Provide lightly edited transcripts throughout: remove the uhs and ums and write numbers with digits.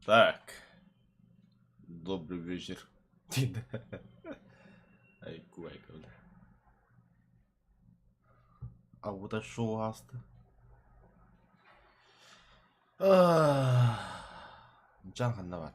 Так. Добрый вечер. Айку айку. Абыта шоу ааста. Дьаҥ ханна баар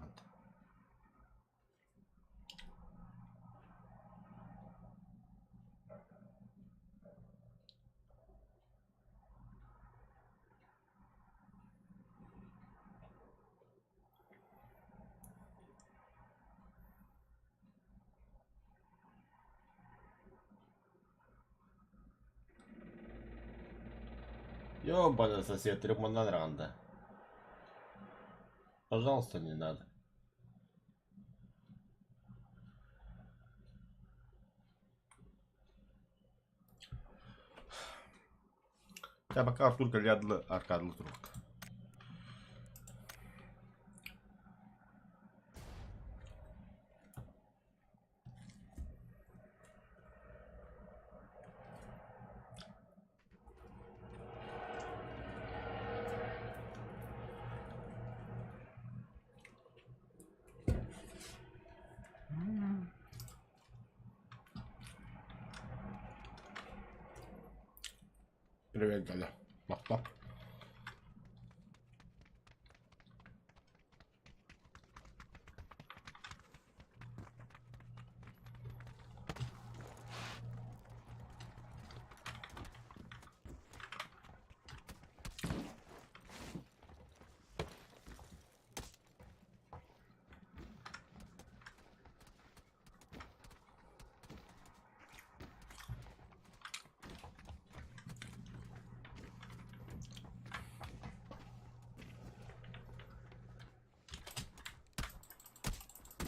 Ёбаный сосед, трехмандан ранда. Пожалуйста, не надо. Я пока Артур Кальядлы аркадлы турук. Привет, Галя. Махтал.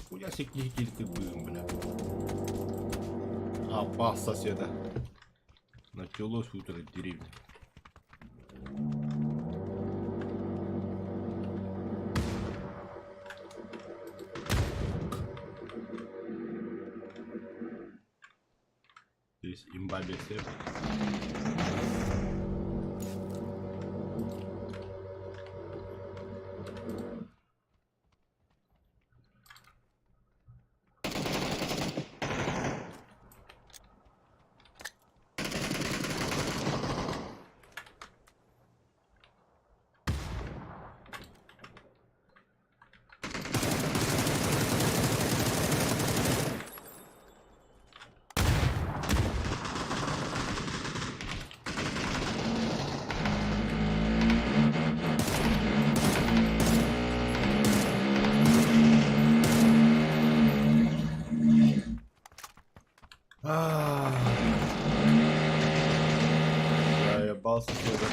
Хуя себе киһи кырбыым, бля. Аппа соседа. Началось утро в деревне. Здесь имба бесеп. Заебался сюда.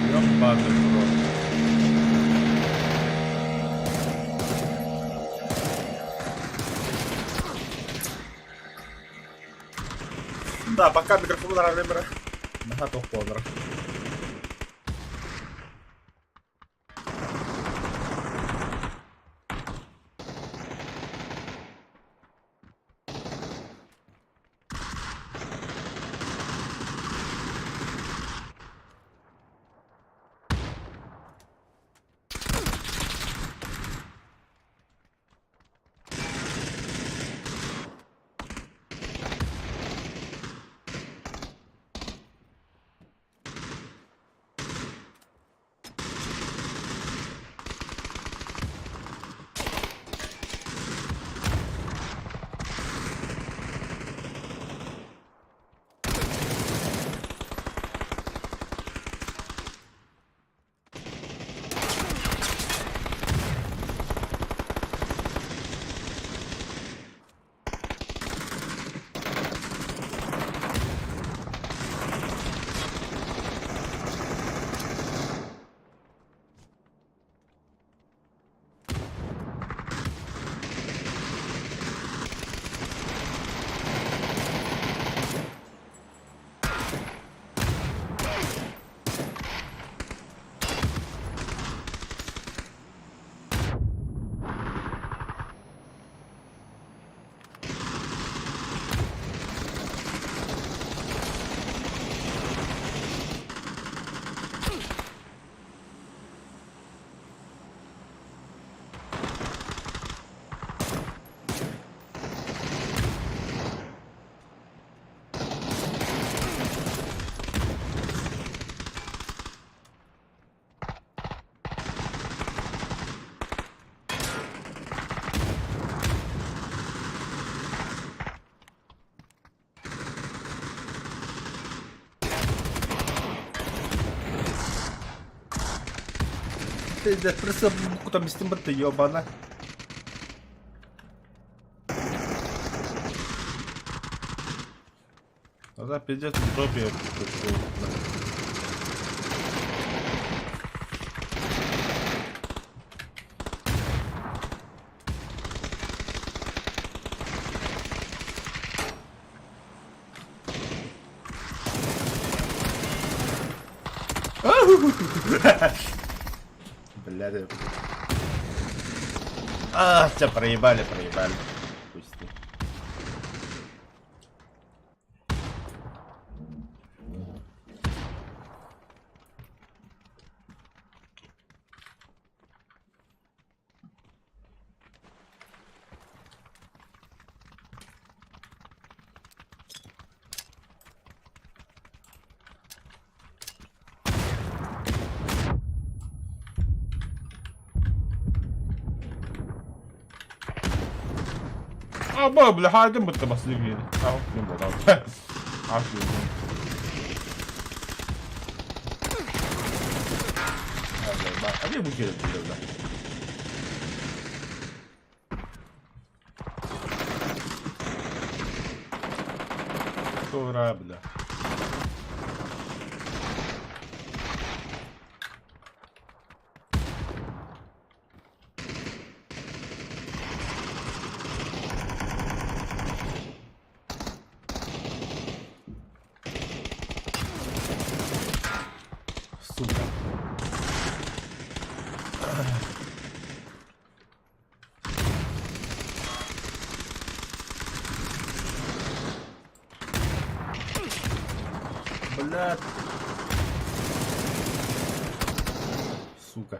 Ёбаный в рот. Да, пока микрофон нравится. Наһаа тохтоонор. Пиздец, присыл там истим ты ёбана. Да, пиздец, в жопе. Бля, А, тебя проебали, проебали. Пусти. 啊，不，不，还真不怎么视频，啊，用不到，啊，是。啊，这不记得不记得。Ура, бля. Сука. Блядь. Сука.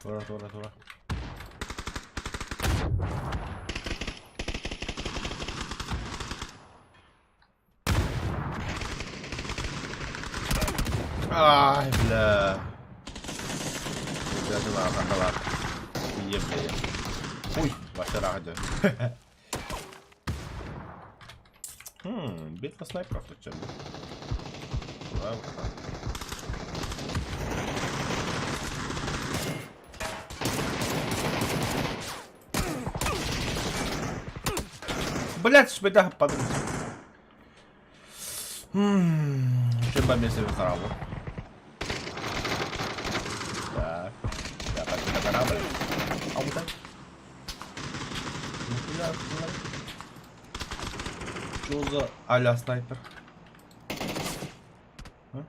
Тура, тура, тура. Ай, бля. Бля, Ебля. Ой, ваша радио. Битва снайперов тут чем. Ура, ура. Блять, шпида падает. Чем бы себе Так. Dapat kita корабль. А вот так. Нихуя, Что за а-ля снайпер? А?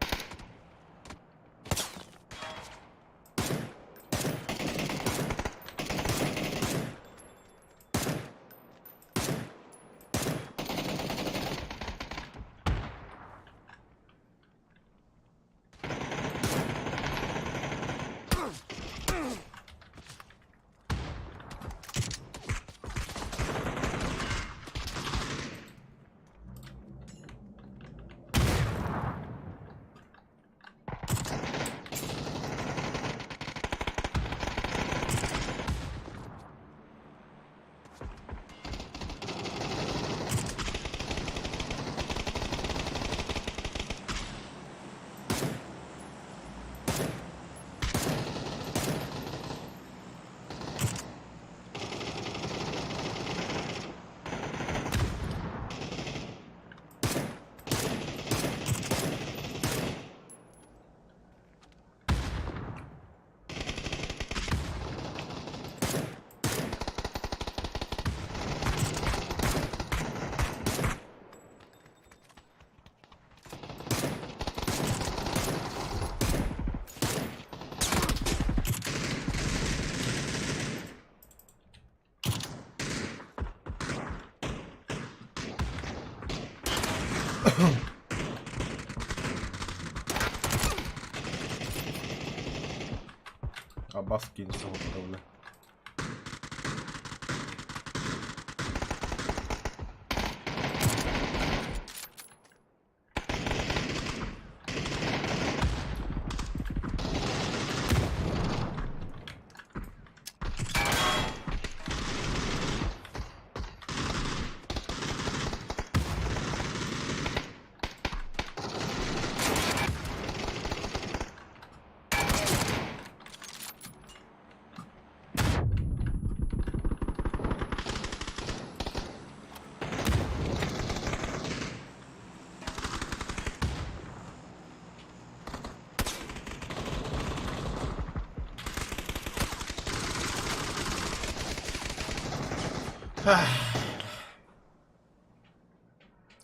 Абас кинь цього бля.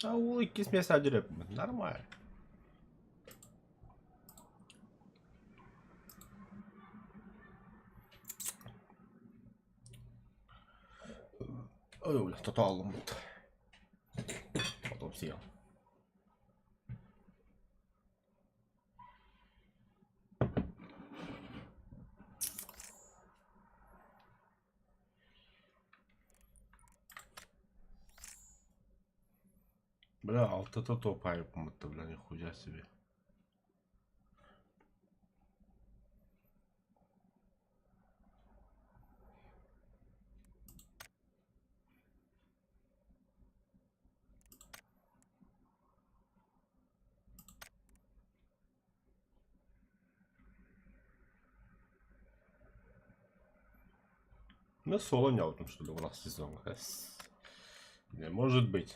А ол иккис миэстэ дьөрөппүт. Нормально. Ой, бля, тотооллуммут. Потом съел. Бля, алтата топ-хайпмытта, бля, нихуя себе. Ну, соло не что ли, у нас сезон. Не может быть.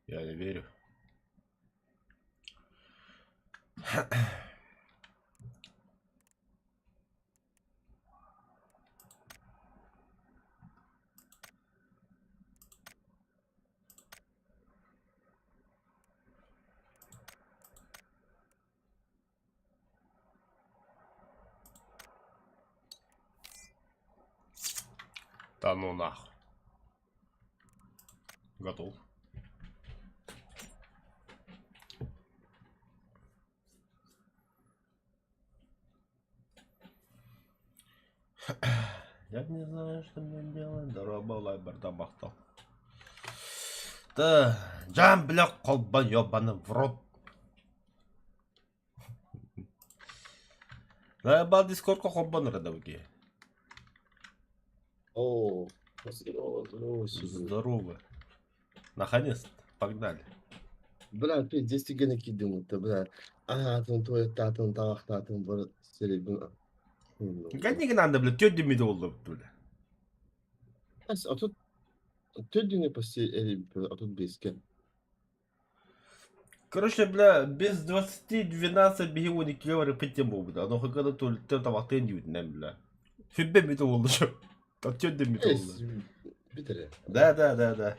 Я не верю. Да ну нахуй. Готов. Я не знаю, что мне делать. Дорообо барда махтал. Да, жам, бля, колба, ёбаный в рот. Заебал дискордка холбонор да О, здорово, здорово, Здорово. Наконец-то, погнали. Бля, пиздец, тигени кидым, бля. Аатын туойаттаатын таҕахтаатын бары сирэйбин Гадники надо, бля, тётя ми доллар, бля. А тут төрдүнү почти а тут беске. Короче, бля, без 20:12 биһи 12 барыппыт буолбута. Ону когда туалеттан табахтыан диэбитинэн, бля. Сүрбэ мүтэ буолла чё. Төрдө мүтэ буолла. Бүт Да, да, да, да.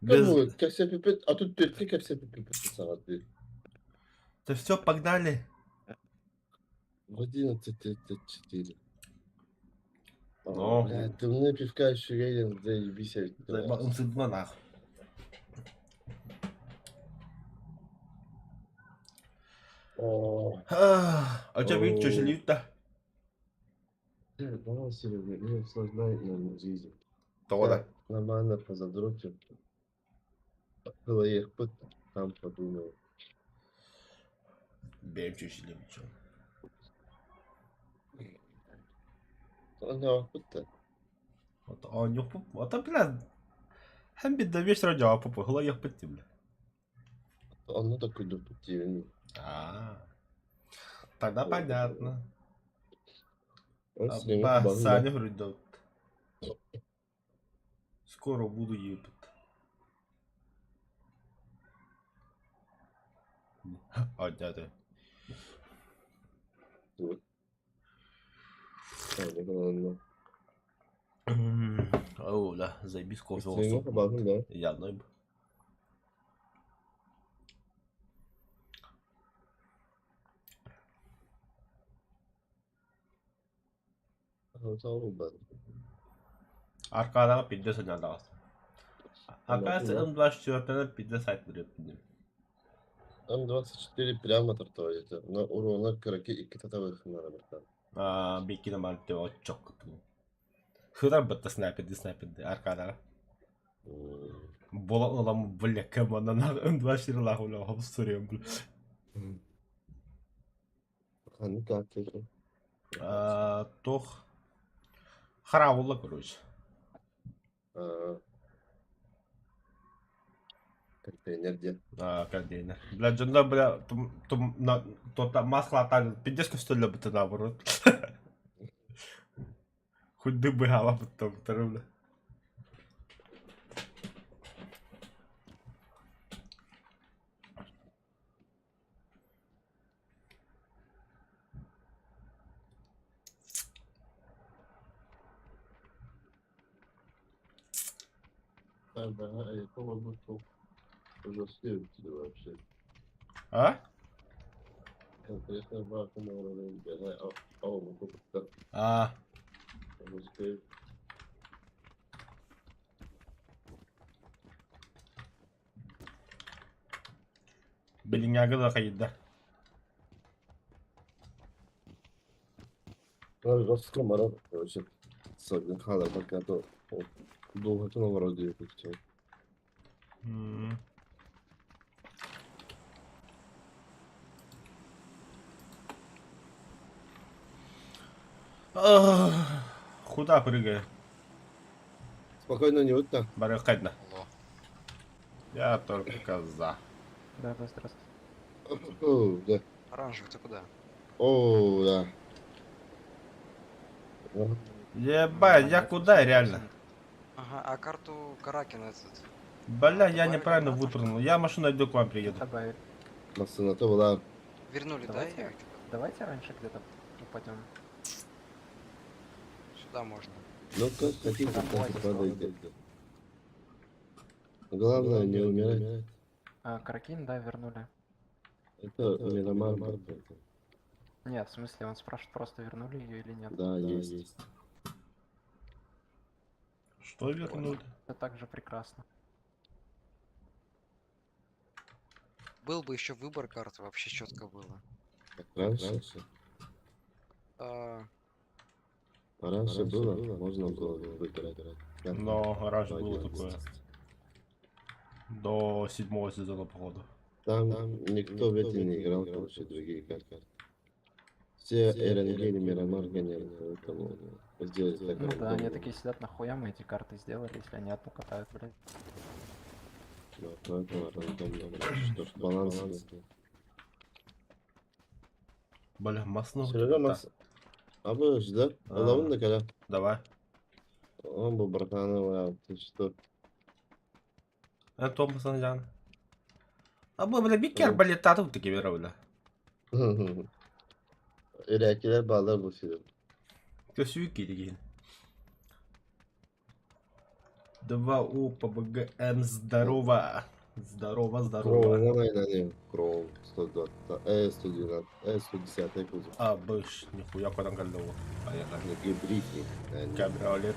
Без... Кэпсэпиппит, а тут төрткө кэпсэпиппит саҕардыы. Да все, погнали. В 11:34. Но. Бля, тымныы пивка үчүгэй заебись эбит. Ымсыдма нах. О, А чё бит чөшөлүүт да? Давай, Серега, не усложняй нам жизнь. Тоҕо да? Нормально позадротим. Ехпыт, там подумаем. Бэйэм чөшөлүүм чё. Оонньообуппут Оонньуохпут. Ата бля, һэн бидда вечера дьааппыт, хылайыахпыт дии бля. Онно да күллүкпүт диибин. А, тогда понятно. Ол сирэҥҥэ Ба, кубаһын да. Саня суруйда. Скоро буду ебать. А, да, да. Онно. О, да, заебись кофе Сирэҥҥэ кубаһын да. Я знаю. Аркадаҕа пиздец сылдьан таҕыста. Оказывается, М24-тэн пиздец сайт биреппин. М24 прямо тартовать, но урона кыраки икки татабыхыннара бартан. Аа, биккина марте отчок. Хырар бытта снайперди снайперди аркадаҕа. Бола ылам бля командан М24 лах бля хопсуруйам бля. Ханнык ааттыыр? Аа, туох хараабылла короче. Контейнер диэн. Аа, контейнер. Бля, дьонно бля, тум, тум, на, тота маскалаатаан пиздец көстөллөр быта наоборот. Худды быһаала быттар бля. Уже вообще. А? Конкретно. А. Билиҥҥээҥҥэ да хайда. Дууһатын олорор диэбит. Куда прыгаю? Спокойно не вот так. Барыхайна. Алло. Я только за. Да, да, здравствуйте. О, да. Оранжевый, ты куда? О, да. Ебать, я куда реально? Ага, а карту Каракина этот. Бля, я Добавили неправильно обратно? вытурнул. Я машину найду, к вам приеду. Добавили. Массыната была. Вернули, да, Давайте. её? Давайте раньше где-то упадем. Сюда можно. Ну как хотите, так и падайте. Главное не умирать. А, Каракин, да, вернули. Это Мирамар. Нет, в смысле, он спрашивает, просто вернули ее или нет. Да, есть. Что вернули? Это также прекрасно. Был бы еще выбор карты, вообще четко было. Раньше? А, Раньше было, можно было выбирать. Но раньше было такое. До седьмого сезона, походу. Там никто в эти не играл, короче, другие карты. Все РНГ или Мирамар гоняли, поэтому сделать так. Ну да, они рандомно. такие сидят, нахуя мы эти карты сделали, если они одну катают, блядь. Да, поэтому рандомно, что ж, баланс. был. Бля, массового Серега, мас... А будешь, да? А. Алавын да когда? Давай. Он был братан, ты что? Томасон Ян. А бу бля бикер балетаты таки бля. Ирәкиләр балалар бу фильм. Көсүүки деген. 2 У ПБГМ здорово. Здорово, здорово. Кроун айналайын. Кроун 120, 112, 110 кузов. А, быш, нихуя куда голова. Поехали. Гибридный. Кабриолет.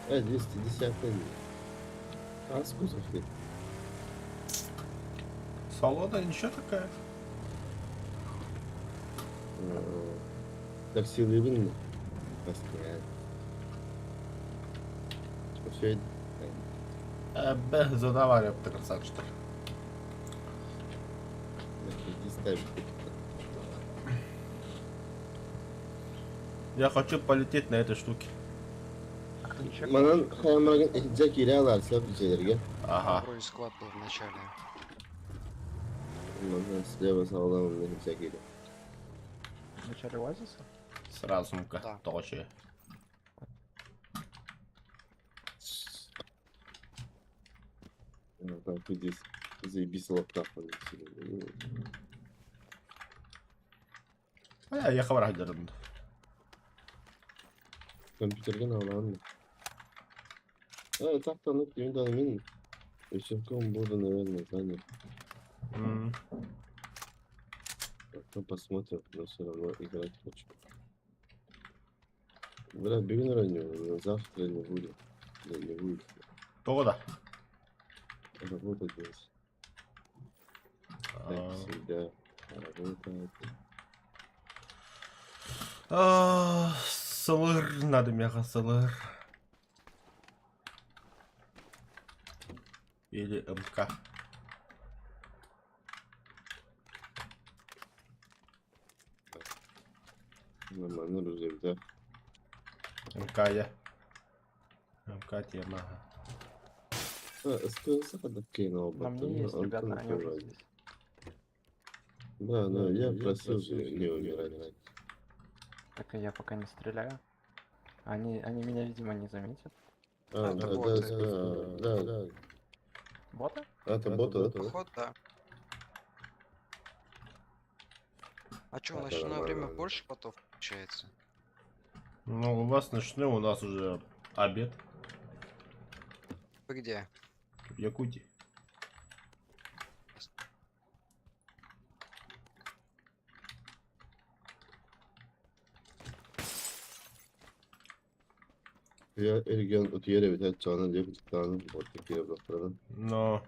210. А с кузов ты? Салона ничего такая. Так силы видно. Баскет. Все. Б, задавали красавчик. Иди ставь. Я хочу полететь на этой штуке. А кто не Манан хаямаргын ихджа кире алар сеп Ага. Вроде склад был в начале. Манан слева сağlam ихджа кире. В начале Оазиса? Сразу мука. Да. Точи. Так, здесь заебись лаптап. А я хабар хадырым. Компьютерге алам. А, так-то, ну, мен вечерком буду, наверное, занят. Ну, посмотрим, но все равно играть хочу. Бля, бегу ранее, завтра не будет. Да, не будет. Тода. Работать здесь. Как всегда. Работать. СЛР надо меха СЛР. Или МК. Нормально, да. МК я. МК тема. А, СКС На мне есть, ребята, они уже здесь. Да, да, я просил же не умирать. Так и я пока не стреляю. Они меня, видимо, не заметят. А, Это да, да, боты. да, да, да. Боты? А, это боты, да? Поход, да. А чё, в Это ночное время нормально. больше ботов получается? Ну, у вас ночной, у нас уже обед. Вы где? В Якутии. Я регион утуйар эбит оччоҕуна диэки ортоку буоллахтарына. Но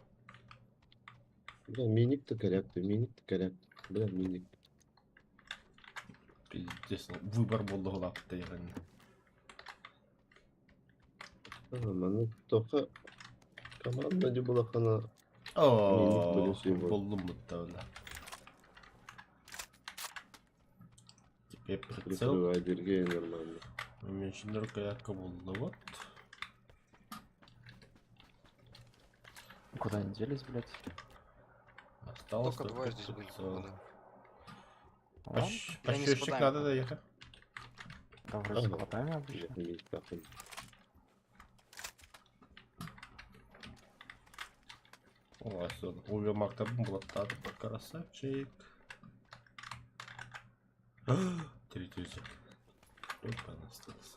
Бля, миник то корректный, миник то корректный. Бля, миник. Пиздец, выбор буолла улааппыта яғни. Манна тоха команда ди булахана О, буллум бутта бля. Теперь прицел. Прикрывай дергей нормально. Уменьшенный рукоятка булла вот. Куда они делись, блядь? Осталось Только двое здесь были, прицел. походу. Ладно, Или они с Пощечек кудами надо были? доехать. Да вроде с Ага. квотами обычно. Миник нахуй. О, все, Увермак там блатат, красавчик. Третий язык. Опа, остался.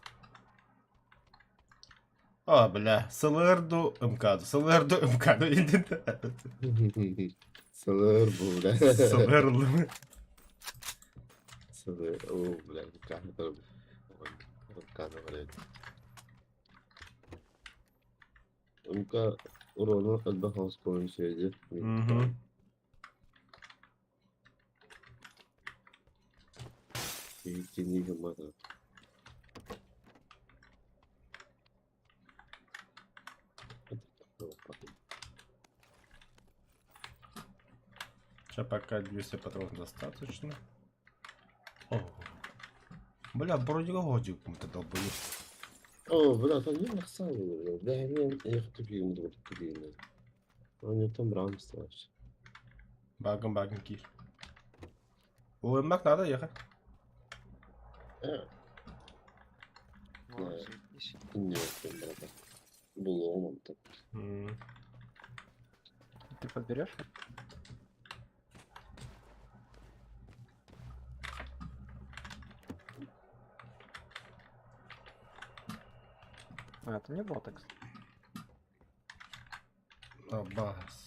А, бля, СЛР-ду МК, СЛР-ду МК, ну иди СЛР бу, бля. СЛР-ду. СЛР, о, бля, камера. Камера, блядь. МК урона отдохнул с помощью связи. Угу. И гамма. Сейчас пока 200 патронов достаточно. О. Бля, вроде годик то долбоёб. О, бля, там не нахсали, бля, не, я хочу пить, буду купить. Он там рам страшно. Багом багом кир. Ой, мак надо ехать. Ну, Да. заебись. Нет, брата. Буломом так. М. Ты подберешь? А, это не было так. Абас.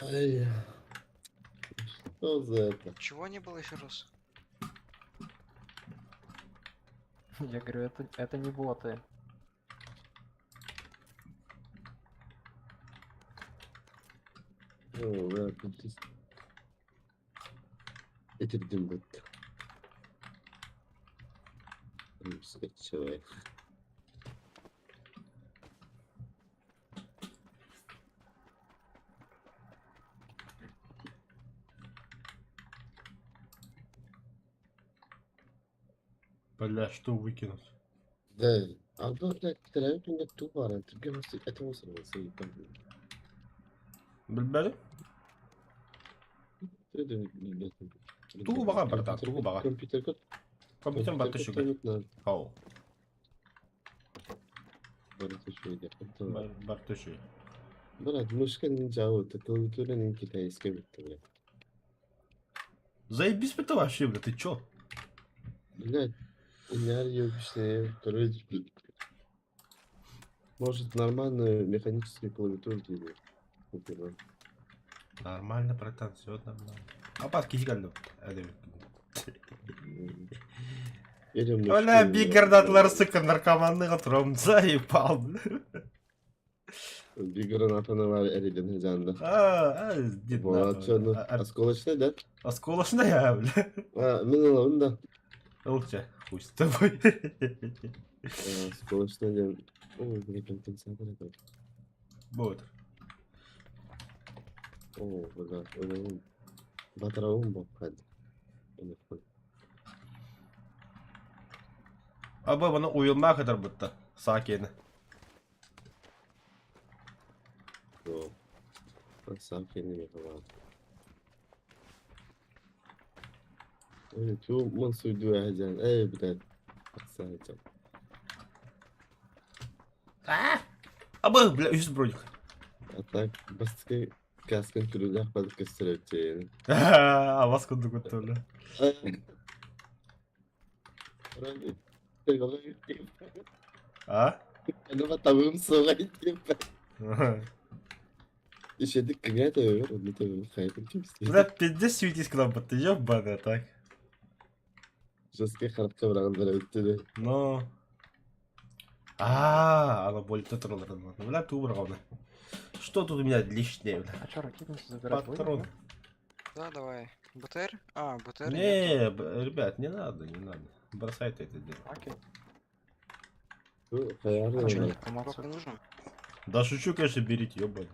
Ай. Что за это? Чего не было еще раз? Я говорю, это не боты. О, бля, тут ты- Этирдим бит. Человек. Бля, что выкинуть? Да, а то, блядь, теряют у меня тупо, это мусор, Бля, Тугу баҕа, братан, тугу баҕа. Компьютер код. Компьютер барта шуга. Хау. Барта шуга. Брат, мышка ниндзя, это клавиатура не китайская, блядь. Заебись это вообще, бля, ты чё? Блядь, у меня обычная, короче, может нормальную механическую клавиатуру тебе купила. Нормально, братан, все нормально. Апас киһи Или Бля, мышку, бигердатлар, сука, наркоманы отром, заебал, бля. Bir гранатаны var eriden hızanda. А, а, дед Вот, нахуй. что, ну, А, а, осколочный, да? Осколочная, бля. А, мин да. Лучше, хуй с тобой. Осколочный дем. Ой, бля, компенсатор это. Вот. О, бля, ой, Батараум бабхад. Аба бана уйулма kadar бутта. Сакені. Сакени Ой, ту мансуйду әжән. Эй, блядь. Сайтам. Аба, бля, үс броник. А так, басты Каскын күлүүлээх балык көстөр Авас курдук өттөлө. А? Табым суоҕа Ишедик кыҥаа төбөбөр, онно төбөбөр хайатын кэпсиир. Бля, пиздец светись кнопка, ты ебаная так. Жесткий харахха быраҕыллар эбит дии. Но... А, она болит Бля, ты убрал, бля. Что тут у меня лишнее, бля? А чё, ракетницу забирать будем, Патрон. нет? Да, давай. БТР? А, БТР нету. Не, ребят, не надо, не надо. Бросайте это дело. Окей. Бу хайар А чё, да. не, Автомат не нужно? Да шучу, конечно, берите, ебаный.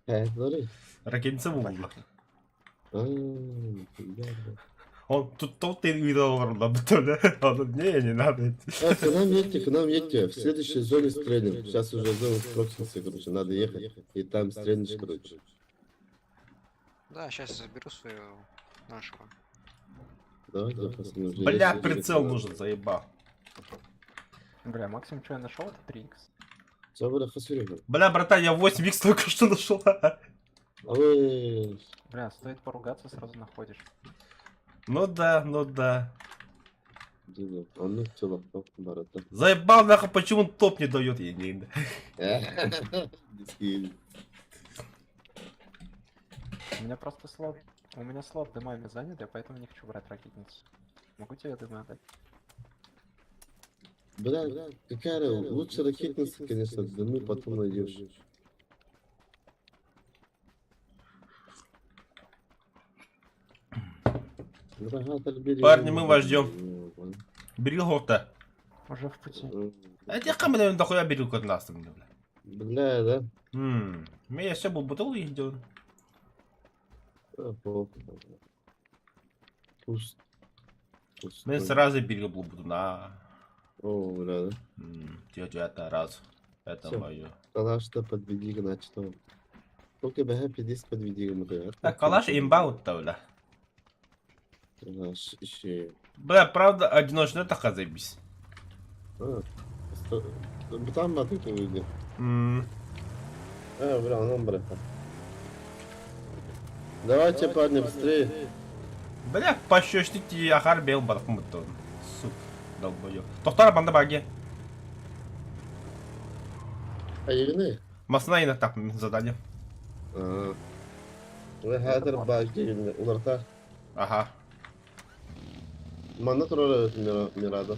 Хайдары. Ракетница буолла. Аа, да. Он тут тот ты видел, Он, не, не надо. А, к нам едьте, к нам едьте. В следующей зоне стрельнем. Сейчас уже зона проксимся, короче, надо ехать. И там стрельнешь, короче. Да, сейчас я заберу своего нашего. Давайте, пацаны, уже Бля, едьте. прицел нужен, заебал. Бля, максимум, что я нашел, это 3х. Всё, бля, хасурик. Бля, братан, я 8х только что нашел. А вы... Бля, стоит поругаться, сразу находишь. Ну да, ну да. Оннук чолохтох барыта. Заебал нахуй, почему он топ не дает? Я не У меня просто слот... У меня слот дымами занят, я поэтому не хочу брать ракетницу. Могу тебе дымы отдать? Бля, какая лучше ракетница, конечно, дымы потом найдешь. Парни, мы вас ждем. Бери горта. Уже в пути. А я камера дохуя беру от нас, бля. Бля, да? Мм. Я все был бутыл их делал. А, похуй. Пусть. Мы сразу бери был на. О, бля, да. Тетя, это раз. Это Всё. мое. Калаш-то подведи, значит, он. Только БХ 50 подведи ему, да. Так, калаш имба вот бля. Калаш еще. Бля, правда, одиночный это заебись. А, там матык выйдет. М. А, бля, он бля. Давайте, парни, быстрее. Бля, пощечник ахар бел бархмутон. Сука, долбоёб. Тохтар банда баги. А Ирины? Масна и на так задание. А. Вы хадр баги уларта. Ага. Манна турар Мирада.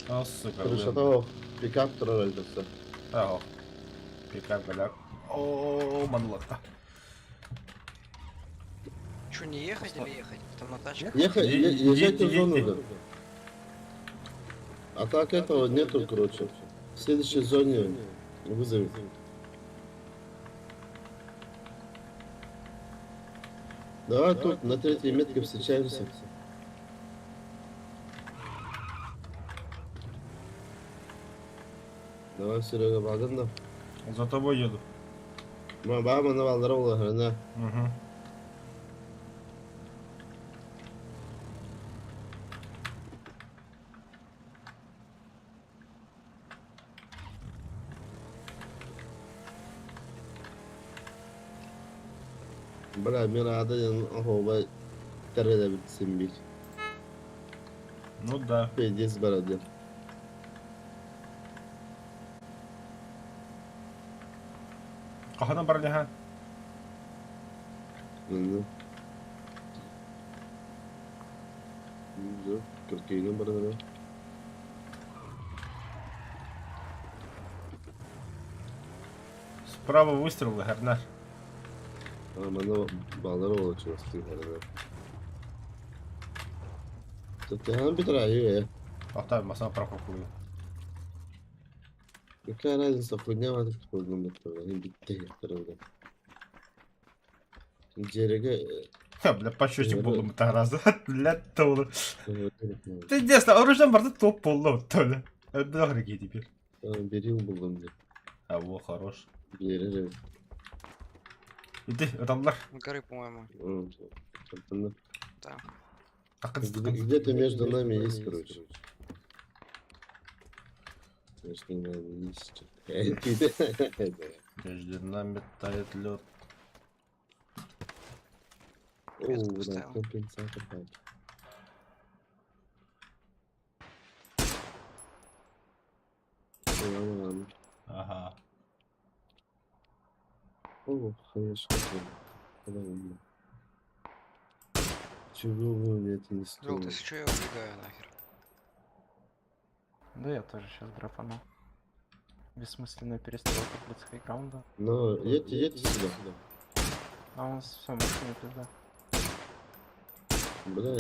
О, сука. Крышата пикап турар элбэттэ. Ага. Пикап, бля. О, манлата. Чё, не ехать или ехать? Там на тачках? Ехать, езжайте в зону, Едьте. да. А так этого нету, короче. В следующей зоне вызовет. Давай тут на третьей метке встречаемся. Давай, Серега, бардын да. За тобой еду. Бама на балдара хрена. Угу. Бля, Мирада, охоба, терреде битсин бир. Ну да. Пиздец, бороде. Кахана барляха. Ну. Какие номеры? Справа выстрел, гарнаш. А, мана балдара получилось, ты гарнаш. Татьяна Петра, е. Ахта, масна прокуркую. Какая разница, хуйня в этот хуйню, битте, Дереге... Ха, бля, пощечник Бля. буоллум тараза. Бля, толы. Ты интересно, оружием барда топ буолла бля. Бля, теперь. Берил булдум деп. А, во, хорош. Берер. Иди, ыталлар. С горы, по-моему. Да. Такын, такын. Где-то между нами есть, короче. Между нами есть. Между нами тает лед. О, Метку да, поставил. компенсатор. Так. Ладно, Ага. О, хорошо. Чего вы мне это не Лёл, стоило? ты что, я убегаю нахер. Да я тоже сейчас дропану. Бессмысленная перестрелка, блядь, с хайграунда. Но едьте, едьте сюда. А у нас все, машина пизда. Бля,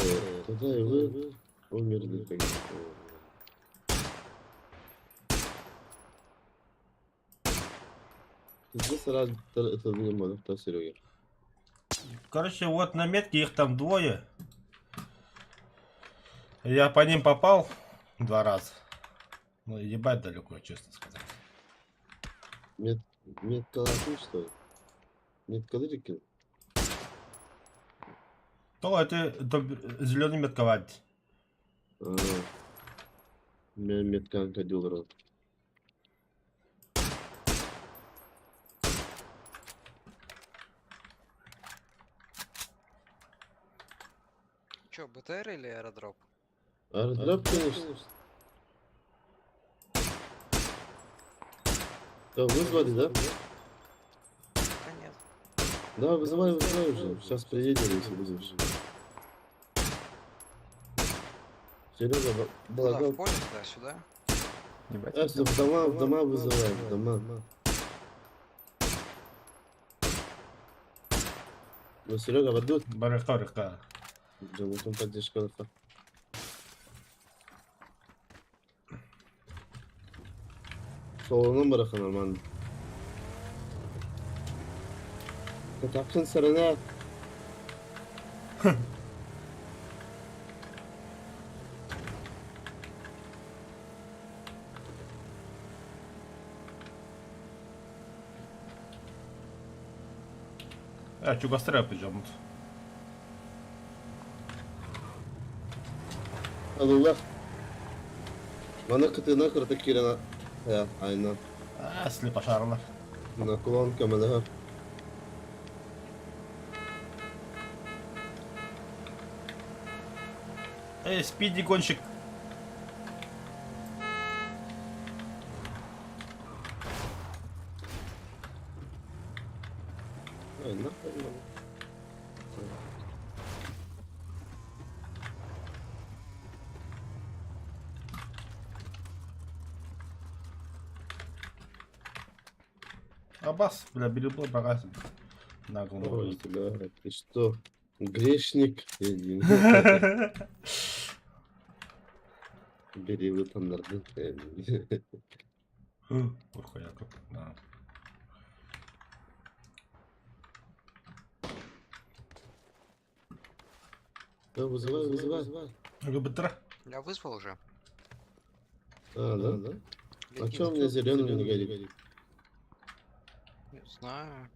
тогда и вы умерли как Здесь раз это не может, да, Серега? Короче, вот на метке их там двое. Я по ним попал два раза. Ну, ебать далеко, честно сказать. Мет, меткалатын, что ли? Меткалырики? То это зеленый метковать. А, Метканка дилера. Чё, БТР или аэродроп? Аэродроп, конечно. Да, вызвали, да? Пока нет. Да, вызывай, вызывай уже. Сейчас приедем, если вызовешь. Серега, Куда, в благо... поле? Туда, сюда? Ебать. А, всё, в дома вызывай, в дома. Ну, Серега, ведут. Барыха-рыха. Джамутун поддержка. лаха. Солонун bırakın ormanı. Takın sarına. А, чугастра yapacağım. Allah. Bana kıtığına kırdık kirana. Ya aynen. А, слепошарлар. На колонка да. Эй, спиди гонщик. Ай, нахуй нам. Абас, бля, бери багаж. На голову. Ой, бля, ты что? Грешник? Един. Бери вы там нарды. Урхуяков, да. Да, вызывай, вызывай. Бытра. Я вызвал уже. А, да? Да. А Летит. чё у меня зеленый не горит? Не знаю.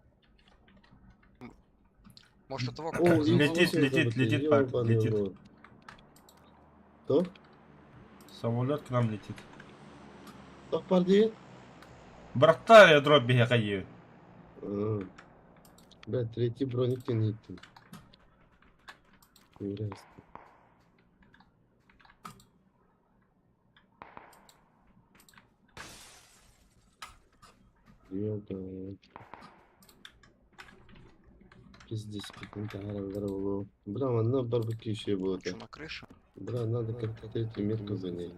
Может, от того, О, как я и Летит, всё, летит, забыли, летит, парк, ёбаный летит. в рот. Кто? Самолет к нам летит. Кто парди? Братар, я дробь бегаю. А. Бля, третий броник не идти. Интересно. Ёбаный. Пиздец, каким-то. Бля, на барбекю еще было. Чё, на крыше? Бля, надо как-то третью метку занять.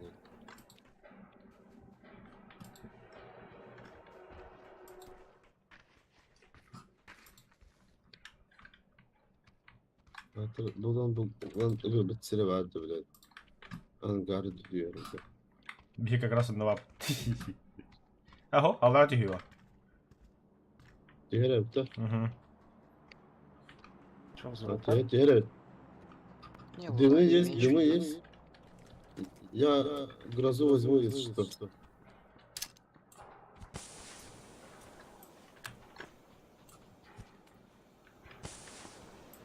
Buradan bu lan bir vardı bile. Angarı diyorum. Беги как раз одного. Ого, алла тюхива. Diğer evde. Угу. Чё, взлетали? Diğer, diğer ev. Не, Дымы лутали есть, меньше. дымы есть. Я грозу возьму, если что.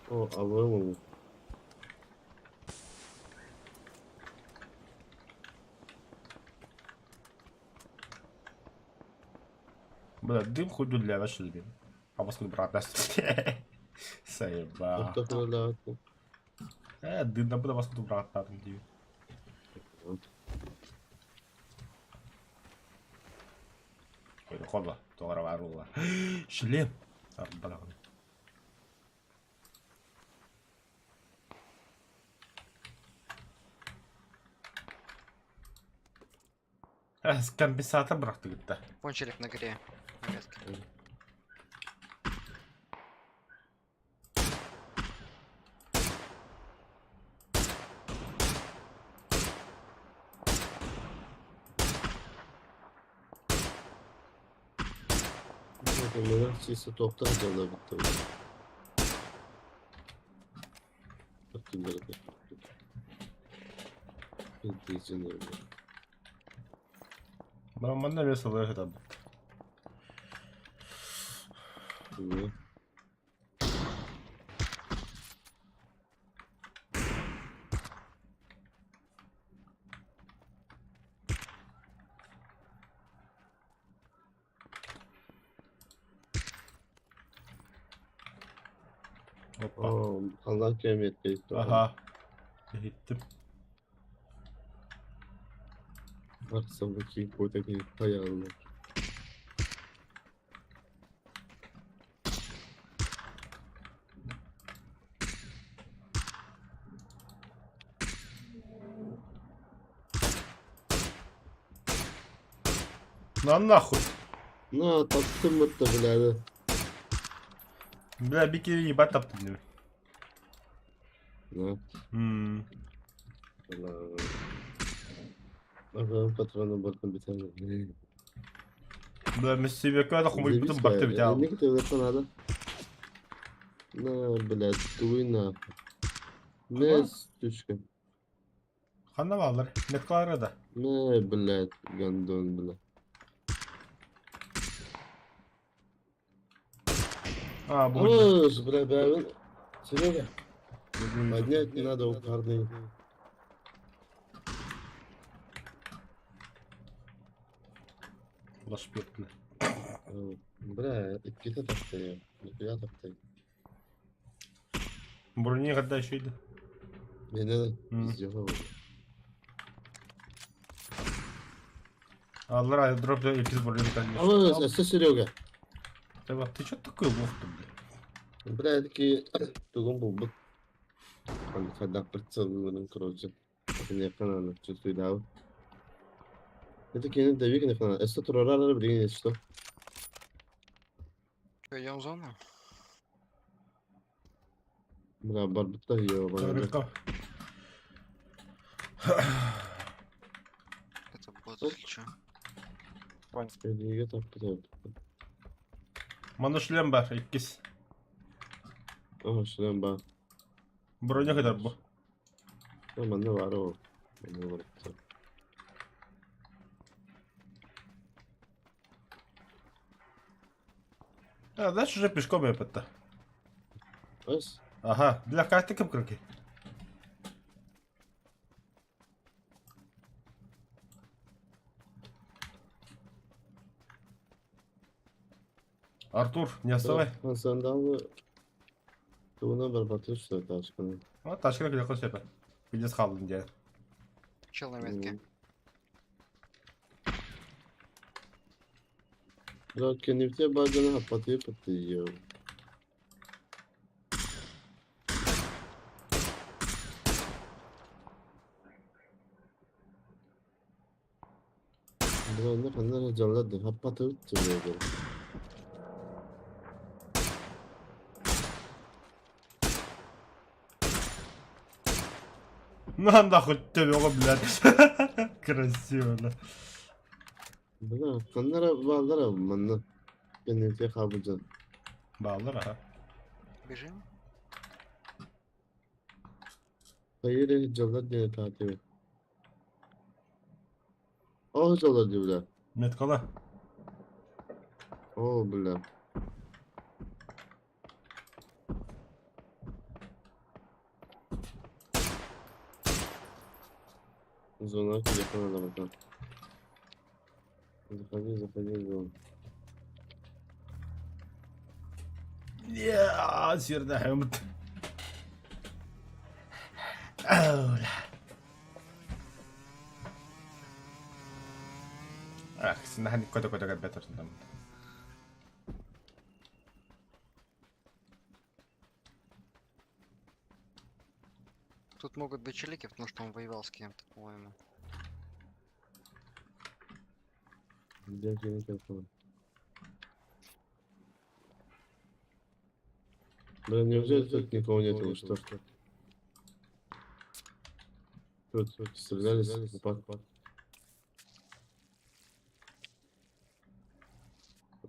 О, а вы Бля, дым хуй для что ли? А вас брат Сайба. Э, дым да буду вас брат там дии. Хоба, тоҕо баар буолла. Шлем. Арбалаҕын. Компенсатор бырахтыгыт да. Пончик на горе. На метке. Чисто топтан жалда бітті. Манна весело это. Опа. Allah кемет. Ага. Иһиттим. Барсам какие такие паялны. На нахуй. На, таптым бітті, бля. Бля, бикини ебать таптым. На. Ммм. Бля. Патроны бартын бітті. Бля, мы себе когда хуй потом барты взял. Не тебе надо. На, блядь, туй на. Не, сучка. Ханна баллар. Меткалары да. Не, блядь, гандон, бля. А, бу. Ой, бля, бля, Серега, поднять не надо у парней. Лашпет, бля. Бля, иккитэ таптайым, нихуя таптайым. Брони когда еще иди. Не надо, пиздёво. Аллара, дроп иккис брони конечно. Алло, все, Серега. Ты чё такой лох-то, бля? Бля, такие тугун булбут. Когда прицел, короче. Не канал, чувствую, да. Это кинет давик не канал. Это турарара, блин, что? Что, идем в зону? Бля, барбута ёбаный. Это бот или что? Понял. Манна шлем бар, иккис. Ага, шлем бар. Броня кадар бу. Манна бар ол. Манна бар. А, дальше уже пешком я пытта. Ас? Ага, для карты кып кырки. Артур, не отставай. Сандалы тугуна бар батыр ташканы. А, ташкына келе қой сепі. Пиздец қалдың деді. Чел на метке. Бля, кенепте бажаны хапаты пытты ё. Бля, не ханна жаллады хапаты бытты. На нахуй тебе, блядь. Красиво, да. Бля, ханнара балдара манна. Кенепте хабыжан. Баллар, ага. Бежим? Hayır, жаллады тааты. О, жаллады, бля. Меткала. О, бля. Зона телефона надо. Заходи, заходи в зону. Сирдэһэммит. Ах, синаһан көтө-көтө кэлбэт ордом. Тут могут быть челики, потому что он воевал с кем-то, по-моему. Где телефон? Бля, неужели тут никого нет или что? Тут стрелялись, упад.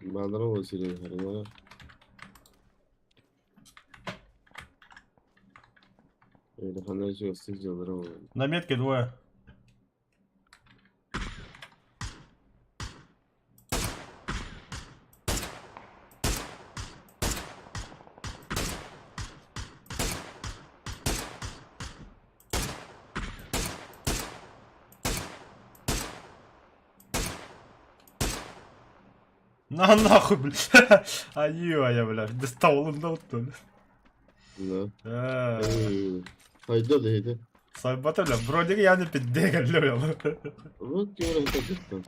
Бандерова сирен харина. Это фонарик здорово. На метке двое. На нахуй, бля. Ай, бля, достал он дал, то ли. Да. Э, Хайда да это. Сайбата, бля, броник я не пиздега, бля. Вот кем это.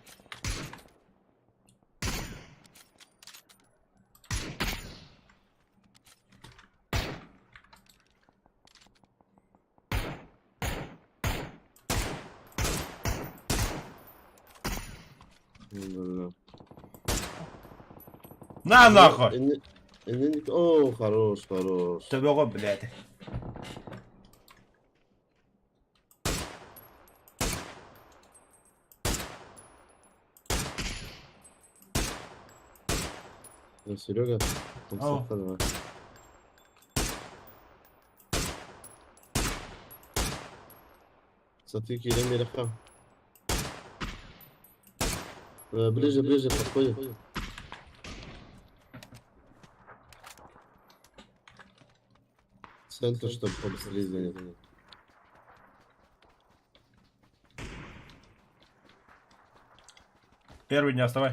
Да. На нахуй! О, хорош, хорош. Төбөҕө, блядь. Ну, Серега, он Ау. саха давай. Смотри, Кирилл Мираха. Ближе, ближе, подходит. Центр, чтобы побыстрее занять. Первый не оставай.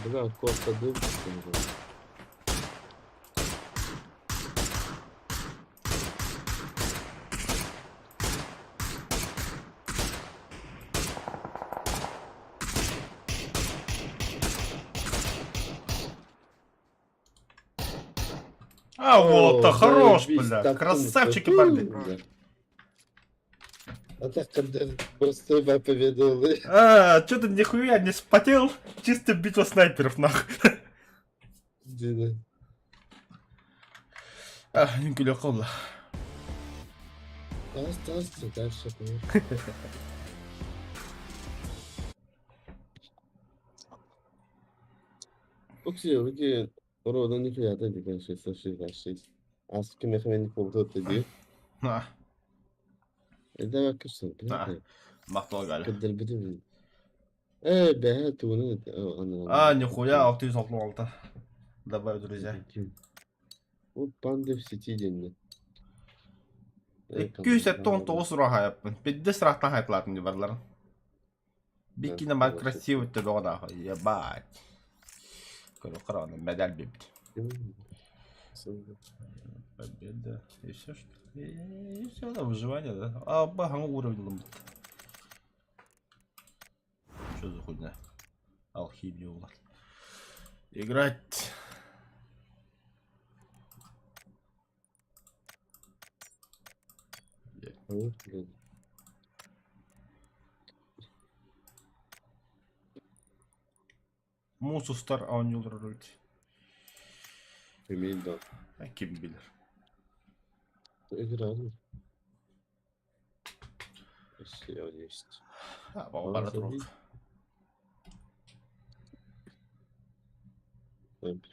Бля, коста дым. А вот-то О, хорош, заебись, бля. так Красавчики, круто. парни. Да. А так, когда просто победил. А, чё ты нихуя не спотел? Чисто битва снайперов, нахуй. Да. А, не күле қолла. Тас, тас, дальше. поехали. Окси, вики, рода нихуя, да, не 6, 6, 6. А с кем я не помню, ты ди. На, Это как Да. что, мақтал галі. قدر بدي ايه بهات وناد انا А, нихуя, 666. Добавь, друзья. Вот панды в сети день. 279 ураха яппын. Пидде сырақтан хайтлатын деп барларын. Бикини бар красивый төбе нахуй. Ебать. Көрі қарағанда медаль бепті. Победа. И все, что ли? И все, да, выживание, да. А, баган уровень ломит. Что за хуйня? Алхимия улар. Играть. Мусустар аунюлар рөлт. Имеет да. А ким билер. Играл. Все есть. А, бара турук.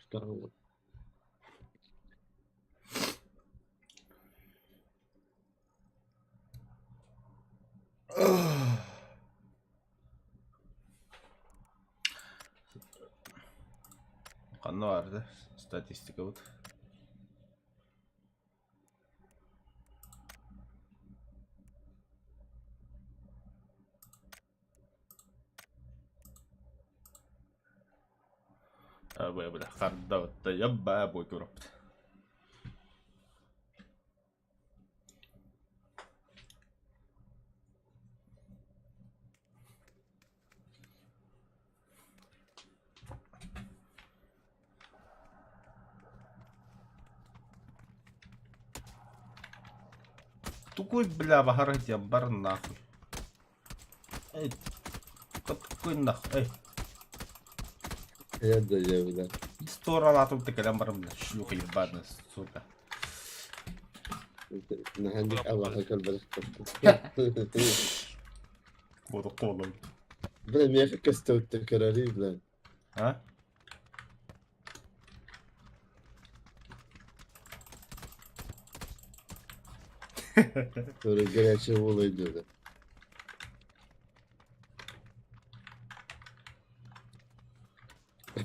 Второго. бля, статистикабыт. А, бля, харда я бой туроппут. Тугуй, бля, баһарай диэн бар нахуй. Эй, такой нахуй, эй. Я да, я, бля. Сто тут кэлэн баран, бля, шлюха ебаная, сука. عندك أول هكذا Буду колом. Бля, меня как костел короли, бля. А? Который горячая вола идет.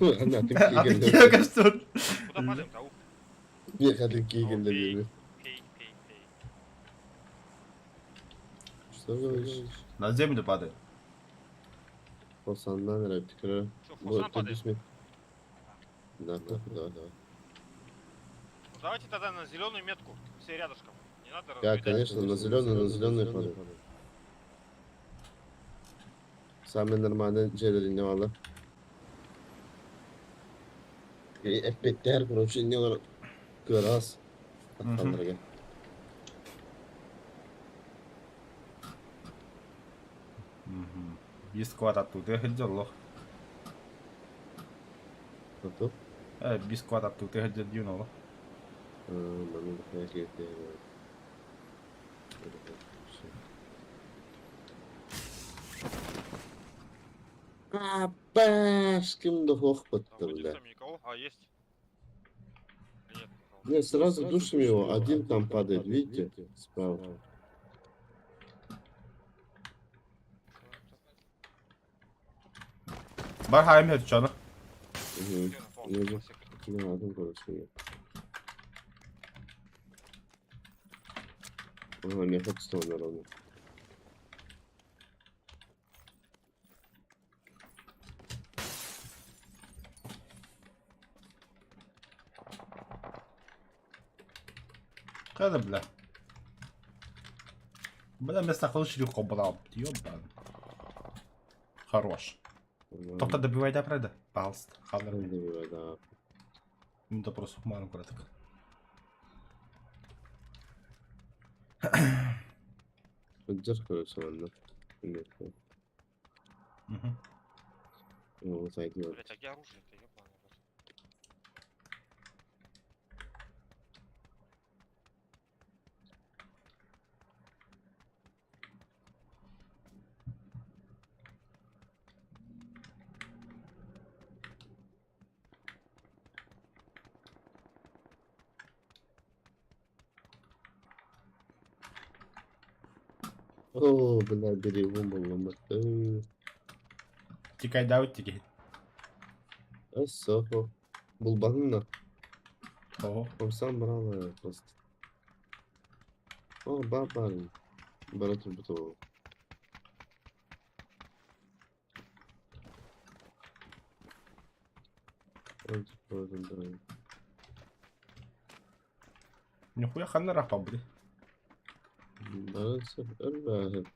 Она А ты кем кажется? Куда падаем-то? Ау. Меха кигель. Пей, пей, пей. Что говоришь? На землю падает. Фосандан рэп. Что, в Фосан падаем? Да, да, да, да. Ну, давайте тогда на зеленую метку. Все рядышком. Не надо Да, разбегаться. конечно, на зеленую падает. Самый нормальный Джерри не вала. Эппеттер, короче, не олар көрас. Аттандырга. Бис квадрат тут я хотел лох. Ото? Бис квадрат тут я хотел дюнало. Манна да Капаш, ким дохох Там бля. вроде сами никого. А, есть. Или Нет, никого. Не, сразу душим его, один там падает, видите? Справа. Бар хайм хэтчана. Угу. Где он упал? Ну, На сектор. Ну, один, короче, Ага, не хочу ровно. Когда, бля? Бля, вместо шлюху брал. Ёбан. Хорош. Тобто добивай да правда? Пожалуйста. Халер. Добивай, да. Ну да просто хуману кратко. Поддержка, короче, ладно. Угу. Ну, зайди. Блять, а где оружие-то, ебаный рот? О, бля, бери бомбу, бля. Тикай да тикай. Асохо. Булбанна. Ого. Он сам брал просто. О, бабарин. Барат бутовал. Нихуя ханна рапа, бля. Что-то не вижу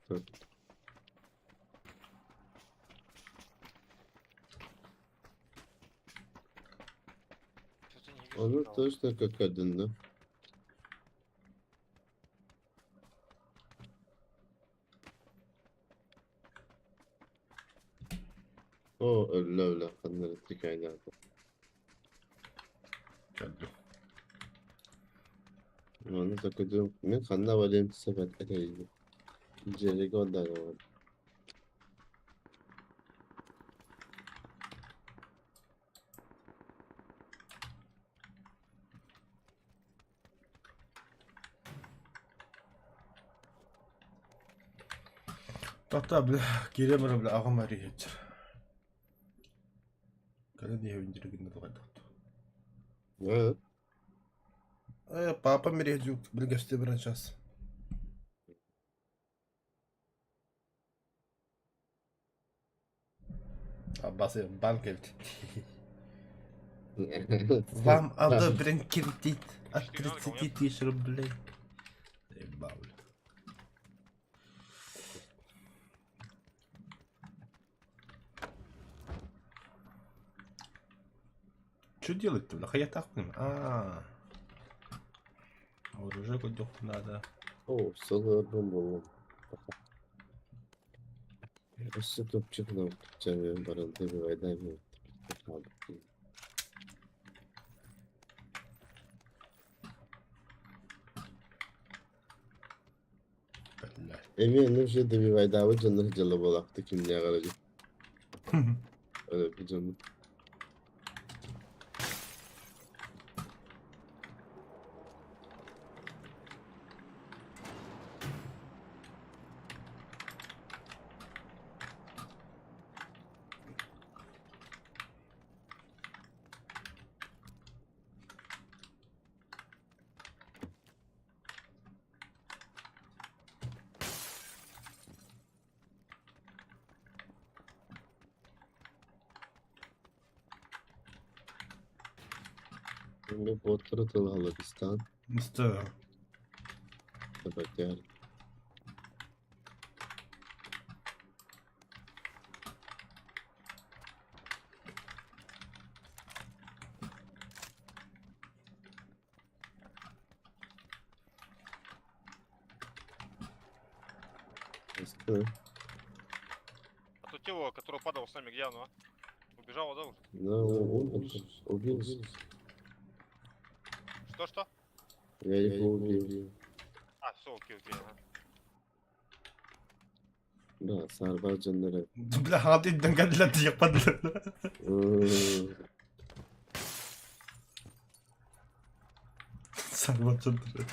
Оно никого. точно как один, да? О, لا لا خلينا نتكي عليها. Кәлді. انا تاكد من خلنا ولا انت اتاي جري قدام. Тоқта, бля, киремір, бля, ағам әрі хетчер. Кәлі не өндіргін тоқта. Да. Папа мередюк, билгэсти бір час. Аббасы банк эбит. Вам одобрен кредит от 30 тысяч рублей. Ебал. Что делать-то, бля? Я так понимаю. А. Оружие кудёх надо. О, сылырбын буоллум. Өссө тупчук чэми баран добивайдай Бля. Эмиэ онно уже добивайдаабыт дьоннор дьыала буолаахты кимнээҕэр эрэ. Өлөрбүт дьоммут. Эмиэ боттары тылаалабыстаан Что? табатяр. Что? А то тело, которое падало с нами, где оно? а? Убежало, да, уже? Да, он убил. Что-что? Я его убил. А, все, окей, окей. Ага. Да, сарбар дьоннору. Бля, хаты для типа. Сарбат дьоннору.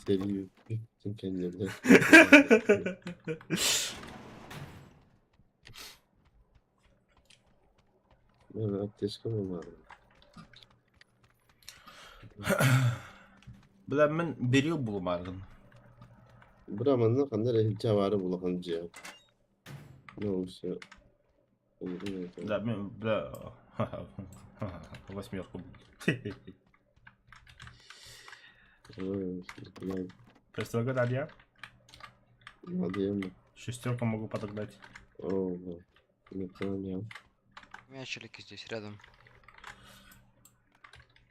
Сэрии бүттүн кэннилэр. Мен аптечка бар. Бля, мен берил булмардым. Бра манна ханна эрэ чавары улахан дьиэ. Ну все. Да, мен, бля, восьмерку. Представляю, я? Шестерку могу подогнать. О, да. Не понял. У меня челики здесь рядом.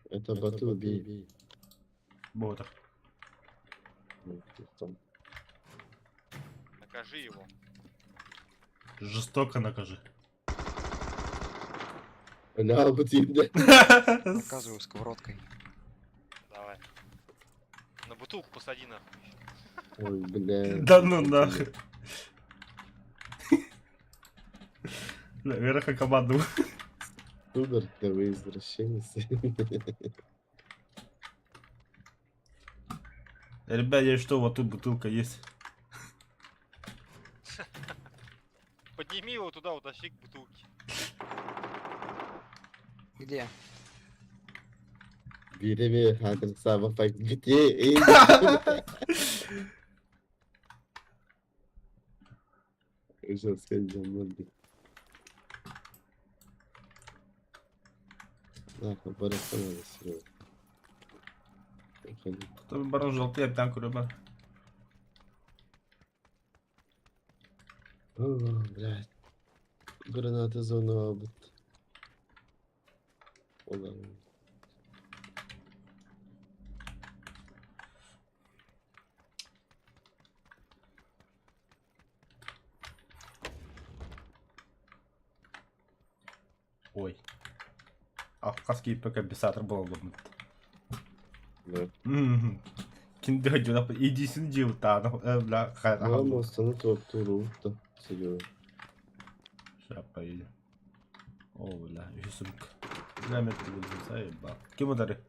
Это Бату убей. Бота. Там. Накажи его. Жестоко накажи. Бля, бутинде. Наказываю сковородкой. Давай. На бутылку посади нахуй. Ой, бля. Да ну нахуй. Бля, Верха команду. Тудор, да вы извращенец. Ребят, я что, вот тут бутылка есть. Подними его туда, утащи к бутылке. Где? Биреме хадр саба фак где? Ужас, как заморды. Нахуй, барахта надо, Серега. Уходи. Тут барон желтый, я там курю. О, блядь. Граната зону абыт. Ола. Ой. А в каске ПК бесатор был удобно. Да. Кинде иди сюда, та, бля, Мама, остану туруп да, Серега. Сейчас поедем. О, бля, еще сумка. Бля, метки буду заебал. Кем удары?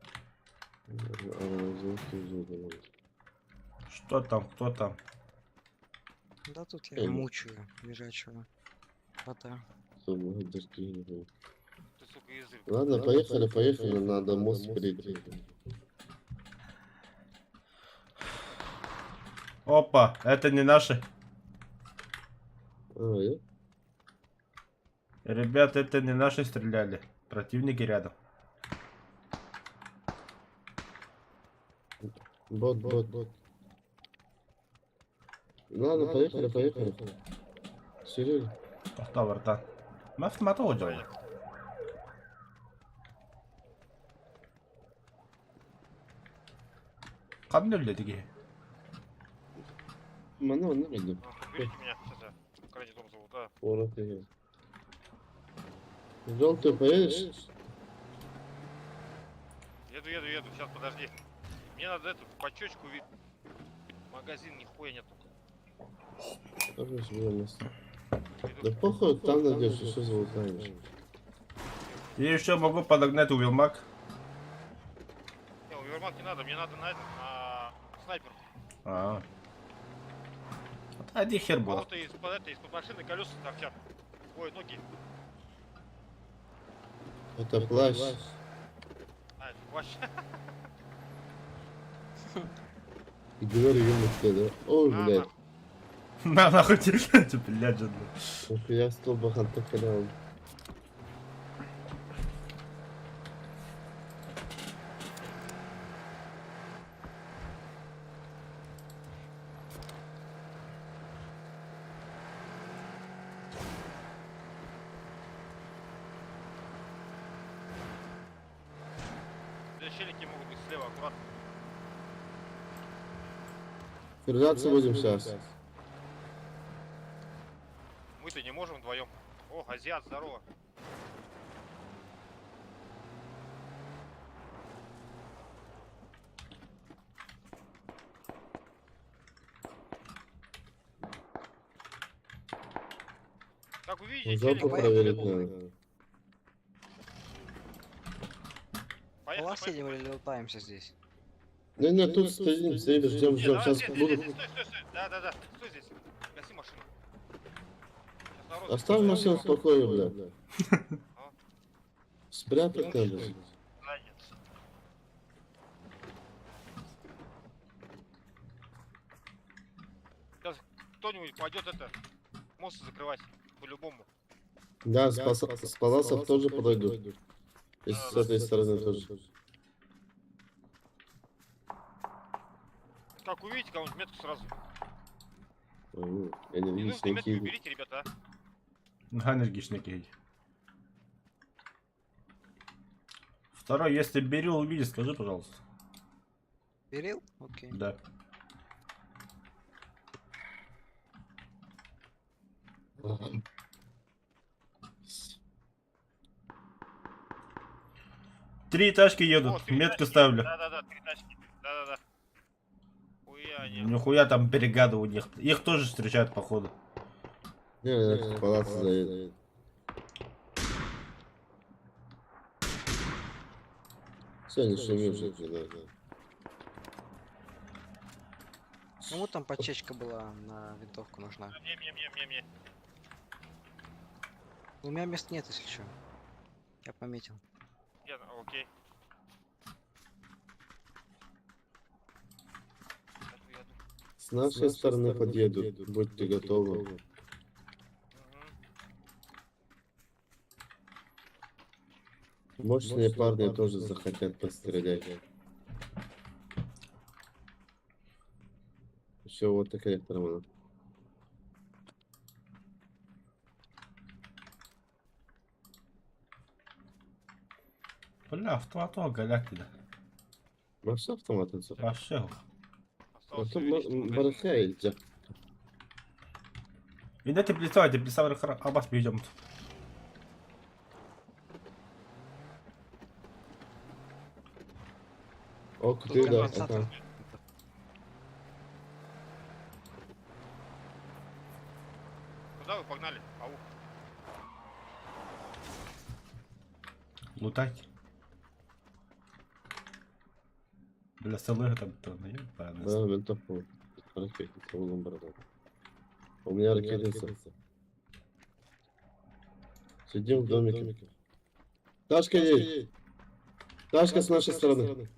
Что там, кто там? Да тут я Эй. мучаю лежачего. Кота. То есть Сука, язык. Ладно, поехали, поехали, надо мост перейти. Опа, это не наши. А, я? Ребят, это не наши стреляли. Противники рядом. Бот, бот, бот. Ладно, поехали, поехали. Серега. Тоқтаа, братан. Ма автоматы оджой. Ханна өллө Мана онно кэллим. Нахуй, Берите меня, сейчас я. Крайний дом зовут, да. Порох деген. Желтый поедешь? Еду, еду, еду, сейчас подожди. Мне надо эту почечку видеть. Магазин нихуя нету. Тоже себе место. Иду. Да похуй, там найдешь, еще залутаешь. Я еще могу подогнать уилмак. Не, увермак не надо, мне надо на этот, на снайперку. А. Один хер У был. кого-то из-под этой, из-под машины колеса торчат. Ой, ноги. Это плащ. А, это плащ. И говорю ему да? Ой, На, блядь. На нахуй тебе, блядь, же. Нахуя столба ханта халял. Да, Челики могут быть слева, аккуратно. Стреляться будем сейчас. Мы-то не можем вдвоем. О, азиат, здорово. Как увидите, Жопу челика, проверить надо. поехали, Палас поехали. едем или лутаемся здесь? Не, не, тут стоим, стоим, ждем, Не, ждем. давай, Сейчас здесь, здесь, буду. здесь, стой, стой, стой. Да, да, да, стой здесь. Гаси машину. Сейчас народ Оставь запустят. машину в покое, бля. Спрятать надо. Да, нет. Сейчас кто-нибудь пойдет это мост закрывать по-любому. Да, с пас- с паласов тоже подойдут. И с этой стороны тоже. Как увидите кого-нибудь метку сразу. Ой, ну, Не нужно метку Энергичный уберите, ребята. а. Энергичный кейт. Второй, если берил увидишь, скажи, пожалуйста. Берил? Окей. Да. Три тачки едут, О, три метку тачки. ставлю. Да-да-да, три тачки. Да-да-да. Хуя они. Нихуя там бригада у них. Их тоже встречают, походу. Не, я в палас заеду. Все, не шуми уже, да, да. Кому там подчечка была на винтовку нужна? Мне, мне, мне, мне, мне. У меня мест нет, если что. Я пометил. Я, окей. Еду, еду. С нашей стороны подъедут, будьте готовы. Мгм. Мощные парни тоже захотят пострелять. Еще вот такая нормально. Бля, автомат галактика. Вообще автомат это. Вообще. Осталось А то увеличить магазин. барахаете. Видать, теплица, теплица, абас идем. О, Тут ты да, компенсатор. ага. Куда вы погнали? Ау. Лутать. Бля, СЛГ там, там, ебаный. Да, винтовку. Ракетница, углом борода. У меня ракетница. Сидим в домике. Ташка едет. Ташка с нашей стороны.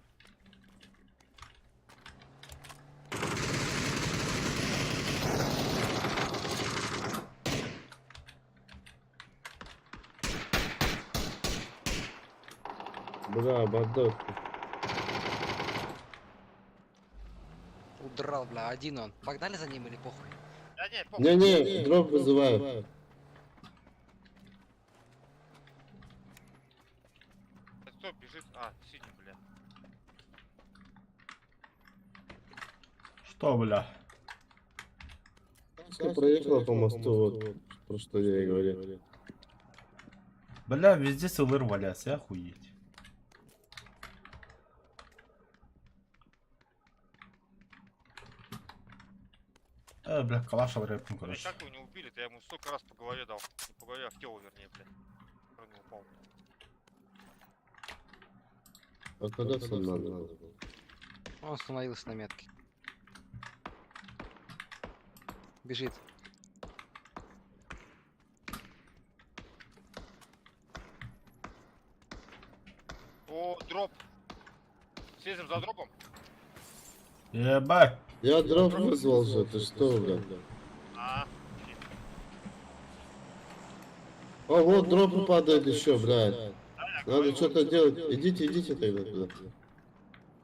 Бля, бардак. Удрал, бля, один он. Погнали за ним или похуй? Да не, похуй. Не-не, дроп вызываю. Кто бежит? А, синий, бля. Что, бля? Ташка проехала по мосту, вот, про что я и говорил. Бля, везде СЛР валяется, охуеть. Бля, калаша рэпнул, Бля, короче. как его не убили-то? Я ему столько раз по голове дал. Не по голове, а в тело, вернее, бля. Он не упал. А колеса надо было. Он остановился на метке. Бежит. О, дроп. Съездим за дропом? Ебать. Я дроп вызвал же, ты что, бля? А, А вот дроп падает еще, блядь. да, я Надо говорю, что-то делать. Идите, идите тогда туда.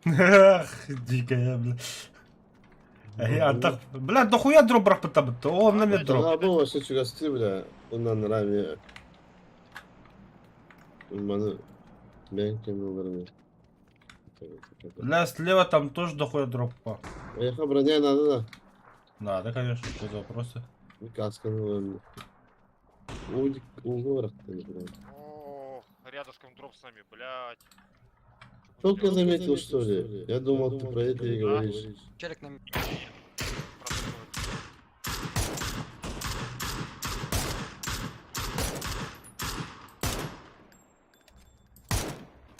Ах, дикая, бля. Эй, а так, бля, дохуя дроп брахпыта О, на мне дроп. Да, был вообще чугасты, бля. Онан раме. Маны. Бянками Бля, слева там тоже дохуя дроп упал. Поехал броня надо, да. Надо, конечно, что за вопросы. Каска ну Угорах ты, блядь. О, рядышком дроп с нами, блядь. Чё Только будем делать? заметил, что ли? Я думал, ты про это и говоришь. Челик на Не-не-не. Про такое.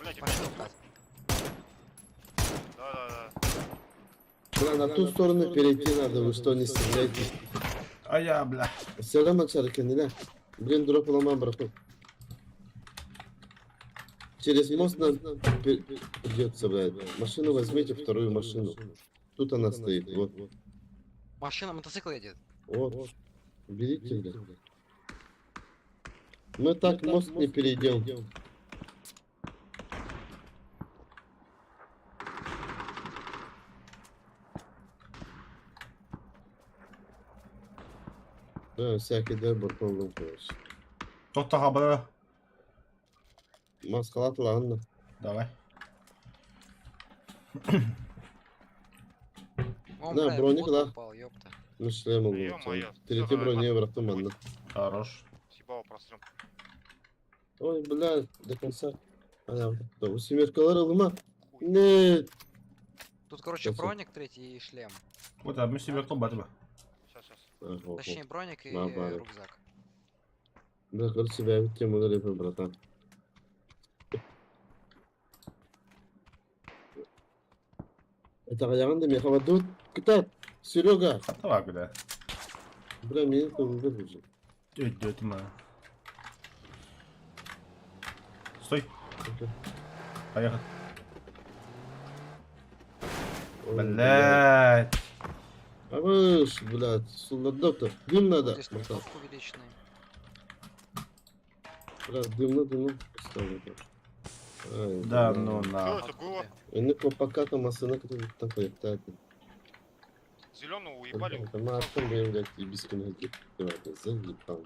Блядь, опять пошел, дроп. брат. Да-да-да. Бля, на ту сторону перейти надо, вы что, не стреляете? А я, бля. Все равно чарки, Блин, дроп ломаем, братан. Через мост нам придется, блядь. Машину возьмите, вторую машину. Тут она стоит, вот. Машина, мотоцикл едет. Вот. Берите, блядь. Мы так мост не перейдем. Да, всякий дебор, короче. Кто-то, бля. Маскалат, ладно. Давай. Он, Да, бля, в броник, воду да. упал, ёпта. Ну, шлем он. Ё-моё, Третий всё, давай, броня, братан, ладно. Хорош. Съебало прострел. Ой, бля, до конца. А, да, у семеркалар лума. Хуй. Нет. Тут, короче, Сейчас я- броник третий и шлем. Вот, а мы себе кто батьба. Сейчас, сейчас. Точнее, броник и На баре. рюкзак. Да, короче, я тему ударил, братан. Это Аянда Михавадут. Китай, Серега. Давай, бля. Бля, меня это уже. Идет, ма. Стой. Поехали. Блять. А вы ж, блядь, солдат-то. Дым надо. Здесь братан. винтовку увеличенный. Бля, дымно, дымно. Ставлю, бля. Ай, Да, бля. ну Что на. это было? Ну, пока там машина, которая там поехала. Зеленого уебали. Там аттым, блядь, и без заебал.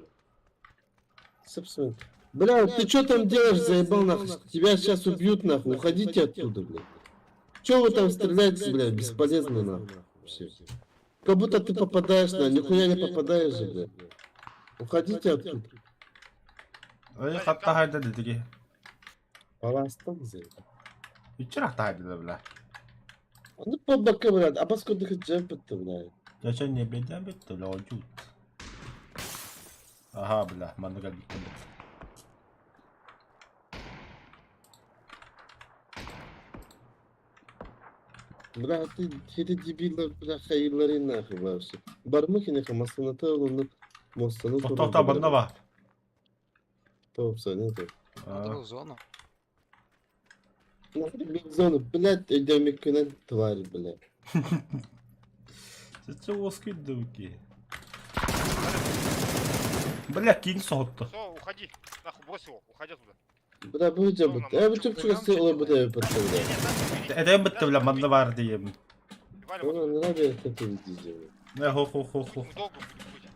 Собственно. Бля, ты что там делаешь, заебал нахуй? Тебя сейчас убьют нахуй, уходите оттуда, блядь. Че вы там стреляете, блядь, бесполезно нахуй. Вообще. Как будто ты попадаешь, на, нихуя не попадаешь же, блядь. Уходите оттуда. Эй, хатта хайда дедиги. Паластан заебал. Вчера хайда, бля. Ну по бокам, блядь, а поскольку ты джемпет-то, блядь. Я что не беда, бит, бля, отют. Ага, бля, манга Бля, ты, ты дебил, бля, хайыллары нахуй вообще. Бармыки нахуй, масыната, оны, мостаны Тоқта, баннава. Топ, нет. А. Надо в зону. Нахуй зону, блядь, өйдөммүккүнэн тварь, блядь. Сече оскидывки. Бля, кинь сотто. Все, уходи. Нахуй, брось его, уходи оттуда. Бля, бу дьабыт. Э, бу чупчугас олорбут эбит бля. Эдем бітті, бля, манна бар дейм. Валим Она нравится это видео. Не, хо хо хо хо. Мы долго будем быть.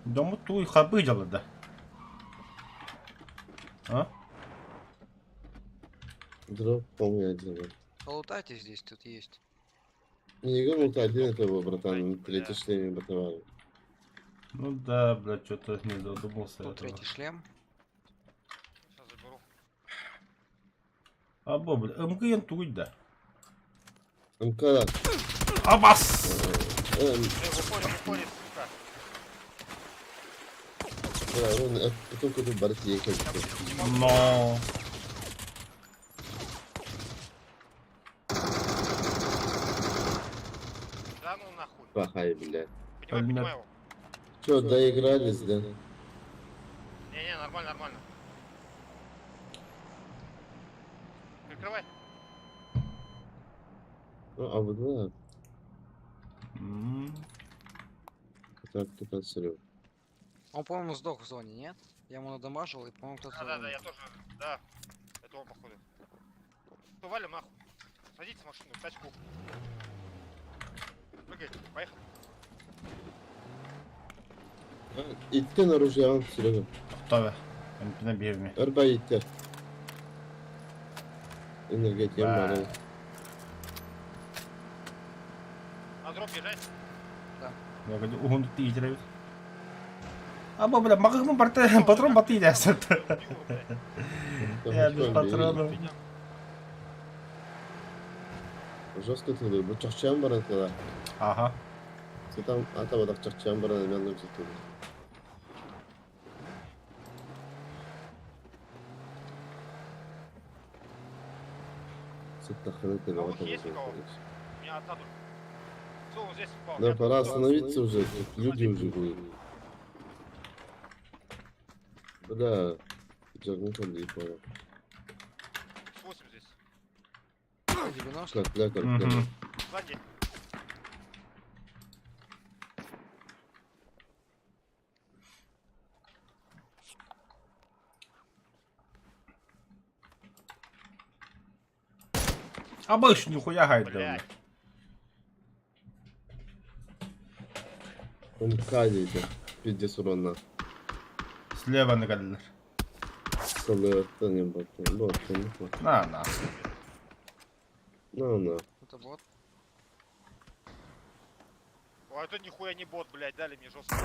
Дому туй хабы да. А? Дроп, по-моему, один. Полутайте здесь, тут есть. Не говорю, один этого, братан, третий шлеме братан. Ну да, бля, что-то не додумался Тут этого. третий шлем. Сейчас заберу. Або, бля, МГН туй да. МК. Абас! Выходит, выходит, сука. Бля, он потом куда барти как Но. Да ну нахуй. Пахай, бля. Поднимай, поднимай его. Чё, доигрались, да? Не-не, нормально, нормально. Прикрывай. Ну, а вот да, М. так, тут отсырю. Он, по-моему, сдох в зоне, нет? Я ему надамажил, и, по-моему, кто-то... Да-да-да, я тоже, да. Это он, походу. Что, валим нахуй. Садитесь в машину, в тачку. Прыгай, поехали. Иттен оружие, он, Серега. Тоқта, МП-на берме. Арба иттер. Энергетия Ба. мара. На дроп езжай. Я говорю, угон ты играют. Або, бля, мағығым барты, патрон баты идәсі. Убью, блядь. Я без патронов. Жестко ты bu чахчан баран кала. Ага. Сетам ата бадак чахчан баран мен лучше тут. Сеттаханы ты А вот есть у кого? У меня одна только. Все, он здесь упал. Да Я пора тут остановиться уже, тут люди уже будут. Да, Джармухан не понял. 8 здесь. 90. Как, да, как, да. Мгм. Сзади. Абыш, нихуя гайда. Блядь. Он кадит, пиздец урона. Слева нагалилер. Салата не бот, бот, не бот. На, на. На, на. Это бот. О, это нихуя не бот, блядь, дали мне жестко.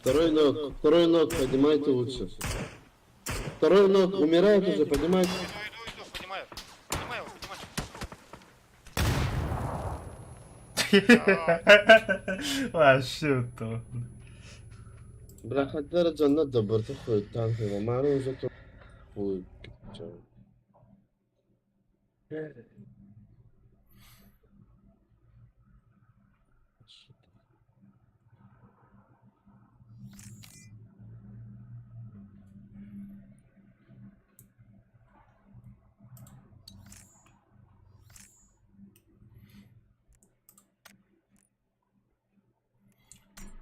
Второй ног, поднимайте лучше. Второй ног, умирает уже, поднимайте. Иду, иду, иду, поднимаю. Поднимаю его, поднимаю. Вообще то. Бляха, درجة ندبر تخوي التانك ما روزته خوي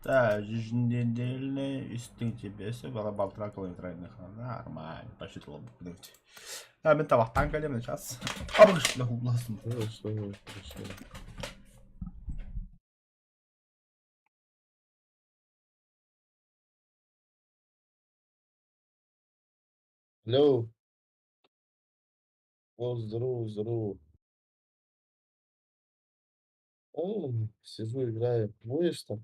Так, еженедельный инстинкт тебе балтра километральных. Нормально, посчитал бы. Да, мен табақтан келемін сейчас. Абыш, бля, уласым. Хорошо, хорошо. Алло. О, здорово, здорово. О, сижу, играю. Будешь там?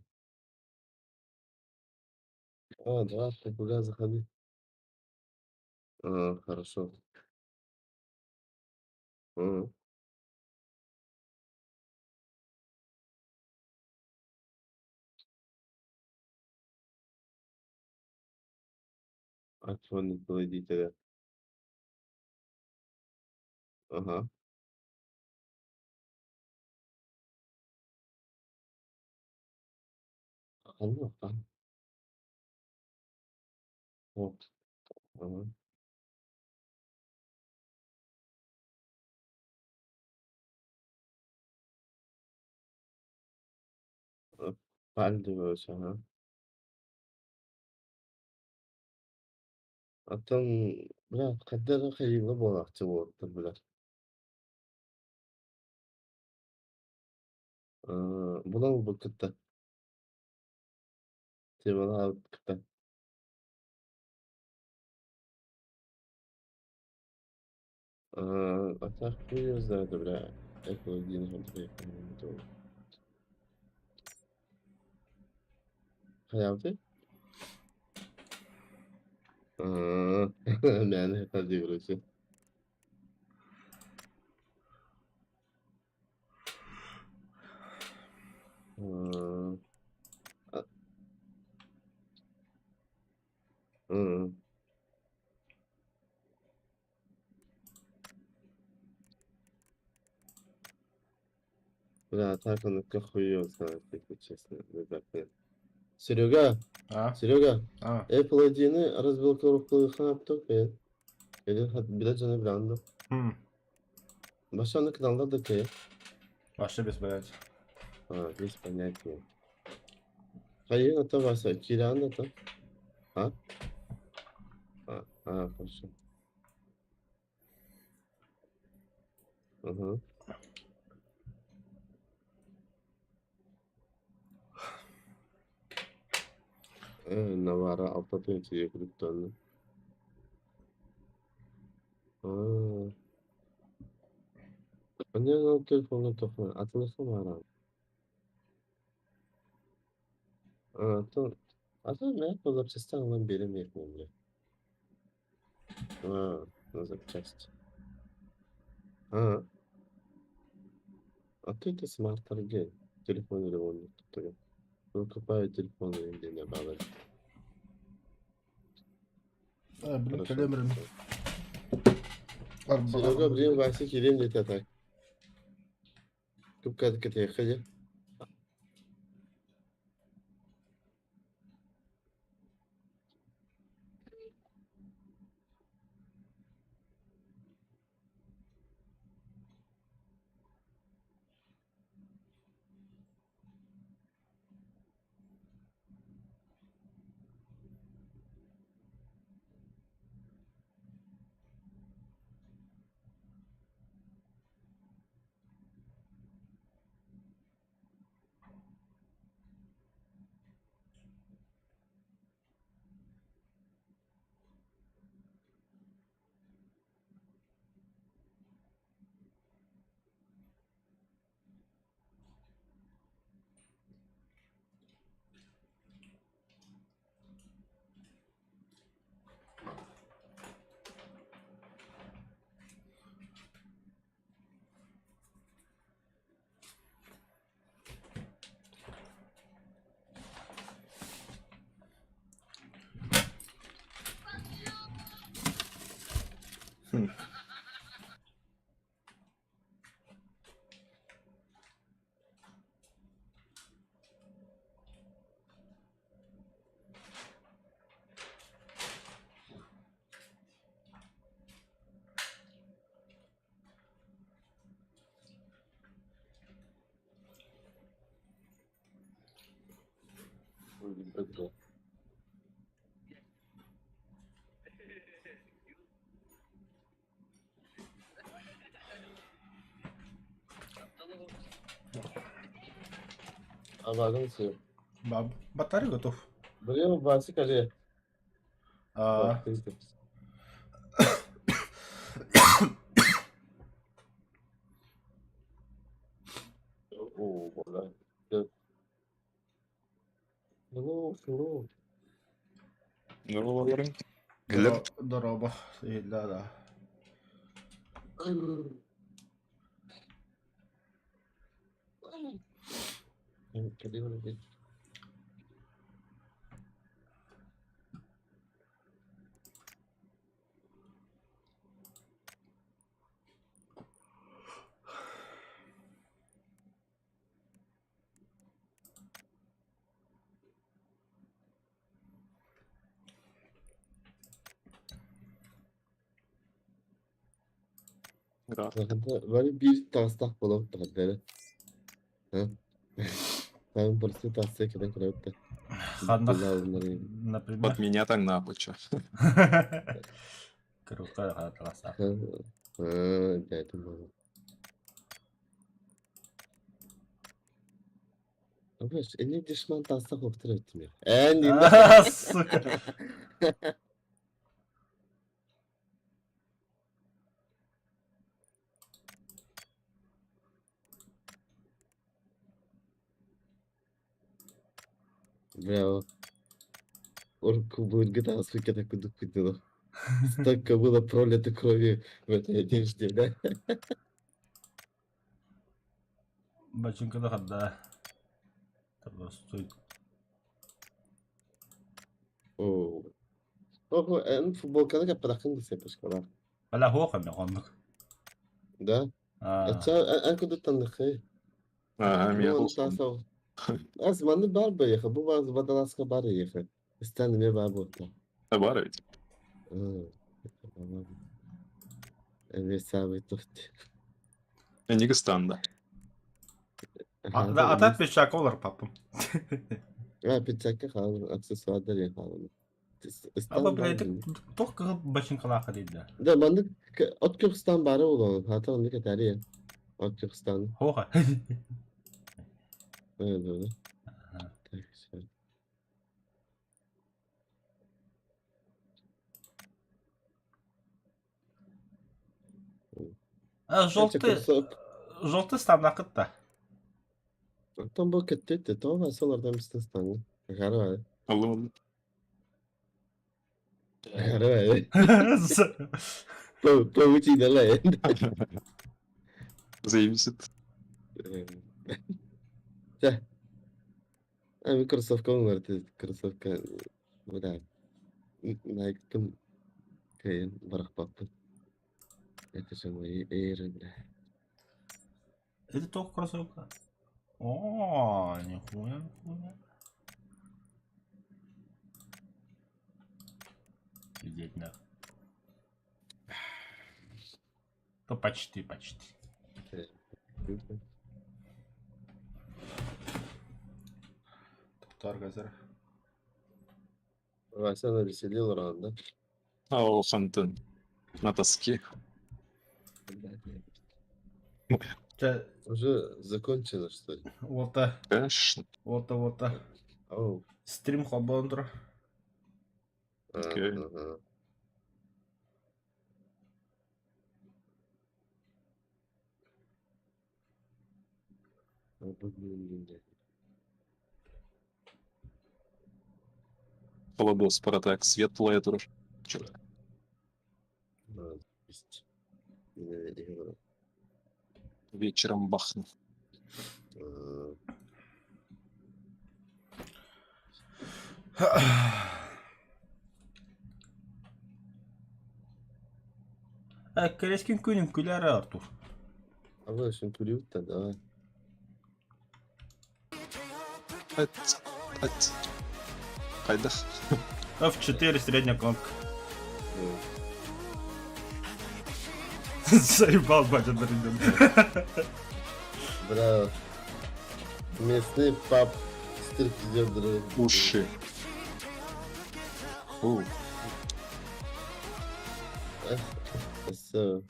А, да, ты куда заходи? А, хорошо. А. Айфон производителя. Ага. Ханна? Вот. Ага. Пальдевич, ага. Оттон, бля, хайдах эрэ хайыыга буолаахчы буолуохтар, бля. Булан ылбыт кытта. Тималаабыт кытта. А так хуй её знает, бля. Apple 1 Хайаабытый? Аа, мээнэ хатыы короче. Аа, м. Бля, так он хуй её знает, если честно, ребята. Серега, А? Серега, А. Apple ID-ни разблокировкалыахха сөп Или билэ дьоно билэҕин дуо? Хм. Вообще каналлар да кэ? Вообще без понятия. А, без понятия. Хайыан ата Вася, киирэҕин да ата? А? А, а, хорошо. Ага. Навара алта тыһыынча криптоны. Аа. Онон телефоҥҥа тохтоон атыылаһан баран. Аа, то атын мэ запчастан ылан биэриэм бля. Аа, на запчасти. Аа. А ты это смарт-торги. Телефон или он Выкупаю телефон или не бабы. А, блин, Хорошо. кэлэмрин. Серега, блин, Вася, киирэн диэтэ так. Купка кэтиэххэ дьэ. Абаҕын сиэ. Батарей готов. Блин, Вася, скажи. А, О, бля. Hello, hello. Здорово, Глеб. Дороба. Да, да. Бары биир таҥастаах буолабыт да эрэ. Там просто тахса кэлэн көрөбүт да. Ханна, например? Вот меня так нахуй, чё. Круто, класса. Эни дешман таста хоптор эттим. Эн Сука. Бля, Орку будет GTA, сука, так куда кудило. Столько было пролито крови в этой одежде, да? Бачинка да. Там стоит. О. Ого, эн футболканы каппатаххын десеппешкалар. Бля, хоха мен оннук. Да? Ача эн кудуттанныхы. Ага, меня Аз манны бар быйыхы, бу бар водолазка бар ыйыхы. Истан эме бар буолта. Бар ведь. Эме самый тут. Нигостан, да. А так пиджак олар папам. А, пиджакка хаалын, аксессуардар я хаалын. Аба, блядь, только бачинкалаха дейді. Да, маннык от Кыргызстан бары болон. Хата онны кетери. От Кыргызстан. Хоха. Да. Так, всё. А, желтый, желтый станақыт та. Оттон бу кеттит, то васолардан бистен станга. Гарва. Алло. Гарва. Получи далай. Зависит. Да. А кроссовка он кроссовка. Бля. Найктым кайын барахпаппын. Это же мои эйры, бля. Это только кроссовка. О, нихуя, нихуя. Пиздеть нахуй. То почти, почти. Тоқтар қазір. Вася навеселил рано, да? Ау, Хантон. На тоске. Уже закончено, что ли? Ота. Конечно. Ота, ота. Оу. Стрим хобондра. Окей. Ага. Холодос, протек, светлая тоже. Черт. Вечером бахну. Кәрескен күнін күләрі, Артур. А вы очень курил-то, давай. Хайда. F4 средняя кнопка. Заебал, батя, ребенка. Бра. Местный паб стриптизер. Уши. О. Все.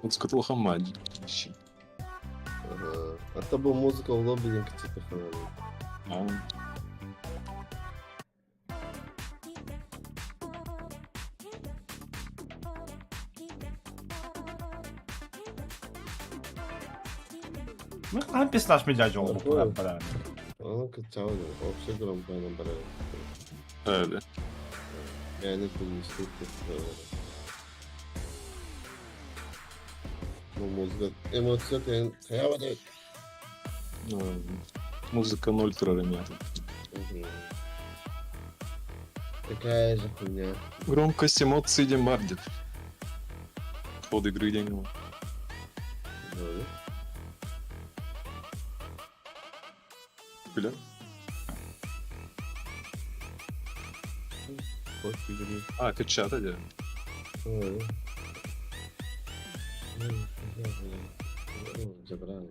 Вот скотлохамади. Ага. А то был музыка в лобби, типа А. Ну, там персонаж медяжий ол бұл бара. Ну-ка, чао, вообще громко она брала. Да. Я не помню, Ну, музыка, эмоция, ты Музыка ноль тролля. Такая же хуйня. Громкость эмоций дембардит. Ход игры деньги. Бля. Ход игры. А, качата, да. Забрали.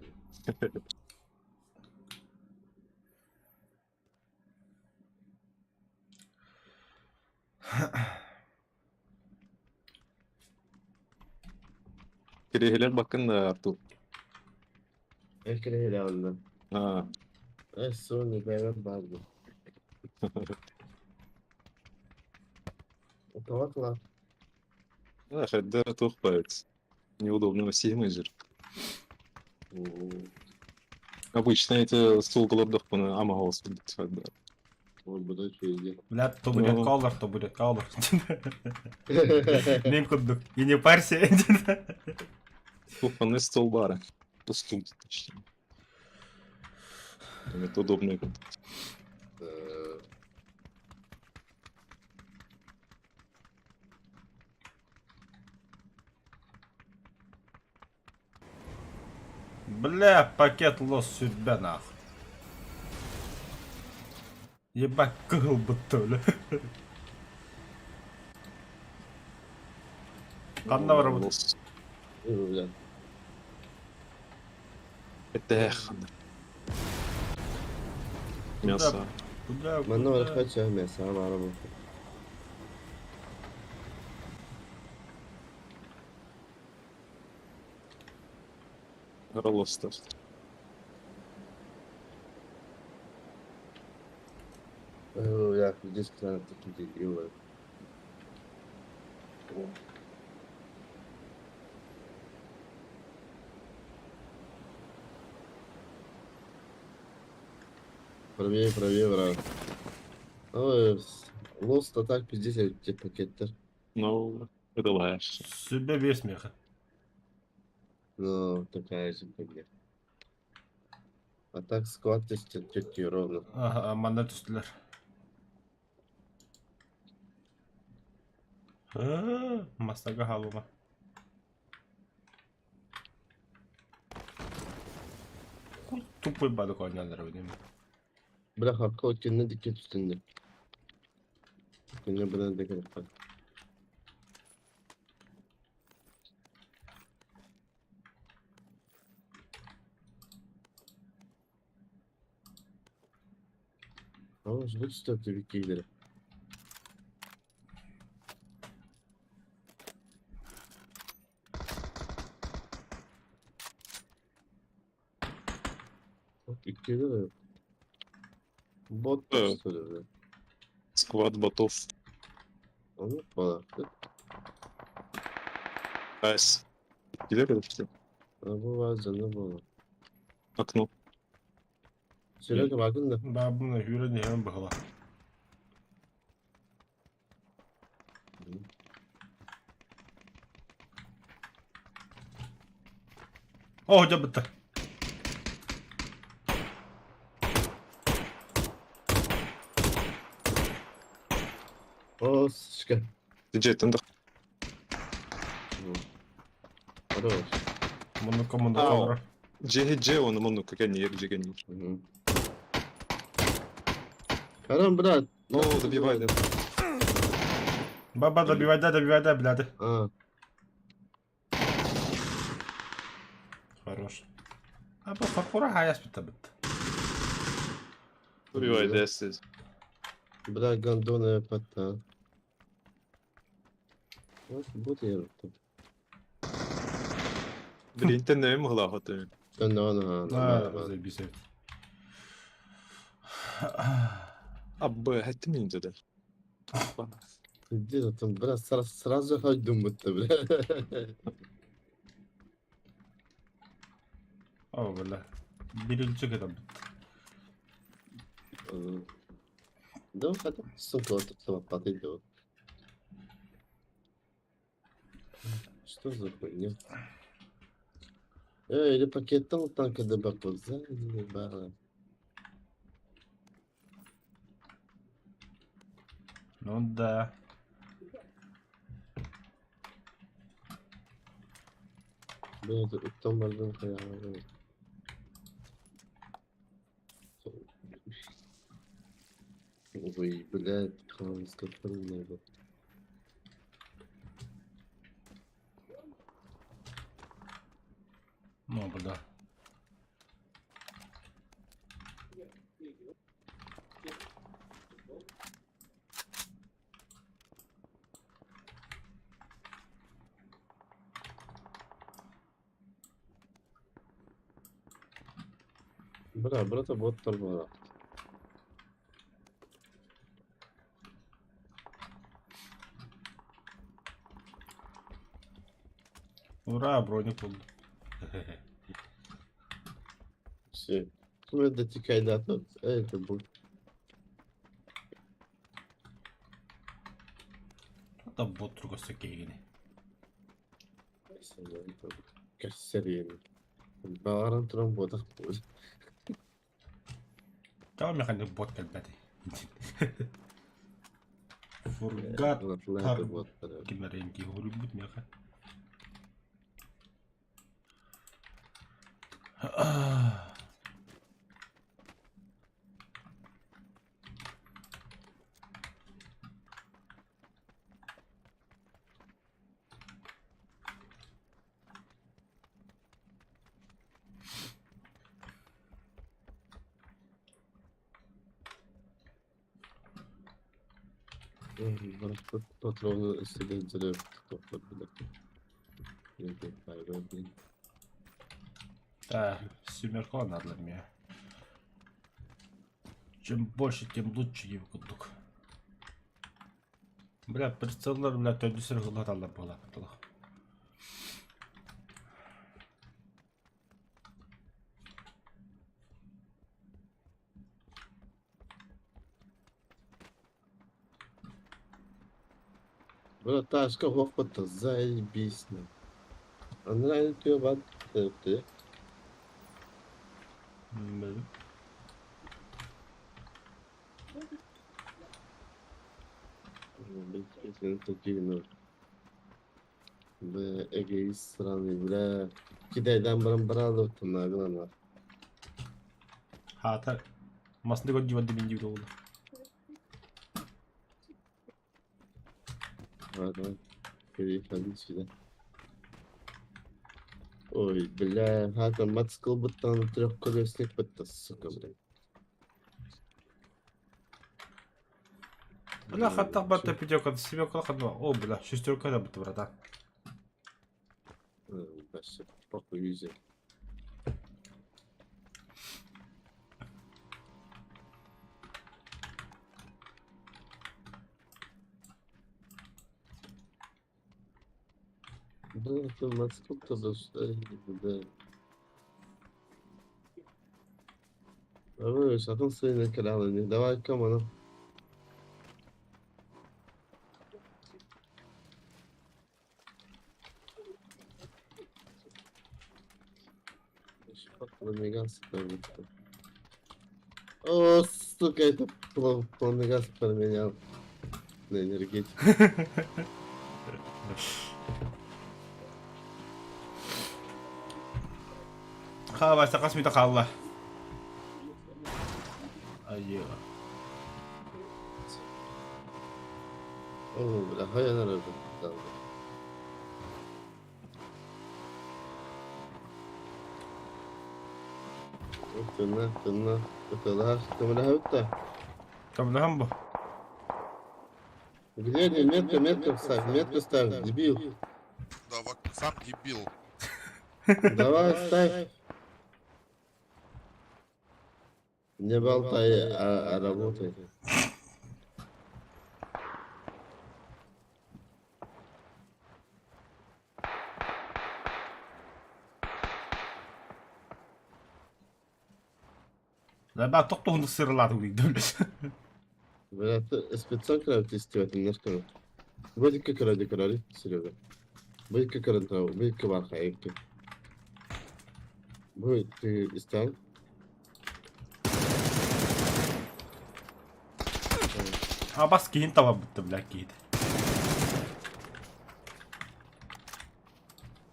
Кириэһилэр баккын да, Артур. Эккирэ онно. А, Э, Соня, бэйэм баарбын. Тоҕо да, хайда туох баар. Неудобно сигмайзер. Обычно эти стул голодов ама голос да. Ой, буду чуйде. Бля, то будет Ну. колор, то будет колор. Мин курдук. И не парься. Кухонный стол бара. Ну, стул, точнее. Там Это удобно. Бля, пакет лос сюда нахуй. Ебать, кыл будто, бля. Ханна барабыт. Лос. Бля. Это ханна. Мясо. Куда, Манна куда? барахача мясо, барабы. Ролоста. Бля, здесь надо такие делают. Правее, правее, брат. Ой, лост а так пиздец, тебе пакеттер. Ну, это лаешь. Себе весь смеха. Ну, такая же фигня. А так склад тети ровно. Ага, манна түстүлэр. Мастага халума. Хуй тупой бадык ойнандар бедим. Бля, хапка өткенне дике түстүндө. Күнне бына деген хап. Aa, жгут стоп биккилери. Иккилери. Бот Э. söyledi. Сквад ботов. Onu falan. Айс. Кидали что? Bu var canım bu. Окно. Серега bakın da. Бабына хүрен иһэн быһыла. О, дьэ бытта. O sıçka. Диджей, тендер. Хорош. Мунука мунука. Ау. олорор. Джи, он муну, как они, джи, Karan брат. Ну, добивай, да. Баба добивай, да, добивай, да, блядь. А, Хорош. А бу фарфора хаяс битта бит. Добивай, да, здесь. бля, гондона пота. Вот, вот я тут. Блин, ты не могла готовить. Да, ну, ну, А, ну, заебись. А, Б, это не туда. Где там, бля, сразу, сразу хоть думать-то, бля. О, бля. Бирилчик это бит. Да, хотя, сука, вот тут лопатой делал. Что за хуйня? Эй, или пакеттан танка добавил. Заебало. Ну да. Бля, это там можно хуя. Ой, блядь, хамская хуйня. Ну, бля. Бра, брата боттар бара. Ура, броник булдум. Все. Ну, это тикайда, это будет. Да бот другой кейгини. Кассерин. Бааран туран буотах буол. Тоҕо механик бот кэлбэтий? Фургат Латлайта буоттара. кимэрэнки хоруйбут миэхэ. Патроны сидензелер Да, семерка надо мне. Чем больше, тем лучше его курдук. Бля, прицеллар, бля, төндүсөр хылаталлар буолар. Бля, ташка хоппата, заебись на. Андрей, ты бат, ты. Бля, эгоист сраный, бля. Кидайдан баран баран тунагылана. Хаатар. Масны көрдүү бадды мин диир буолла. Давай, давай. Переходи сюда. Ой, бля, хата мотоцикл будто на трехколесник будто, сука, блядь. Бля, хаттах батта пятерка, семерка хатма. О, бля, шестерка да бутта, братан. Вообще, похуй изи. Бля, это мотоцикл-то да. Давай, атын свои каналы, давай, кому Пламегаз О, сука, это пламегаз поменял на энергетику. Хаава, сакас мита хаалла. Айыы. О, бля, хайа народ. Тына, тына, тына, тына, Көмөлөһөн бу. Где они? Метка, метка ставь, метку ставь, дебил. Да, сам дебил. Давай, ставь. Не болтай, а работай. Да, тохтоһун сырылааты диир. Бля, ты специально тестировать немножко. Вроде как ради короли, Серега. Будет как ради, будет как Будет ты истал. Абас киһин таба бутта, бля, киһит.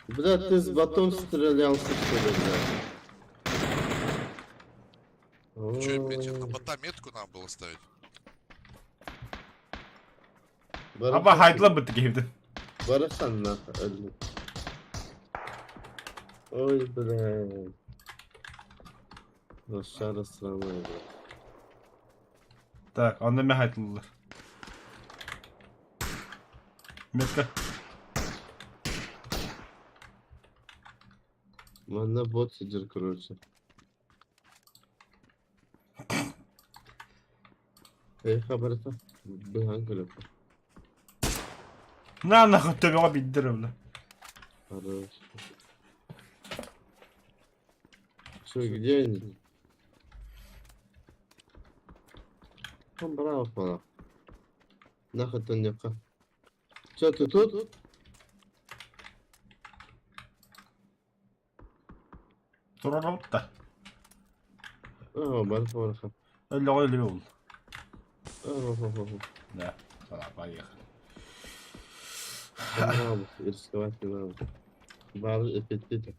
Бля, ты с ботом стрелялся, что ли, бля? Че, опять на бота метку надо было ставить? Аба хайдла бутта киһибит. Барасан нахуй. Ой, блядь. Лошара сраная, блядь. Так, онно эмэ хайтыллар. Метка. Манна бот сидит, короче. Эй, хабарта. Быһан көлөппө. На нахуй төбөҕө биирдэр бля. Хорош. Что, где они? Там браво пора. Нахуй тонняка. Че, ты тут? Турар да. Оо, барха барха. Өллөҕө өлүө ол. Оо, Да, давай, поехали. Браво, рисковать не надо. Бар аппетита.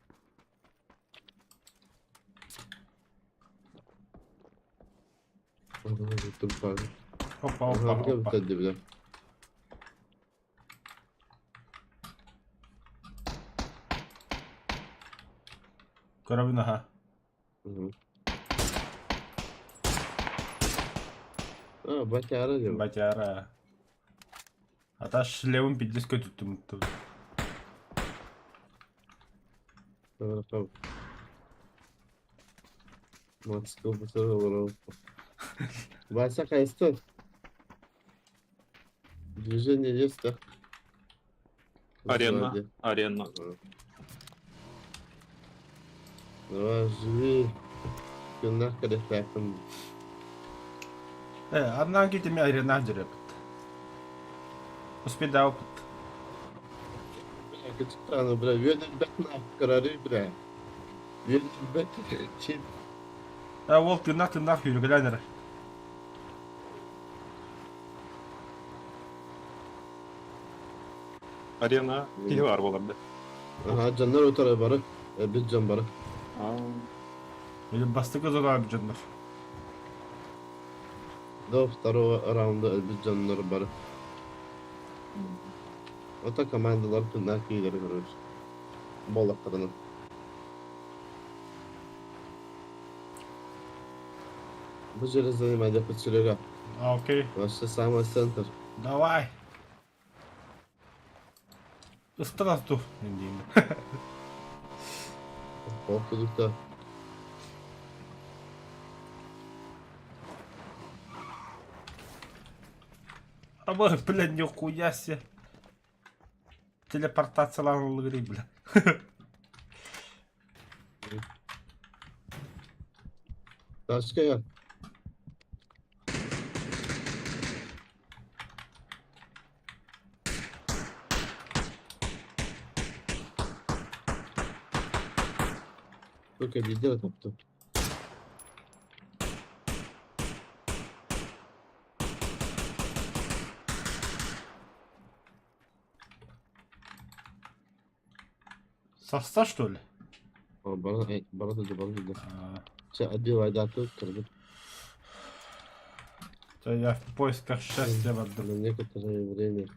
Тупа. Опа, опа, опа. бля. Көрөбүн аха. А, батяра диэн. Батяра. Ата шлемин пиздец көтүттүм. Москва олорор. Вася хайста. Движение есть, да? Арена. Сзади. Арена. Ага. Давай, живи. Күннэх кэлэхтээхпин. Э, одна китими арена дерепт. Успедал. Бля, кычытааны, бля, үөдэлбэт нахкарары, бля. Үөдэлбэт чип. Э, ол тыынах тыынах yürüгеләнер. Арена киһи бар буолар да. Ага, дьоннор утары бары. Бит дьон бары. Или бастыкы зона бюджетнер. До второго раунда өлбүт дьоннор бары. Ото командалар тыыннаах киилэр короче. Буоллахтарына. Бу жере занимать Серега. Окей. Вообще самый центр. Давай. Ыстан ту. Индийм. Полкудукта. А мы, блядь, нихуя себе. Телепортацияланыл бля. Ташка Только везде топту. Соста, что ли? О, бара, бара да, бара да. А, Чэ, отбивай дату, кыргыт. То я в поисках счастья в На некоторое время.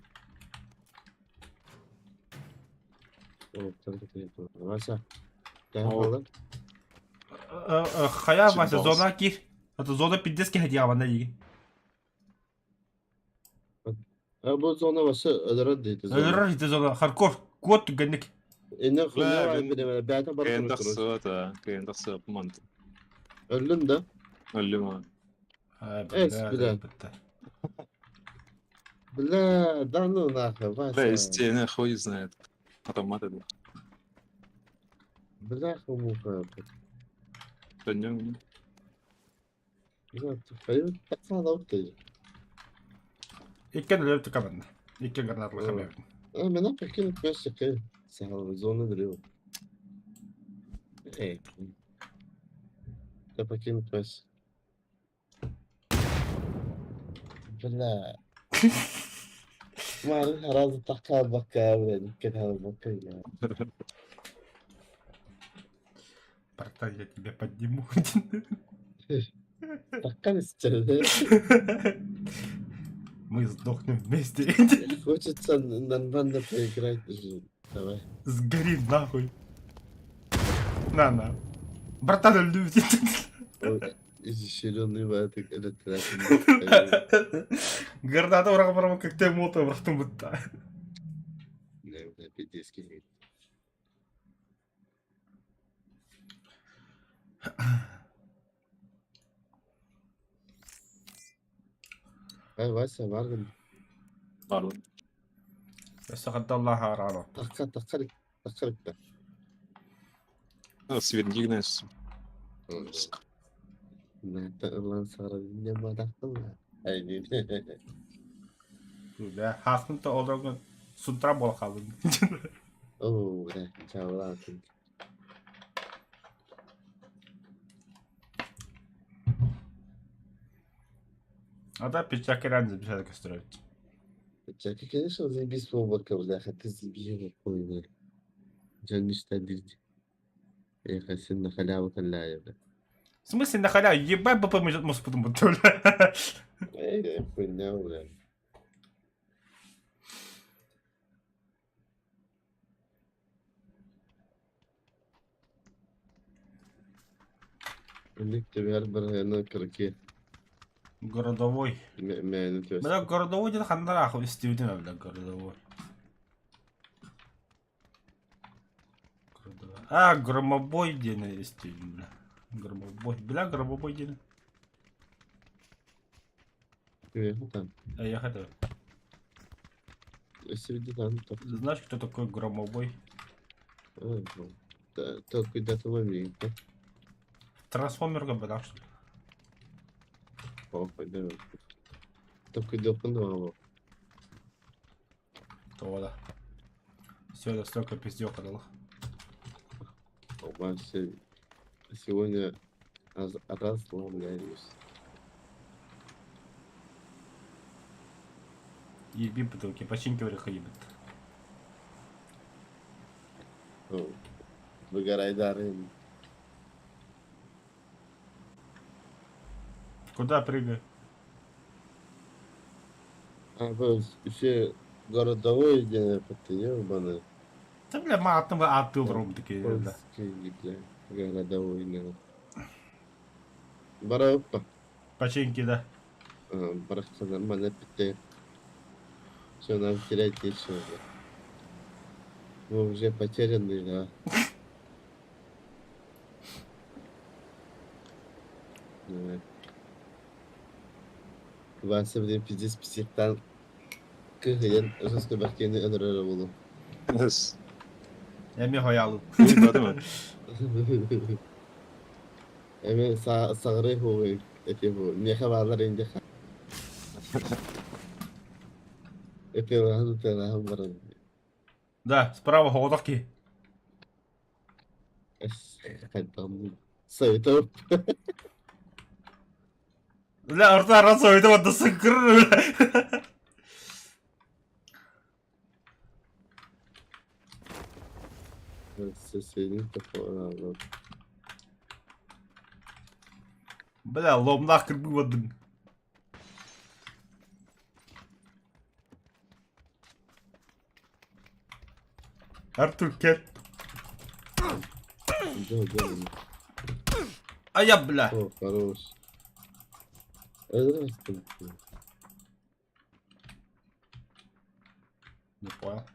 О, центр телефона. Вася, ты О. было? Хая, Вася, Чембалс. зона кир. Это зона пиздец киһи на иги. А бу зона вообще өлөрөр дейт. Өлөрөр ити зона. Хардкор. Код түгэнник. Эне Бля, хуйня мен- билеме, бәйті бар Кыйын короче. тахсыа кыйын тахсыа мант. Өллүм да. Өллүм Ай, Эс, бля, бля. бля. Бля, да ну нахуй, Вася. Бля, из стены хуй знает. Автомат это. Бляха муха. Днем. Бля, ты поют, пацана ты. Иккен өлөп түкәмән. Иккен гранатлы хәмәбин. А, меня покинуть вместе, кай. Сал, зоны дрю. Эй. Да покинуть вас. Бля. Мары разы такка бакка, бля, никогда бакка. Братан, я тебя подниму. Такка не стреляй. Мы сдохнем вместе. Хочется нормально поиграть же. Давай. Сгори нахуй. На, на. Братан өлдүбүт. Изощренный баатык электроатын. Граната ураҕа бараммын коктейль молотова бырахтым бытта. Пиздец киһи. Ай, Вася, баргын. Бардым. Өссө хаддаллаах аараан Тахха, тахха, тахха Свердигнес. Ылан Бля, хаахтын да олорон сунтара буола хааллым. Оо, бля, чаалаатын. А да, пиджак реально записали строить. Пиджаки, конечно, заебись облако, бляха, ты заебись, хуй, бля. Дьон мечта дирди. Эх, син на халяву халляя, бля. В смысле на халяву? Ебать БП мозг потом бля. Эй, хуйня, бля. Инник түбэр барыһыана кыракый Городовой. мээнэ Бля, түөстэ. городовой диэн ханна аахы истибитим бля, городовой. Городовой. А, громобой диэн истибитим, бля. Громобой. Бля, громобой диэн. Үөһэ там. А я хотел. Өссө там топ. Знаешь, кто такой громобой? Толкуйдатыма миигин. Трансформерга бля, что ли? Похуй, Толкуйдуохпун да То да. Все, это столько пиздёка дал. Вообще, сегодня расслабляюсь. Еби бутылки, починки вреха ебет. Выгорай дары. Куда прыгай? А, все городовой где ебаный. Да бля, матом атыл ром такие, да. Польский, бля, городовой, да. Бараппа. Починки, да. Барахта нормально питает. Все, нам терять нечего. Бля. Мы уже потерянные, да. Давай. Вася, блин, пиздец, психтан. Кыһыйан жестко бэркиэни өлөрөр буолу. Я мега Уйбатым. Эми саҕырый хугуй эти бу меха баалар инде Этилаһын ытыалаһын баран. Да, справа холодовки. Хайдам Советов. Бля, орта раз ойду да сыкыр. Соседний такой. Бля, ломнах кырбы вадым. Артур, кел. Да, да. А я, бля. О, хорош. Здравствуйте. Не понял.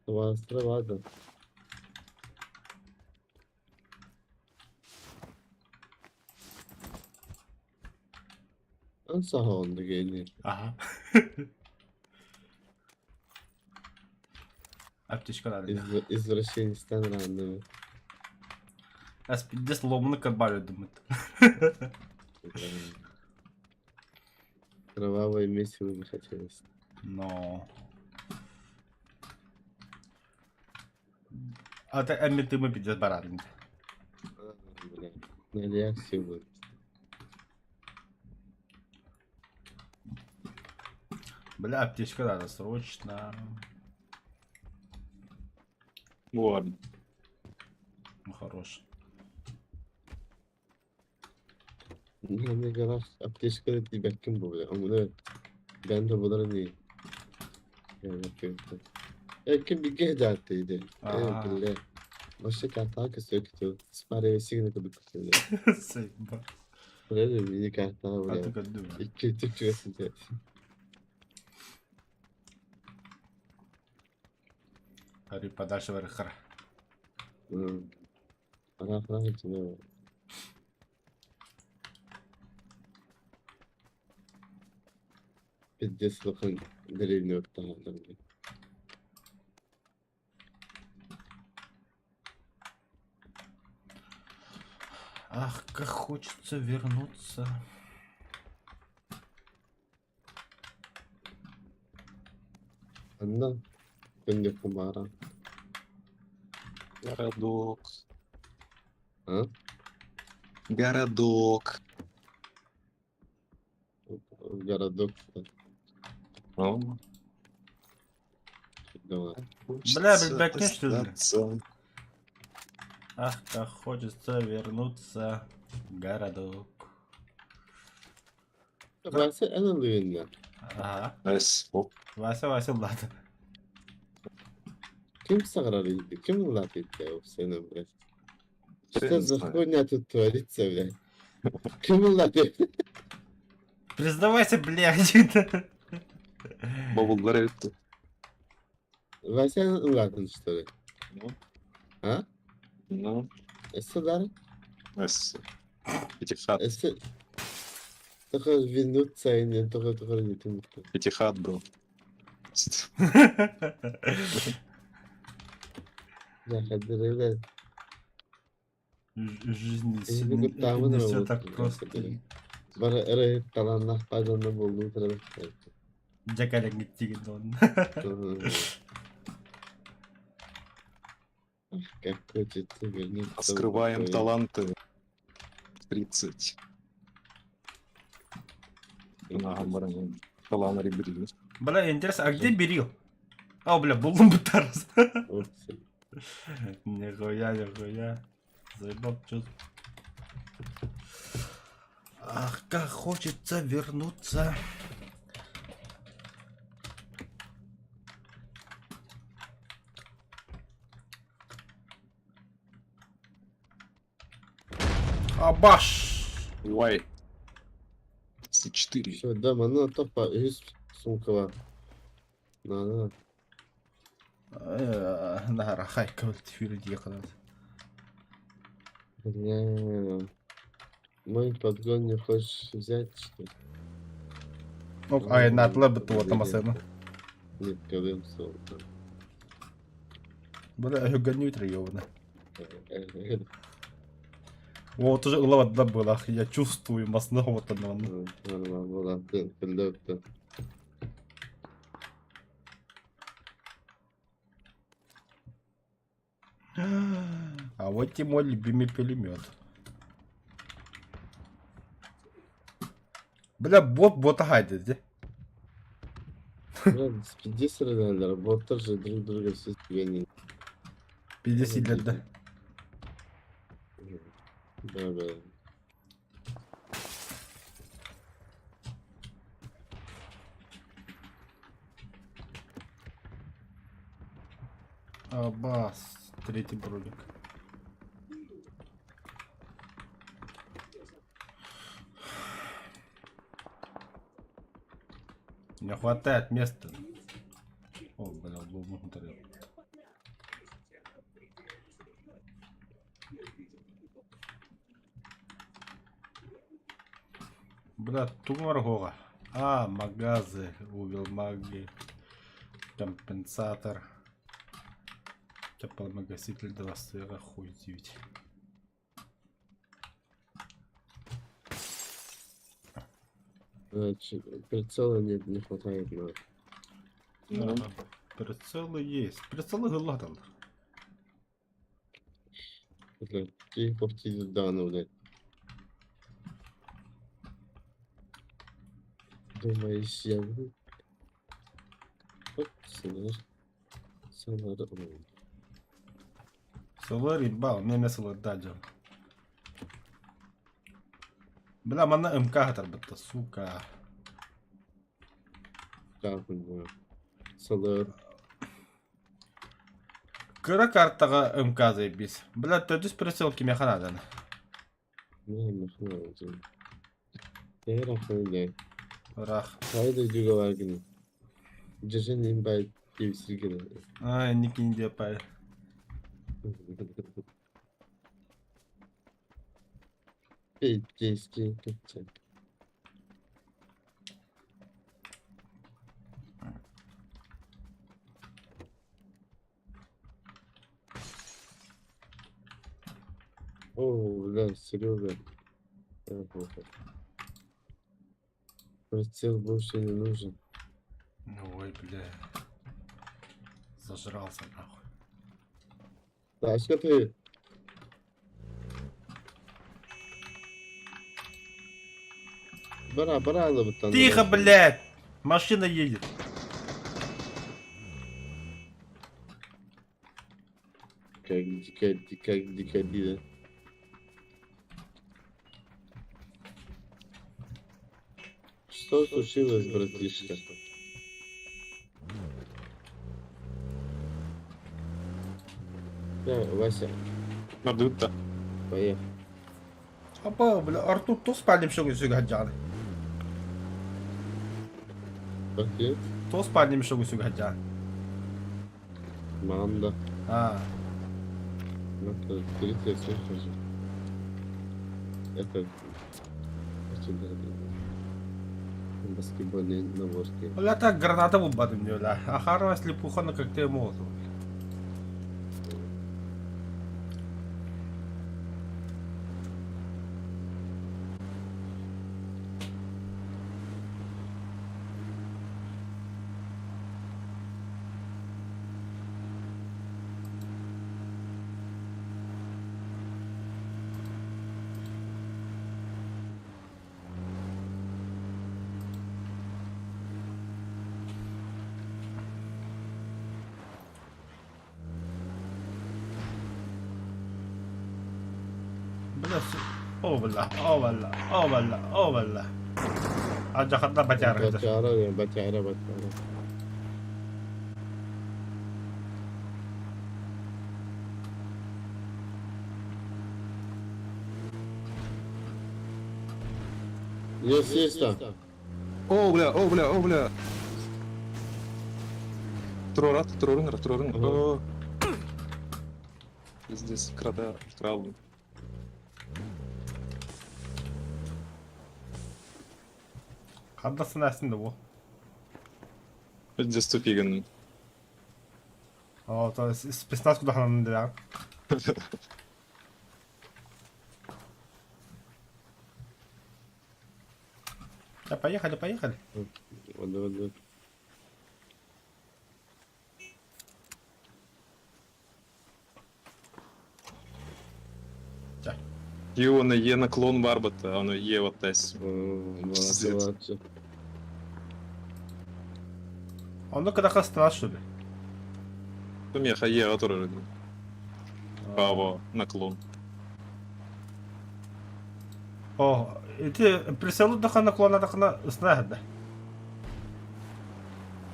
Вас ладно. Ансаһаҕын гений. Ага. Аптечка надо. Извращенец рано. А здесь ломны кабали думает. Кровавое месиво захотелось. Но. А ты амиты мы пиздец баран. Бля, на реакцию будет. Бля, аптечка надо срочно. Ладно. Ну хорош. Не гараж аптечка бәккин бу бля. Аны бән дә булыр ни. Я yapıyorum. Ким бигэ даатты. Аа. Бля. Вообще картаға көстө Смотри, сигнал кудук бля. Заебал. Бля, мини картаға А бля. ты как думаешь? Икки түк Ари подальше вархара. Ара ара тебе. Пиздец лохан деревню оттағандар бля. Ах, как хочется вернуться. Анна күнде кумара. Городок. А? Городок. Городок. Ну, Давай. Бля, хочется блядь, что ли? остаться. Ах, как хочется вернуться в городок. Вася эн алыйынна. Ага. Эс, оп. Вася, Вася, ладно. Ким сағырар еді? Ким лат етті сені, блядь? Я Что не за знаю. хуйня тут творится, блядь? Ким лат етті? Признавайся, блядь. Бабулдар это. Вася ладен, что ли? Ну, А? ну, Эссе дар? эс. Пятихат. Эссе... Только вернуться и не только только не ты. Пятихат был. Да, блядь. Жизнь Я не, не там не все работаю, так да, просто. блядь. Бар эрэ таланнах паданна болду треба. Дякаля гиттигин. Как хочется вернуться. в Скрываем свой таланты. 30. На гамбаране. Талан ребри. Бля, интересно, а где Берил? А, бля, булдум бутарс. Опции. Нихуя, нихуя. Заебал, чё. Ах, как хочется вернуться. Абаш! Уай. 4. Все, да, мана топа үс сумкала. На, на. Нахара хайка тфюри қадат. Бля. Мой подгон не хочешь взять, что ли? Оп, ай, натлы бітті отамасыны. Нет, калым солта. Бля, гоню ёбана. Вот уже глава была, я чувствую масного вот одного. А вот и мой любимый пулемет. Бля, бот бота хайды, Бля, спиди сырыдалар, боттар же друг друга все не. 50 лет, да. Да, да. Абас, третий броник. Не хватает места. О, бля, внутрь. Бля, тумаргога. А, магазы, увел маги. Компенсатор. Тепломагаситель 2 сыра, хуй девять. Прицела нет, не хватает на. Ну, Прицелы есть. Прицелы гладал. Бля, ти повти дану, блядь. Думаешь, я буду? Оп, сынар. Сынар, ой. Солар ебал, мне мясо даджал. Бля, мана МК бітті, сука. Да, понимаю. Солар. Кыра картаҕа МК заебись. Бля, төрдүс прицел кимиэхэ нааданы? Ыраах. Ай, никин диэпай. О, бля, Серега. Прицел больше не нужен. Ой, бля. Зажрался нахуй. Тачка ты. Бара, бара, лабытан. Тихо, блядь! Машина едет. Как дикарь, как дикари, да? Что случилось, братишка? Да, Вася, Мардутта. поехали. Апа, бля, Артур тос пальним шогу сүгәджаны. Окей. Тос пальним шогу сүгәджаны. Манда. А, Ну, третья слушай же. Это... Баскетбольные наборки. Бля, так граната бубадым не, бля. Ахарова слепуха на коктейль Молотова. Бля, о, бля, о, бля, о, бля, о, бля. Адьахатна батяра. Батяра, батяра, батяра. Есть, есть там. О, бля, о, бля, о, бля. Трорат, трорунер, трорунер. Ага. Здесь крада, крал. Хандасын әсінде бұл. Здесь тупиган. О, то спецназ куда ханан да. Да, поехали, поехали. Вот, вот, вот. Ионы е наклон барбата, оно е вот тес. Пиздец. Он когда хастана, что ли? Тумеха е который Право наклон. О, эти прицелу даха наклона дахана знает, да.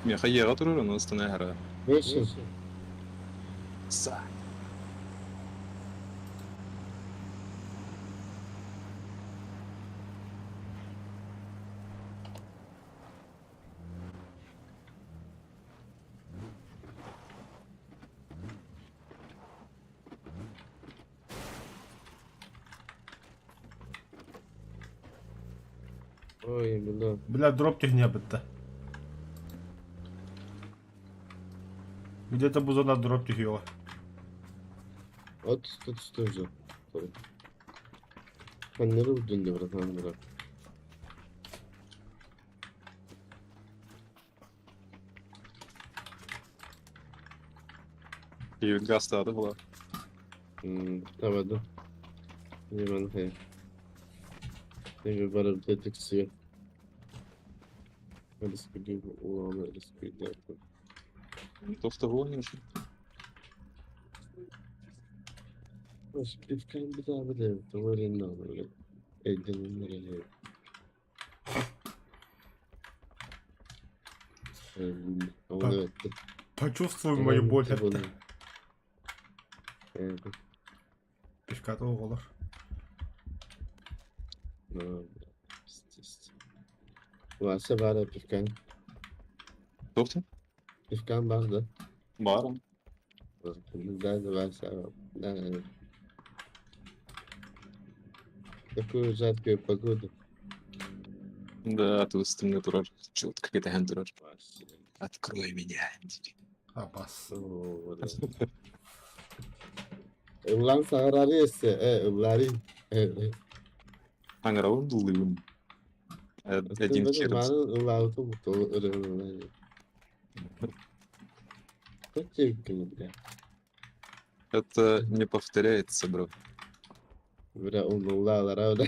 Меха е который но станагара. Вышел. Са. Ой, бля. Бля, дроп техня бітті. Где-то бу зона дроп техио. Вот тут что же. Ханнеры удунди, братан, брат. И гаста да была. Давай, да. Ниман хай. Нemi bara dedeksiye. Riskli ulan riskli Тофта вонишь. Баш бифкан bir daha bir de tuvalin da böyle. Eldenin nereye? Почувствуй мою боль. Пивката оҕолор. Вася баар пивкан. Туох диэн? Пивкан баар да? Баар. Да, да, Вася. Да. Такую жаркую погоду. Да, тус тымныы турар. Четко кэтэһэн турар. Открой меня. Абас. Ыллаан саҕарары эссе, э, ыллари. Аҥарабын дыллыыбын. Один хер. Маны ыллаабытым ырыһын Бля. Это не повторяется, бро. Бля, он ыллаалара, бля.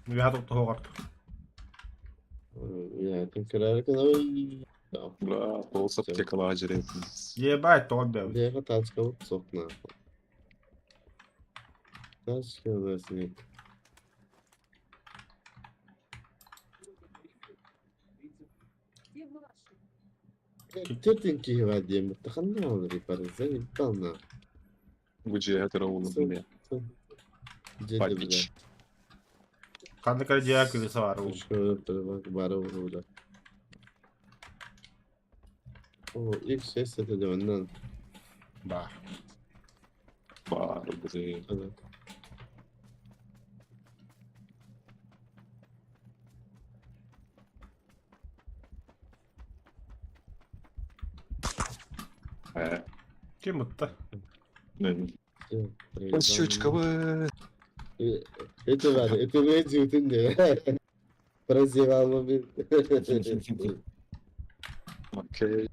Үөһэ тоһоҕор. Бля, полос аптекалаах дьире. Ебать, тоҕо бэбит. Бэйэҕэ тачкабыт суох нахуй. Тачка у нас нет. Тетин киһи баар диэммит ханна олорор заебал нахуй. Бу дьиэһэ тура уолун бля. Дьиэ Папич. Ханнык эрэ дьиэҕэ кырыса баар ол. Бары бара. О, X6 это оннан. Баар. Баар, блин. Ким ытта? Щучка Это бар, это не Прозевал момент. Окей.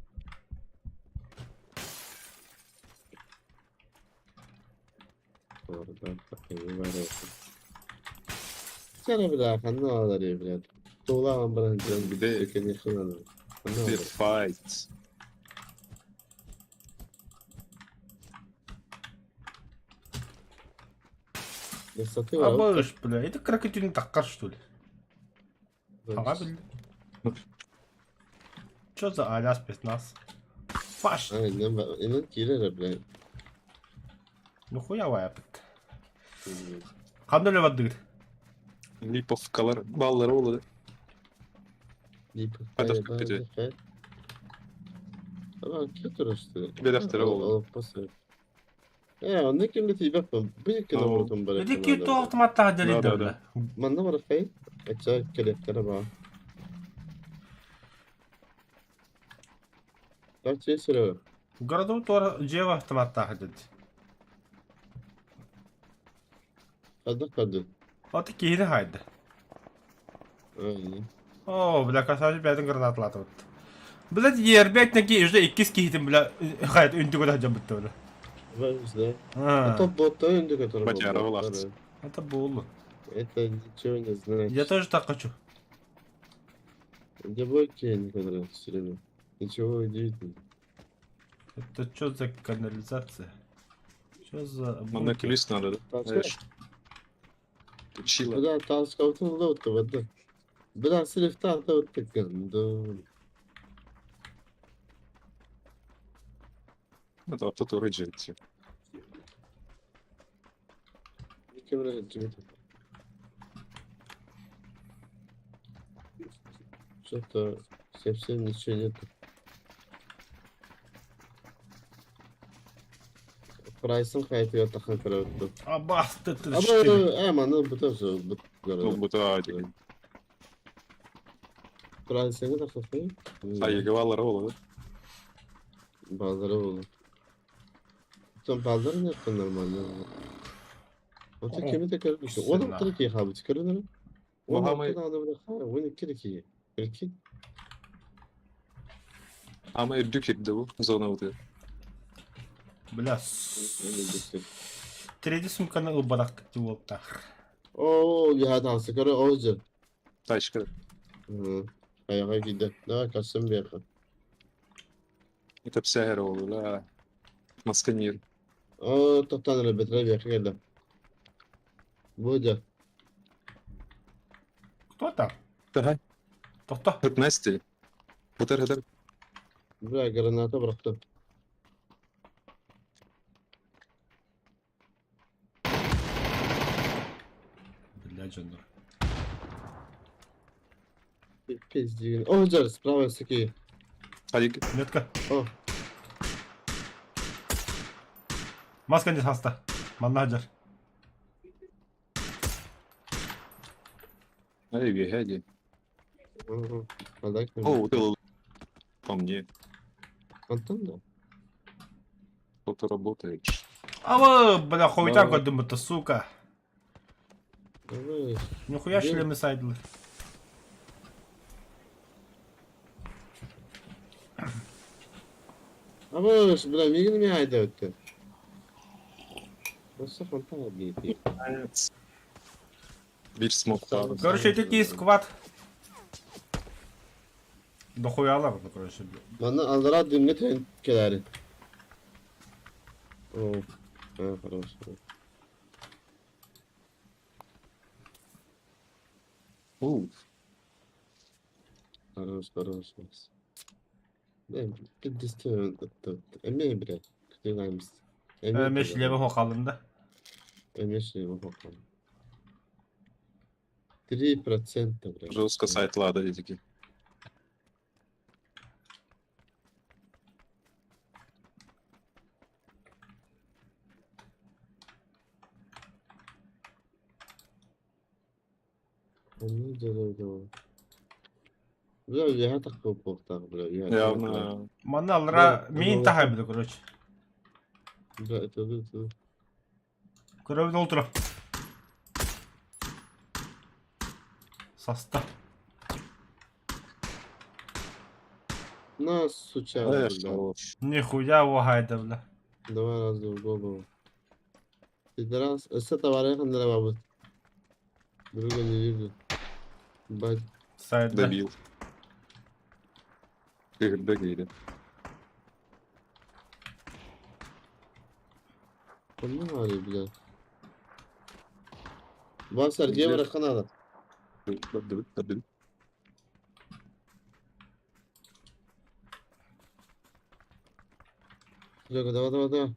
Сара бля, ханна алари, блядь. Тула баран Где? Конечно, Где файт? Абыш, бля, это крокодил таккар, что ли? Ага, бля. Чё за а-ля спецназ? Фаш! Инен киирэр, блядь. Ну хуя ваяпыт. Ханна өлө бардыгыт? Липовкалар, баллар олы. Липовка. Бедахтары. Бедахтары олы. Э, онно кимде тиийбэппин, бу икки номерутун барар. Ити ки туох автоматтаах дэлийдэ бля. Манна барахай, ача кэлиэхтэрэ баа. Так чей сөрө. Городов туора дьиэҕэ автоматтаах дэлийдэ. Ханна көрдүн? Ото киһини хаайда. Оо, бля, красавчик бэйэтин гранаталаатыбыт. Блядь, ербэт нэки уже иккис киһитин, бля, хайат үндүгү да дьабытты, бля. Это бота үнді, который Бачарова Это было. Это ничего не значит. Я тоже так хочу. Я блоки никогда все время. Ничего удивительного. Это что за канализация? Что за... Манна күлүс надо, да? Знаешь. Учила. Бля, таскаутын лоута вода. Бля, срифта лоута гандон. Это кто-то рыджит. Что-то совсем ничего нет. Прайсын хайты тахан көрөттү. Абас, ты ты Аба, э, маны бу тоже бу Ну, бута деген. Прайсыңы да хахы. А, егевалар олы, да? Балдары болду. Там балдары не нормально. Ото кеми де көрбүш. Оны кырки хабы көрүнөр. Махамай. Оны кирки. Кирки. Ама үрдүк кирди бу зона вот. Бля, третий сумканы ылбарак болуптар. О, я там сыкыры озер. Тачка. Аяга кийди. Давай кассам бияка. Это псягер олы, да. Масканир. О, тоқтан эрэ бэтэрээ биэхэ кэллэ. Бу дьэ. Кто там? Давай. Тохто. Это Настя. Хатар, хатар. Бля, граната бырахтым. Бля, дьоннор. Пиздигин. О, дьэ, справа саки. Алик. Метка. О. Маска не хаста. Манна дьар. Ай, бегади. Ага. Подай О, вот это по мне. Антон, да? Кто-то работает. Ава, бля, хуйта Давай. көдүм сука. Давай. Нихуя Где? шлемы сайдлы. Абыш, бля, мигин ми айда өттө. Осы фонтан объедет. Бич смог там. Короче, эти сквад. Дохуя ну, короче, бля. Мана аллара дымга трен келәри. О, а, хорошо. У, Хорош, хорош. Ben Эмне бре. Күтүгәнбиз. Эме шлемы хокалында. Эмне шлемы хокалын. 3% бре. жестко сайт лада такие. Эмне жарайды. Бля, я так коптак, бля. Явно. Манна алра Да, мин ну, тахай, бля, короче. Бля, это это. Көрөбүн олтура. Саста. На, сучара, Эх, бля. хорош. Нихуя вахайда, бля. Два раза в голову. Пидорас. С этого бабы. Друга не вижу. Бать. Сайда. Добил. Игорь, бегай, Погнали, бля. Васар, где Где? Канада? Добил, добил. Лега, давай, давай, давай.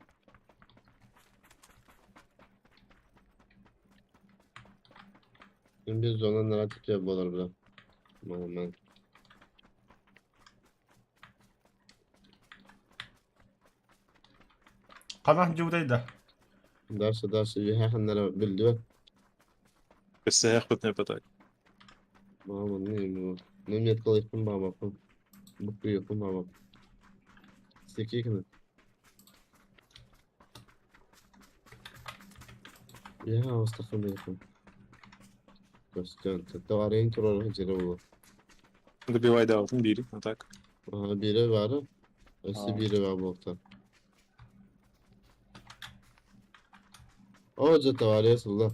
Без зона на тебе болар, бля. Мама. Канах жуудайда. Дальше, дальше, вихаханнара билдибет. Сэх бит не пытак. Мама, не, ну, ну, мне откалыппын бабапын. Букуйоппун бабап. Секикini. Я устахын Көстөн. Товарин турар жери болот. Добивай да, алтын бири, а так. Ага, бири бары. Өсү А. бири бар болупту. О, же товарищ, да.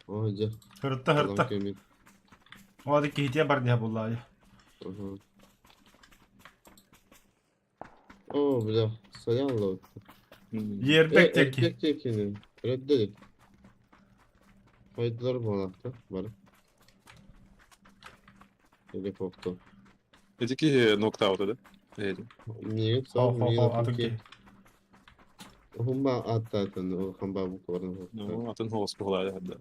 О, же. Хырытта хырытта. Оды кихите бар не буллай. Ага. О, бля, стоял. Ербек теки. Эрбек текини. Reddedik. Haydılar bu Бар. Helikopter. Эти нокдаут, да? Эти. Мигит Хо сау хо мигит хо атын ки. Хумба аттатын хамба бу корын. Ну, атын голос поглади, да.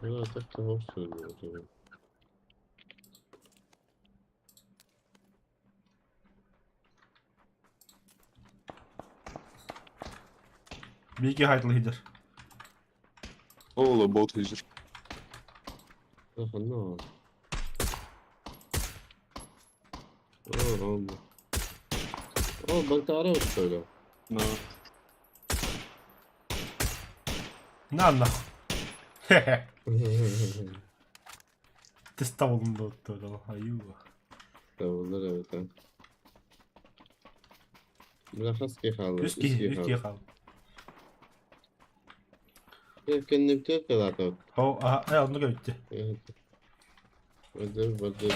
Ну, так того все. Бики хайдыл хидер. О, бот хижер. Ну. О, о, бактара что Ну, На нахуй. Хе-хе. Теставолун да Аюга. Тавлар evet. Бля, хаски хал. Үс кихи, үс кихи хал. Кэнниктэр кылаатабыт. О, аха, э, оннук эбитти. Бардыр, бардыр.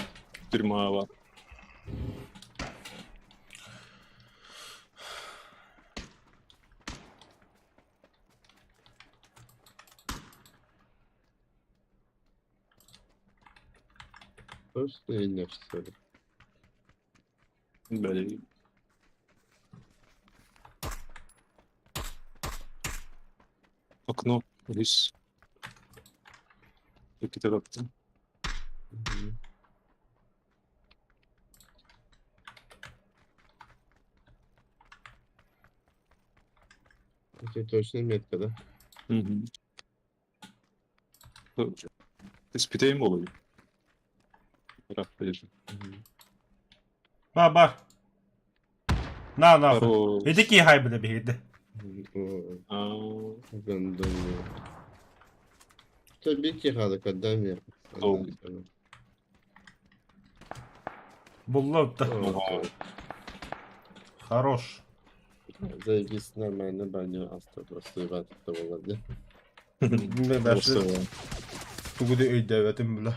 Тюрьма бар. Просто инерция. Блин. Окно, лис. Какие-то рапты. Это точно метка, да? Угу. Теспiteyim olayım. Рапты. Бар, бар. На, нахуй. Хорош. Ити киһи бile биһигди. А, Гондон. Табики хада, когда мне. Оу. Булла ытта. Хорош. Заебись, нормально, баню просто ебать, это было, да? Мен просто тугу да өйдөөбөтүм бile.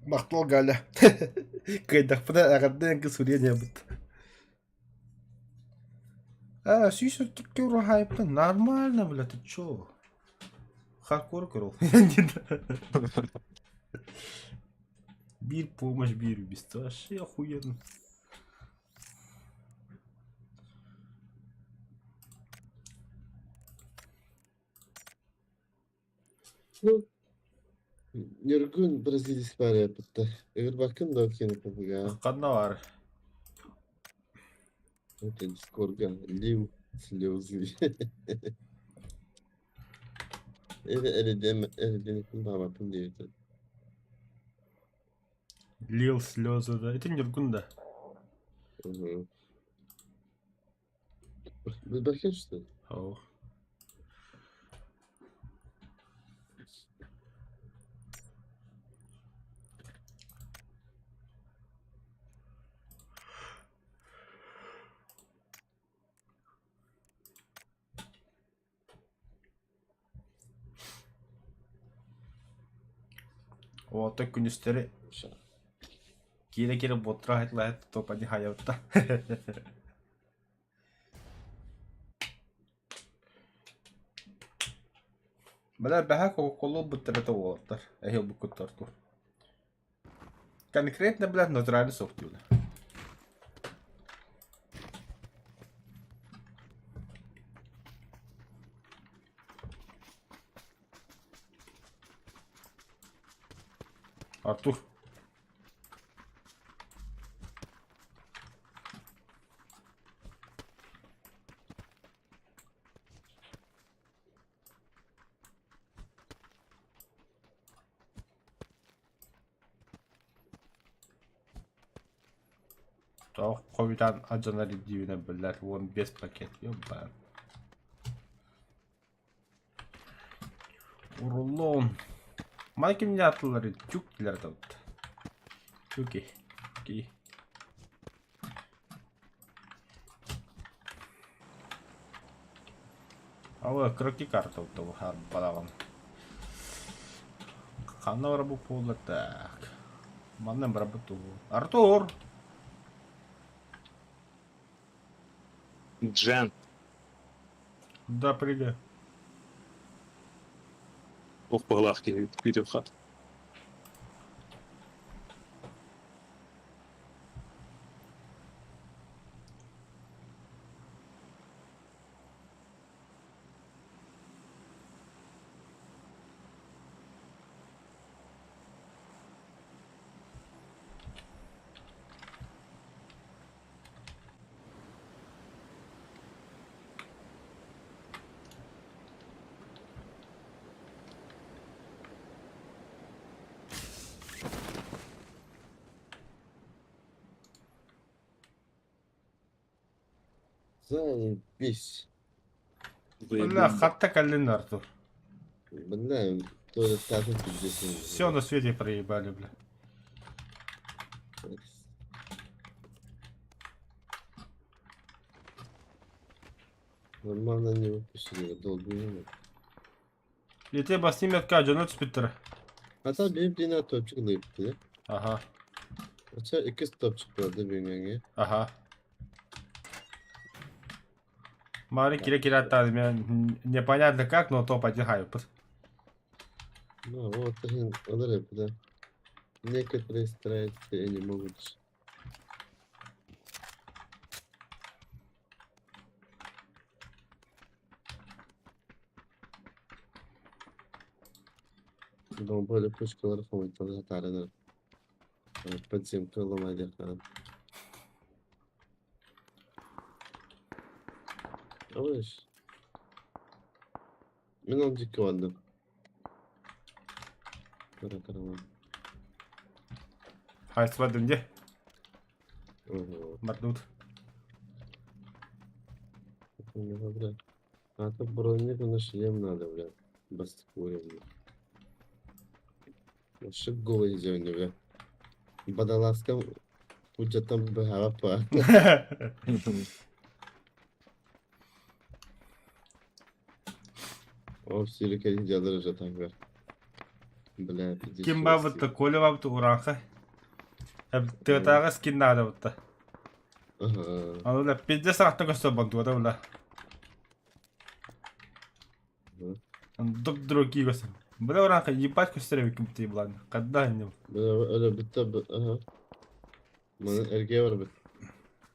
Махтал Галя. Кыйдахпына эҕэрдэ эҥки суруйан иһэбит. А, сүүс өттүккэ уруһайбын. Нормально, бля, ты чё? Хардкор көрөл. Биир помощь, биир убийство. Вообще охуенно. Ну, Нюргун бразилец бар бітті. Егер бакын да өткен кабыга. Ханна бар. Это дискорга. Лил слезы. Эредем бабапын дейді. Лил слезы, да. Это Нюргун, да. Угу. Бакын что? О. Ота күнүстэри киирэ-киирэ буотура хайлаһыт топани хайабытта. Бля, бэһэ кока-кола ылбыттар этэ уолаттар. Эһиил буккуттар тур. Конкретно, блядь, натуральный сок дииллэр. Артур. Тоох хойутаан алдьанар диибинэ биллэр 15 пакет ёбаан. Уруллуон. Маны кимнэ атыллары тюк дииллэр этэ Тюки. Ки. Ала кыракки карта балаҕан. Ханна барабыт буолла так. Манна барабыт Артур! Джен. Да, привет. Ох, быһылаах киһи күүтүөххэ. Заебись. Бля, хатта кэллин Артур. Бля, тоже статус пиздец. Все на свете проебали, бля. Нормально не выпустили, долбоёбы. Ити бастыҥ метка дьоно түспүттэрэ. Ата биир дина топчик лыпты. Аха. Оча иккис топчик болды беңеңе. Аха. Мары кире кире аттаады мен непонятно как, но топ один хайпыт. Ну, вот один олар да. Некоторые стараются и не могут. Бомбали пушкалар хомойттан хатаарынар. Подземка ломайдыхтан. Алыш. Мин ол дьикки бардым. Кыра кыралаан. Хайсыбадым дии. Ого. Мардут. Бля. А то броник на шлем надо, бля. Бастыкуре, бля. Вообще голый деревня, бля. Бадаласкам путятам бхарапа. О, все кэлин же так, бля. Бля, пиздец. Ким бабытта, Коля бабытта, Уранха. Тыатааҕы скин наада бутта. Ага. Аны бля, пиздец сарахта көстөр бантуга бля. Дуп-другие көстөр. Бля, Уранха, ебать көстөр эбиккин бутый булан. Когда не Бля, öyle bitti, ага. Маны эрге бар бит.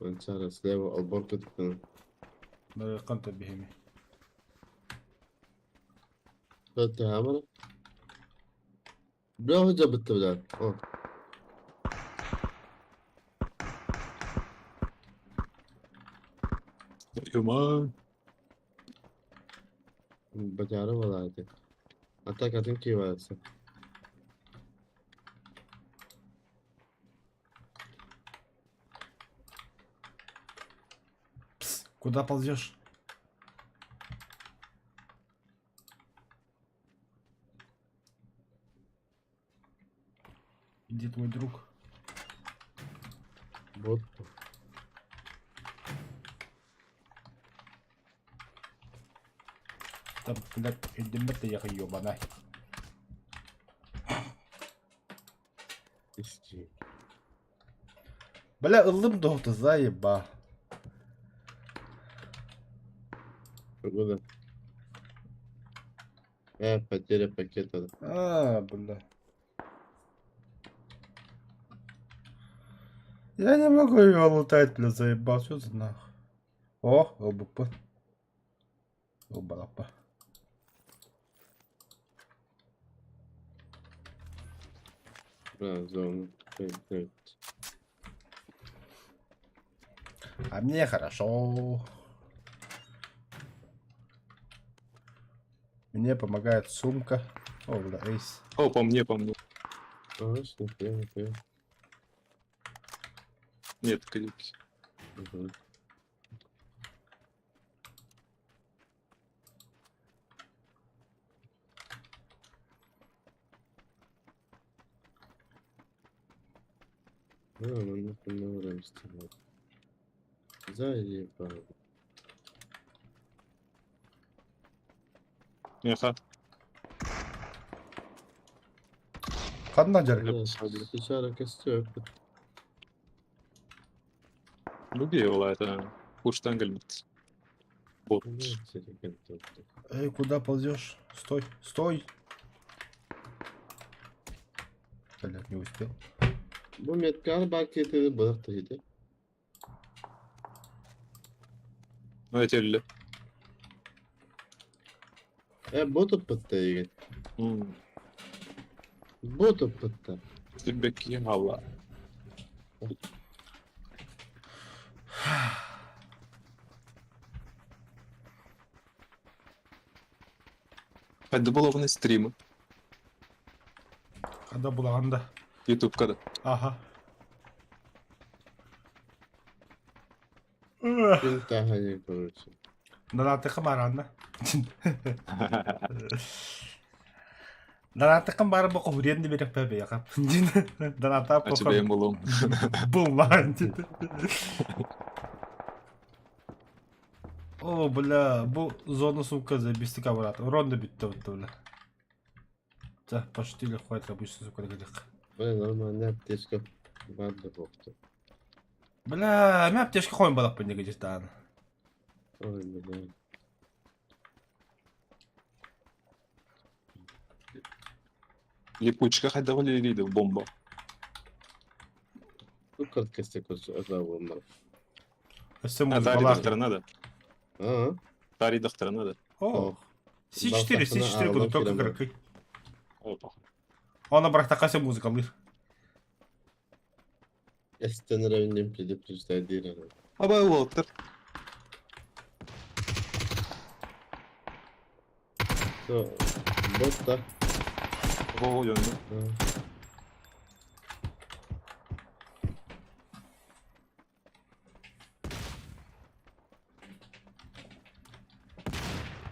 Манчара слева алборка тиктен. Конта бихими. Бітті хамара. Бля, hoca bitti бля. О. Юман. Бачара бала эти. А так атын кивается. Пс, куда ползешь? Где твой друг? Вот. Там, блядь, иди я ебаная. Исти. Бля, ыллым доһута заеба. Погода. Потеря пакета. А, бля. Я не могу его лутать, бля, заебал. Что за нахуй? О, ЛБП. Оба-лапа. Бля, зона. А мне хорошо. Мне помогает сумка. О, бля, эйс. О, по мне, по мне. А, что, нихуя, нихуя. Нет, кадики. Угу. А, ну нахуй на время стреляет. Заебал. Ага. Ханна дьэр. Бля, сейчас костер. Любе была это. Пуштангельмит. Бот. Эй, куда ползешь? Стой, стой. Блядь, не успел. Бу метканы бар кетеді бұлақ та Ну, эти ли. Э, бот бітті егер. Бот бітті. Тебе кинула. Хай було вони стріми. Когда была анда? Ютуб когда. Ага. Пентагоне, короче. Донатыхым аранна. Донатыхым бары бу кухурен де берек бәбе якап. Доната А тебе було. Булман. О, бля, бу зона, сука, забистик аппарат. Урон да бүттэ бутта, бля. Да, почти хватит обычно, сука, дегелек. Бля, нормальная аптечка. Бар да бохту. Бля, мин аптечка хойун балаппын дегелек дааны. Ой, бля. Липучка хайдах үлэлиир бомба. Бу кырткасты көрсө ырла Өссө А, музыкалаах. Таарыйдахтарына да. Аа. Таарыйдахтарына да. О, С4, С4 курдук только кыракый. Опа. Оны бырахтахха сөп музыкалыыр. Эстен предупреждай диир. Абай уолаттар. Бот да. О, дьонно.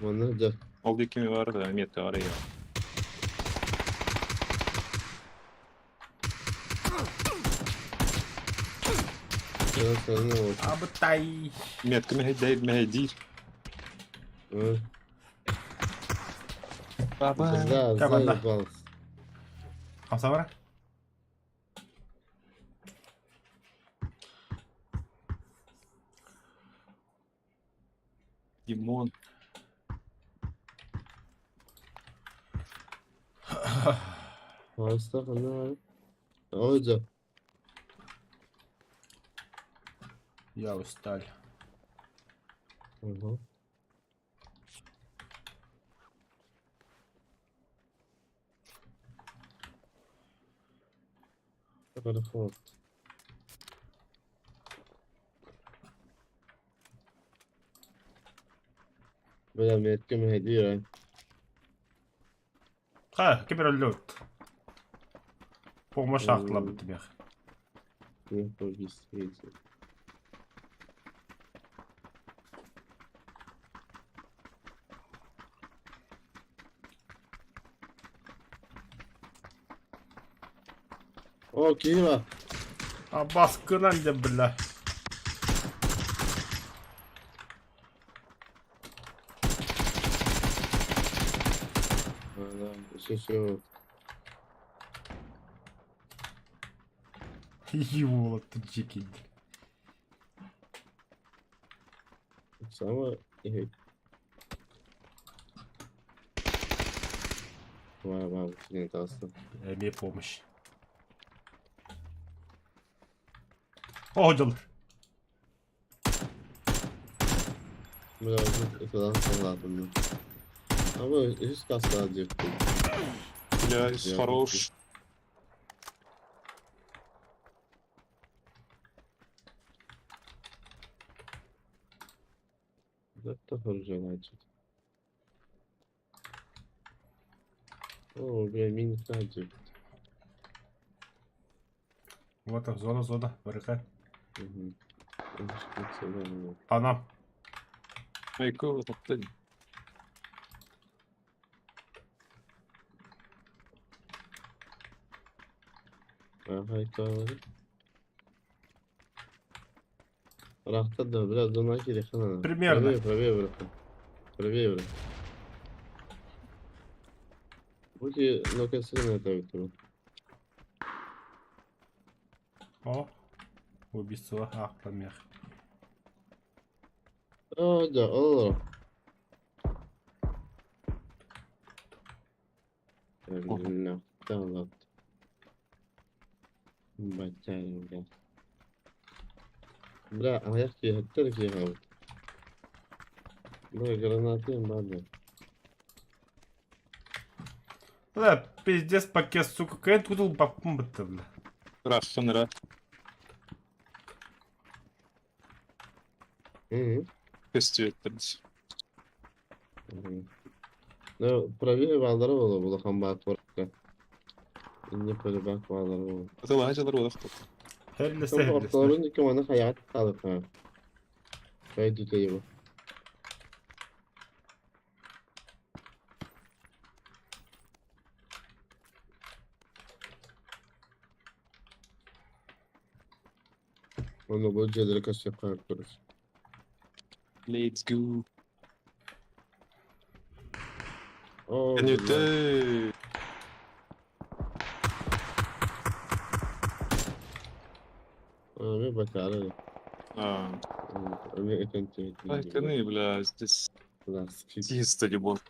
Манна да. Ол диэки бар да, метка бар я. Абытай. Метка мэһэйдээбит мэһэйдиир. Баба. Да, Команда. заебался. Хамса бара. Димон. Хаста хана. Ой, да. Я устал. Ага. Хорошо. Бля, метка мэһэйдиир. Ха, ким эрэ өллөбүт. Помощь аахтылар миэх. Не повисите. О, Кира! А баскынан дьэ бля. А, да, все, все. Его чики. Самое... Вау, вау, не таста. Эмиэ помощь. О, дьол. Бля, это ладно. А вы из каста девки. Бля, Я хорош. Да, тоже значит. О, бля, мини-кадик. Вот там зона, зона, барыка. Угу. По нам. Айко, топтын. Ага, это... Рахта да, бля, зона кирехана. Примерно. Правее, правее, братан. Правее, брат. Будь ну-ка, сильно это виктор. О, убийство. Ах, помех. О, да, о. Да, Батя, бля. А я хеттер киһи Бля, гранаты бады. Бля, пиздец пакет, сука, кэн тудул баппын бытты, бля. Раххан ра. Угу. Көстүөттэр. Ну, правее балдары боло, улахан баат баракка. Инне пөрүбак балдары боло. Атылаһа дьалар уолах тут. Херлесе, Там херлесе. ортолорун икки маны хаят қалып ха. Кай дүте его. Оны бұл жерлere көсеп қайып көріс. Let's go. О, Көнүтэ. Мен бакары. А, Мен өтөн Айканы, бля, здесь чисто любовь.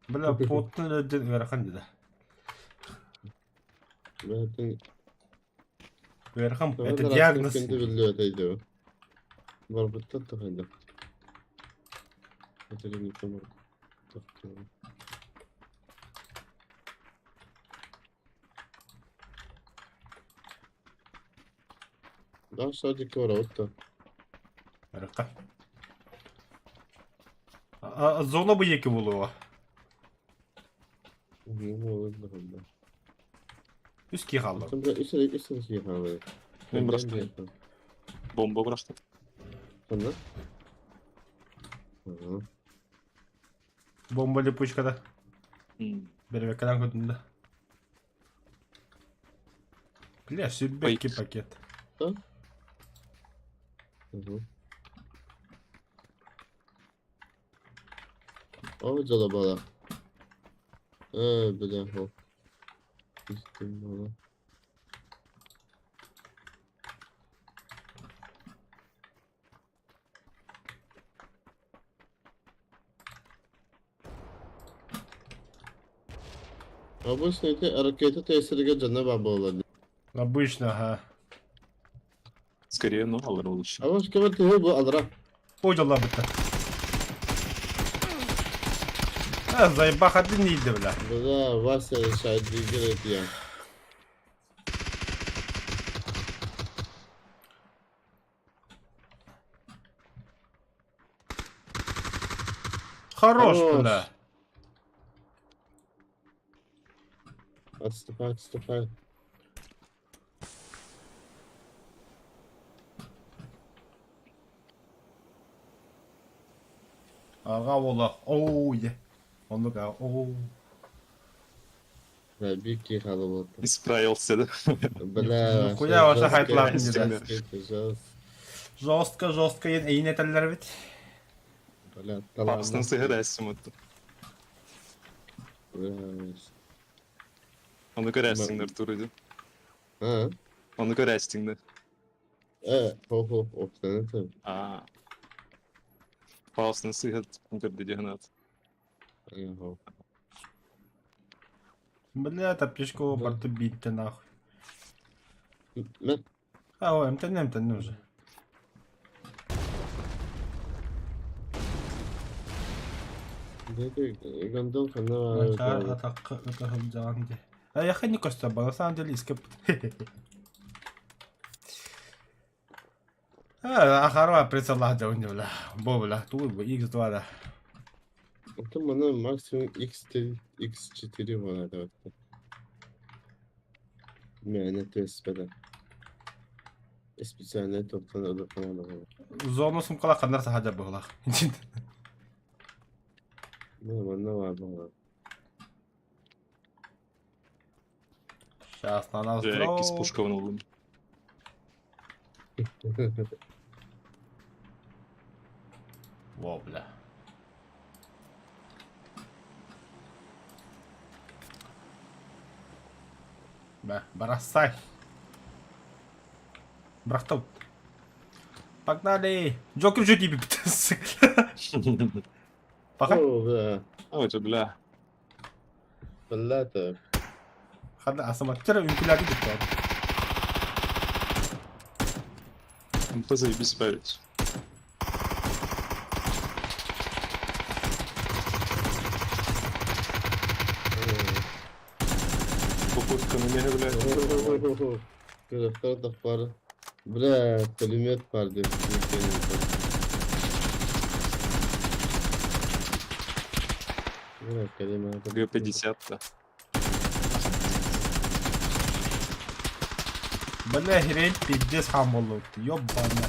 Бля, потный один ыарахан деді. Ыарахан, это диагноз. Кенде билли өтөйдү. Барбыттан тухайда. Өтөрүн көмөр. Да, садик ворот. Ыарахан. А, зона бы екі болуы. Ну, Үске қалды. Мен просто бомба бырахтым. Ханна? Ага. Бомба липучкада. Бербеккадан көтүндө. Бля, сүрбекки пакет. Угу. О, жала бала. Бля, хо. Истин бала. Обычно эти ракеты тесерге жана баба. Обычно, ага. Скорее, ну, алыр лучше. А вот кем ты бу алра. Ой, жала бітті. А, заебах один не иди, бля. Бля, Вася решает играть я. Хорош, Хорош. бля. Отступай, отступай. Ага, ола. Оу, е. Онлук, а, оу. Бля, бики халы. Исправился, да? Бля, Нихуя ваша хайплар не жестко, жестко. Жестко, жестко, ен этеллер бит. Бля, Папасынан талант. сыгырайсың вот. Бля, Оны көрәсіңдер тур иди. А? Оны көрәсіңдер. Хо, хо, оптан. А. Папасынан сыгырт көрді дегенат. Хо. Бля, таптишку Да. барту битте нахуй. Мен А, ой, МТН, МТН уже. Деди гондон хана. А я не костя, на самом деле искеп. А, ахарва прицелла да у него, бля. Бо, бля, ту, X2, да. Отон мана максимум X3, X4 болады. Мен төспеді. Специально топтан алып қана. Зону сумкала кандар сахаджа буглах. Мына мана бар була. Сейчас на нас Жа, кис пушка внулым. Во, бля. Бля, бросай. Брахтау. Погнали! Джокер же тебе. Пока. О, бля. Ой, бля. Бля, та. Хада асаматтера үнкүләди дип тор. Заебись парить. Попутка на меня, бля. Көрөктөр да бар. Бля, пулемет бар деп. Бля, калима. Г-50-то. Бля, херень пиздец хам болду. Ёбана.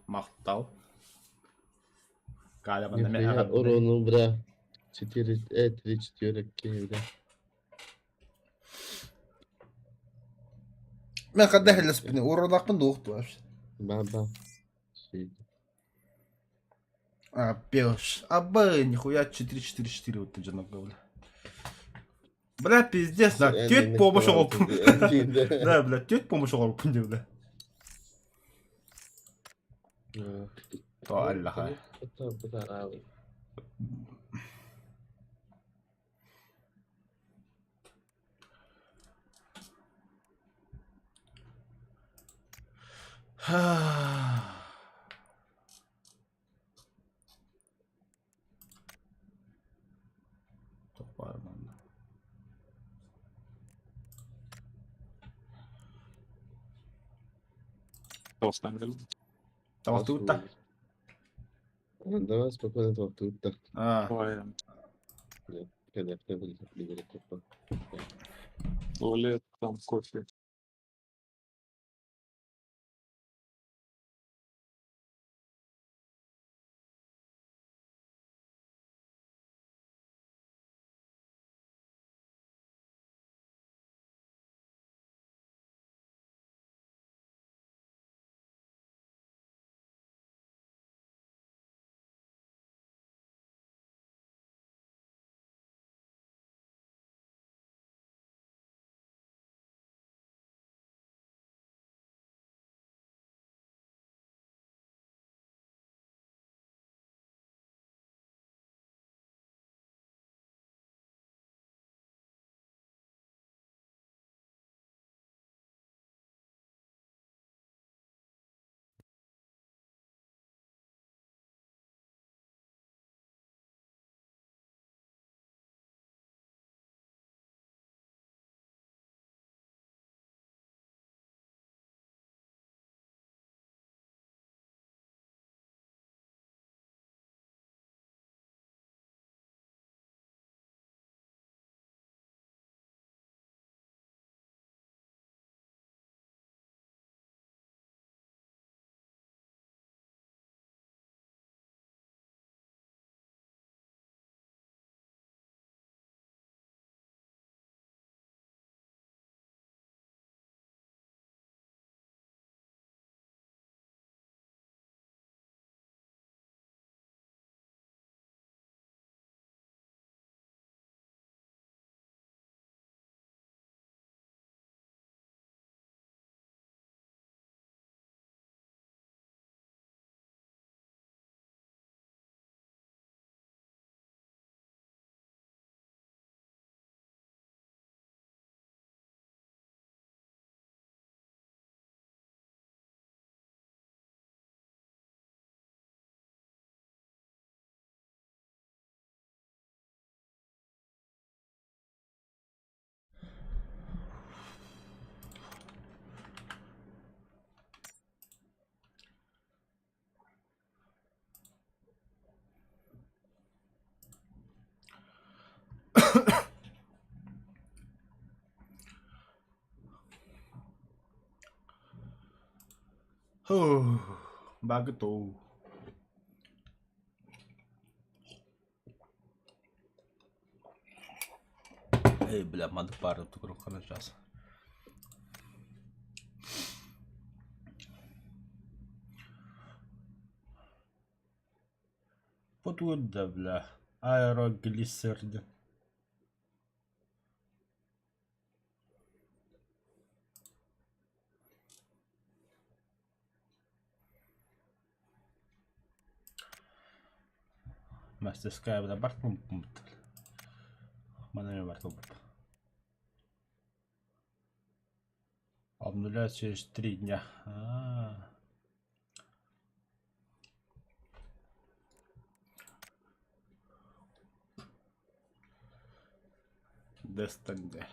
Махтал. Каля манна Нихуя эҕэрдэ. урону, бля. Четыре, три четверки, бля. Мен хадда хэлэспини уронахпын дуохту вообще. Баба. А, пеш. А, б, нихуя 4-4-4 вот ты жена бля. Бля, пиздец, да, теть помощь оҕоппун. Да, бля, теть помощь оҕоппун диye бля. То Аллаха. Туох баар манна? Тоҕустаан кэлбит. Табахтыгыт да? Давай спокойно табахтыгыт да. А, Ой, Конечно, билер купа. туалет, там кофе. Ba cái tù. Эй, бля, мады пары тугру сейчас. Потуда, бля. Аэроглиссерд. Мастерская, бля, барт Манами барт Обнуляют через 3 дня. А-а-а. Destiny.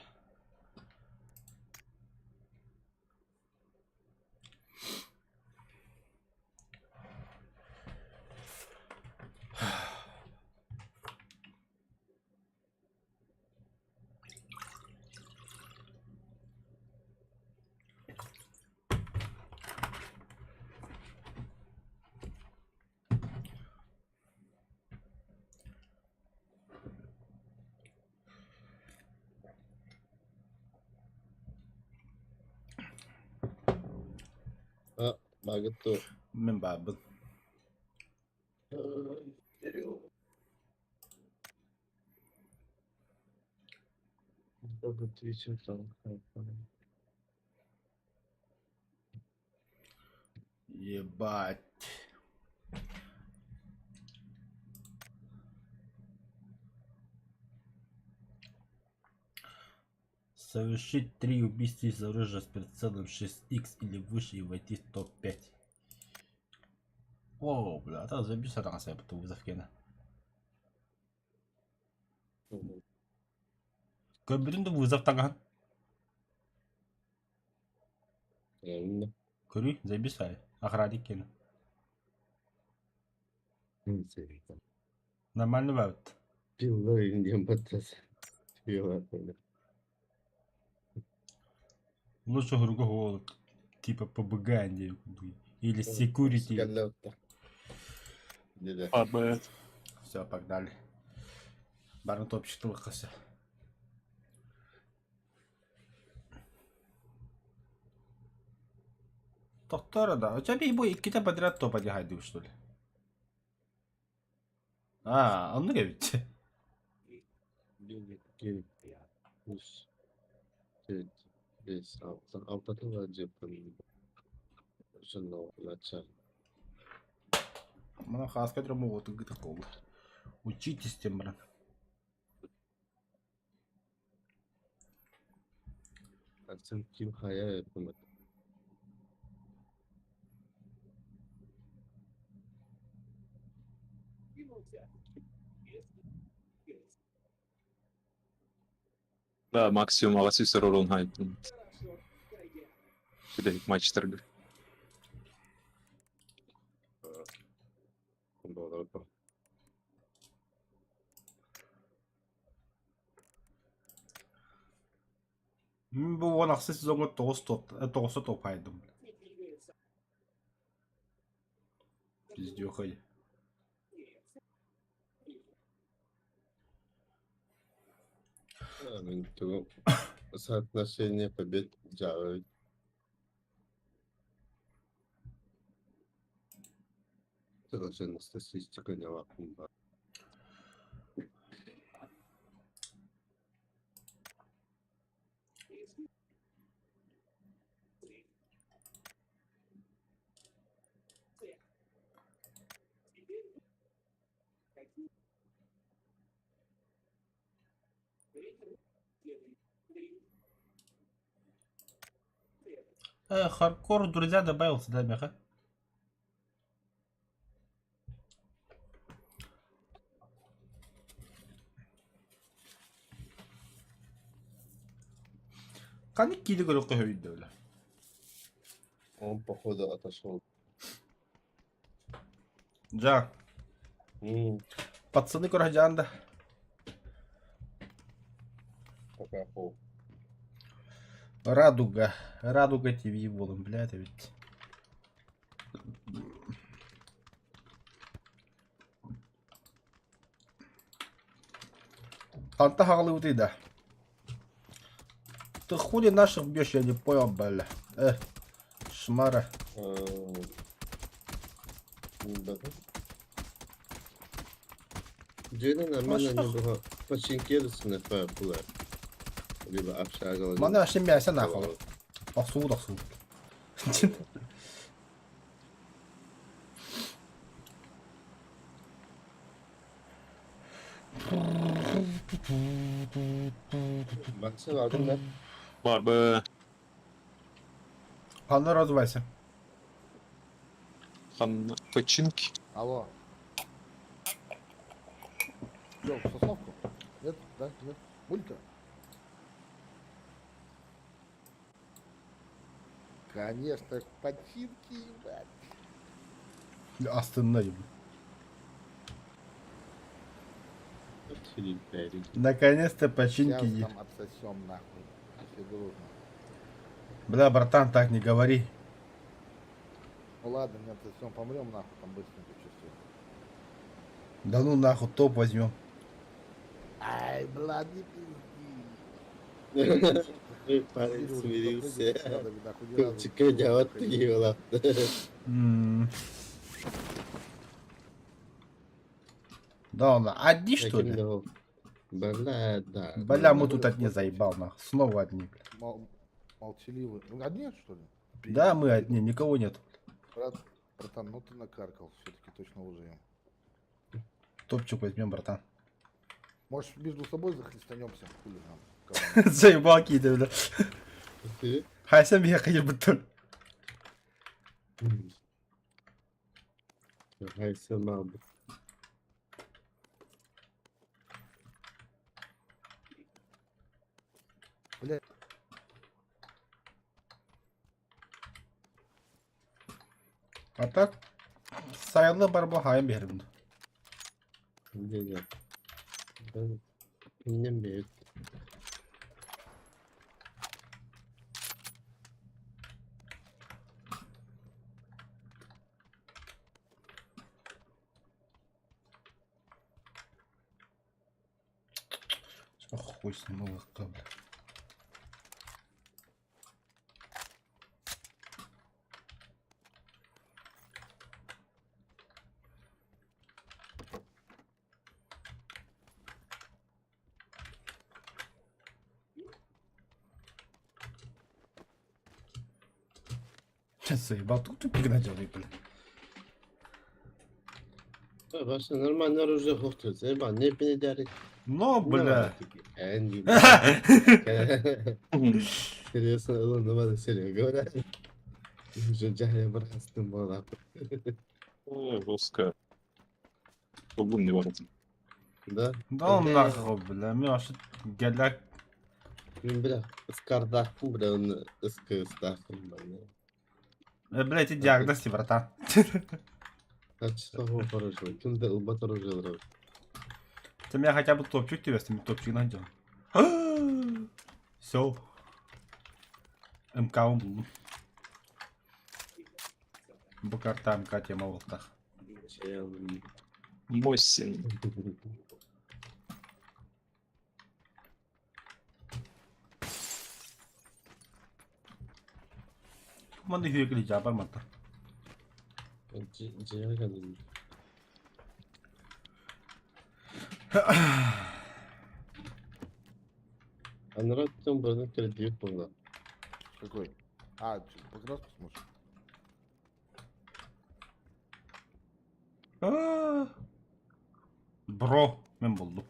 Багыт дуо? Мин баарбын. Ебать. Совершить три убийства из оружия с прицелом 6х или выше и войти в топ-5. О, бля, это заебись сатаҕа потом вызов киэнэ. Көрбүтүн да вызов таҥаһын. Көрүй, заебись охранник киэнэ. Нормально баабыт. Лучше хуруга холод. Типа ПБГ или security. Все, погнали. Барын топчик Тохтоор да. У тебя бу иккитэ подряд топа дьаһайдыбыт что ли? Аа, оннук эбит. Биир, икки, үс, түөрт, биэс, алта. Алтатын дьиэппин Мана хааска дьомо уотуггыта буолла. Учитесь тем баран. Ким хайа эппин Да, максимум аҕас үс орон хайпын. Бүтэһик матчтарга. Мин бу уон ахсыс сезоҥҥа тоҕус топ тоҕуста топайдым. Пиздюхай. Мин тугу соотношение побед дьаабы статистика ньалаахпын Хардкор друзья добавился, да, меха? Ханнык киили көрүөххэ сөбүй Он походу отошел. Жа. Пацаны көрө да. Пока пол. Радуга. Радуга ТВ буолан, блядь, ведь. Ханта хаҕалыыбытый да? Ты хули наших бьешь, я не понял, бля. Шмара. Дьиэнэ нормально не было. Починкерсіне булар. Либо общага. Маны вообще мясо нахуй. Охсуут, охсуут. Максим алдың да? Бар бы. Ханна развайся. Хан починки. Алло. Йо, в Сосновку? Нет? Да? Нет? Мульта? Конечно, починки, ебать. Астынна Наконец-то починки. Сейчас там отсосем нахуй. Если дружно. Бля, братан, так не говори. Ну ладно, не отсосем, помрем нахуй, там быстренько чувствую. Да ну нахуй, топ возьмем. Ай, бля, не пизди. Парень Или уже смирился. запрыгивать надо, нахуй, ни разу Чика не дьават заходил. тиила. Да, он одни, что ли? Бля, да. Бля, мы тут одни заебал, нахуй. Снова одни, бля. Молчаливый. Ну, одни, что ли? Да, мы одни, никого нет. Брат, братан, ну ты накаркал, все-таки точно выживем. Топчик возьмем, братан. Может, между собой захлестанемся, хули нам. команда. Заебал какие-то, бля. Хайсам я хотел бы тут. Хайсам Бля. А так, сайылы бар бу хайым бердим. Не, не. Не бьет. Хуй с ним, улыбка, бля. Заебал, тут тупик наделай, бля. Вообще нормально оружие хохту. Заебал, не пенедярик. Но, бля. Интересно, ну ладно, серьезно говоря. Уже жая брастым была. Жестко. Бугун не может. Да? Да он нахуй, бля, мен вообще геляк. Бля, скардахым, бля, он скастахым, бля. Бля, эти диагнозы, братан. Качество оружия. Кимде ылбат оружие. Ты меня хотя бы топчик тебе, с ними топчик найдем. Все. МК он был. Бу карта МК тема волтах. Мосин. Маны хүйекли жабар мата. Анраттан бұрын кредит болды. Какой? А, покраску сможешь? Бро, мен болду.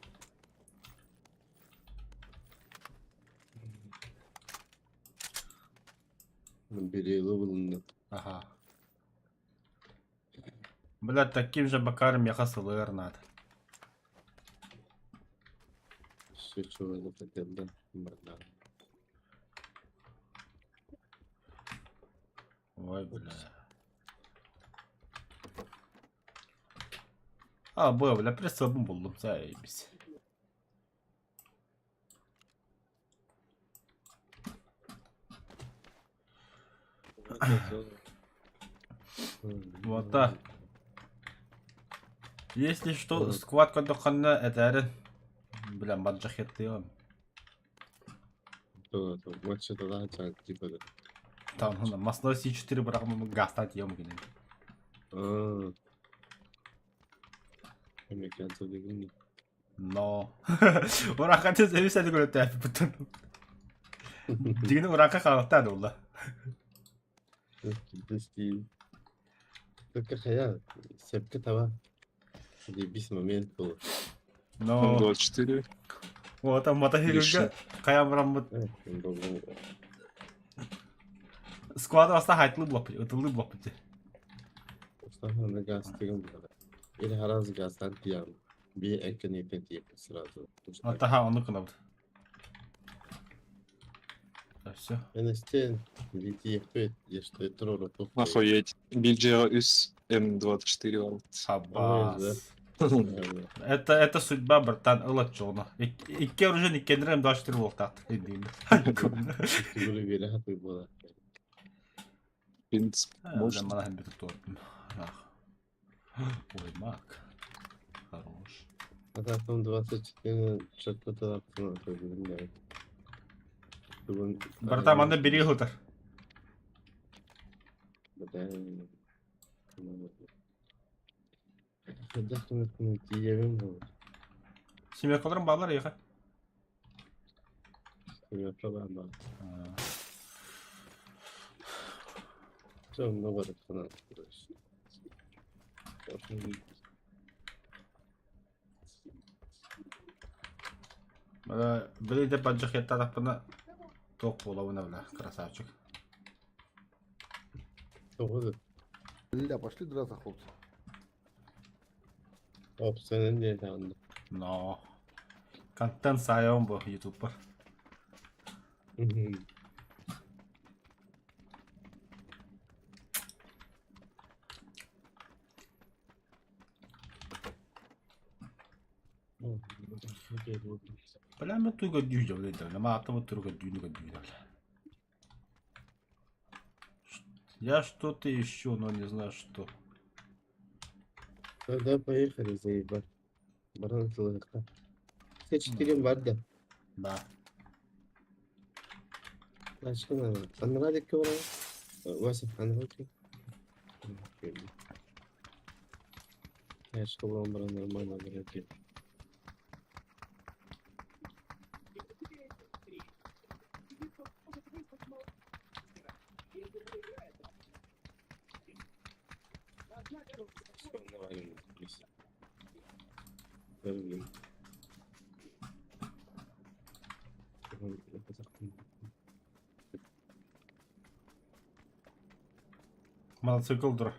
Бери булунду. Ага. Бля, таким же бакаром я хасылыр надо. Все, чего я хотел, да? Бля. Ой, бля. А, бля, бля, пресс булдум, заебись. Вот так. Если что, сквад кодоханна это бля, маджахет ты Там, ну, масло С4 брахмы гастать ем гинен. Но. Урака ты зависали говорит, я потом. Дигин урака халта дула. Только хая, сепка таба. Бис момент был. Но. 24. Вот там мотоцикл. Кая брам Сквад аста хайтлы блок, ытылы блок бит. На газ тигм Или хараз газдан тиям. Би энкенетен тиеп сразу. Атаха, оны кынабыт. Все. Энестен вити еште трору Охуеть. Бильджио из М24 вал. Абас. Это судьба, братан, ылачона. Икки оружие кендрем 24 волтат. В принципе, может. Ой, мак. Хорош. А там 24 четко. Тугун Барыта манна бирии сытар. Хайдах гыныппын тиийэбин буолар. Семеркаларым бааллар эйиэхэ. Семерка баар баар. Все, онно барыт Били де баджахеттаатахпына туох буолабын бля, красавчик. Тоҕо Бля, пошли драться, хлопцы. Опсанын диэтэҕин. Но. Контент саайабын бу ютубпар. Бля, мен туга дүү дьэ, маатабыт туруга дүүнү дүү Я что-то ищу, но не знаю что. Тогда поехали, заебать. Баран сылыхта. С4 бар да. Да. Тачка надо. Анрадик кого? Вася, Анрадик. Тачка буолан баран нормально барар Мотоцикл дур.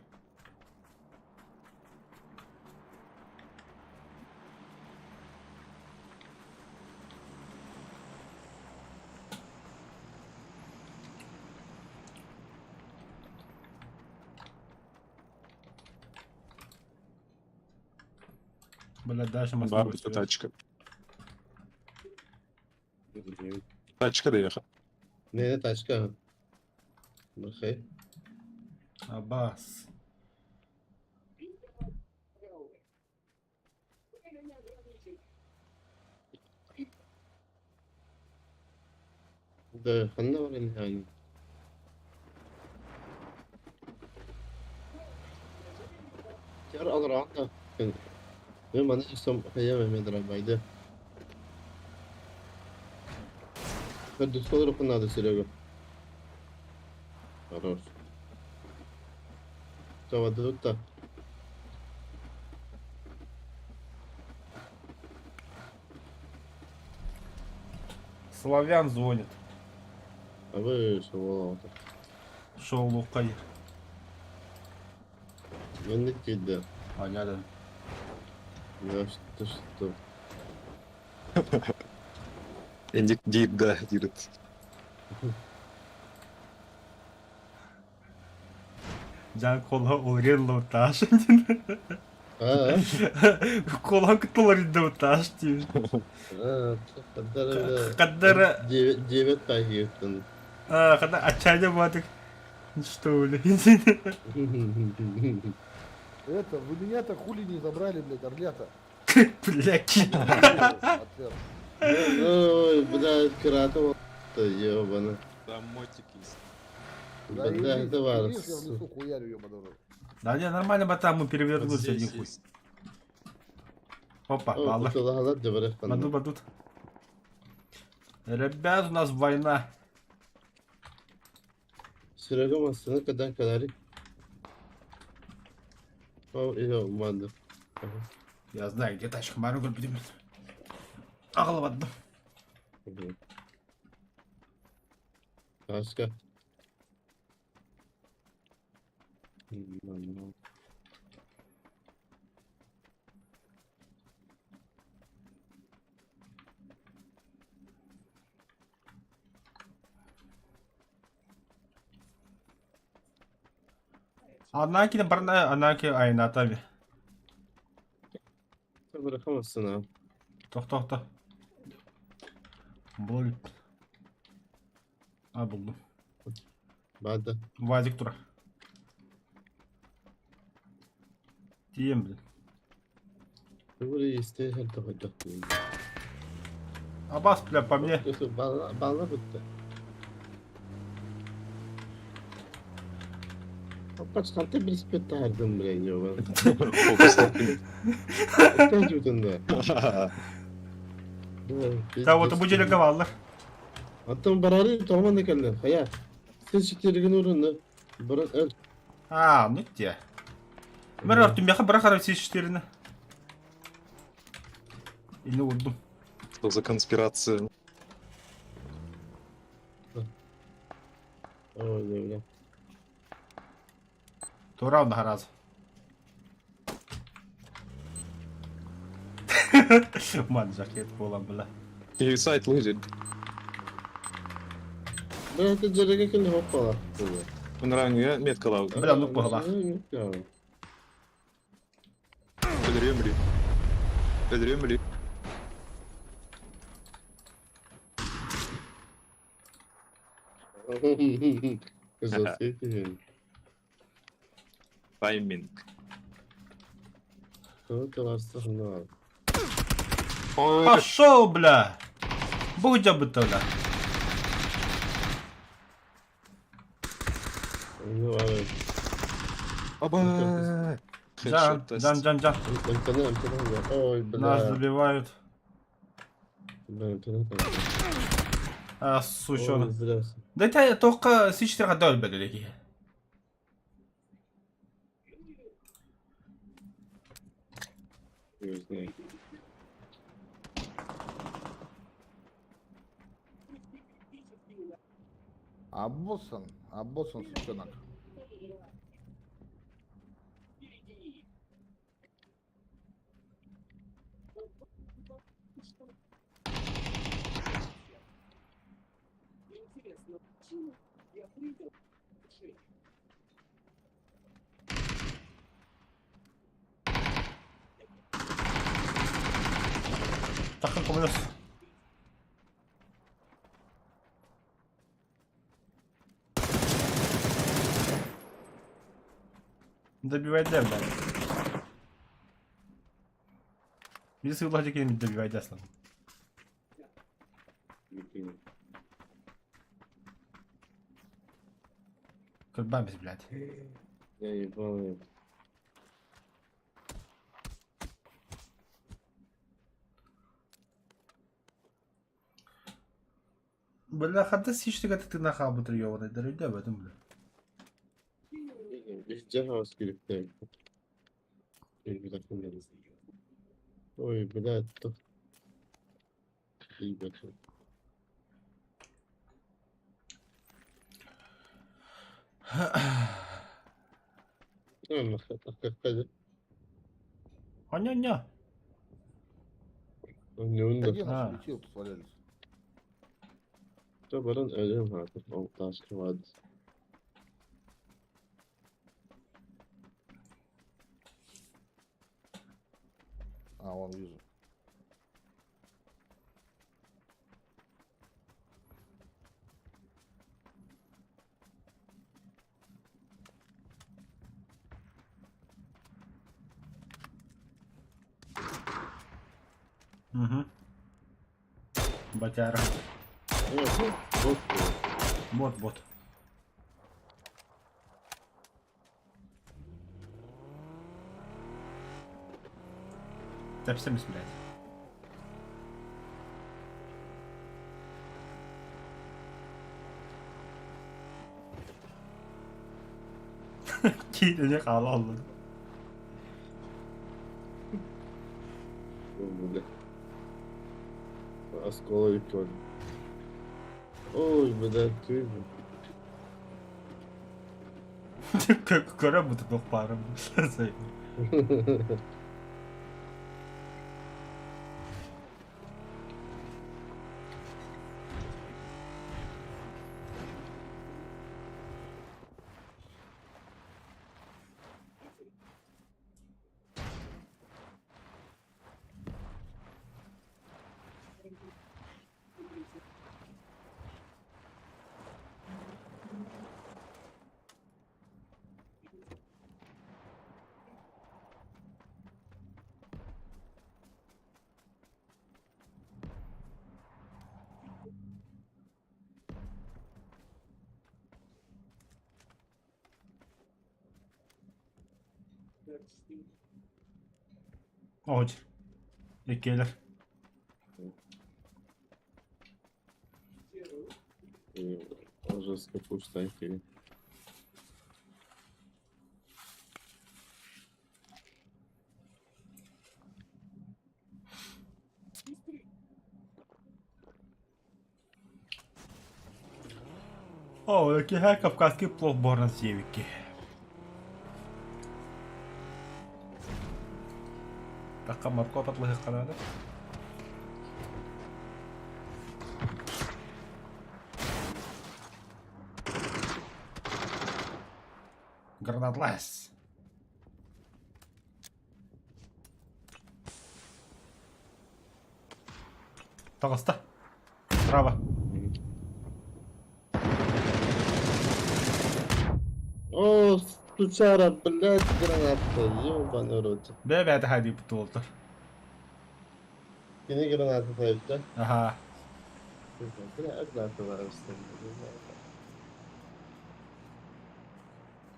Бля, дальше мы Бар бит тачка. Тачка да Не, тачка. Бахай. Абас. Да, ханна бар ини. Тяр алраата. Мен маны истом хайа мен драбайды. Көрдөскөлөр надо, Серега. Хорош. Заводут-то. Славян звонит. А вы что? Шоу Лукай. Ну не тебя. Понятно. Да что что. Индик диир да диирит. Жан кола олрен лоуташ. А? Кола кытылар лоуташ диир. А, Каддара. Девять пагиттан. А, когда отчаяние батык. Что ли? Это, вы меня-то хули не забрали, блядь, орлята. Бля, Ответ. Ой, блядь, кратова-то, ебана. Там мотик есть. Бля, Заебись, это варс. видишь, я в лесу хуярю, ебаный в рот. Да не, нормально, бата, мы Вот перевернулся, здесь нихуй. есть. Опа, О, ладно. кутулагалар дебарах Баду, бадут. Ребят, у нас война. Серега масына кадан кадари. О, iyo, манды. Я знаю, где тачка, Мару будем. Ағылып Тачка. Анаки барна, анаки айнатами. Bırakamazsın abi. Тох, тох, тох. Бұл. А, булдum. Бады. Вазик тура. Тием, блин. Burayı iste her tarafa. Абас, бля, по мне. Бала бітті. Папач, там ты бреспетардым, бля, ёбан. Фокус. Опять вот он, да. Та вот бу деле каваллар. Аттан барары тоғман екенлер, хая. Сен шеттерген орынны. Бұрын öl. А, ну те. Мэр артым яха бара харап сечтерini. Или урдум. Что за конспирация? Ой, бля. Тура на раз. Ман жакет болам бля. Сайт лыжит. Бля, это жерге келді хоппала. Нравится, метка лау. Бля, ну погла. Өліремлі. Өліремлі. Засветили. Тайминг. Ой, Пошел, бля. Будь бля. Ну, ладно. Оба! Жан, жан, жан, жан. МТН, МТН, ой, бля. Нас добивают. Бля, МТН там. А, сучонок. Ой, здравствуй. Да это только сичтер дөл бедеги. Не знаю. Обоссан, обоссан, сучонок. Takın komunos. Добивай да, бля. Если владик не добивай да, слава. Кырбамис, блядь. Я ебал. Бля, хада сичтик это ты нахал бы трёваный, да в этом, бля. Ой, блядь, то. Ебать. Аня-ня. Не Да где А. наши летил, тут валялись? Баран ölüm artık. O taşkı vardı. А, вон вижу. Угу. Батяра. Бот. Бот, бот. Тәпсеміз, блядь. Кейіне қала алды. Бля. Осколок. Ой, блядь, ты. Көрө бұты тоқпарым. Оҕо Иккиэлэр. Жестко пустай херень. О, киһи кавказский плов буһаран сиэбикки. Такка моркуоп атлыһыахха наада. Гранатлас. Таҕыста. Справа. О, сучара, блядь, граната, ебаный рот. Бэбээтэ хайдыппыт туолтар. Кини граната тавит, Аха. Бля, граната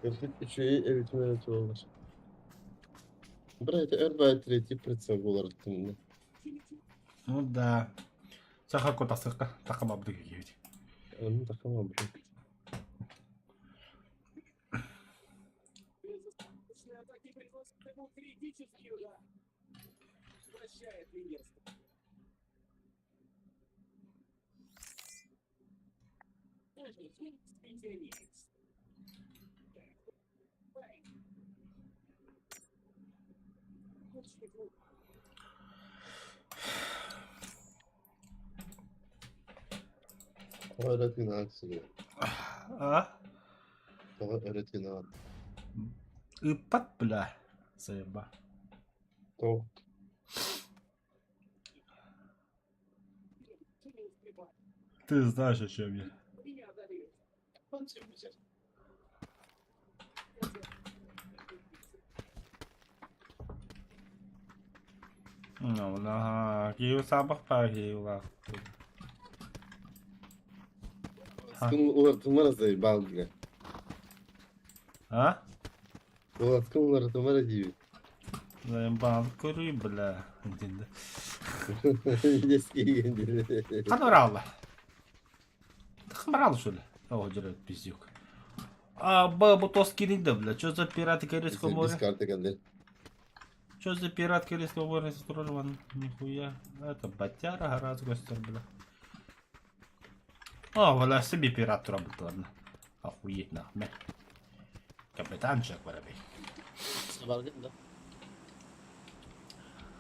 Үчүгэй эбитин эрэ туолар. Бра, это эр третий прицел буолар тымны. Ну да. Саха котасыкка такама бдыгы киэбит. Onu такама блин. Тоҕо өрө тыынаҕын сири? А? Тоҕо өрө тыынаҕын? Ыппат бля. Сайба. Тоҕо? Ты знаешь, о чем я. Ну, ага, киһи саабах паа киһи Улаткын улартымара заебал, бля. А? Улаткын улартымара диибин. Заебал көрүй, бля. Динде. Дескиген диэн. Ханна бараалла? Тахым бараалла что ли? О, дерет пиздюк. А, б, бутос киринда, бля. Что за пираты Карибского Без моря? карты кэллэ. Что за пират Карибского моря с Нихуя. Это батяра гораздо гостер, бля. О, бля, себе пират работал, ладно. Охуеть нахуй. Капитанчик, воробей. Баргын да.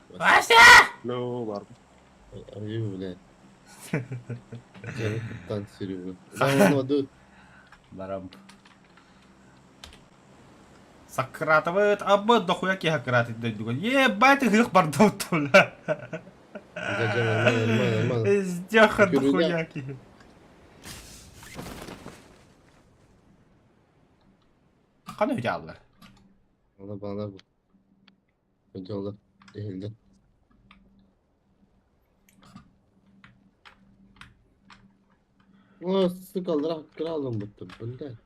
Вася! Ло, бар. Аю, бля. Дьэ, куттан сүрүбү. Даҕаны Барам. Сократовает, а б дохуя киһи кратит дойдуга. Ебать, их бардау бля. Дьэ, дьэ, нормально, нормально, нормально. Сдеха Кирилля. дохуя киһи. Хана үтяллар. Ала баалар бу. Өдөлөр. Эһилдер. О, сука, кралом будто, блядь.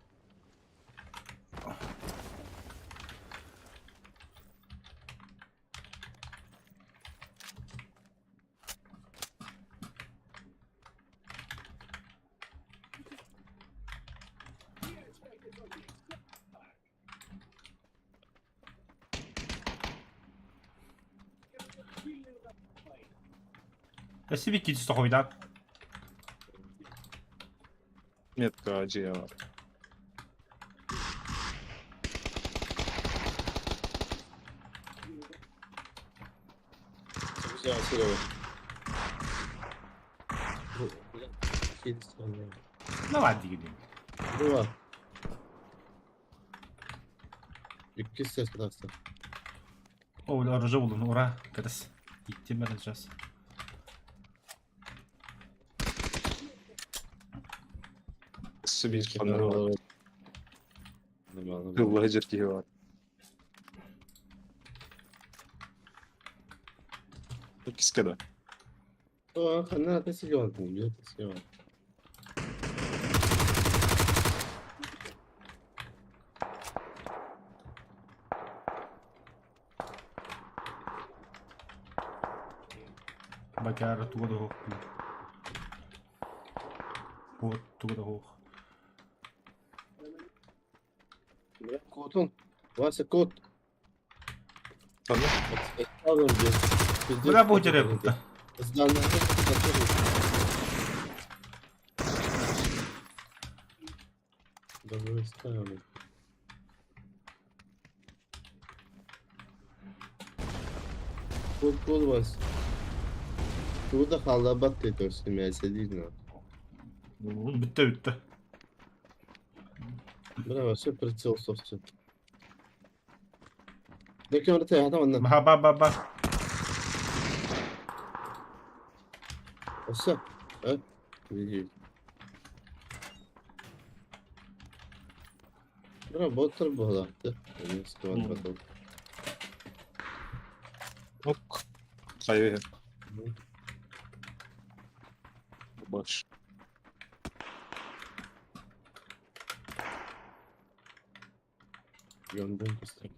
Спасибо, Кити, что Метка дьиэ бар. Давай, дигидим. Була. Иккис сестра. О, оружие булдум, ура. Кырыс. Иттим сейчас. Өссө биир ханна бар. Нормально. Тылла дьэр киһи бар. Иккискэ да. О, хана ты силен, ты силен. Бакаара туга да суох. Вот туга да суох. Бля, кот он. Вася, кот. Ханна? Ставим здесь. Пиздец, Бля, бу деревня. Здание. Да вы ставим. Кот, кот, Вася. Куда халабат ты то семья сидит на. Бүттэ бүттэ. Бля, вообще прицел собственно. Да кем ты, а там она. Ба ба ба ба. Все. А? Види. Бля, боттар буолла. Ок. Хайа. Баш. Gömdüm kıstım.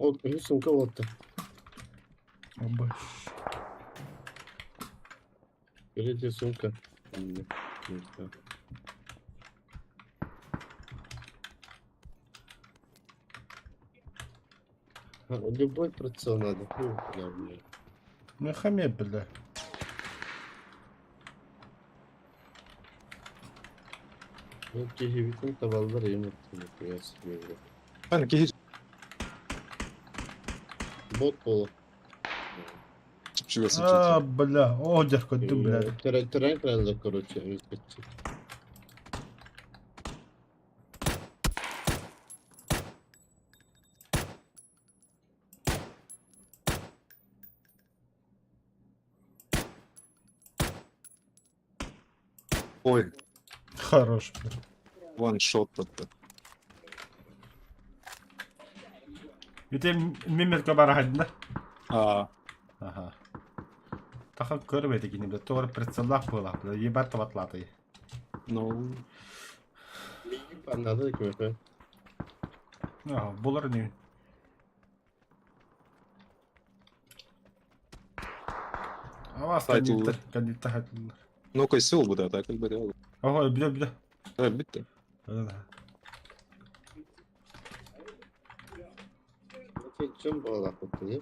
Ол үһүс сумка буолта. Баш. Третья сумка. Не, не знаю. А, Любой прицел надо. Фу, бля, бля. Ну хаме, бля. Ну, киһибитин табаллар им нихуя себе, бля. Хан киһи Бот пола. чүгәсен А, бля. О, дядька, ты, бля. Терен кралда, короче, эмискетчи. Ой, Хорош, бля. one shot атты. Ити мимерка барахадна. А, Аха. Таха көрбөтө кини, бля. Тор прицеллах была, бля. Ебать таватлаты. ну, Надо кимэхэ. Ага, булар не. Авас Тайтл. кандиттер, кандиттер хатылар. ну кайсы бу да, так бер. Ага, бля, бля. Да, битте. Да. Чем была не?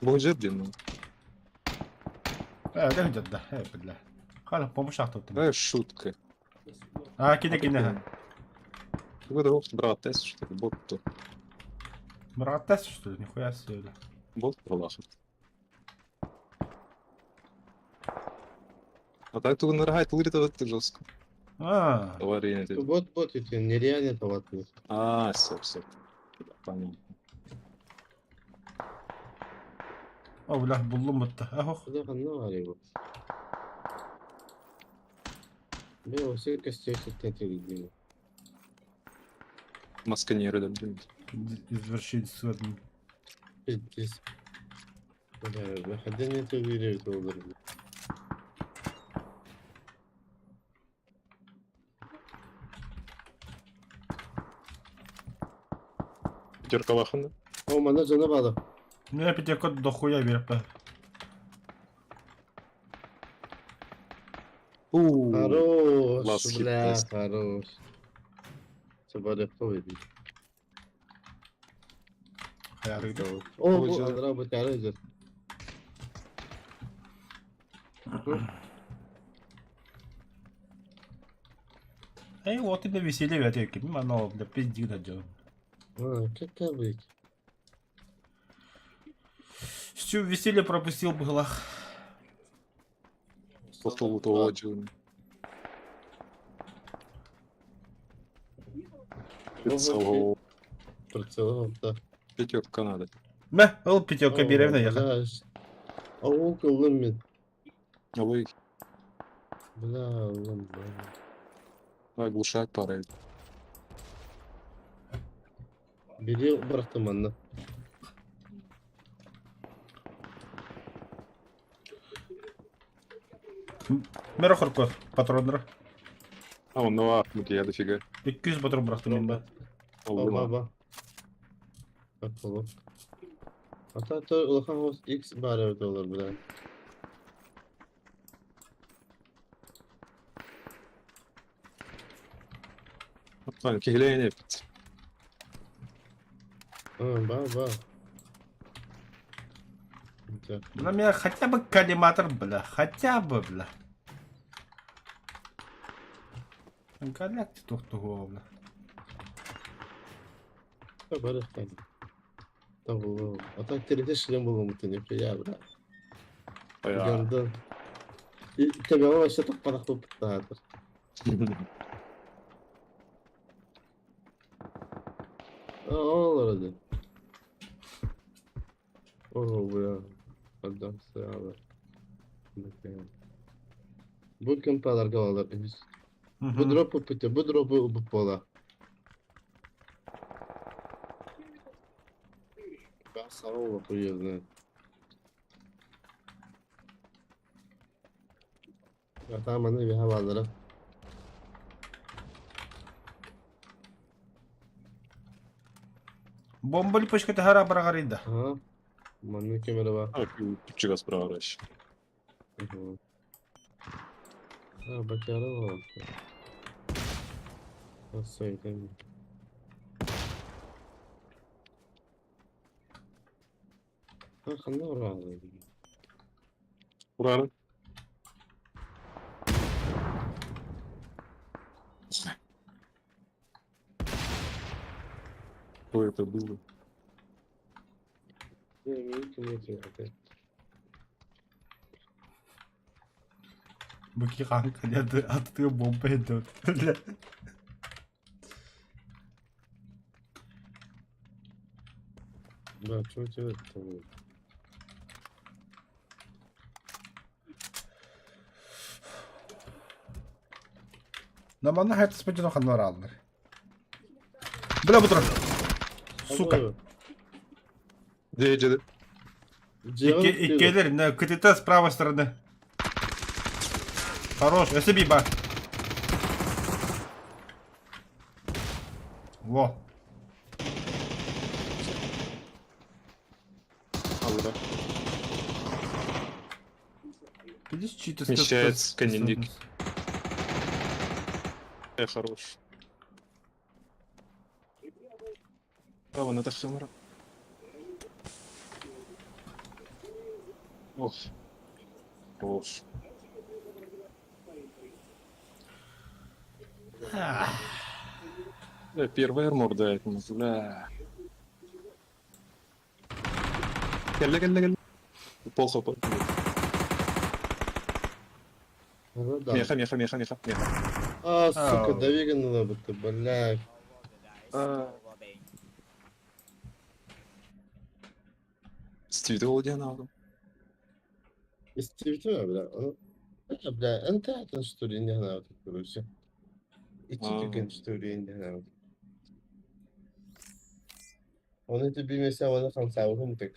Бу жерден. ну. Э, да, да, э, бля. Халя, помощь ахтып. Да, шутка. А, кине кине. Бу да брат, тест, что ли, бот то. Брат, что ли? Нихуя себе, бля. Бот пролахат. А так тугун рахайт лырит ты жестко. А, Аварийный ты. Бот бот это нереально таватный. А, все, все. Понятно. о, бля, буллум бутта. Ах, Куда ханна бар его? Бля, все костей хотят видимо. Масканеры, да, блин. извращенец один. Пиздец. Бля, выходи не то верю, доллар. Пятерка лахана. О, мана жана бада. Ну, я пятерка дохуя беріп. У. Хорош, Ласки бля, тест. хорош. Собака поведи. Хаярыгды. О, Ой, бу жа. Андра бу тәрәзер. Эй, вот и на веселье вятейки. Мано, бля, пизди надел. А, какая быть? Всю веселье пропустил бы глах. Тохтолу того жуун. Прицел. Прицел, да. Пятерка надо. Мә, ол пятерка беремне яха. А уколым мен. Ой, Бля, улым, бля. оглушать пора. Бери бырахтым анна. Мэр хорко патроннар. А, он на армуке, я дофига. 200 патрон бырахтым мин да. О, баба. Так, боло. Ата то улахан хос X бар доллар, бля. Оттон киһилээн эппит. А, ба, ба. Так. Бля, меня хотя бы коллиматор, бля, хотя бы, бля. Галякти тохтугу, бля. Бары там. Там А так теоретически было бы ты не бля. Гандон. И тебя вообще так парахту птатыр. Ол орады. О, бля. Адам сыалы. Бу компаларга алар. Бу дропы пүтэ, бу дропы убуп бола. Сарова хуй знает. А там они вихавалара. Бомба липочка тахара барагарида. Ага. Манны камера бар. Чугас правораш. А, бакара бар. Асай, ханна уралы. Урары. Что это было? Быки ханка, нет, от бомба идет. Да, что у тебя там? Намана хайт спадено ханваралнер. Бля, бутро. Сука. Где, где? Иккелер, на КТТ с правой стороны. Хорош, СБ, ба. Во. Алла. Видишь, чьи-то Смещается конник. Я хорош. Право, на тахсамара. Ох. Ох. Да, первый армор дает ему, бля. Келле, келле, келле. Пол хп. Меха, меха, меха, меха, меха. А, сука, давига надо ты, бля. Стивит надо. Стивит, бля. Бля, انت تشتري هنا короче. İki تشتري هنا. Оны тебе mesela bana хамсабы тек.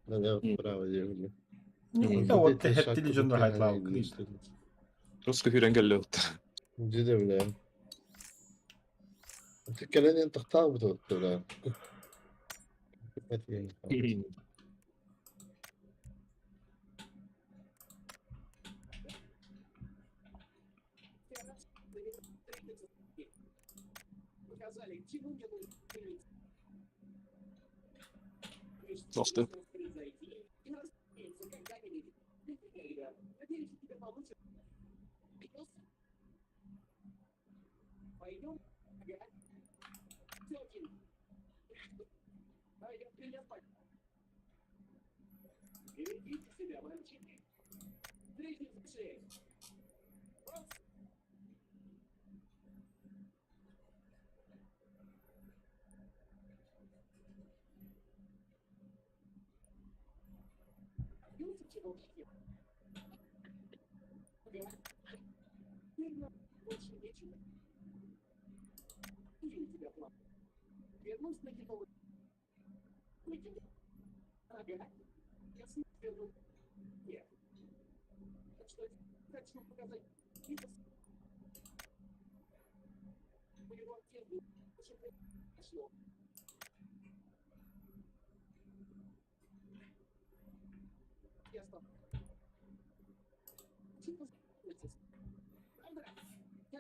Да, право делали. Вот хеттили жонно хайтлау. Русский хүрен келле Жиде бля. Текелен тахтаа бут бля. Тохты.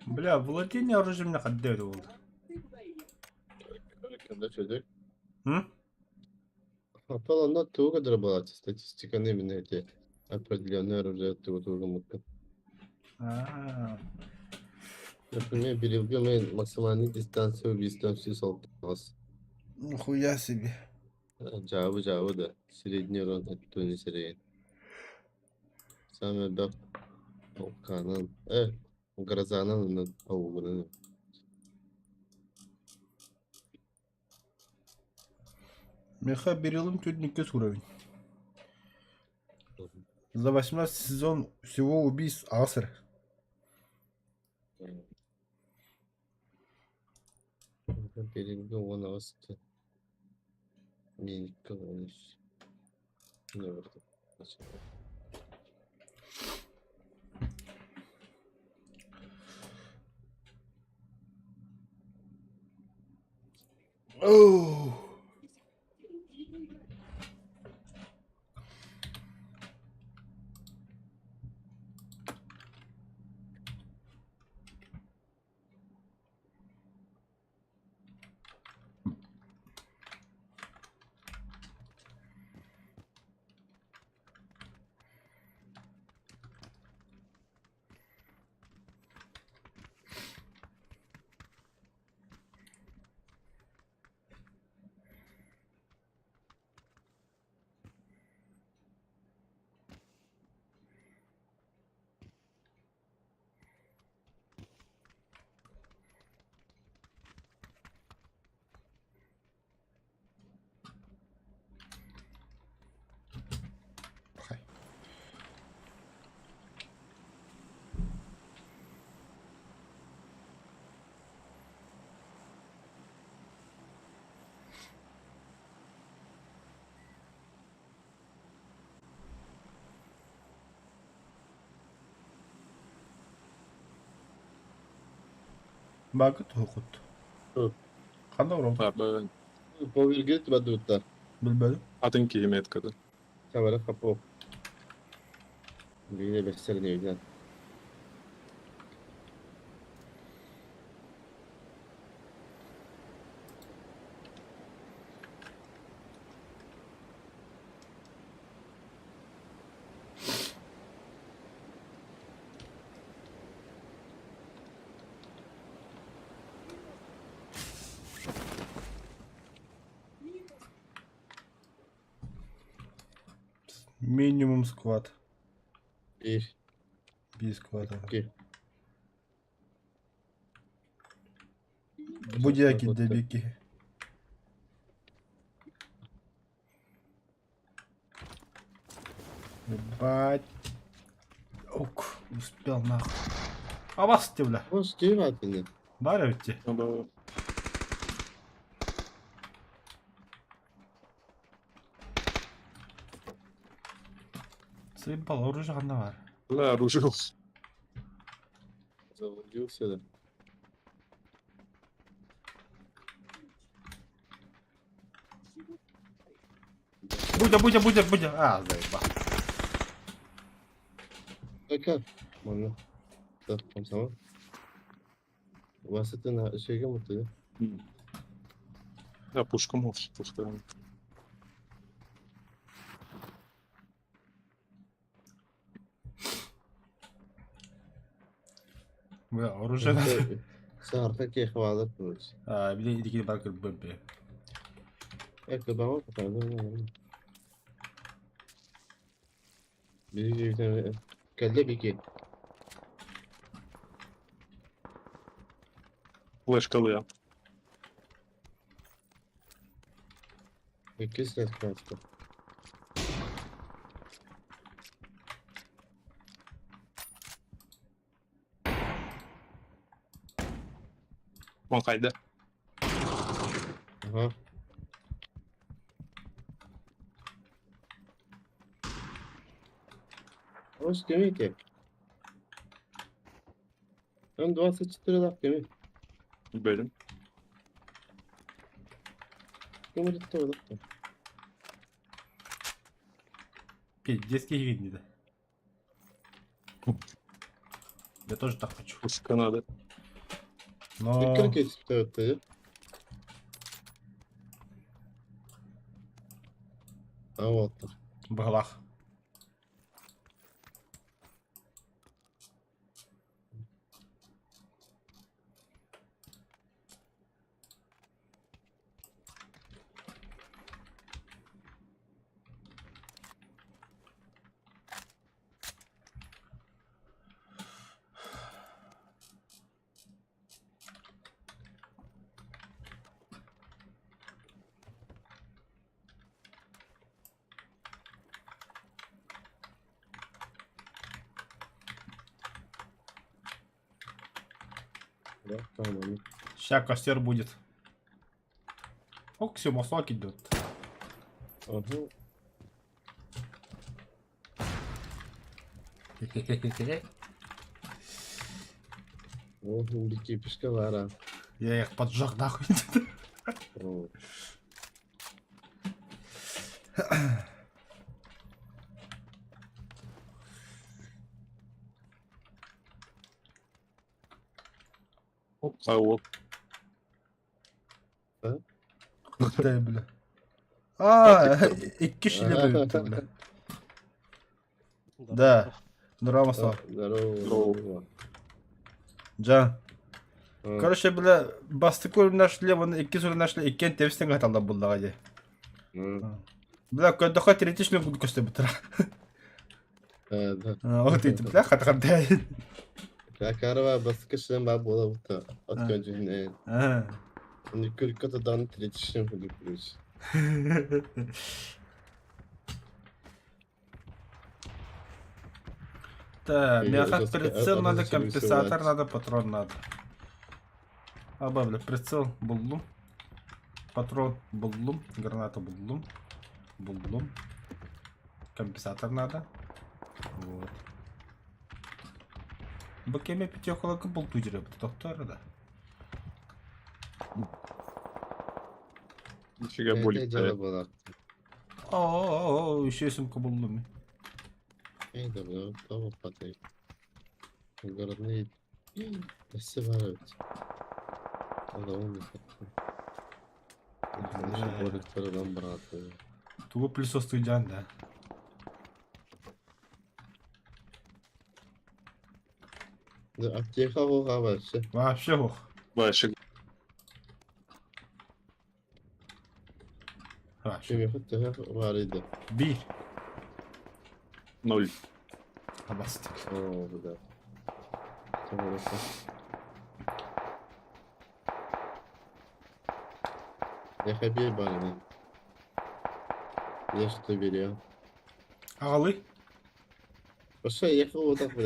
Бля, владение оружием мне хаддер болды. Когда чудик. М? Апел туга дробалати статистика именно эти определенное оружие туга туга мутка. А, Например, берилген максимальный дистанция убийства все солталас. нихуя себе. Жабы жабы да. Средний урон от не средний. Самый бак Канан. Грозанан на ауграны. Меха берилым тут уровень. За 18 сезон всего убийств Аср. Берилген он асты. Меники он үс. Не бар. Оу. Хай. Багыт хукут. Hı. Қандай урон? Бабы Повергет бадуттар. Билбедим. атын киһи меткада. Камера капо. Бине бесер не видно. Минимум сквад. Bir, Без сквада. iki. Будяки дебики. Ебать. Ок, успел нахуй. А вас ты, бля. Hoş geldin. Бар ведь. Бабы Заебал, оружие ханна бар. Бля, оружие. Заблудился да. Будя, будя, будя, будя. А, заебал. Кака? Мана. Да, там сама. Васытын şeyге mutlu. Да, пушка мов, пушка. Бля, оружие надо. Сарка кехвалып короче. А, блин, иди бар БМП. Ecco, bana bakalım. Bir bir tane kelle bir ki. Флешка лыя. İki set kaçtı. Он кайда. Aha. Hoş demek ki. Ben 24 lak demek. Бэлим. Пиздец киһигин да. Я тоже так хочу. Пусть надо. Но... А вот. Быһалаах. Да, там они. Ща костер будет. Ок, все, маслак идет. Ага. О, кипишка вара. Я их поджег нахуй. О. А вот. Да, бля. А, икки шлемы, бля. Да. Здорово, Маслак. Здорово. Здорово. Жан. Короче, бля, бастакы нашли, вон икки сүрүн нашли, иккиэн тэбистэн хаталлар буллаҕа дии. Бля, көрдөххө третий шлем курдук көстүбүттэр. Ол тиити бля, хатахардай. Карава бастакы шлем баар буолабыта. От көрдүһүнэн. Күлкө тадан третий шлем курдук плюс. Так, миэхэ прицел надо, компенсатор надо, патрон надо. Аба, бля, прицел буллум. Патрон буллум, граната буллум. Буллум. Компенсатор надо. Вот. Бу кеме пятиоколока бултуу жүрөбүт, доктор да. Нифига болик. дело было. О, еще сумка буллум. Это было того потай. Городные. Спасибо. Тугу плюс студент, да. Да, аптека вообще. Вообще ох. Вообще. Вообще. Бир. Ноль. Абастик. О, да. Я хабир барин. Я что беру? Аҕалы. Пошел, я вот так вот.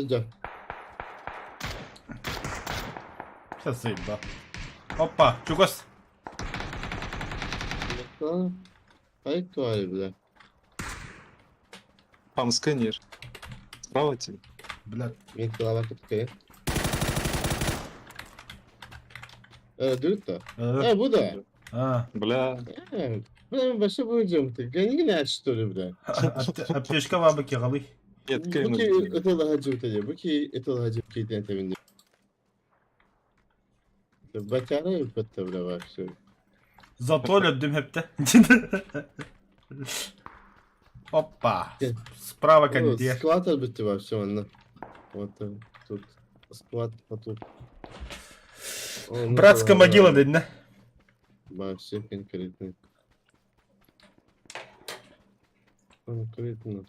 Да. Сейчас заебал. Опа, чугас. Ай, бля. Там сканер. Справа тебе. Бля. Мен голова такая. Дурта. Э, бу да. А. Бля. Э, бля, мы вообще будем. Ты гони гнать, что ли, бля? Аптечка бабы кегалы. Нет, Буки это лагаджу тебе. Буки это лагаджу кейтен тебе. Батяра бетте, бля, вообще. Зато löddüm hepte. Опа. Справа кондер. Склад бітті вообще, онна. Вот тут склад потуп. Братская могила, да? Вообще конкретно. Конкретно.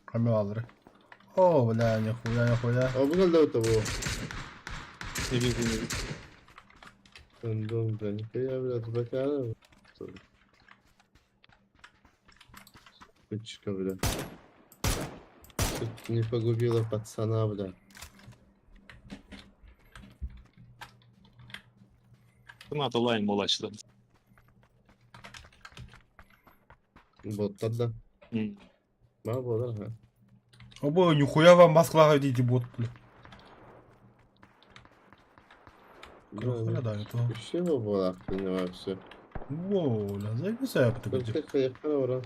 Камелары. О, бля, нихуя, нихуя. А бұл да того. Не вижу, не вижу. Кондом, бля, нихуя, бля, батяра. Кучка, бля. Чуть не погубила пацана, бля. Надо лайн молачта. Боттар да. Баа буолар ха. Обо, нихуя вам Москваҕа диэки бот, бля. Да, Да, это. Вообще буолаахтын вообще. Воу, бля, заебись, я Только хайахтар ора.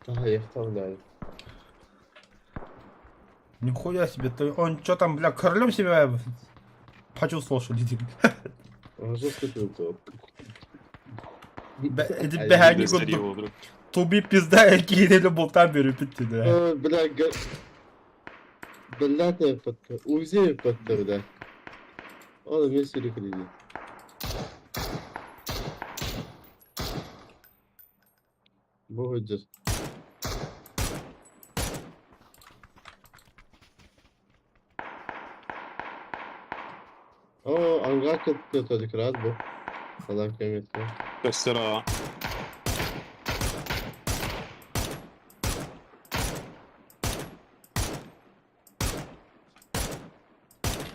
Тахаяхтар бля. Нихуя себе, ты, он что там, бля, королем себя почувствовал, что ли? Он жестко круто. Эти бэхэнни курдук. Туби пизда, киинели бултаан бериппит да. Бля, Бля, подка. Узи подка, да. Ол эмиэ сүрүкүлүдүү. Бу сылдьар. Оо, ангар кытта рад бу. Салам кэмиэт. Көстөр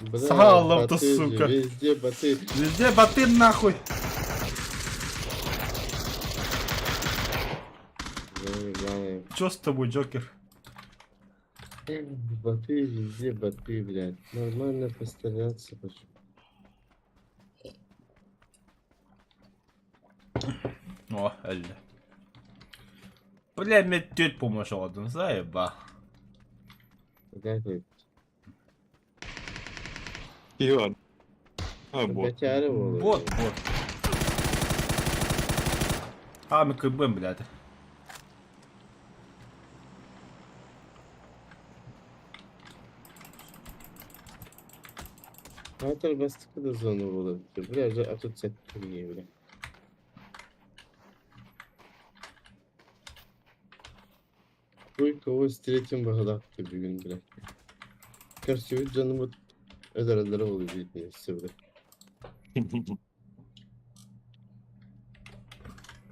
Бля, Салам-то, боты же, сука. Везде боты. Везде боты нахуй. Главное, Чё с тобой, Джокер? Боты везде, боты, блядь. Нормально постараться. хочу. О, әллә. Бля, мен түт помощь алдым, заеба. Блядь, ой. Иван. А, бот. Батяра буолар. Бот, бот. А, мы КБ, блядь. Атар бастыкы да зона буолар. Бля, уже а тут сәттірге, бля. Ой, кого встретим баҕалаахты бүгүн, бля. Көрсүбүт дьонумут өлөрөллөрө буолуо диэтин бля.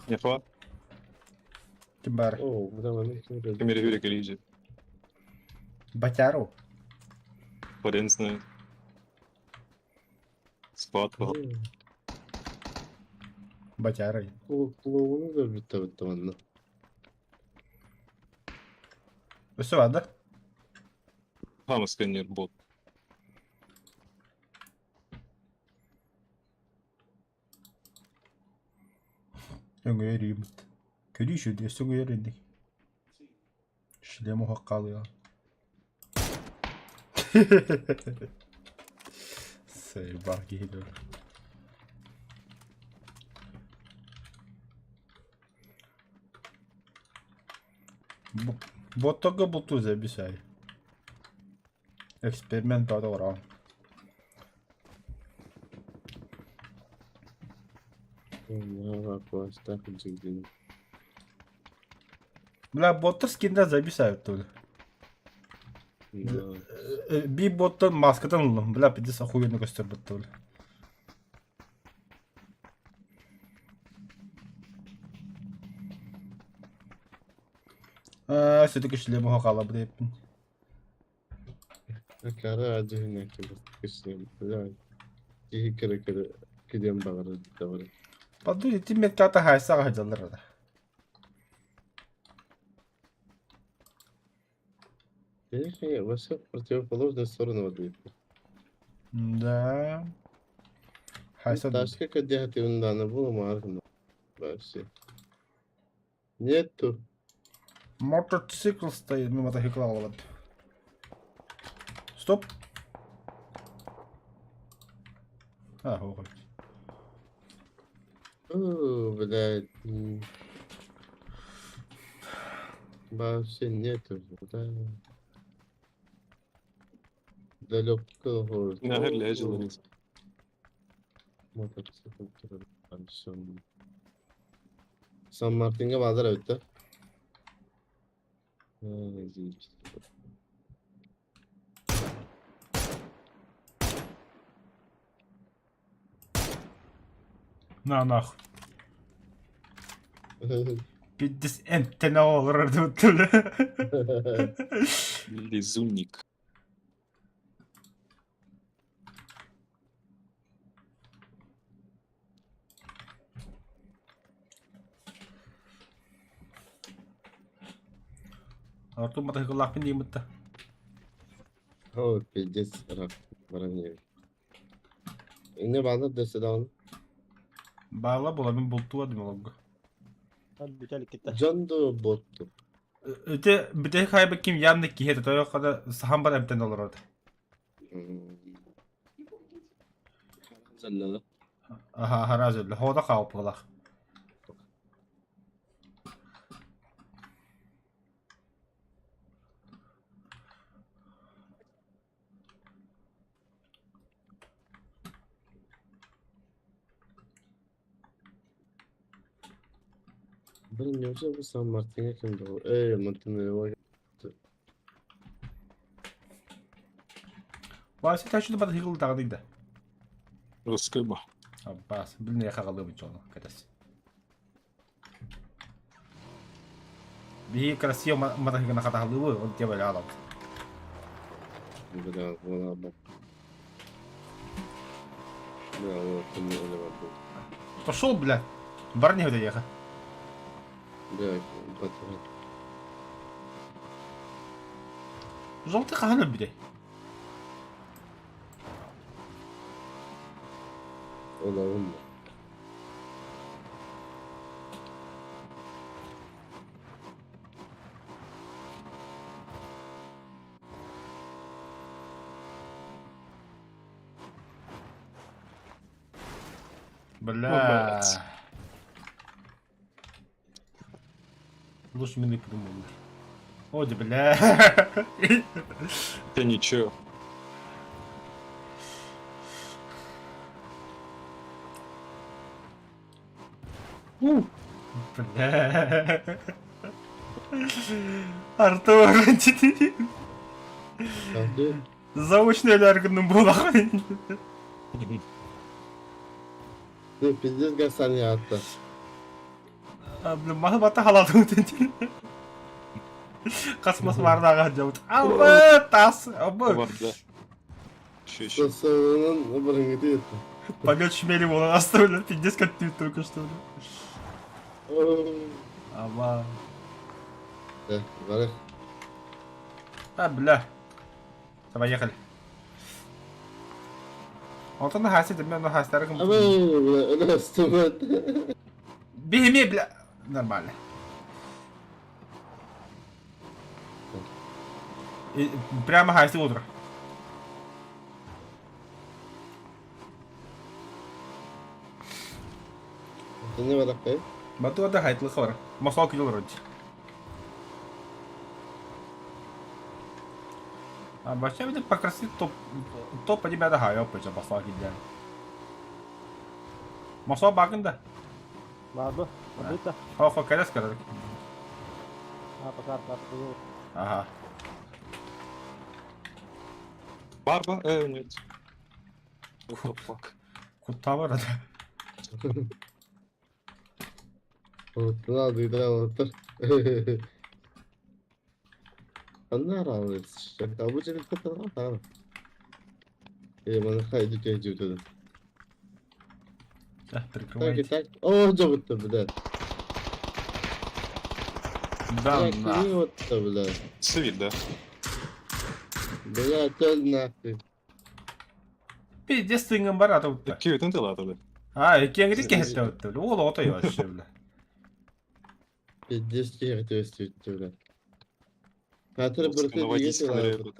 Нефа, Ким бар? Оо, бля, маны ким өлөрдө? кемере хүрекелейже. Батяру. Хрен знает. Спад был. Батярой. Клоуну өлөрбүттэр битте манна. Все, ладно? Хамас сканер бот. Өңгө римт. Көрү еще өңгө ринdik. Шлем ухаккалыга. Сайбар киһилер. Боттога буту забисай. Эксперимент бара. Бля, боттар скинда забисают тоже. Би боттан маскадан улым. Бля, пиздец охуенно костер бутты, бля. А, все-таки шлем хакала, бля. Кара адьыһынакы бастыкы бля. Киһи кыры-кыры килиэн баҕарар бары. Подожди, ты метката хайса хадалар. Конечно, во всех противоположную сторону вот Да. Хайса. Ташка кадиһатыгын было маргына. Вообще. Нету. Мотоцикл стоит, мимо мотоцикла вот. Стоп. А, ой. О, блядь. Вообще нету. Да. Далеко город. Наверное, лежал. Мотоцикл. Сан Мартинга базар эбит да? На нахуй. Пиздец эмтэнэ олорор дыбыттылы. Лизунник. Артур матаһыкылаахпын диэммитта. О, пиздец, рак, баран Инне баалар да даҕаны. Баала була мин бултуа дим олорго. Дьон да ботту. Ити бүтэһик хайбыт ким явно киһи этэ тойо хада сахан бар эмтэн олорор. Заллала. Аха харазылла хода хаалпылах. Блин, неужели вы сам Мартине кем был? Эй, Мартин, Вася тачы да хигыл тагы да. Русской ба. Аббас, билне хагалы бит чону кэтес. Биһи красиво матахыгына хатахалыбы, ол тебе алам. Бля, вона б. Бля, вот ты мне Пошел, бля. Бар не ехать. Бля, пацан. Желтый хаһан өлбүтэй? Олоҕум. Бля. Лучше мины придумал. Ой, да бля. Да ничего. Бля. Артур, Заочный ляргының була. Ты пиздец гасани атта. Бля, маны бата халады өтен. Қасмас бардағы жауыт. Алба, тас. Абы. Еще, еще. Полет шмели болан оставили. Пиздец, как ты только что. Аба. Да, барах. А, бля. Давай, ехали. Онтон хаси деме, но хастары кым. Абы, бля, стымат. Бихеме, бля. Нормально. И, прямо хаси утро. Не барах, э? Бату да хайтлы хор. Масал кидел вроде. А вообще видит покрасить топ топ по тебя да хай опыт басал кидел. Масал багында. Ладно, это. Хо хо кэлэс кэлэр. А, пока, пока. Ага. Барба? Нет. What the fuck? Кутта бар да. Вот, надо, да, вот. Она нравится. А будет это Э, мана хайди кэджи вот Да, Так и прикрывайте. так. О, жабыт бля. Да, на. Вот, бля. Цивиль, да? Бля, төл нахуй. Пиздец тынгын бар ата утта. Күйетін тылады, да. А, кеңгiri кехетте утта. Ол ото вообще, бля. Пиздец кехетте бля. Хатыр Вот бір наводить камеру.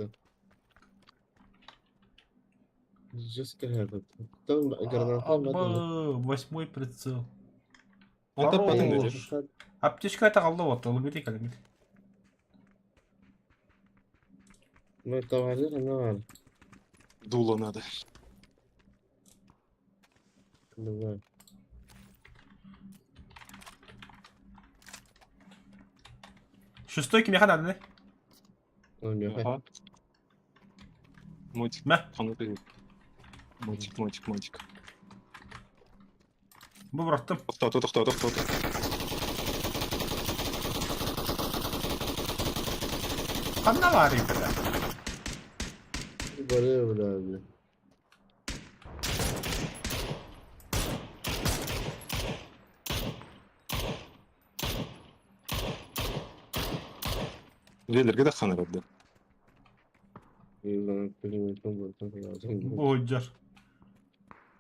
Жестко этот. Там граната Абы, восьмой прицел. Он там потом Хорош. Аптечка это қалды вот, ылгыти кәлемет. Ну, товарищ, она бар. Дуло надо. Давай. Шестой кимехан надо, Ага. Мотик. Мә. Мотик, мотик, мотик. Бу бұраттым. Тоқта, тоқта, тоқта, тоқта. Ханна баарый бля? Бары бля, бля. Дьиэлэргэ да ханар да. Буһуйдьар.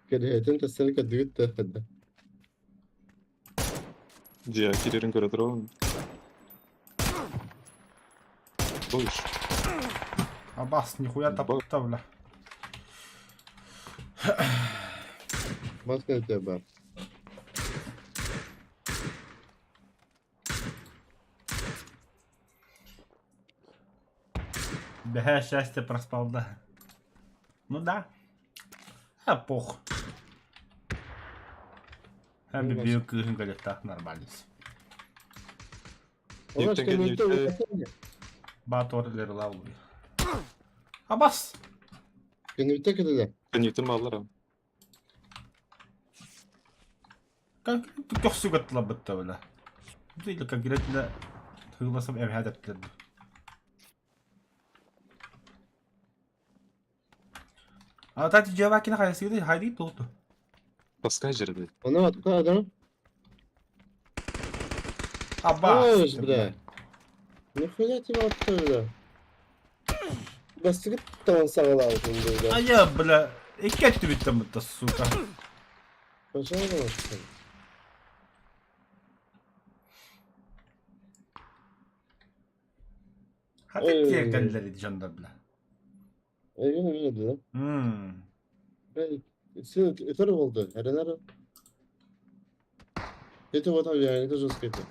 Кэриэтин тастан кадыгыт да хадда. Дьиэ киирэрин көрө турабын. Больше. Абас, нихуя тапта, бля. Маска на тебя бар. Бэһээ счастье проспал, да. Ну да. А пох. Һәм биир кыыһын кэлиэхтээх нормально. Баатор лерлау. Абас! Көнүтэ кэллэ. Көнүтэ маллара. Көхсүгаттылабытта бile. Или конкретно тыыласам эбэһээт А так дьиэбакина хайасыгы хайдыы туохту. Таска жерде. Она откуда, да? Абас! Ой, бля. Нихуя тебя откуда? Бастыгыт там саҕалаабыт бля. А я, бля, икки өттүбүттэн бутта, сука. Пожалуйста. Хата тиэрдэллэр дьоннор, бля. Эйгин эмиэ да. Мм. Сен өтөр болду. Эренер. Это вот там я, это жестко это.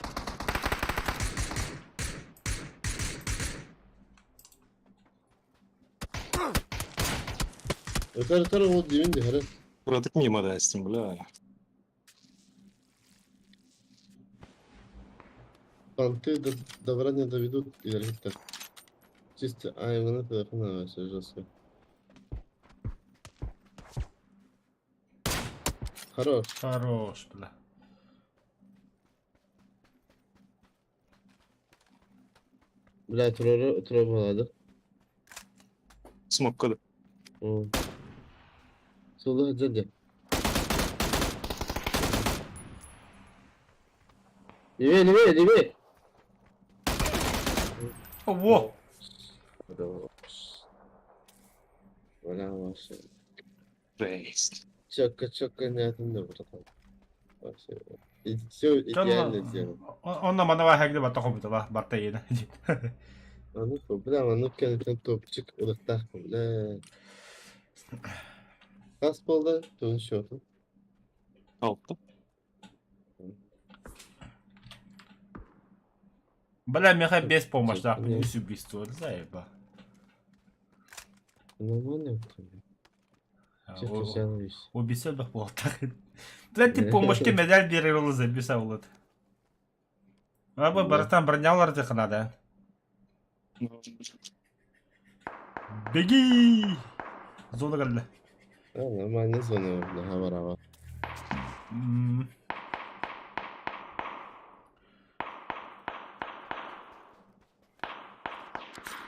Өтөр өтөр болду деймин де, хәрі. Урадык мимо да эстим, бля. Понты до добра не доведут, илэргиттэр. Чисто айманы телефона вообще жестко. Хорош. Хорош, бля. Бля, турары тура балады. Смокка да. Сулы деді. Левее, левее, левее. Во! Хорош. Бля, вообще. Жесть. Четко, четко не это братан. Вообще. И все идеально сделано. Онно манава хэгди бата хобута барта иена. Аны бля, аны кенеттен топчик ылыктах, бля. Хас болды, туын счету. Алты. Бля, меха без помощи, да, плюс убийство, заеба. Нормально. Убийство да болтах. Бля, ты помощи медаль берер забиса улат. Абы братан бронялар надо. Беги! Зона кэллэ. Нормально зона, бля, бараба.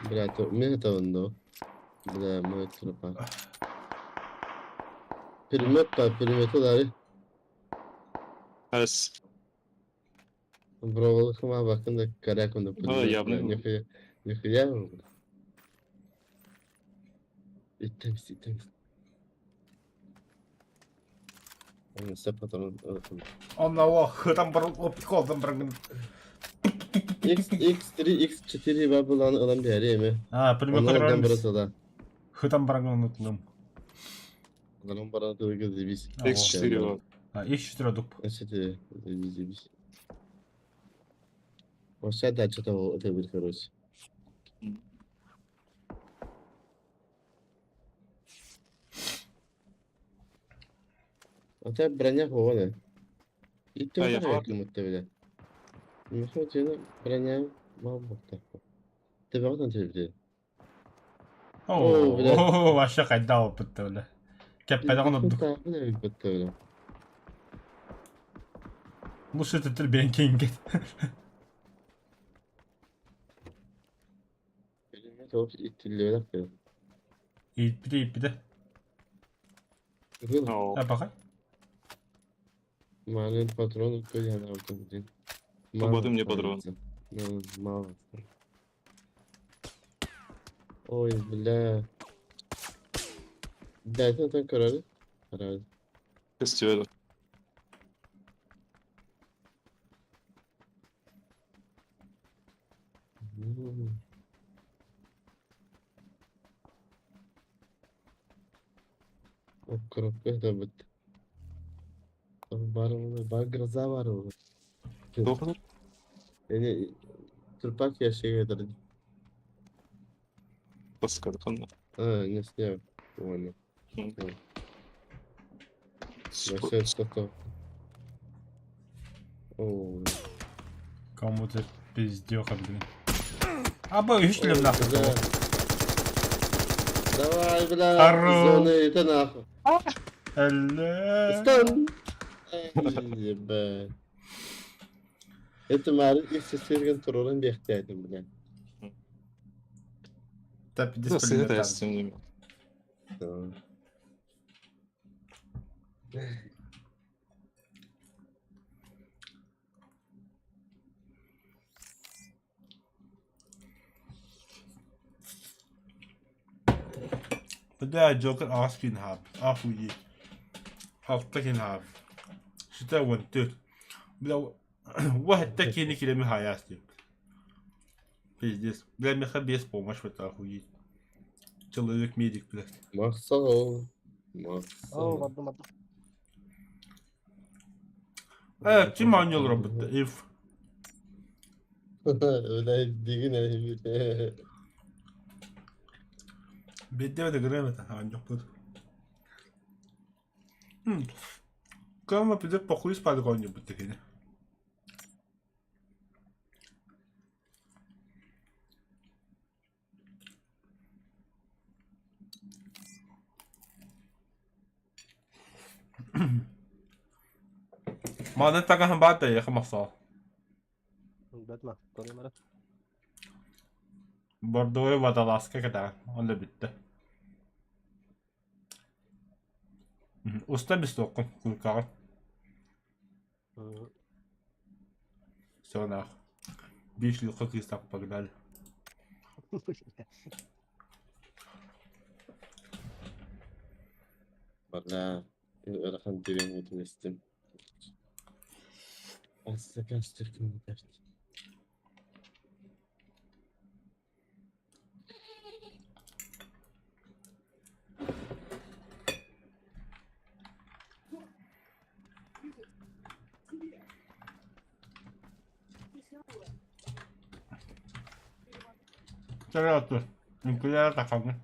Бля, то мен это ондо. Бля, мой трупа. Пулемет па, пулеметы дары. Ас. Броволыхыма бакында коряк онда пулемет. явно. Нихуя, нихуя. Иттемс, иттемс. Все потом. Онна о, хытан бар, оптиколдан бар. X, X3, X4 бар булан ылан бери эми. А, пулемет Ондан көрөр. бара Хытан баргын ұтылым. Ондан бара тылгы зебис. X4 бар. А, X4 дуп. X4 зебис зебис. Вообще да, что-то это будет короче. А тебя броня хована. И ты А, я уже кому-то бля. Ну что тебе броня мал бокта. Ты богдан тебе. О, бля. вообще хайда опытты, бля. Кеппеде ұнутдук. Бля. Лучше түтүр бен кейінге. Иттиллибэтэх кэлин. Ииппитэ ииппитэ. Оо. Апаха. Маленький патрон диэн диэн. Свободы мне патрон. Ну, мало. Ой, бля. Да, это так король. Король. Костер. Коробка это вот. Бар, бар гроза бар. Доктор? Yani Турпак яшеге Тоска, А, не снял. Понял. Вообще что-то. О, Кому-то пиздеха, блин. А б, үс лем нахуй. бля. Давай, бля, Хорош. зоны, это нахуй. Элле. Стан. Ай, ебать. Это мары их турурун бехтядим, бля. Да, Да, пиздец, это с тем не менее. Да. Бля, Джокер аскин хаб. Охуеть. Алтакин хаб. Сюда вон тут. Бля, واحد تكيني كده من حياتي. Пиздец. Бля, меха без помощи, это охуеть. Человек-медик, блядь. Махсал. О, Махсал. бардым, бардым. Ким аньол работа? If. Бля, дигин әйбит. Бедде де грэм это аньол тут. Кама пиздец похуй спать какой-нибудь такие. Манан тагахан баата яха махсал. Бэтмен, көрөмөрө. Бордовой водолазка когда он битте. Уста бистокку кулкага. Все нах. Биш легко кристак погнали. Бля, ырахан деген өтінестім. Астакан штыркын бітәрді. Здравствуй. Никуда такого.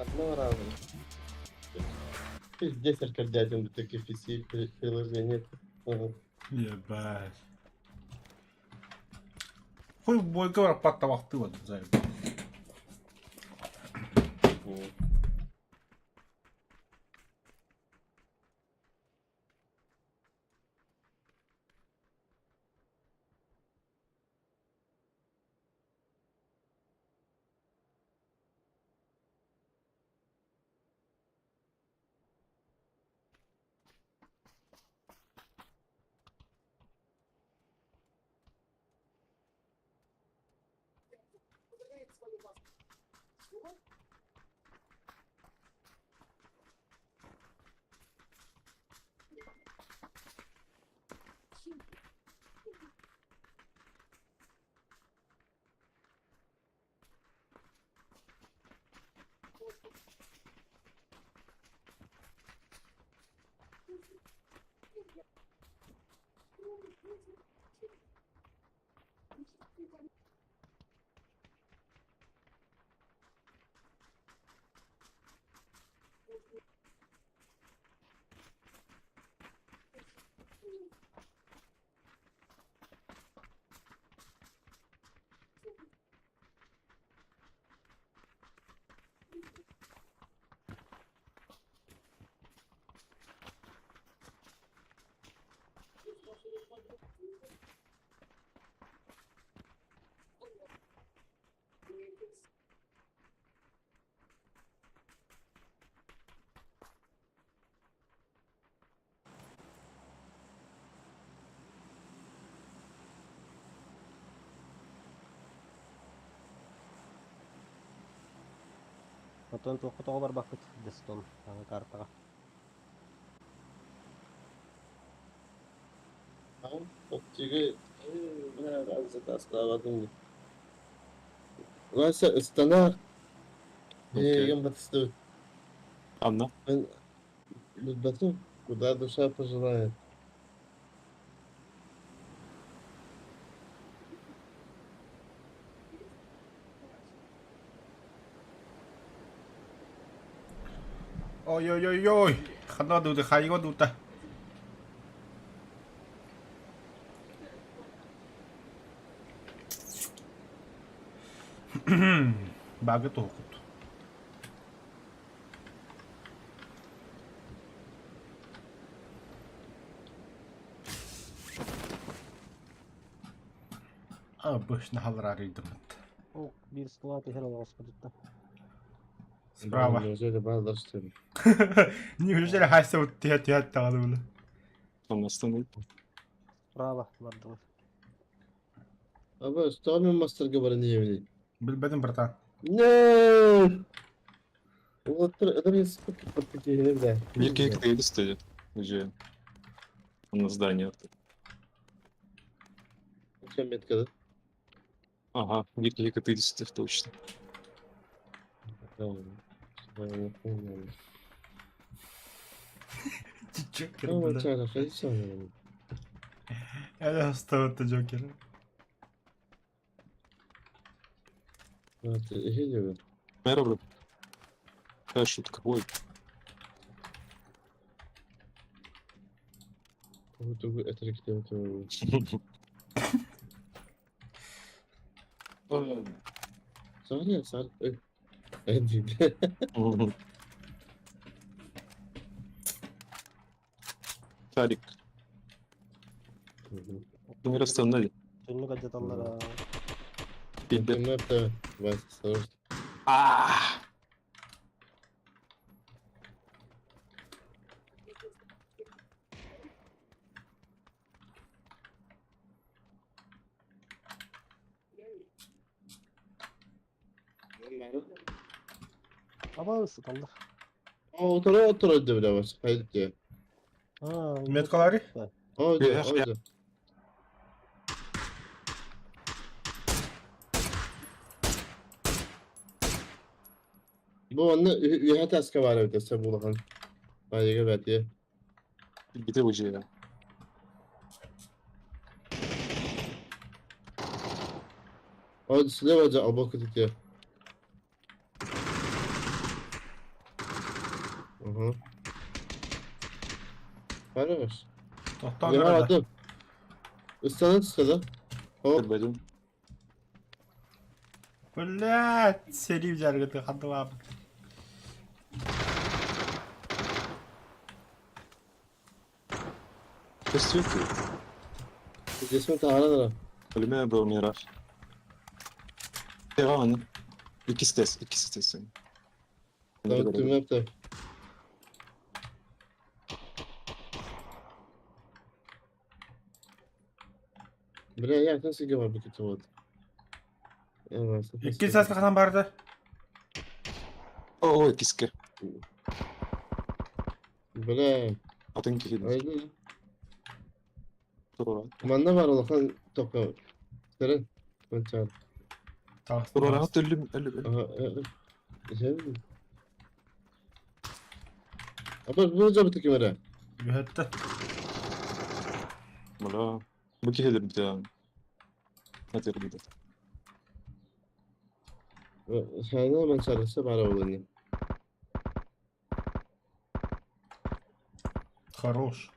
Одно раза. Пиздец, аркадятин, такие PC приложения. Ага. Ебать. Хуй в бой говор паттавахты вот заебал. Оттон туохха тоҕо барбаккыт Дестон саҥа картаҕа? Заказ Вася, ыстанаар. Эйигин батыстыбыт. Анна. Билбэтим, куда душа пожелает. Ой-ой-ой-ой, хана дута, хайга дута. Бага туһукут. Обычно халрарыйдымыт. О, биир ствола түһэр олоҕоспутуттан. Справа. Неужели баалар что ли? Неужели хайса вот тиһэ түһэ таҕаны була? Хамнастан Справа бардылар. Аба, что мен мастерга баран иһэбиний? Билбэтим, братан. Нет! Уолаттар это киһини бля. Биир киһи кытайды стоит. Уже. На здание. Чем метка, да? Ага, биир киһи кытайды стоит точно. Джокер, бля. Это оставит Джокер. Merhaba. Какая шутка? Ой. Шарик. Ну, расстановили. Түннүк алдьаталлара. А! Аба сыталлар. Меткалары? Бу онно үөһэ таска баар эбит өссө бу улахан. Баайыга бэтиэ. Где уже? О, слева за албока тетя. Угу. Хорош. Тохтоон Я эрэ да. атым. Ыстана түстэ да? Хоп. Көрбөтүм. Блядь, сэрии дьарыгыты хандылаабыт. Көстүө Здесь таһааран эрэ. Өлүмэ бро мираж. Тега Иккис тест, иккис тест. Түмэп Бля, я сигэ барбыт вот. Иккис сааска ханан барды? О, иккиске. Бля, Атын киһи. айды. Турора. Манна бар улахан тока. Сэрэн. Кончар. Турора өлүм өлүм. Ага. Аба бу жабыты ким эрэ? Үһэттэ. Бля. Бу киһи өлөрдө. Хатыр бит. Хайна манчарысы бар олуни. Хорош.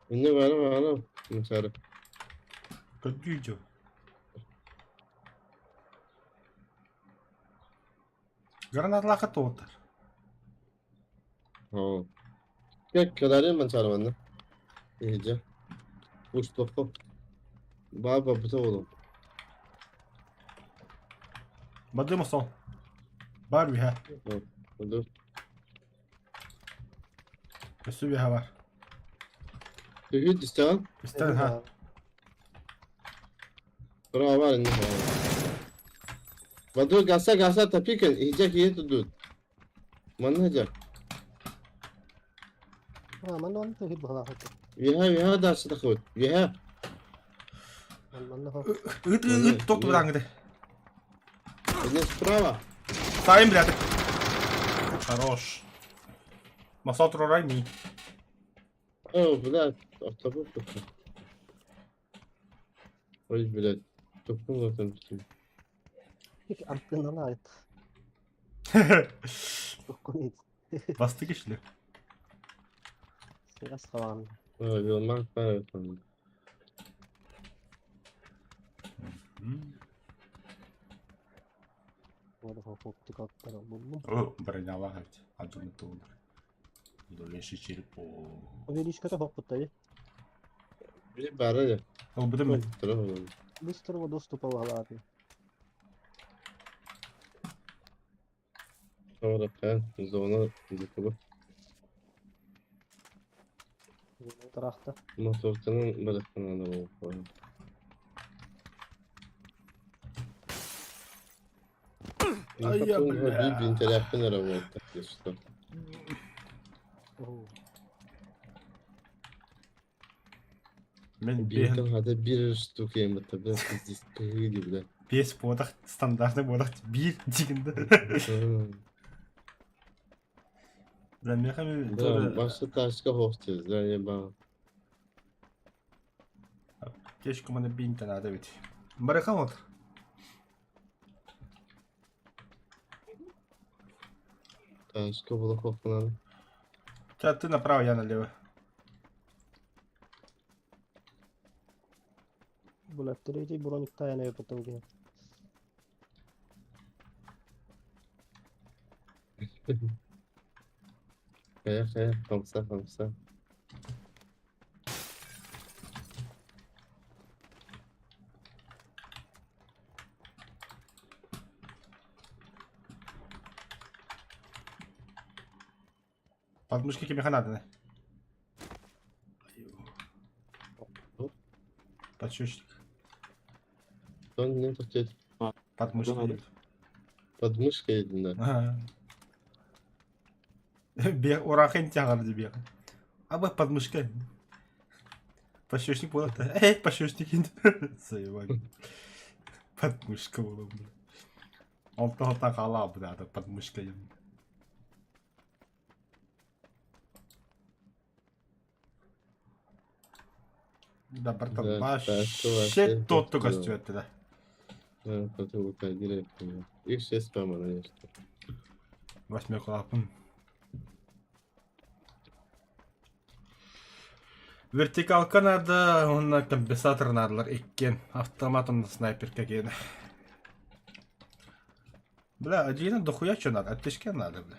Инне бары бары манчары. Көрдүү. Гранаталаахха туоттар. Оо. Кэк кэлээрин мансаарманна. Иһдьэ. Устуоххо. Баа барбыта буолуо. Бадыма сон. Бар үһэ. Оду. Өссө үһэ бар. Түһүт истэҕин? Истэн ха. Браво бар инне. Баду гаса гаса тапикэн иһдьэ киһи тудут. Манна дьэ. А, манна онно түһүр быһалаах этэ. Үөһэ үөһэ дальше тахыбыт. Үөһэ. Манна хо. Ыт ыт ыт тот тураҥыды. Один справа. Сайын блядь. Хорош. Масал турарай ми. О, блядь, автобус такой. Ой, блядь. Тупнул там. Артыналайт. Туккунит. Бастык ишле. Сыгас хаван. Ой, Вилмар там. О, бронялах эбит. Адыны туунар. Леший череп. Увеличката хоппуттари. Били бары. Ол бутым. Быстрого доступа алааты. Sonra зона закыбы. Тарахта. Моторканын барахтан ала болуп. Ай, я, бля. Bir интерактын работа, если что. Мен Бинтен хата бир штука им это, бля, здесь кыгыли, бля. Бес бодах стандартный бодах бир дегенде. Бля, меха Да, башта ташка хостез, да, ебал. Тешку мана бинта надо ведь. Барахан вот. Ташка было хохта надо. Сейчас ты направо, я налево. Бля, третий броник тайна потом где. Хая, хая, хамса, хамса. Подмышки кимиха надо. Подщечник. Он не хотел. Подмышки. Подмышка да. Бег, урахын тягар бег. А бы подмышка. Подщечник был это. Эй, подщечник. Заебали. Подмышка была, бля. Он то так ала, бля, это подмышка. Да, братан, вообще тот только стоит, да. Да, Их 6 спама, наверное. Восьмерку лапын. Вертикалка надо, он компенсатор надо, иккен. Автомат он снайперка кен. Бля, один дохуя что надо, оттечки надо, бля.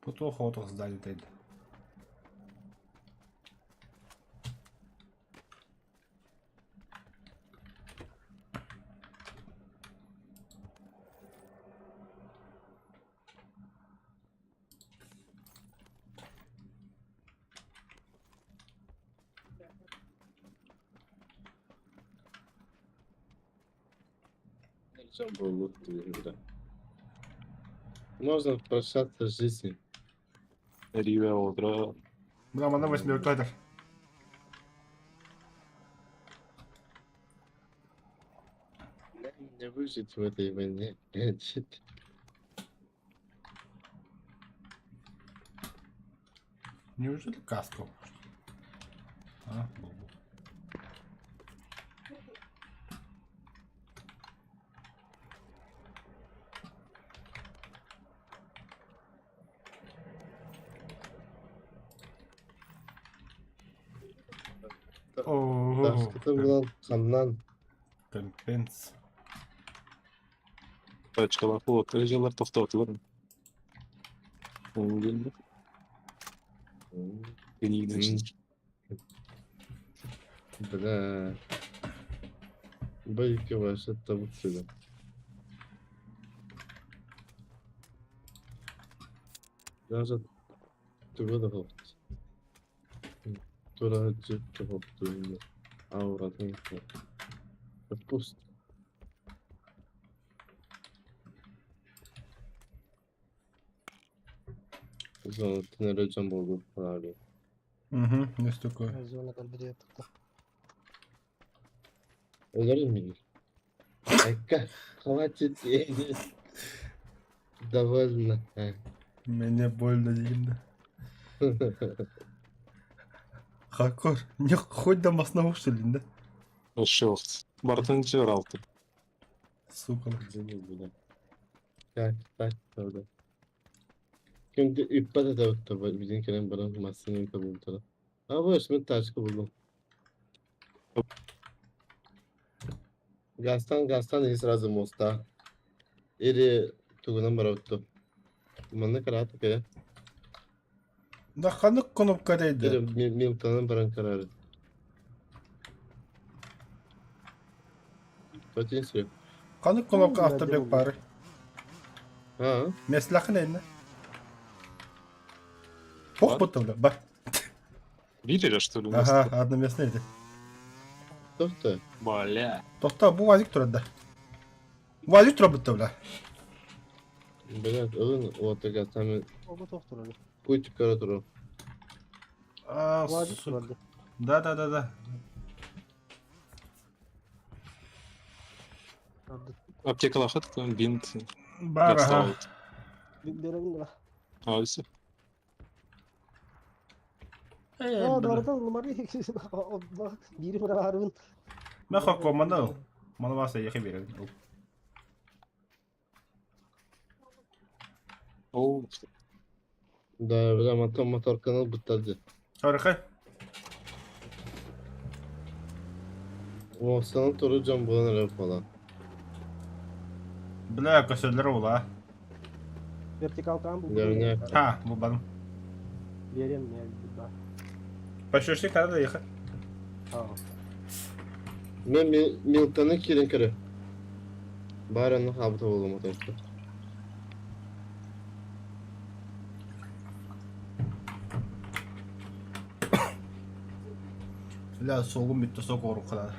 Потох отох здание тейд. Можно прощаться с жизнью. Риве утро. Бля, мана восьмерка. Не выжить в этой войне. Неужели каску? А, бобу. Таскыта булан ханнан. Компенс. Тачкалар кулактар дьыллар тохтоотулар. Бля. Байки ваши табуцыга. Даже тугу да хопт. Тура жипті хопты. Ауратын. Пуст. Зона тенережен болду фари. Угу, есть такое. Зона калбиде тыкта. Өлөр мени. Айка, хватит. Довольно. Мне больно, Дина. Хакор, не хоть до основу, что ли, да? Шелт. Бартын алты. Сука. Так, так, правда. Şimdi üppet de tabi bizimkilerin bana masını tabi Ha bu ismi taşkı buldum. Gazdan gazdan и сразу моста. Или тугунан барабытту. Манна карааты кere. Да ханнык кнопка Или дейdi. Милтонан баран карары. Потин сүрөк. Ханнык кнопка автобек бары. Ha. Меслахын эйне. Хох будто бля, бар. Видели, что ли? Ага, одноместный edi. Тохто. Бля. Тохта бу вазик турады. Вазик тура бутта бля. Блядь, ылын ота газдан Оба тохтурады. путь кара туру. А, Вазик сука. турады. Да, да, да, да. Аптека лахат, там бинт. Бар, ага. Беребин да. А, все. А, бардан нумары бири бара Мен хакко мана. Мана баса яхи беребин. Ол. Да, бля, мотор мотор канал буттады. Архай. Мостанın туру жан булан эле falan. Бля, көсөлөр ола. Вертикалкан бу. Верняк. Ha, bu benim. Берем не да. Пошёшли когда ехать. А. Мен Милтоны кирен кире. Бараны хабыта болду моторду. Бля, солгун бүттү сок ооруп калады.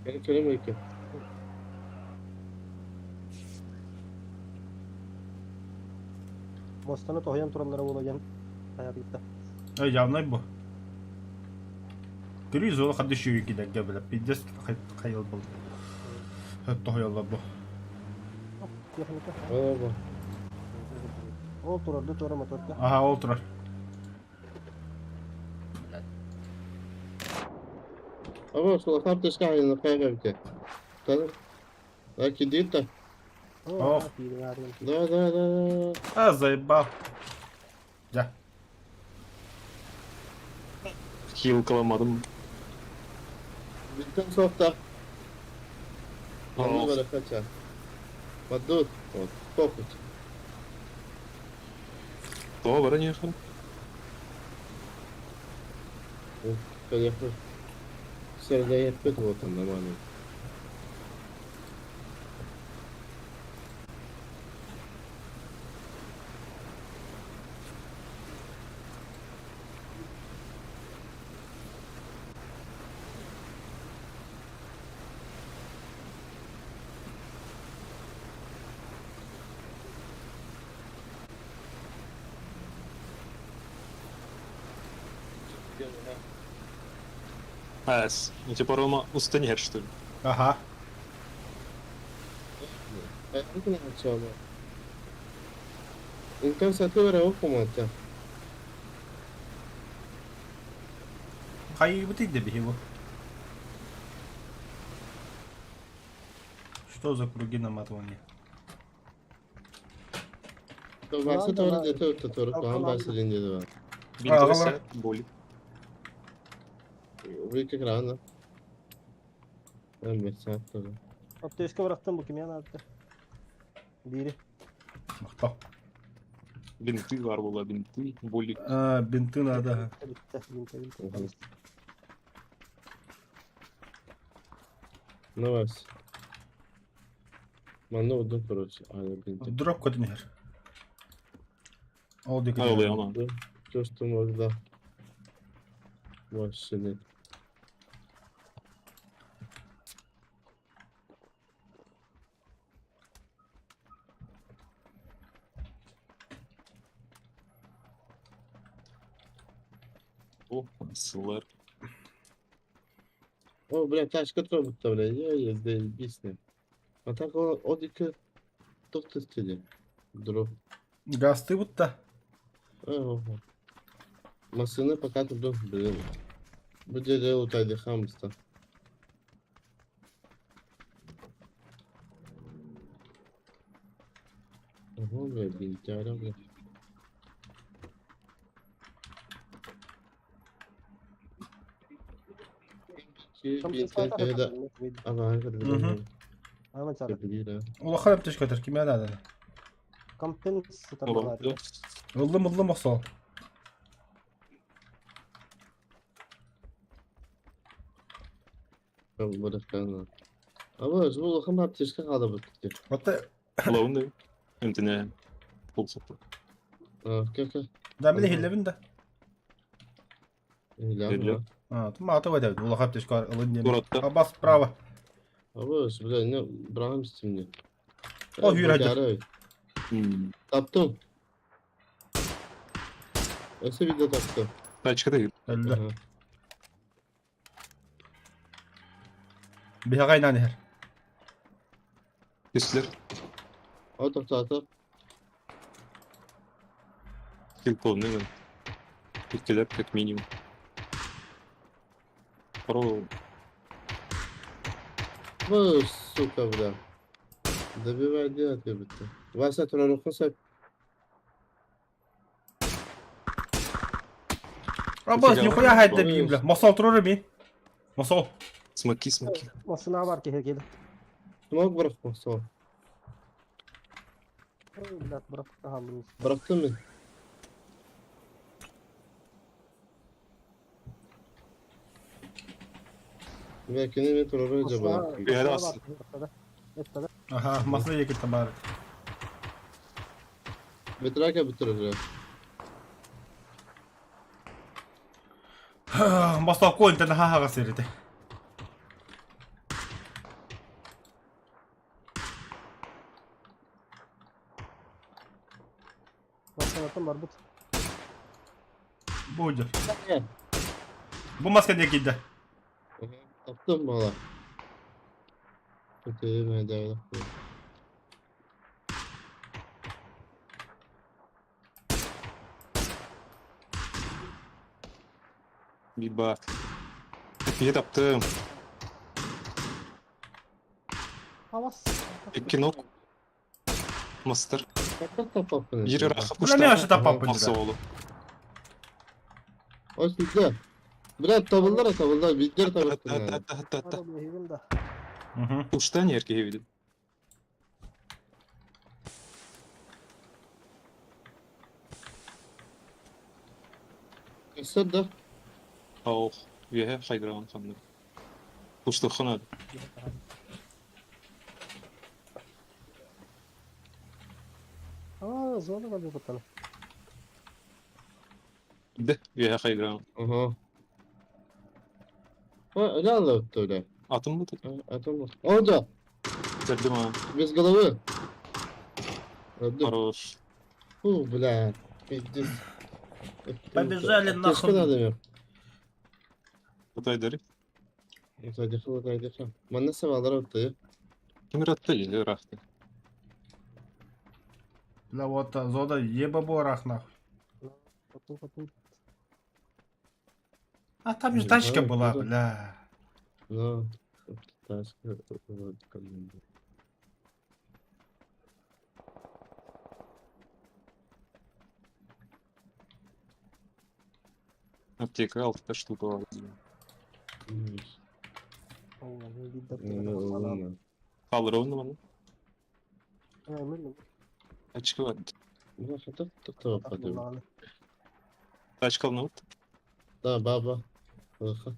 Мен көрөм экен. Мостаны тохян тураллары бола Аябитта. Эй, явный бу. Көрүй золы қады шүйі кидәгге бля, пиздец қайыл был. Тохялла бу. Техника. Ооба. Ол турарды тура моторка. Ага, ол турар. Аба, сол карточка айына кайга бите. Таны. Аки дейт Ох. Да, да, да. А, заебал. Да. Хил каламадым. Биттен соқта. Аны бара кача. Бадут. Вот, похуй. То бара не хан. Конечно. Сердце вот он нормально. Әс. Ну типа Рома устанер, что ли? Ага. Инкам сатып оқымады. Қай бутик деп его? Что за круги наматывания? Вася тоже где-то который план Вася один где два. Бинты сет, боли. Вы как рано. Мен тоже. Аптечка бырахтым бу кимиэ наада. Биири. Махтал. Бинты бар була, бинты, боли. А, бинты надо. Бүттэ, бинты, бинты. Ну, Вася. Манна удун, короче. А, я бинты. Дроп көтөн иһэр. Ол диэки. А, ол ана. Чувствую, может, да. Вообще нет. О, СЛР. О, бля, тачка трогает-то, бля, я я заебись, не. А так он одика тоқты істеді. Дроп. Гасты будто. Ого. Машина пока тут, блин. Буде лутайды хамста. Ого, бля, бинтяра, бля. Улахан аптечка көтөр кимиэ наада. Ыллым ыллым охсол. Аба, улахан аптечка қалды бітті. Ота Улауын Эмтине пол сопты. Как? Да, мен хиллебин да. Или. А, тум аты вайда. Улахан аптечка ылын дем. Туратта. Абас справа. Аба, бля, не брам мне. О, yürü Таптым. Өсө видео таптым. Тачка да. Өллө. Биһаҕайнаан иһэр. Түстүлэр. О, тоқтатып. Кил полный мен. Иккилер как минимум. Про Ну, сука, бля. Добивай делать, ребята. Вася, турарухун сап. Абас, нихуя хайда бийим, бля. Мосол турар ми. Мосол. Смоки, смоки. Машина бар киһи киирдэ. Смог бырахтым, сол. Блядь, бырахтым хааллым. Бырахтым мен. Бля, кини мен турару жаба. Аха, масына екеттен бар. Битрака битирер. Мосол куинтен хаха сирите. Машинаттан барбыт. Будет. Бу маска не кийдэ. Таптым бала. Өтө да. Биба. Икки таптым. Авас. Икки ног. Мастер. Тапаппын. Бири рахы Бля, мен ашы тапаппын. Мақсы олу. Ой, сюда. Бля, табылдар, табылдар, биттер табылдар. Та та та та. Ушта не эркеге видим. Сырда. Ох, үөһэ хайдыраган ханны. Пуштуххана. А, зона бар бутан. Де, үөһэ хайдыраган. Ага. А, реально толя. Атым бу. Атым бу. О, да. Көрдүм а. Без головы. Хорош. Фу, бля, пиздец. Побежали нахуй. надо мне. Кутайдары. Отойдеха, отойдеха. Манна сабалар отты. Ким ратты или рахты? Бля, вот зода еба борах нахуй. А там же тачка была, бля. Ну, тачка. Аптека алта штука бар. Хаалларабын да манна. Очко бар. Тачка алынабыт. Да, баба. Ха.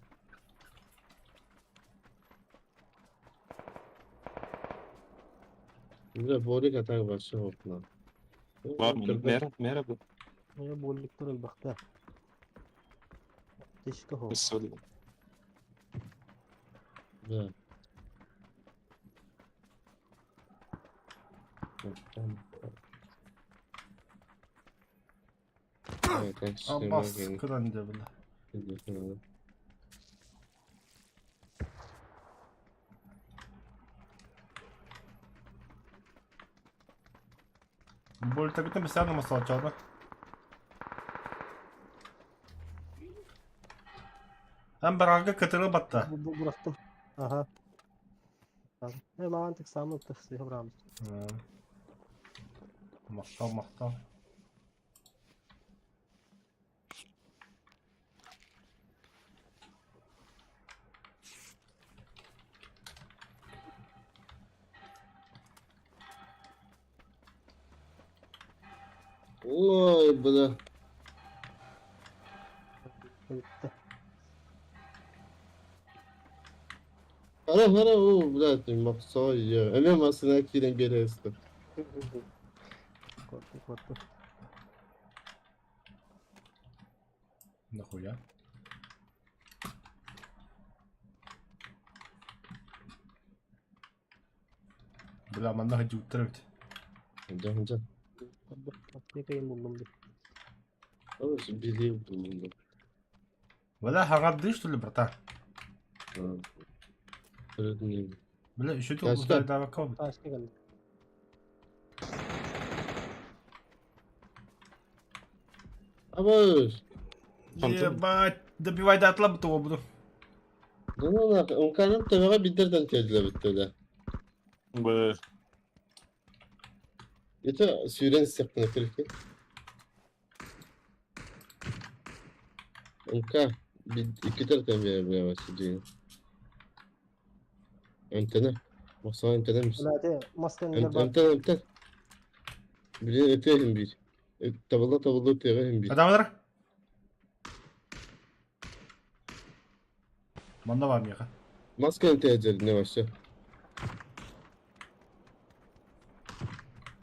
Бля, Борик атак вообще окна. Бар мында. Мэра, мэра бу. Болликтар элбэхтэр. Тишка хо. Өссө Да. Аббас кыран дьэ бля. Больтагытын бисааны масалчаана. Эн барарга кытыры батта. Бу бырахтым. Аха. Э, маған тек самы тахсыһы быраабыт. Махтал, махтал. Ой, бля. Бүттэ. Хара хара о, блядь, махсой. Эме масына кирен бересті. Коркун коркун. Нахуя? Бля, манна хадьюттар эбит. Жа, жа. Аптекайын буллум деп. Ой, билип булдum. Бля, хаҥардыы что ли, братан? Бля, еще Ташка. тут эбит. Ташка кэллэ. Абаш. Ебать, добивай до атла бутого буду. Да ну нахуй, Унканын төбөҕө биддерден тиэрдилэбит да. Б. Это сүүрэн сиэхпинэ кирки. Унка иккитер тэн биэрэ Эмтэнэ. Мохсоҕо эмтэнэ мис. Бля, те маскан бар. Эмтэн эмтэн. Билин этиэһин биир. Табылла табылла тиэҕэһин биир. Адамдар. Манна бар миэхэ. Маска эмтээдьэринэ вообще.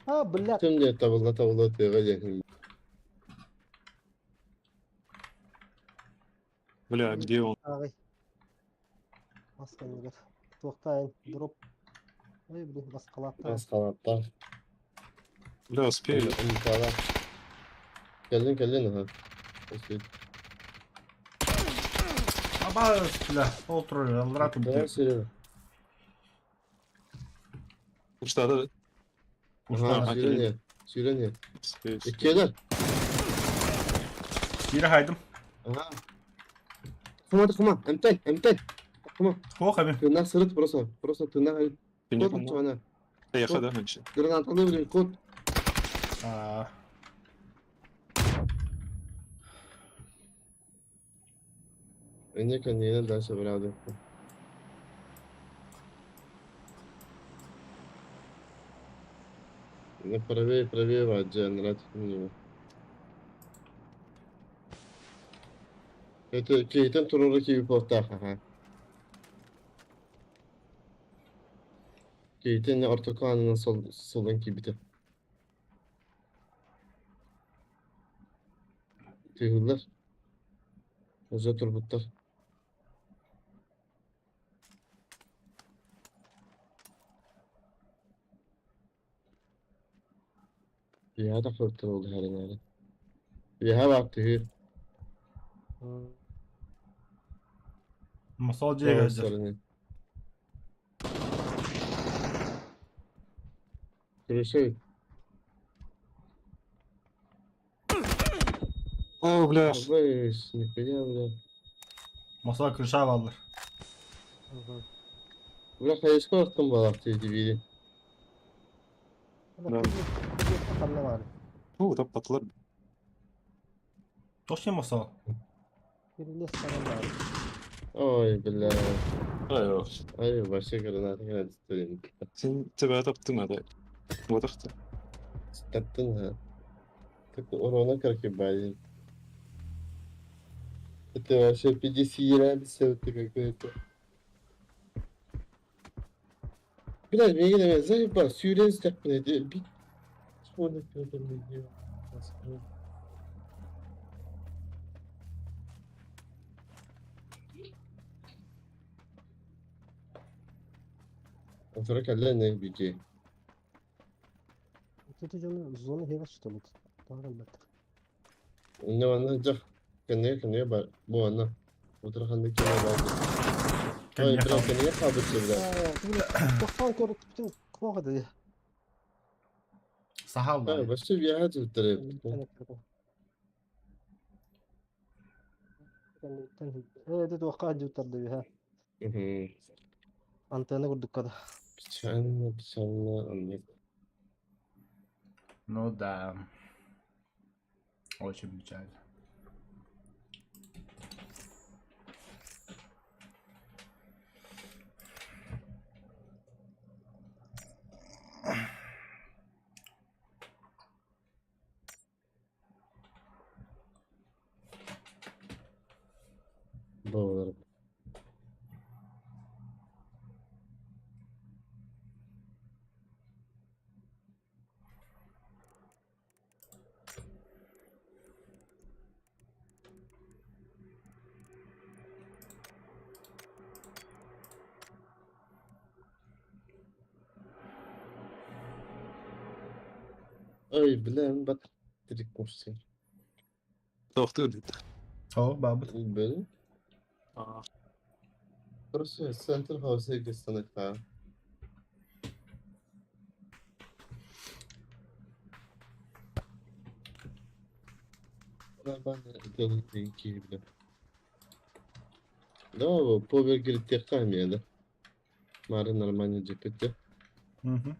А, бля. Тем диэ табылла табылла тиэҕэ диэһин. Бля, где он? Ағай. Маскан Туохтаайын дроп. Ой, блин, басқалаттан. Маскалаттар. Бля, успею. Ункалар. Кэллин кэллин аха. Успеть. Абас, бля, ол турар, аллара Да, тубут. Серега. Что, да? Аха, Ага, сүүрэн Сүүрэн Успею. успею. Иккиэлэр. Киирэ хайдым. Аха. Кума кума, эмтэн, эмтэн. Кума. Хуох эми. Тыыннаах сырыт просто, просто тыыннаах Ты не код помог. чуана. Поехал, да, меньше. Гранатаны блин, код. Аа. Эне коннене дальше брады. Не правее, правее ваджа, нрать мне. Это кейтен туруру киви портах, ага. Кейтен ортоканынан сол солдан кибите. Тыгыллар. Уже турбуттар. Я да хөртөр oldu her yerde. Ya bak tühü. Масал дьиэ сылдьар. Крышей. О, бля. Абыш, нихуя, бля. Масал крыша бааллар. Бля, хайышка ортон балак тиди бири. Да. Ханна бар. Ну, там потлар. Тош не масал? Кирилес саҕан баар. Ой, бля. Ай, Ай, вообще граната граната. Син тебя таптым это. Вот ахта. Таптың ha. Так урона как ебали. Это вообще 50 ты какой-то. Блядь, миигин эмиэ заебал, сүүрэн истэхпинэ бит Отура кэллэ ини бики. Ити дьону зона иһигэр сытабыт. Тоҕо кэлбэттэр? Инньэ манна дьах кэннигэ кэннигэ бар бу манна утары ханнык киһи баар Ой, Кэннигэ бля, хаалбыт. кэннигэ хаалбыт бля. Тохтоон көрүппүтүн туох этэй? Сахал А, да. вообще въехать утары. Ээ, ити туохха дьуттарды үһэ. Антенна курдукка да. Печально, печально, оннук. Ну да. Очень печально. Буолар. Ой, бля, бат трикурсия. Тохтуур дит. О, бабыт. Был. Короче, центр хаоса гестаныкта. Бля. Да, повер гиртехта да. Мары нормально GPT. Угу.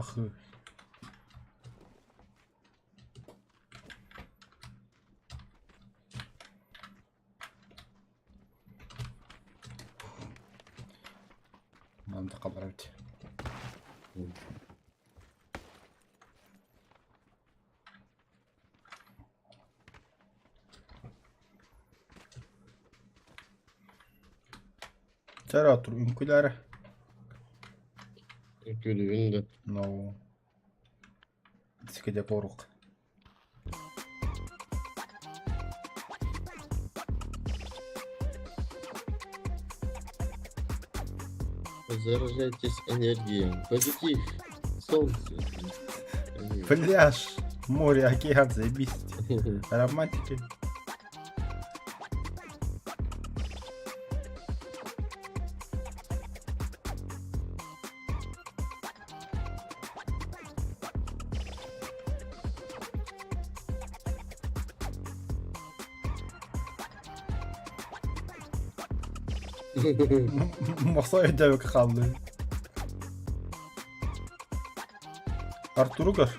Пахы. Манта кабарабит. Театр үҥкүүлэрэ. Күлүгүн да. No. Сикеде порук. Заряжайтесь энергией. Позитив. Солнце. Пляж, море, океан, заебись. Романтики. Мохсой өйдөөбөккө хааллым. Артуру көр.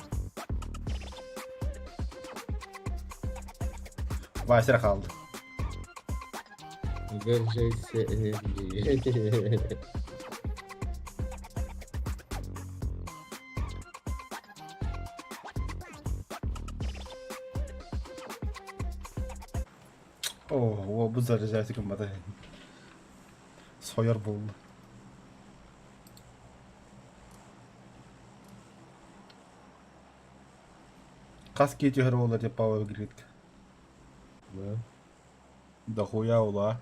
Вася хаалды. Заряжайся энергией. Оо, бу заряжайся гыммата. Сойор буолла. Хас киһи түһэр буолла диэн Power Grid. Да. Дохуя ула.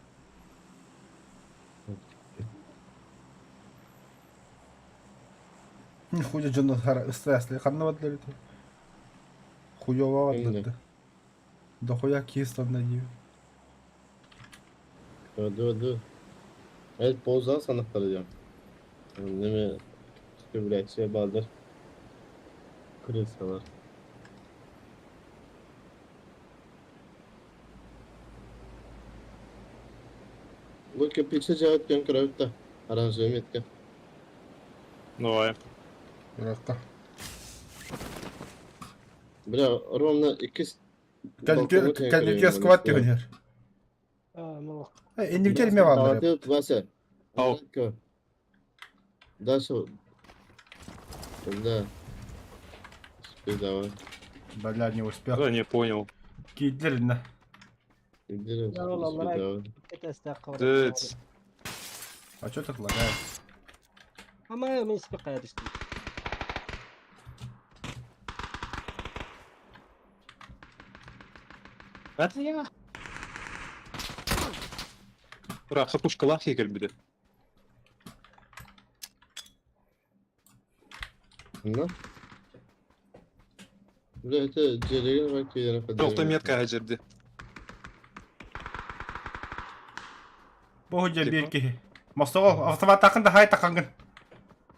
Нихуя дьоно ыстааслыы ханна бардылар ити? Хуёва Кимҥэ? бардылар. Дохуя киһи ыстанна дии. Ду ду. Evet bozdan sanıkları Değil mi? Kübrakçıya baldır. Kırılsalar. Bu köpekçe cevap diyorum kırıkta. Оранжевая метка. Давай. Быракка. Бля, ровно иккис балкоҥҥа тэҥ Кэнники көрөйүм сквад манна. түһүнэр. А, ну, Инниктер ме бааллар. Давай, Вася. Ау. Дальше. Да. Успей, давай. Бля, не успел. Да, не понял. Киирдилэр иннэ. Иди, Да, ладно, успей, давай. давай. Это Дыц. А что так лагает? Ама мен себе кайрышты. Это я. Ура, хапушка лахи кэлбитэ. Ну? Бля, это дьиэлэрин бар киирэн Желтая метка хадьырды. Бу дьэ биир киһи. Мостоҕол автоматтаахын да хай тахангын.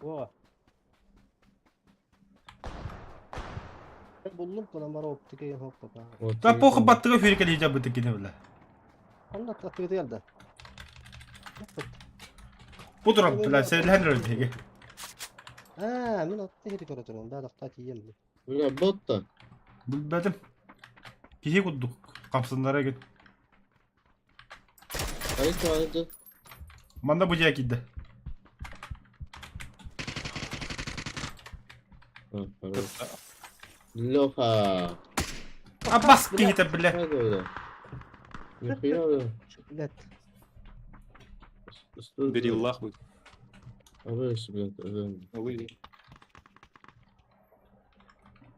О. Буллум кына бар оптика я хоппа. Да похуй баттыга фүркели жабыты кини бля. Онда аттыгы geldi. Бу туран бля сэлэн рөлдеге. А, мен атты хери көрө турам. Да, дакта тием. Бля, бот-то. Билбэтим. Киһи курдук хапсыннара кит. Айта, айта. Манна бу дьэ киирдэ. А, хорош. Леха. Абас киһитэ бля. Хайда, бля. Нихуя, бля. Блядь. Что Бери за- лахуй. Арыш, блядь, э, Лыжи.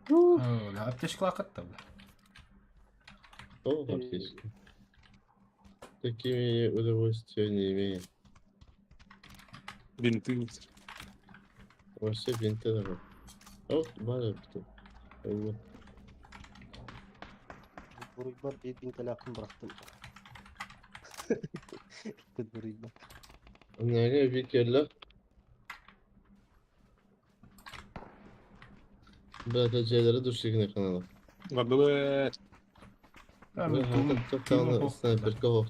Бля, аптечкалаах бля. Что аптечки? Такими удовольствия не имею. Бинты. Вообще бинты давай. О, бара кто. Вот. Буруйбар bir bin telakın bıraktım. Bitti буруйбар. Nereye bir kere Бля, дьиэлэрэ душигне канала. Бля, Бля, тоқтағына снайперка хоқ.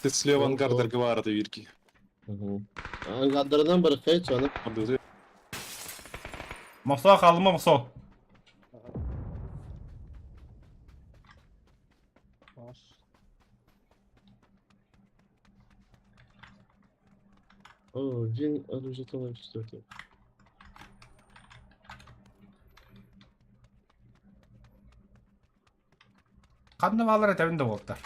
Ты слева ангар О. договора вирки. Ангардардан бір қайт аны. Мосоо хаалыма мосоо. Аш. О, день оружие там четвертый. Ханна баалар этэбин да буолтар.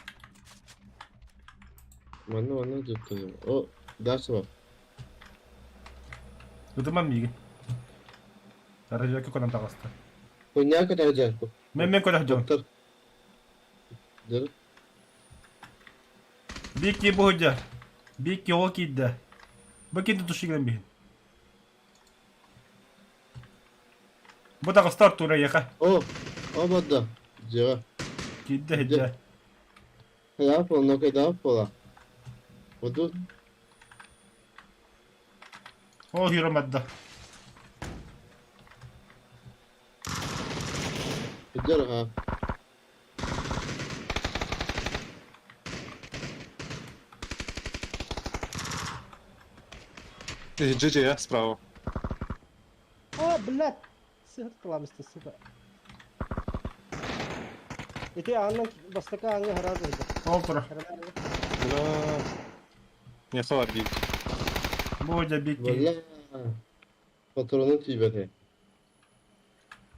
Манна манна деп О, дальше бар. Ытымам миигин. Радиоки конан таҕыста. Хуйня көтәжәк. Мен мен көрөх дьон. Доктор. Дыр. Бикки бу дьэ. Бикки ол киирдэ. Бу киирдэ тушиган биһин. Бу таҕыста Артура яха. О, о бадда. Жега. Киирдэ хиддэ. Хайа пол, но кайда пола. Оду. Ол хиромадда. Дыр ха. Джи я справа. А, блядь. Сыгыр кыламысты, сука. Ити аннан бастака аңы харазы. Ол тура. Бля. Не хавар бик. Бу дьэ бикки. Бля. Патроны тибете.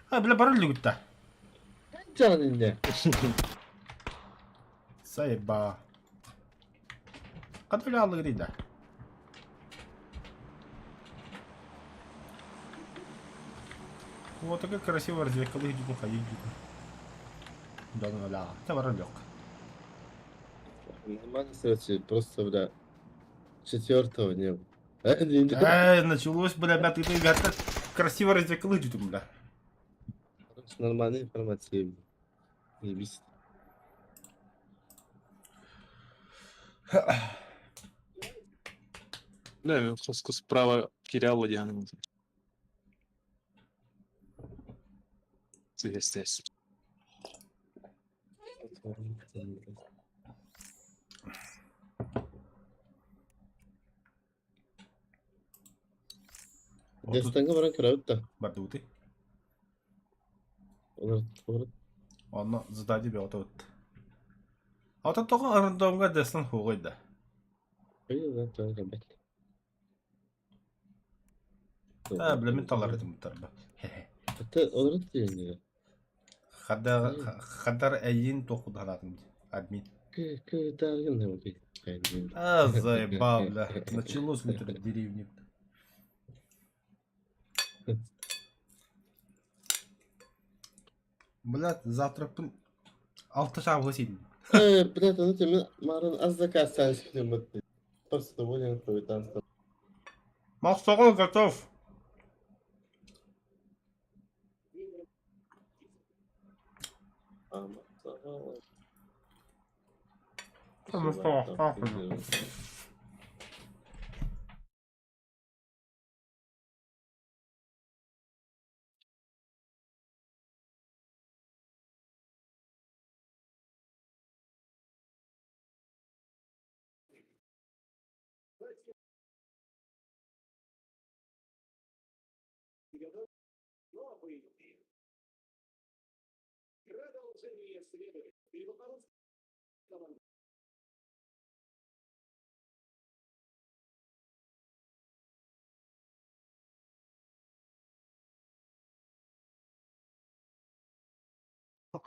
А, бля, барыл лүгүттэ. Жанында. Сайба. Кадыр алыгыр да. Вот такой красивый разведка выглядит, ну ходить. Да, ну да, это воролек. Нормально, кстати, просто, бля, четвертого не было. Э, не, Эй, началось, бля, бля, ты ты красиво разведка выглядит, бля. Короче, нормальная информация. бля. Заебись. Да, мен хоску справа Кирилла Диана. Естественно. Дестаҥҥа баран көрөбүт да. Бардыбытый. Олор олор Онно задание бөҕөтө бытта. Ата тоҕо рандомҥа Дестан хуоҕуй да? кэлбэт. Аа, бля мин талар этим буттарба. Ата олорут диэн Хадар хадар эйин туоху санаатым админ. А, заебал, бля. Началось утро в деревне. Блядь, завтра алта чааһы сиин. Э, блядь, аны мен марын аз заказ сен Просто доволен капитанство. Махсаҕал готов.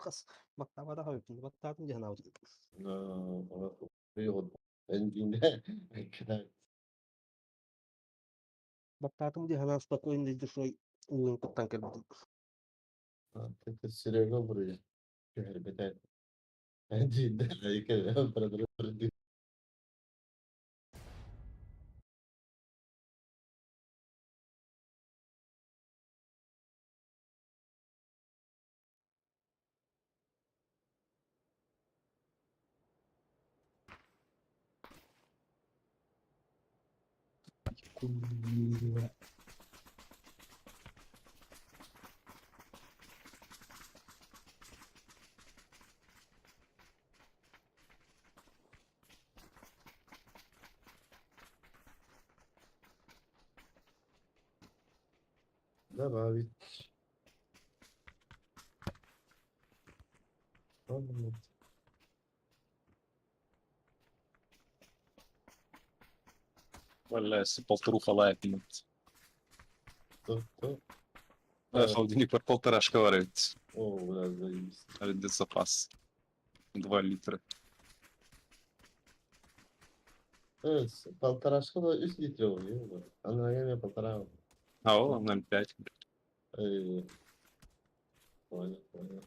Хас баттаабатах эбиппин, баттаатым дии санаабытым. Баттаатым дии санаан спокойно душой ууну куттан кэлбитим. Серега буруйа. Түһэрбэтэ. Добавить. Валя, полторуха лает. То, то. Да, холодильник по полторашка варит. О, бля, заебись. Где запас. 2 литра. Evet, полторашка да 3 litre oluyor. Анна я полтора. А, о, 0,5. Эй. Понял, понял.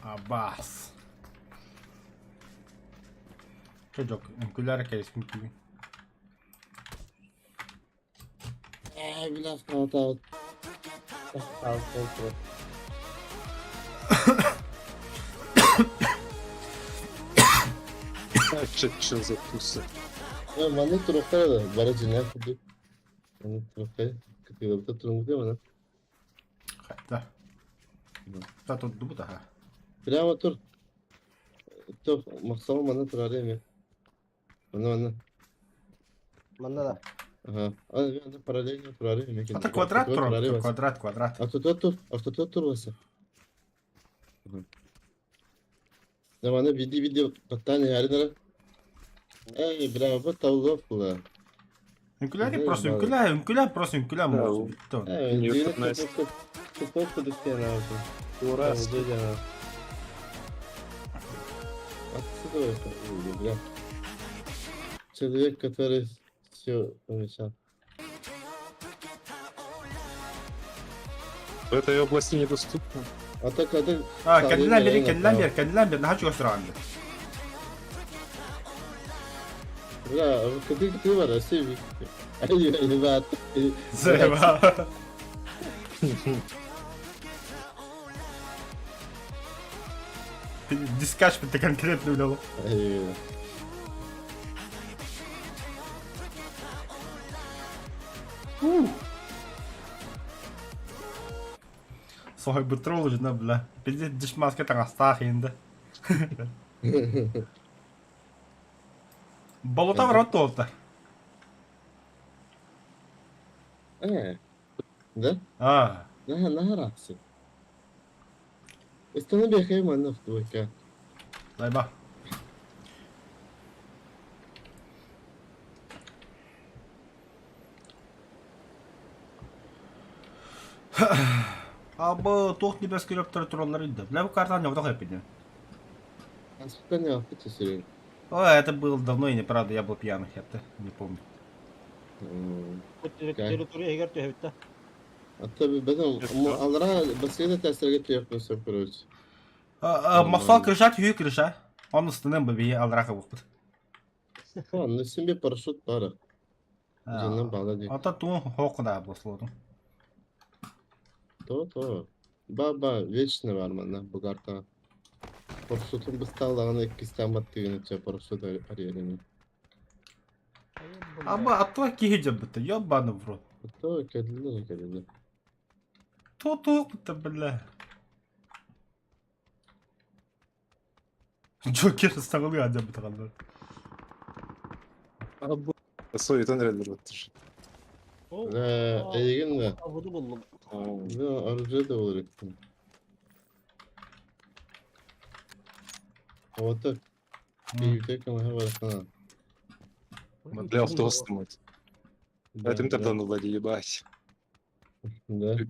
Абас. Чөдök, үҥкүүлээр кэбиспин түүн. Э, бля, хватает. Хватает. Че за туса? Э, маннык туруктар да, бары жинää курдук. Маннык турукка, кытыылабыта туруҥҥут манна. Хатта. Та тут дубута ха. Прямо тур. Тур, Махсал манна турар эми. Манна манна. Манна да. Ага. А, мен параллельно турар эми. Ата квадрат турар, квадрат, квадрат. Автотур тур, автотур тур баса. Заманы види види баттани яринара. Эй, браво, тавлов була. Үҥкүүлэри просто үҥкүүлээ, үҥкүүлээ просто үҥкүүлээ может. Эй, Не дүйнэ 15. купок дыктен алды. Ура! Отсюда это, ой, бля. Человек, который все помешал. В этой области недоступно. А так, а так... А, кэннилээн бери, кэннилээн бер, кэннилээн бер, наһаа чугас тураҕын. Бля, кытыы-кытыы бар, өссө Ребят. Заебал. Дискаш ты конкретно үлэло. Соһуйбуттар ол дьоно бля. Пиздец дешмаска таҥастаах иһинде. Болута барат туолта. Э, да? А. Наһаа наһаа рахсы. Ыстана биэхэ манна двойка. Дайба. Абы туох небес көрөптөр тураллар инде. Бля, бу картаны ньоҕдох эппитин. Аспытан яппыт сирин. Ой, это было давно и неправда, я был пьяный, я-то не помню. Территория иһигэр түһэбит да. Ата бэтэн алра бассейна тәсәргә төяп сөп короче. Махсал крыша түһүү крыша. Он ыстынын быбии алра кыбыппыт. Аны син парашют бары. Жаннан бала ди. Ата туун хоқна бослодум. То то. Ба-ба вечно бар манна бу карта. Парашютун бысталлаган иккистен баттыгын ча парашют арьерини. Аба атла киһи жабыта, ёбаны в рот. То кэллэ кэллэ. Ту-ту бля. Джокер саҕалыы адьабытаҕаллар. Советон эрэллэр баттыр. Э, эйигин да. Абыды буллум. Да, оружие да болар эттим. Вот Киһите көмөһө барахана. Бля, автобус мать. Это тогда ну влади, ебать. Да. Ты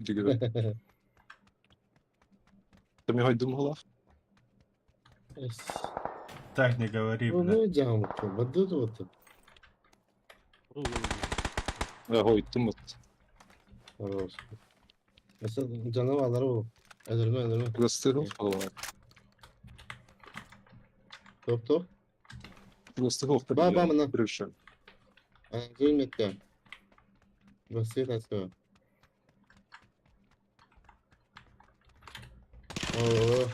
мне хоть думала? Так не говори, бля. Ну, жамка, бадыр вот. Ой, думал. Хорош. Mesela canavarlar bu. Öldürme öldürme. Гостыгов Топ топ. Гостыгов. Ба ба мына. Крыша. Zulmetте. Басыр атса. Оо.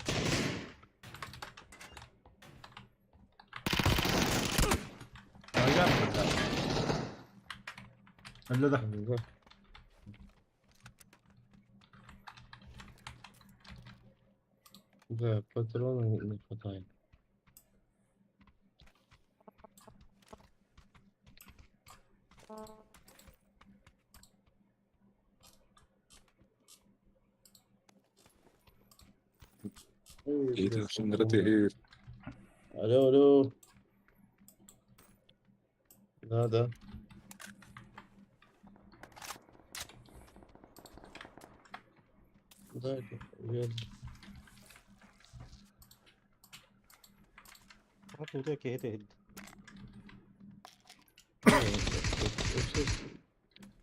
Өллө да. Да, патронов не хватает. Алло, алло. Да, да. Да, я...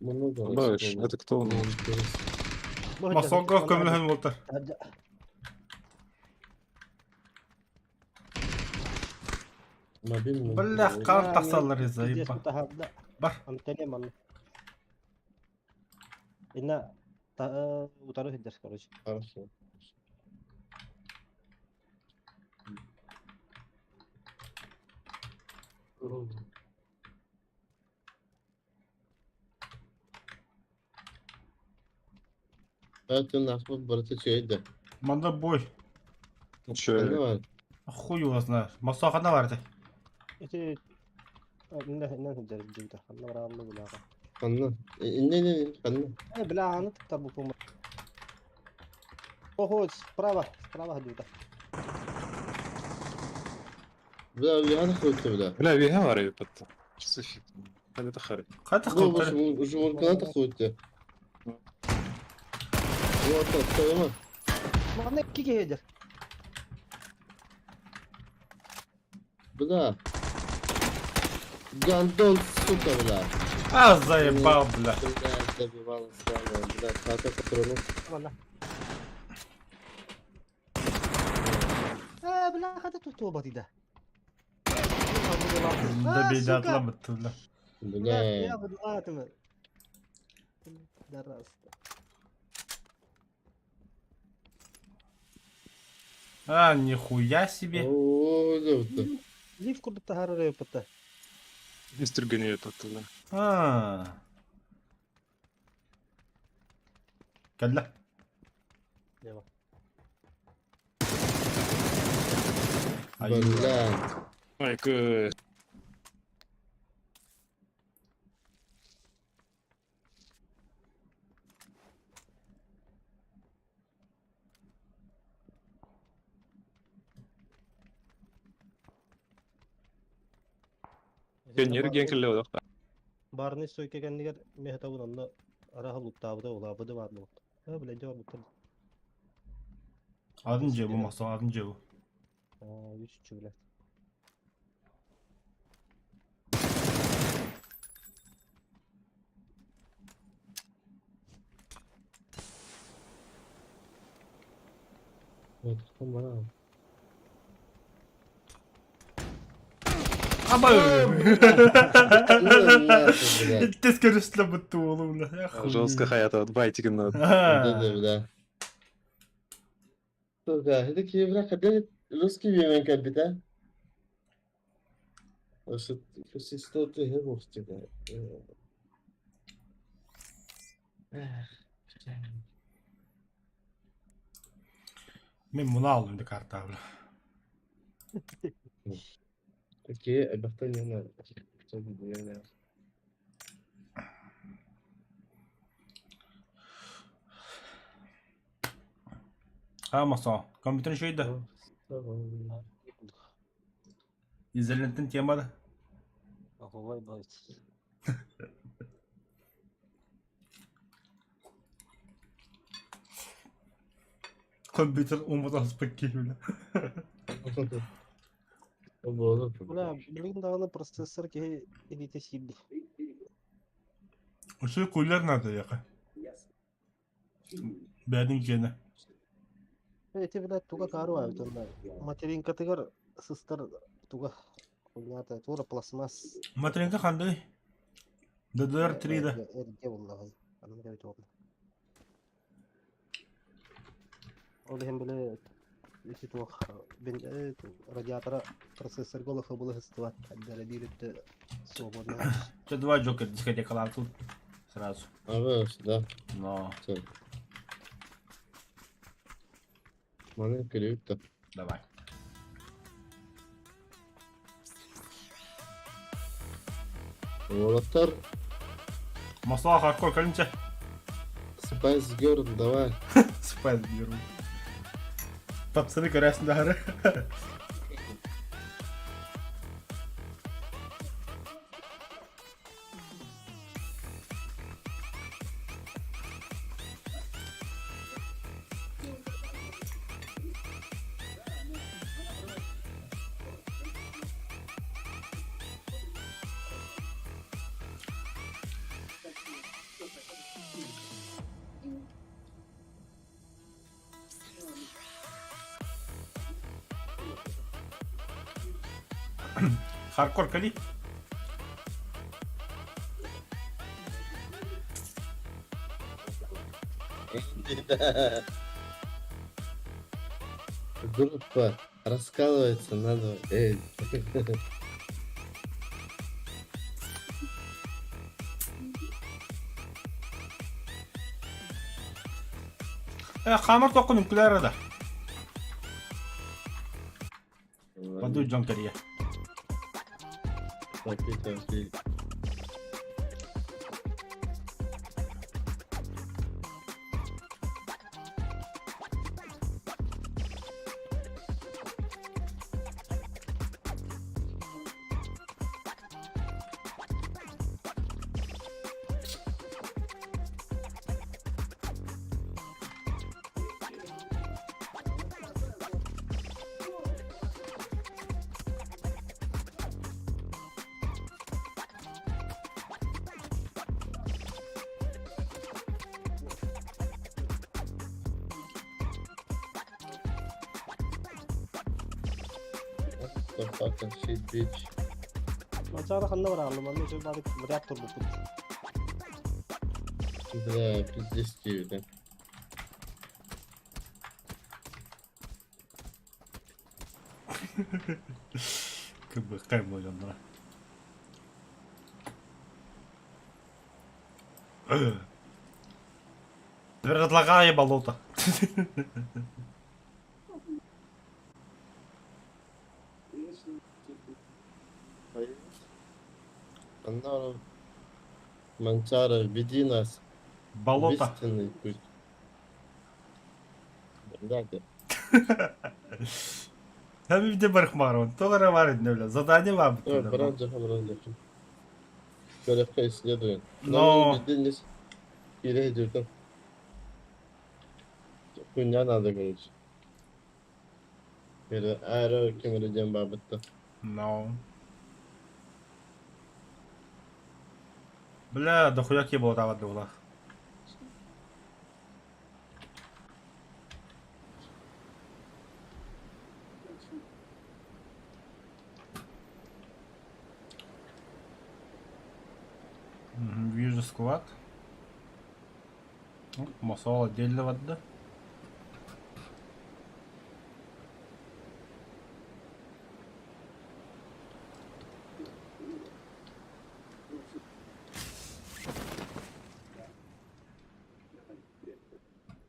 Много. Баешь, это кто он? Масонков көмөлөһөн болтар. Бля, қар тақсалар заеба. Бар. Инна утары хиддер, короче. Хорошо. Это нахуй барыта чөйдө. Манда бой. Че? бар? Хуй его знает. Масохана бар ты. Эти инна инна хиддер дьюта. Ханна барамны билага. Ханна. Не не ханна. Э, бля, аны тыктар бу кума. Охо, справа, справа дьюта. Бля, виһан хуйты бля. Бля, виһа бар ебатта. Что за фиг? Это хары. Қайта Бу қылтыр. жумуркана тахуйты. Вот, отстаема. Маны киге хиддер. Бля. Гандон, сука, бля. А, заебал, бля. Бля, добивал сраная, бля, хата патрону. Вала. Э, бля, хата тут тоба дида. Да бейдатла быттылар. Бля. Я быдылаатым. Дараста. А, нихуя себе. О, да. Лифт курдук таһаарар эбиппит. Истиргени тоттула. А. Кэллэ. Дева. Бля. Айкы. Көннер ген кэллэ одохта. Барны сойка кэннигэр меһтабын онно араха луттаабыта улаабыды баар буолт. А, бля, дьэ барбыттар. Атын же бу махса, атын же бу. А, үс чү, бля. Вот, помогал. Аба! Ну, нахуй, блядь. Тез көрүстүлэ бутты oğlum бля. Жестко хаята байтигин Да, да, да. Сука, это киевра когда русский вемен капита. Что ты геров тебя? Мен муну алдым де карта бля. Окей, обохтан не надо. Что не надо. А маса, компьютер шойда. Изолентин темада. Охуй, блядь. Компьютер умутаспык бля. Бля, билигин даҕаны процессор киһи илиитэ сиирди. Ошо кулер надо яка. Бәдин жена. Эти, блядь, туга таару аабыт Материнкатыгар сыстар туга хуйната тура пластмасс. Материнка хандай? DDR3 да. Эрге буллагай. Анан кебит болду. Ол иһин биле ити туох бен радиатора процессор голоха было хыстыбат. Аддара биир өттө свободно. Че два Джокер дискотекалар тут сразу. А, да. Но. Все. Маны крипто. Давай. Волотор. Масла хардкор калимче. Spice Girl, давай. Spice Girl. Пацаны көрәсің дары. Хардкор кали. Группа раскалывается на два. Эй. Хамар тоқын үмкілер да. Баду Джонкерия. Окей, окей. The fucking shit, bitch. Манчаары ханна барааллым, манна үчүгэй баҕайытык вряд турбуппут. Бля, пиздец тебе, да. Кыбыккай буоллар. Предлагаю болото. Аннара Манчара, веди нас в Болото. истинный путь. Блядь, Hem bir de bırakma Тоҕо бар инде бля. Задание бар Э, брат, брат, Городка исследуем. Но- Но везде не перейдет. Хуйня надо, короче. Аэро кемерден бабытта. No. Бля, дохуя ки было давать дуглах. Вижу склад. Ну, Масол отдельно вода.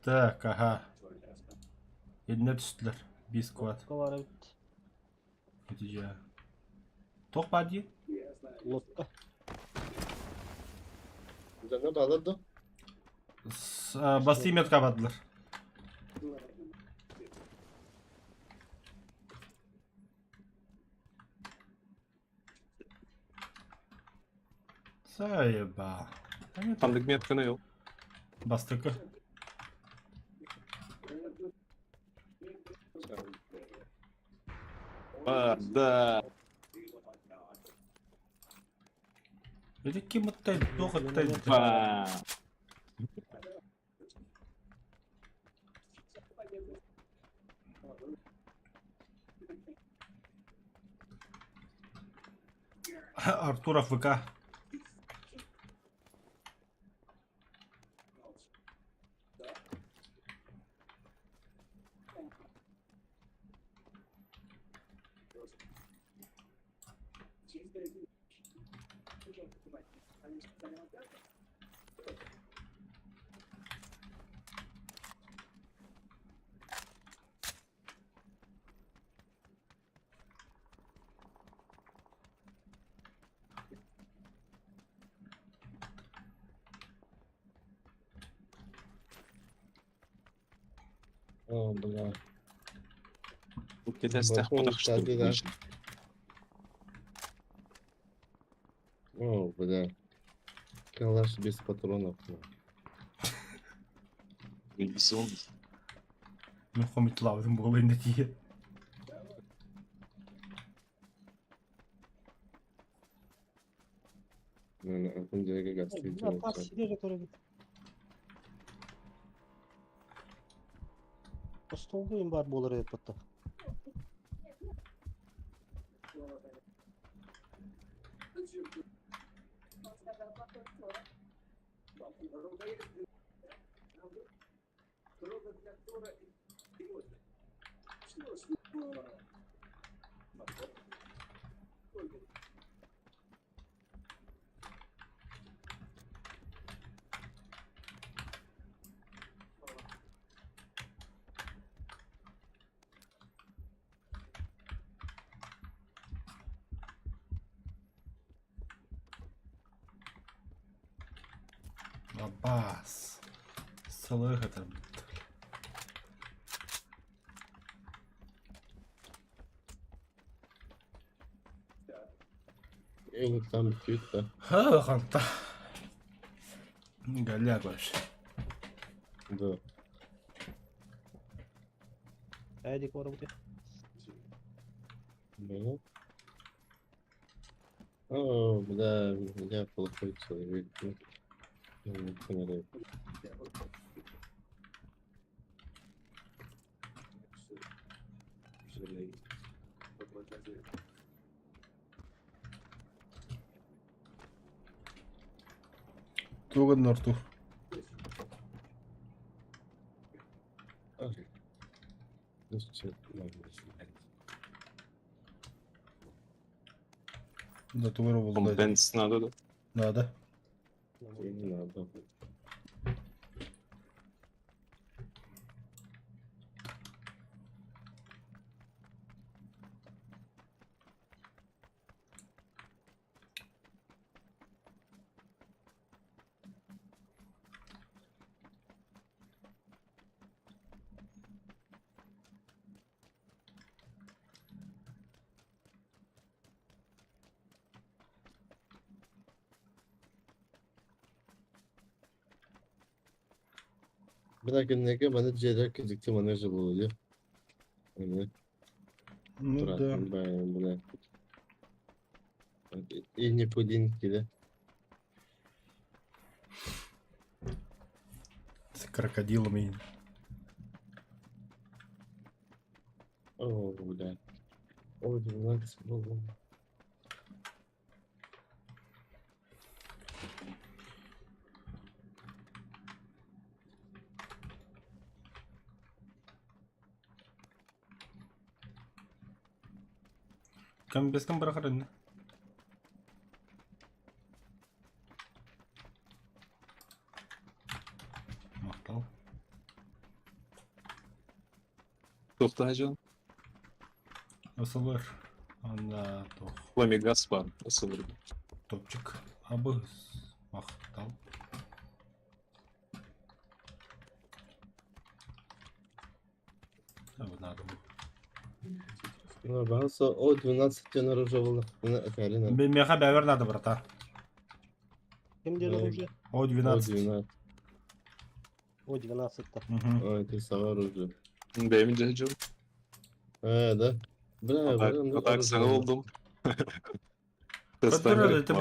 Так, ага. Eline түстүлэр. Bir squad. Лодка бар эбит. Нәтиже. Тоқ ба дии? Лодка. Жаңа балады. Басты метка бадылар. Заеба. Ханнык метканы ыл. Бастыкы. Бар, да. Эти ким ыттай, туох ыттай. Ба. Артуров ВК. О, бля. Бу кетестэх Бакун потах что кстати, да. О, бля. Калаш без патронов. ну. Бизон. Мен хомитлабытым буолла инде тиийэ. Наверное, атын жерге гостиница. Тас сидер который. Остолгу им бар болар эбит батта. Абас. Сылых это. Или там тюта. Ха, ханта. Голяк вообще. Да. Эдик бар бут. Да. О, бля, я плохой человек. Я не понимаю. Тугун Артур? Да, тугу эрэ булла. Компенс надо да? Надо. Не надо. Бына күннэргэ маны дьиэлэр кырдьыкты маны жабылыйы. Аны Ну да. туратын баайым бына. И не пудинки, да? С крокодилами. О, бля. О, 12 было. Кам бескам бырахарын. Махтал. Тохтаажан. Асылыр. Анда тох. Ламигас бар. Асылыр. Топчик. Абыс. Махтал. Надо. Ну, баҕас о 12 диэн оружие буоллахпына этээрин Меха бэвер надо, брата. Ким диэн оружие? О О 12. 12. О 12-та. Мгм. Ой, ты сама оружие. Бэйэм дьэһдьон. А, да? Бля, бля, ну, А так оружие. саҥа булдум. Которая ты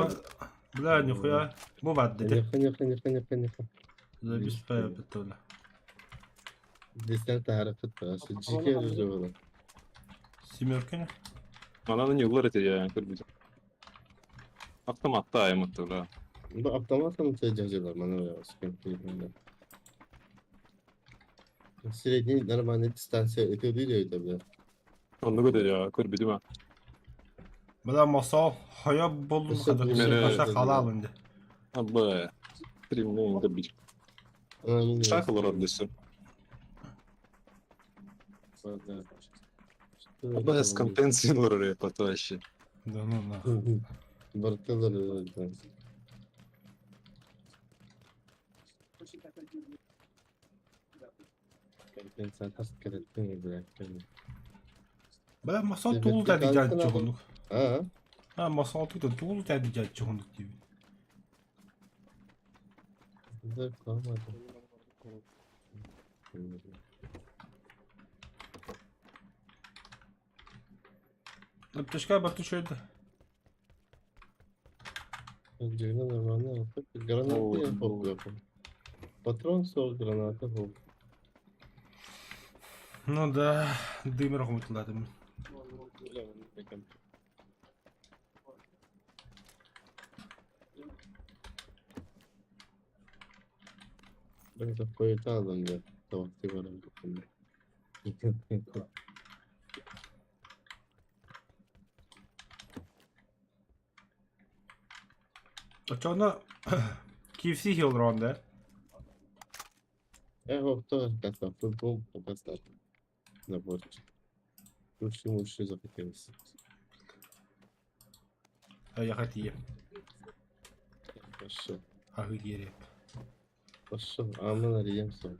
Бля, нихуя. Бывает, дядя. Нехай, нехай, нехай, нехай, нехай. Забеспаю, бетона. Десять тарапыт, жеке оружие было. Семерками. Манан не улар эти я көрбүтүм. Автоматта айматты бля. Бу автоматом тебе дьэһдьилэр, маны я скин Средний нормальный дистанция это это, бля. Онну көтөр я көрбүтүм а. Бля, масал. Хая болдум Өссө хада. бу- Баша халал инде. Абы. Стримне көрбүтүм. А, ну, Шахылар ордысы. да. Абы с компенсион ороры вообще. Да ну нахуй. Бартылар, да. Компенсатор скоротын, бля. Бля, масал Тебе тулу тәди прикалываться жат надо? чоғындық. А, А, масал тулу тулу тәди жат чоғындық деймін. да, команда. Аптечка бар түшеді. Дегенде нормально. Граната Ой, я хоп, Патрон сол, граната хоп. Ну да, дымер ұмытыладым. Ben de koyuta aldım ya. Tamam, varım. Очоны KFC хилронда. Я хоп, тоже как футбол попастать. Наборчик. Лучше лучше захотелось. Я хотел. Хорошо. Ахуереп. Хорошо. А мы нарьем сон.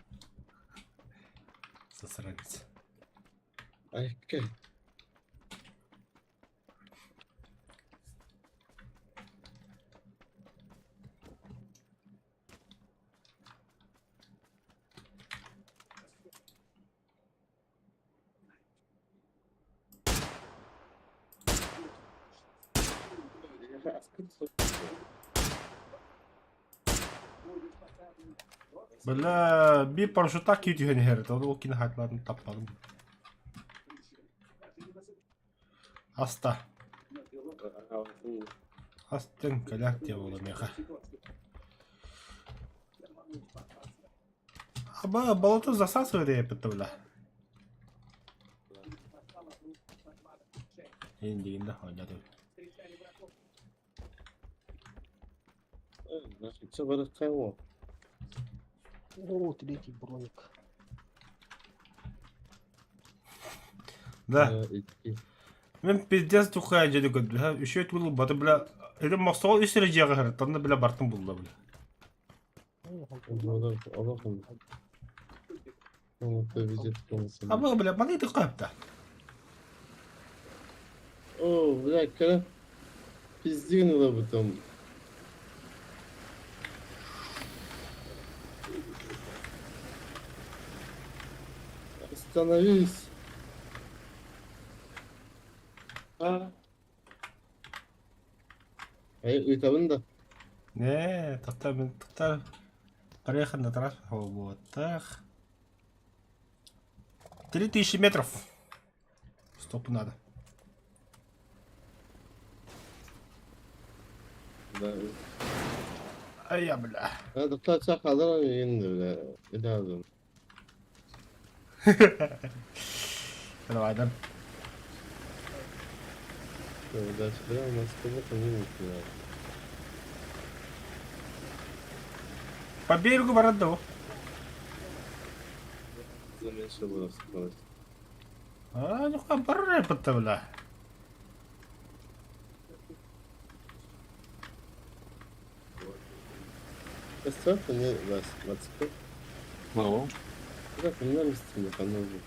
Засранец. Ай, как? Бля, би парашютта күйдіген херді. Ол кин хатларын таппадым. Аста. Астын каляк те болы меха. Аба, болото засасывает я бля. Индигин да, ойнады. Все, барахтаем. О, третий броник. Да. Мен пиздец тухая дьэли көрдү. Үчүгэй тулу баты бля. Или мохсоҕол үс эрэ дьиэҕэ сырыттан бля бартын булла бля. Аба бля маны тыккапта. О, бля, когда пиздинула потом. Остановись. А. Ай, ыйтабын да. Не, тоқта мен тоқта. Проехать на трассу. Вот так. 3000 метров. Стоп надо. Да. Ай я, бля. Тоқта чақалар енді, бля. Ыйтабын. Давай, да. Удачи, бля, у нас кого-то не По берегу барадо. Заменьше скорость. А, ну ха, барре бля. Костер, не вас, 25. Ну, Да, на месте мне понравилось.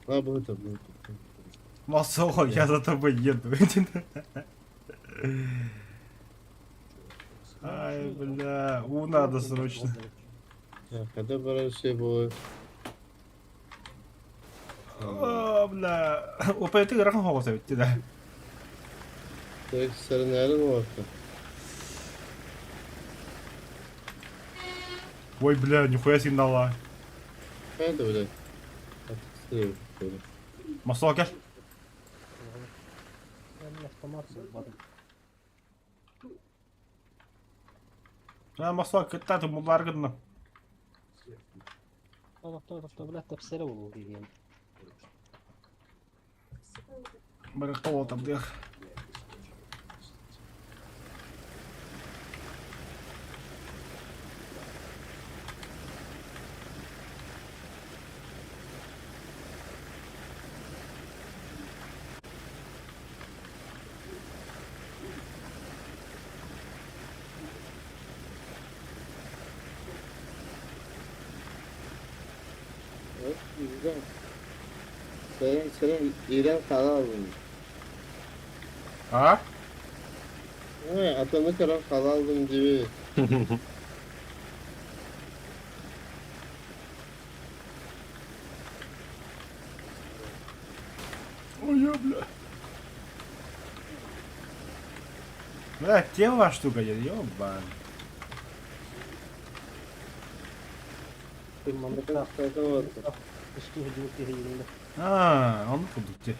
А, будет, будет. Масо, я за тобой еду. Ай, бля, у надо срочно. Так, когда бараши было? О, бля. Опять ты рахом хоғыз өтті да. Так, сарнарын орта. Ой, бля, нихуя сигнала. Қайда, бля? Масо, кел. Автомат барым. А, Масо, кыттаты мулар гынны. Тоқта, тоқта, бля, тәпсәрі болу деген. Бір қол табдық. Güzel. Senin senin İran halal. А? Ой, атаны карап халалдым диби. Ой, я, бля. Бля, тело штука, ёбан. А, он кудукте.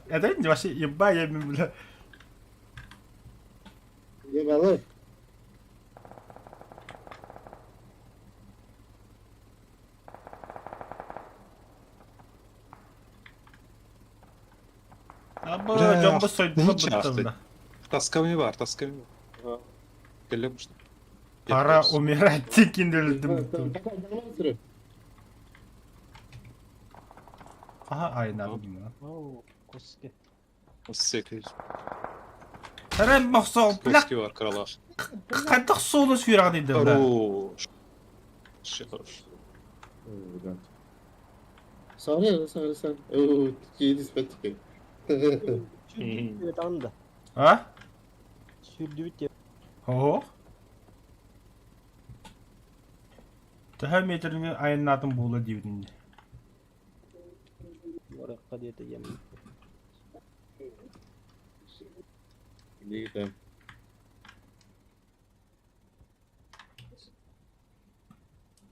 Это не вообще еба, я, бля. Ебалы. Аба, Бля, жомбы сойдула не бытты, часто. бля. Тасками бар, тасками бар. Келе что. Пора умирать, тикин Ага, ай, надо. Оу, коске. Секрет. Сәрән мақсау, бля, Коски бар, кралаш. қандық соны сүйраған дейді, бля. Хорош. Вообще хорош. Сары, сары, сары. О, киді спәтті. Сүрдүбүт анда. А? Сүрдүбүт Ого. Төһө метрini айыннатын була дейбін. Ораққа деді ем. Дейді.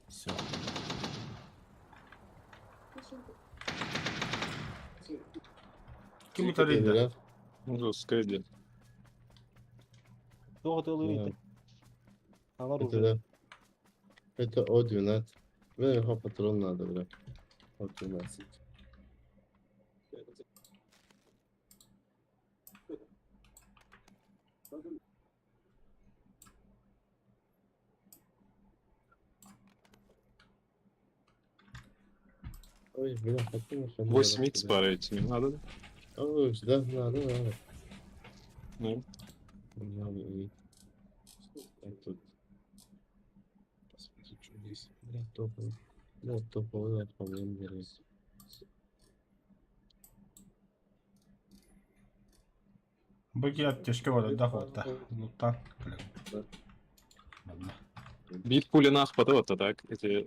Все. Ким утарыйда? Жесткое дело. Туох ытыалыы Да. Аңар Это уже. да. Это О12. Бля, его патрон надо, бля. О12. Ой, бля, хотел ещё 8 х пара этими надо, да? Ой, да, надо, надо. Ну, Надо и... Так, тут. Посмотри, что здесь. Бля, топовый. Бля, топовый, да, по-моему, бери. Быки аптечка бар, да, вот, Луттан. Ладно. бит пули нах вот так. Эти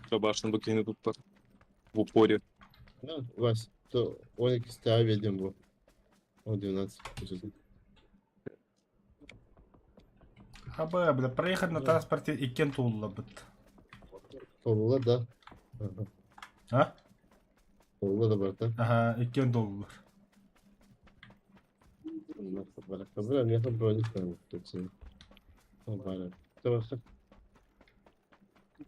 шабашны букины тут в упоре. Да, Вась, то он ставит бу. О12. Аба, бля, проехать на транспорте и кенту уллабыт. Толла да. Ага. А? Толла да барта. Ага, и кенту уллар. Бля, мне там броник там тут.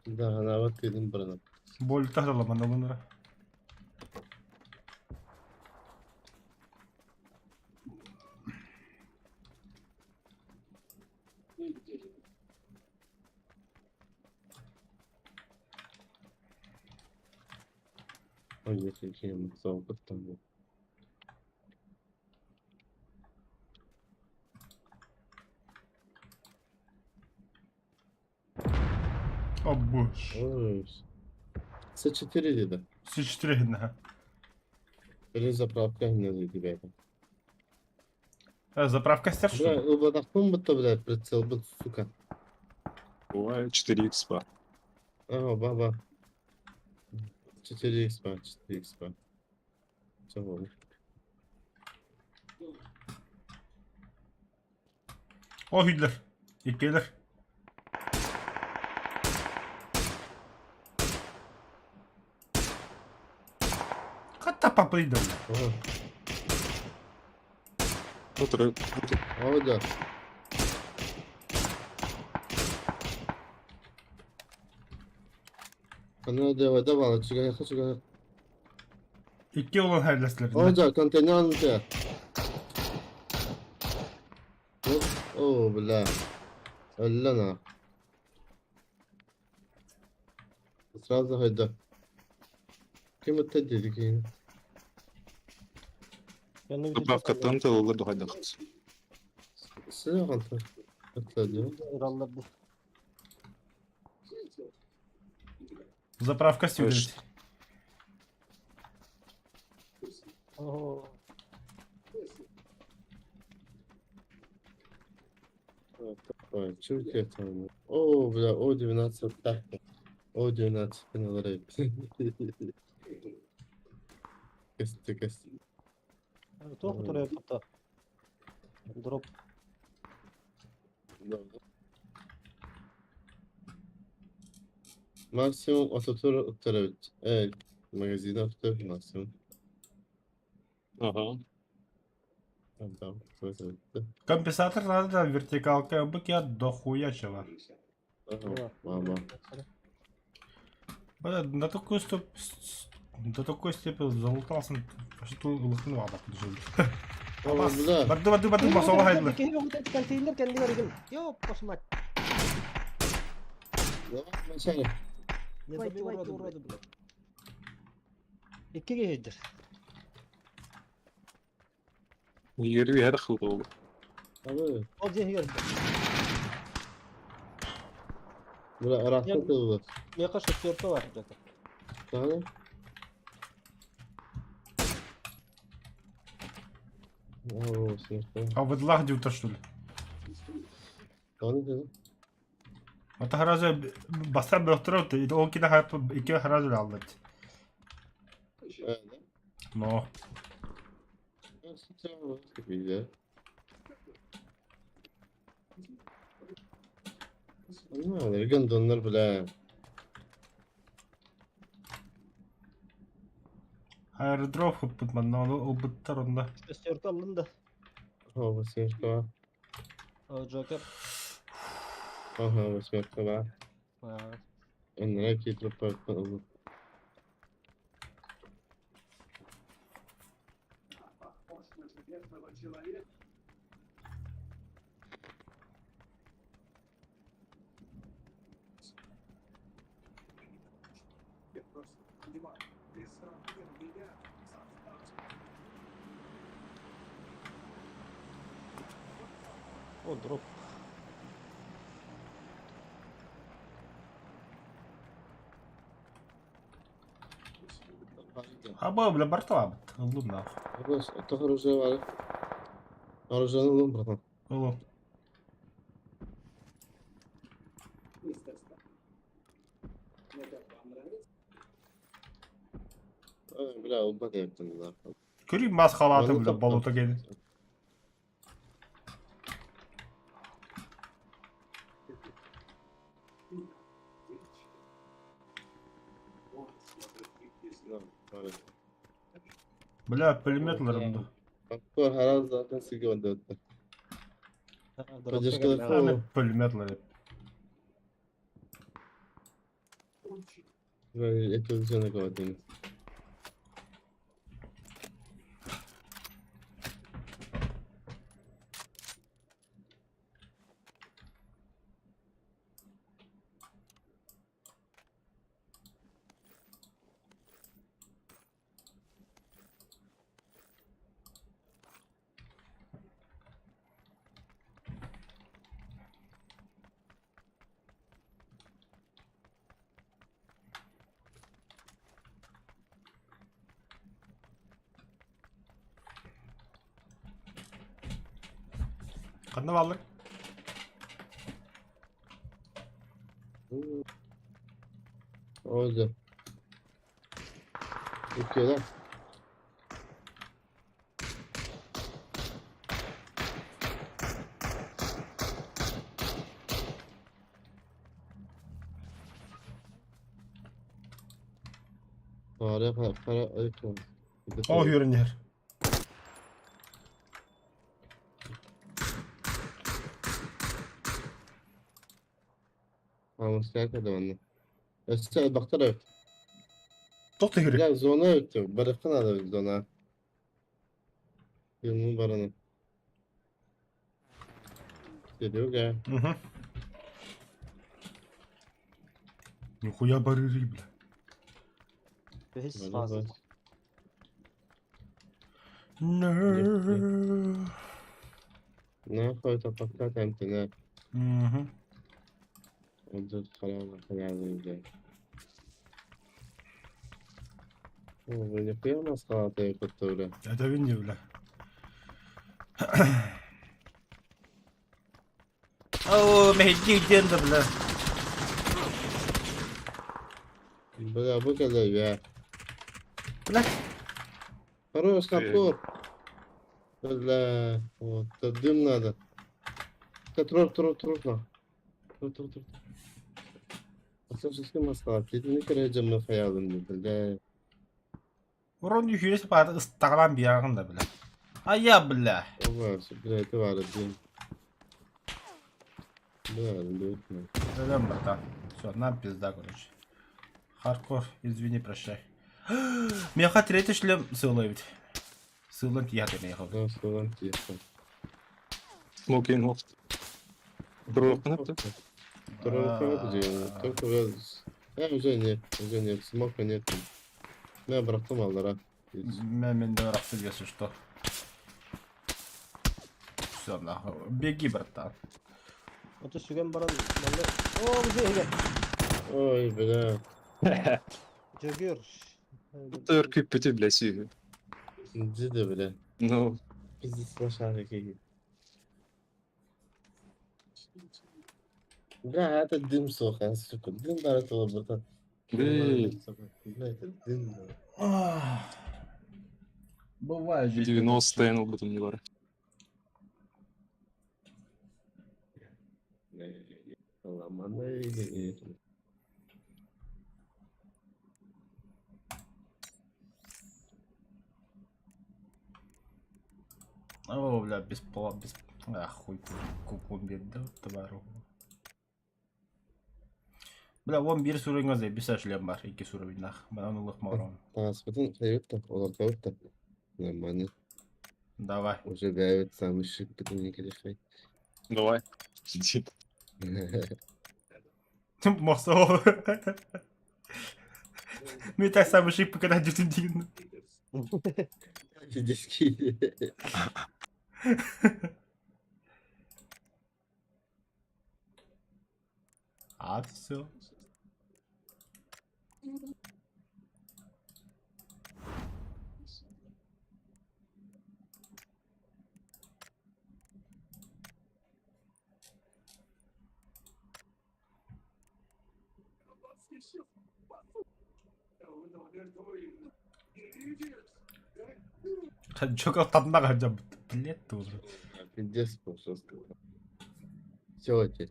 Да, она вот един брана. Боль тахтала мана Ой, нет, я не там был. О, боже. Ой. С4 деда. С4 гидна. Перезаправка не надо ребята. Заправка стер, что Бля, ли? убадахтым будто, бля, прицел, бут, сука. Бывает 4 х пар. Ага, баба. 4 экспа, 4 экспа. Все, ладно. О, Гитлер. И Келлер. Хатта папыйда. Ага. Который О, да. Она давай, давай, чигай, чигай. Икки olan хайдласлар. О, да, контейнер у тебя. О, бля. Аллана. Сразу хайда. Кем это дедики? Заправка там толла дугайдахт. Сыган-то. Это дело. Заправка сюда. Ого. Ой, что у тебя там? О, бля, О12 так. О12 финал Кости, кости. Туох который кутта. Дроп. Максимум ототур оттарабит. Evet, магазин ототур максимум. Ага. Там, там, это. Компенсатор надо, вертикалка, быки дохуя чего. Ага, мама. Бля, на такой стоп... До такой степени залутался, что лохну ада О, бля. Барды, барды, барды, басола хайдлар. Контейнер кэннигэр Ёп, мать. Давай, начало. Не забил уроды, уроды, блядь. Иккиге хейдер. Ерви هذا خلطه. Давай. Ол же хейдер. Бля, рахат было. Меха шестерка бар, блядь. Ага. О, смешно. А вы лагди что ли? Ладно, да. Это харазы баста бөхтөрө ол киде хайп икки харазы алды. Но Ну, гондоннар, бля. Аэродроп хыппыт манна ону ылбыттар онно. Шестерка аллын да. О, восьмерка. Джокер. Ага, восьмерка бар. Онно киирбит ылбыт. О, дроп. Аба, бля, барталаабыт. Ыллым нахуй. Тоҕо оружие бар? Оружиены ылым, братан. Ылым. Бля, ылбат эбиттин нахуй. Көрүй мас халаты, бля, болута келин. Бля, пулемет ыларым ду. Баккор харал zaten сирге онда. Аны пулемет ылар. Это уже говорим. Ханна бааллар? Oldu. Bitiyor lan. Para para para ayıp. О, үөрэн иһэр. Almışlar da onu. Össe baktara yok. Тоқ да Ya zona yoktu. Bırakın adamı zona. Yılını baranı. Geliyor ya. Угу. Нихуя барыри, бля. Бэһис фаза. No. Ne koydu patlat antene. Угу. Ondan sonra hayal О, нихуя у нас халаты которая. Это винни, бля. О, мехди где-то, бля. Бля, выгода я. Бля. Хорош, каптур. Бля, вот, дым надо. Да, труп, труп, труп, на. Труп, труп, труп. Асасский маскалат. Не кереджем на хаялым, бля. Урон юхюрес паата ыстагалан биягын да, бля. А я, бля. Ова, бля, это вара дым. Бля, дым. Өлем, братан. Все, нам пизда, короче. Хардкор, извини, прощай. Меха третий шлем сылай ведь. Сылан тият меха. Да, сылан тият. Смокинг лофт. Туруоххун эптэ? Туруоххун только уже нет, уже нет, смока нет. Мен бырахтым аллара. Мен де бырахтым, если что. Все, нахуй. Беги, братан. Ото сүгэн баран манна. О, бу Ой, бля. Жөгөр. Төр күппүтү бля сүйү. Диди, бля. Ну. Пиздец лошары какие. Бля, это дым сука, сука. Дым баратыла, братан. Бля, это дым. Бывает же. 90 ылбытым не бар. Ломаный. О, бля, без пола, без... А, хуй, купон биэрдэ, товару. Бля, вон биир суруйга заебись шлем бар, икки суруйнах. Манан улах морон. Таҥаспытын хайыбыт да, олордобут да. Нормально. Давай. Уже бэйэбит самый шикпытын никелешай. Давай. Иди. Мохсоо. Мен так самый шик когда дютин деген. Физически. А, все. Чокал тамнаға жабыт. Блядь, тоже. Пиздец был жестко. Все, отец.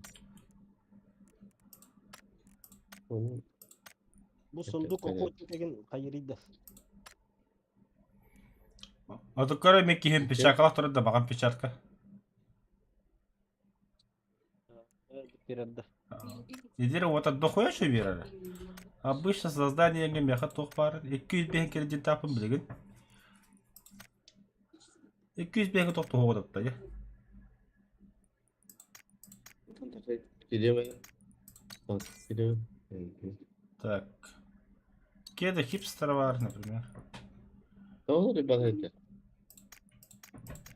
Ну, Бу сундук охотник деген хайырыйда. А то көрө мен киһим печаткалах турар да баган печатка. Берерді. Неделя вот от дохуя что верили? Обычно создание меха туох баар. 205 кредит тапын билигин. 205 туох туһуга дапта я. Кириэм. Кириэм. Так. Кеда хипстер бар, например. Да, ребята, это.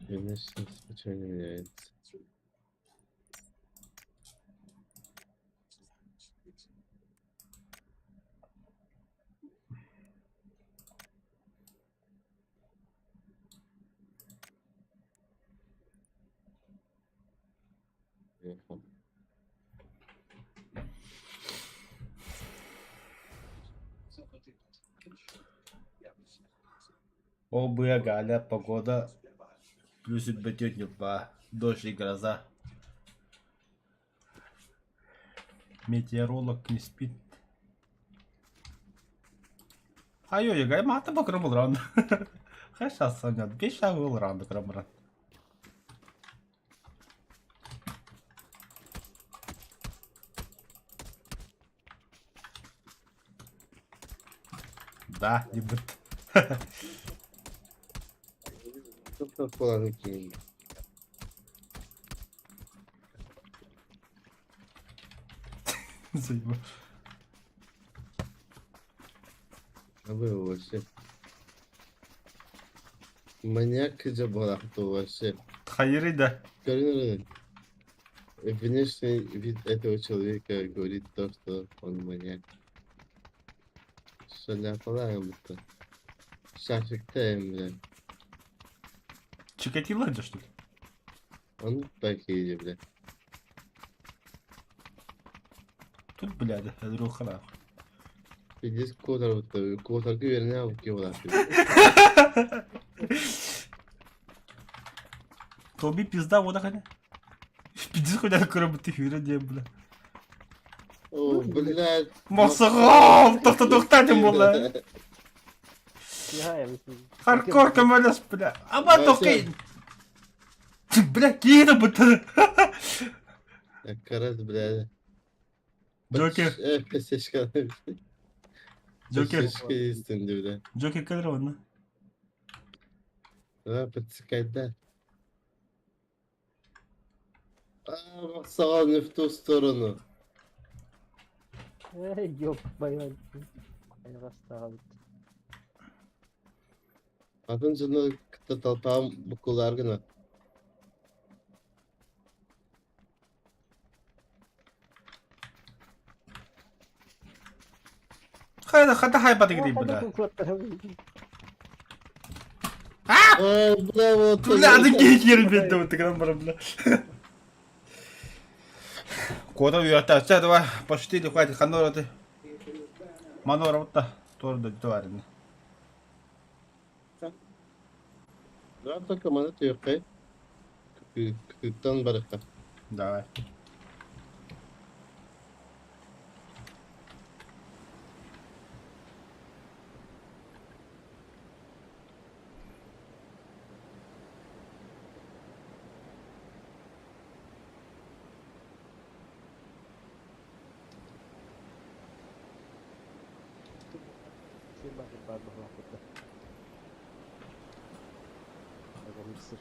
Конечно, ничего не меняется. Ехал. О, бля, Галя, погода. Плюс 2, дождь и гроза. Метеоролог не спит. Айой, гай мата бакрым раунд. Хаша санят, беш агыл раунд крамран. Да, не быт. Тут куланы киин. Заебал. А вы вообще. Маньяк жабалахту вообще. Хайыры да. Көрүнөр. Внешний вид этого человека говорит то, что он маньяк. Шаляпалаем это. Шафиктаем, бля. Чикатило это что ли? Он такие, бля. Тут, блядь, друг нахуй. Пиздец, котар вот котар верня в Тоби пизда, вот так. Пиздец, хуйня кроме ты хюря не, бля. О, блядь. Мосогом, тохта-тохта була. Хардкор камалас, бля. Ама тохи. Бля, киһи бутыр. Карат, бля. Джокер. Песечка. Джокер. Песечка истинди, бля. Джокер кадр онна. Да, подсекай, да. А, Махсагал не в ту сторону. Эй, ёб твою. Атын жыны кытта толпам букулар гына. Хайда хата хайба дигри, бля. О, бля, вот. Бля, аны киһи бедде вот грам бля. Куда уята? Все, давай, пошутили, хватит, ханора ты. Манора вот та, тоже да тварь. Давай только монету ёкай. Кыттан барыкка. Давай. Сир баар баар быһылаах сир.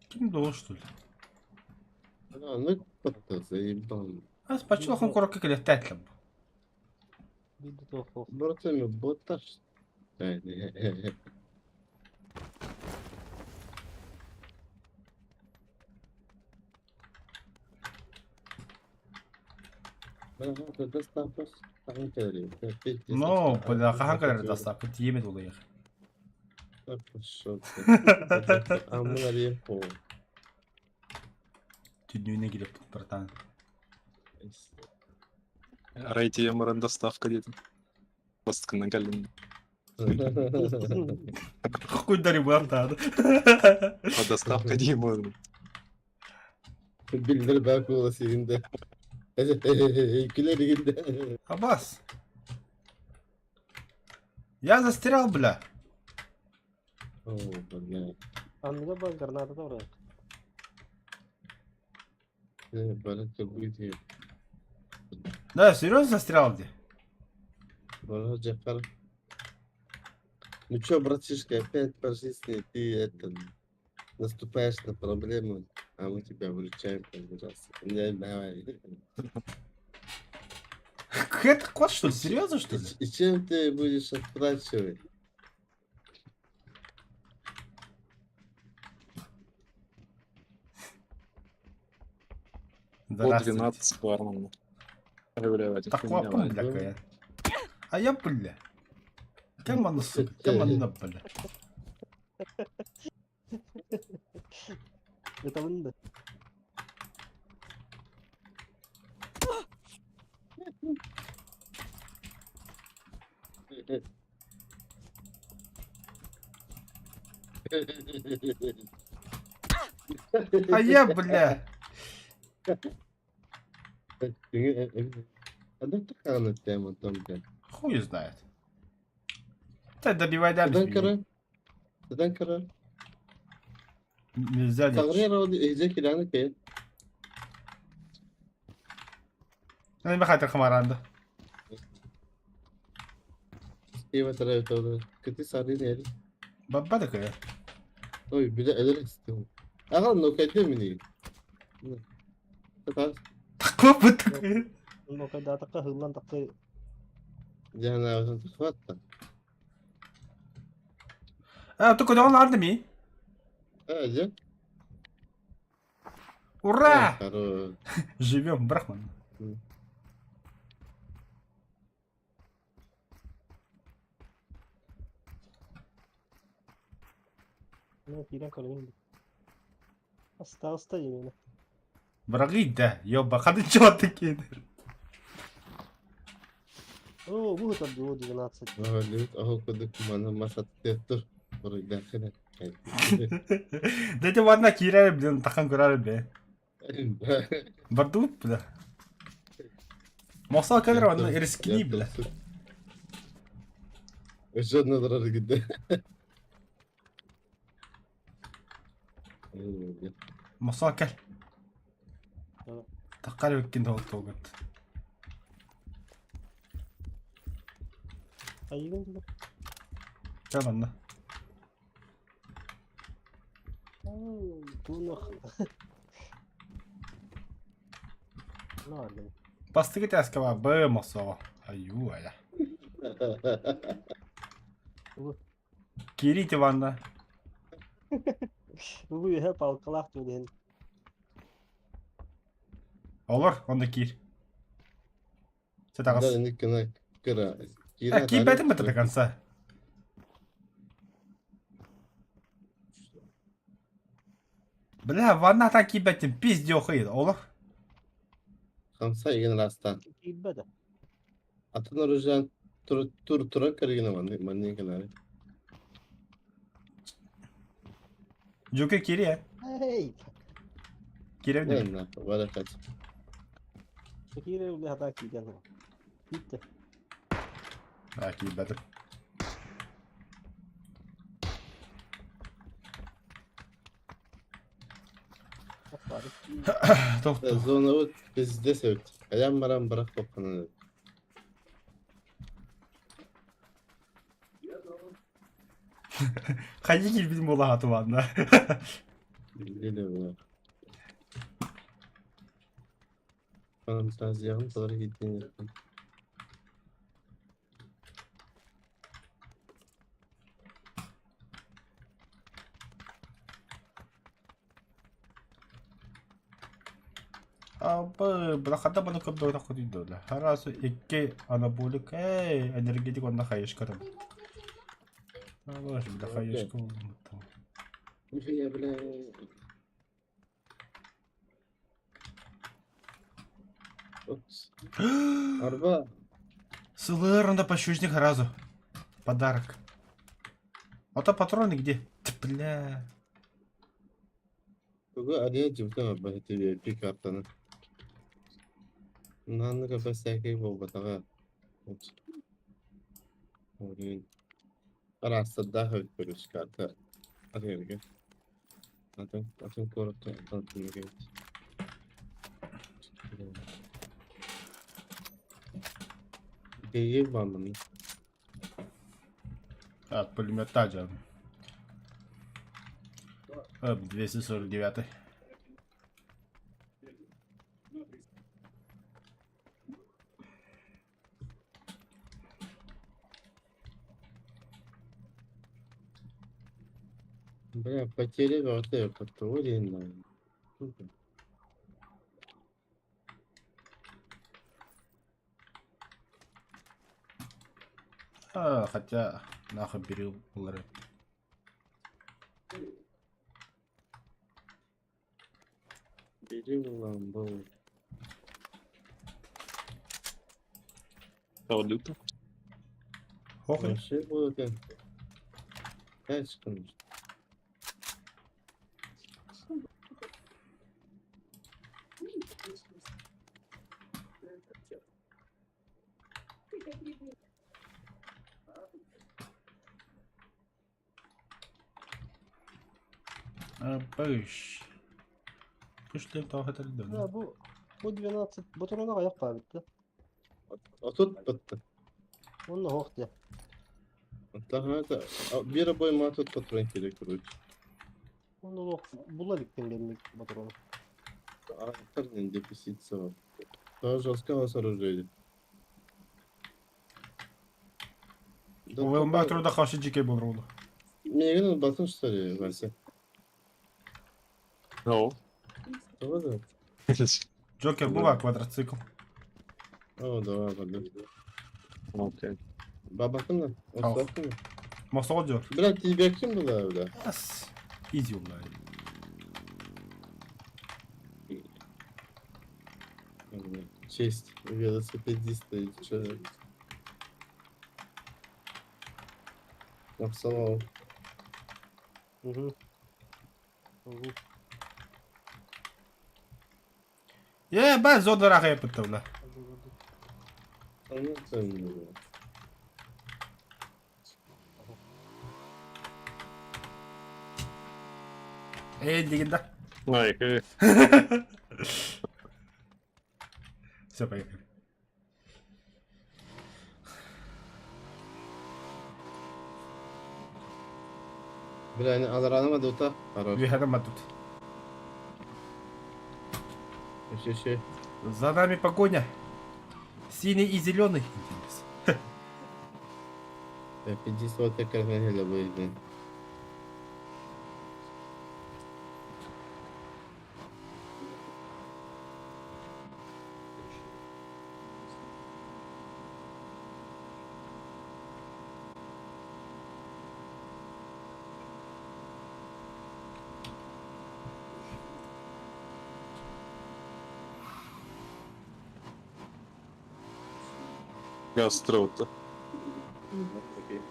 Ким да что ли? А, ну это заебал. Ас пачылахан куракка кэлэттээтлэм. Братан, боташ. Но, бля, хаһан кэлэр доставка тиийэмэт улайах. Түннүүнэ килэппит, братан. Арай тиийэн баран доставка диэтим. Бастакынан кэллим. Хуйдари бартаады. А доставка дии буоллум. Биллер бак буола сиринде. Күлэр Абас. Я застрял, бля. О, бля. Анныга бар граната да бар. Баракка будет. Да, серьезно застрял где? Бара Джакар. Ну чё, братишка, опять по жизни ты это наступаешь на проблему, а мы тебя выручаем каждый раз. Не, давай. Это кот, что ли? Серьезно, что ли? И чем ты будешь отплачивать? По Здравствуйте. 12 барман. Блядь, Такой хуйня, бля, какая. А я, бля. Кем она, сука? Кем она, бля? Это вында. А я, бля. А да такая тема там, блядь. Хуй знает. Ты добивай да, Neden karar? Neden karar? Нельзя лечь. Тағрир ejek ilanı ki. Ну, не хатыр хмаранды. İyi tarafı Kötü sarı neydi? Баба такая. Oy bir de eller istiyorum. Aha no kaydı mı? Tatar. Такой бы такая. Ну когда такая хыллан такой Yani ağzını tıkvatta. А, только он ладно ми. Aca. Ура! Хорош. Живем, Брахман. Ну, кирен көрөйүн. Остался именно. Враги, да, ёба, хады чё такие? О, вот там было 12. Aha koduk mana masat tettur. Burayı dakika. Да это ладно, киряли, блин, тахан курали, бля. Бардут, бля. Мосал камера, она рискни, бля. Өшө назар gitti. Мосал кел. Таккар беккен дол тогут. Айгын. Чабанна. Тунах. Ладно. Бастыгы тяскава б мосова. Аю, ая. Кирите ванна. Бу хэ палкалах түден. Олор, онда кир. Сетагас. А, кийбэтим это до конца. Бля, ванна так кийбэтим, пиздёхает, олор. Хамса igen rasta. Кийбэдэ. Атын оружан тур тур тура кыргына манны манны калары. Джокер кири, а? Эй! Кире Не на, баракат. Кире бля хата кийген. Китте. А, кийбэтим. Тохто. Зонабыт пиздец эбит. Хайаан баран бырах тохханан эбит. Хайа киирбитим буолаһа тубаанна. Биле була. Фантазияҕын толору киирдин. Абы, бырахата баны көрдөрө көтүйдөлө. Харасы икки анаболик, эй, энергетик онна хаешка там. Абаш, бля, хаешка болмуттам. Нихуя, бля. Опс. Арба. Сылырында пощечник сразу. Подарок. А то патроны где? Т, Бля. Тугу арыйа дьыбытан арба ити пикаптаны. Нанныга бэсээкэй буолбатаҕа. Опс. Блин. Араастардаах эбит көрүскаата. Арыйарга. Атын, атын куоракка атын эбит. Бэйи бааммын. Так, пулемет таджа. 249. Бля, потеря бөҕөтө того диэн А, хотя, нахуй бери булары. Бери булан был. Валюта. Хохой. Вообще будет. Тачка. А, быш. Пыш лен того хотели Да, да. бу бу 12 ботурона аяк бітті. Отут бітті. Онна хоқ де. Ага, bir обойма тут патрон керек, короче. Онна лох була диктен gelmek ботурона. Авторный дефицит сава. Тоже жесткого сооружения. Ой, труда хаши жеке был роду. Мегин батын что ли, Вася? Ну. Того да? Джокер була квадроцикл. О, давай, баба. Окей. Бабакын да? Ау. Осакын да? Мосол жор. Бля, тебе ким была, бля? Yes. Иди, бля. Честь велосипедиста и чё? Напсовал. Угу. Угу. Е, бә, зона рахай бітті, бля. А ну, это не было. Эй, деген да. Ай, э, Все, поехали. Бля, не аларанама дута. Хорош. Вихарама тут. Еще, еще. За нами погоня. Синий и зеленый. Я 50 карманеля будет, блин. Газ строута. Окей.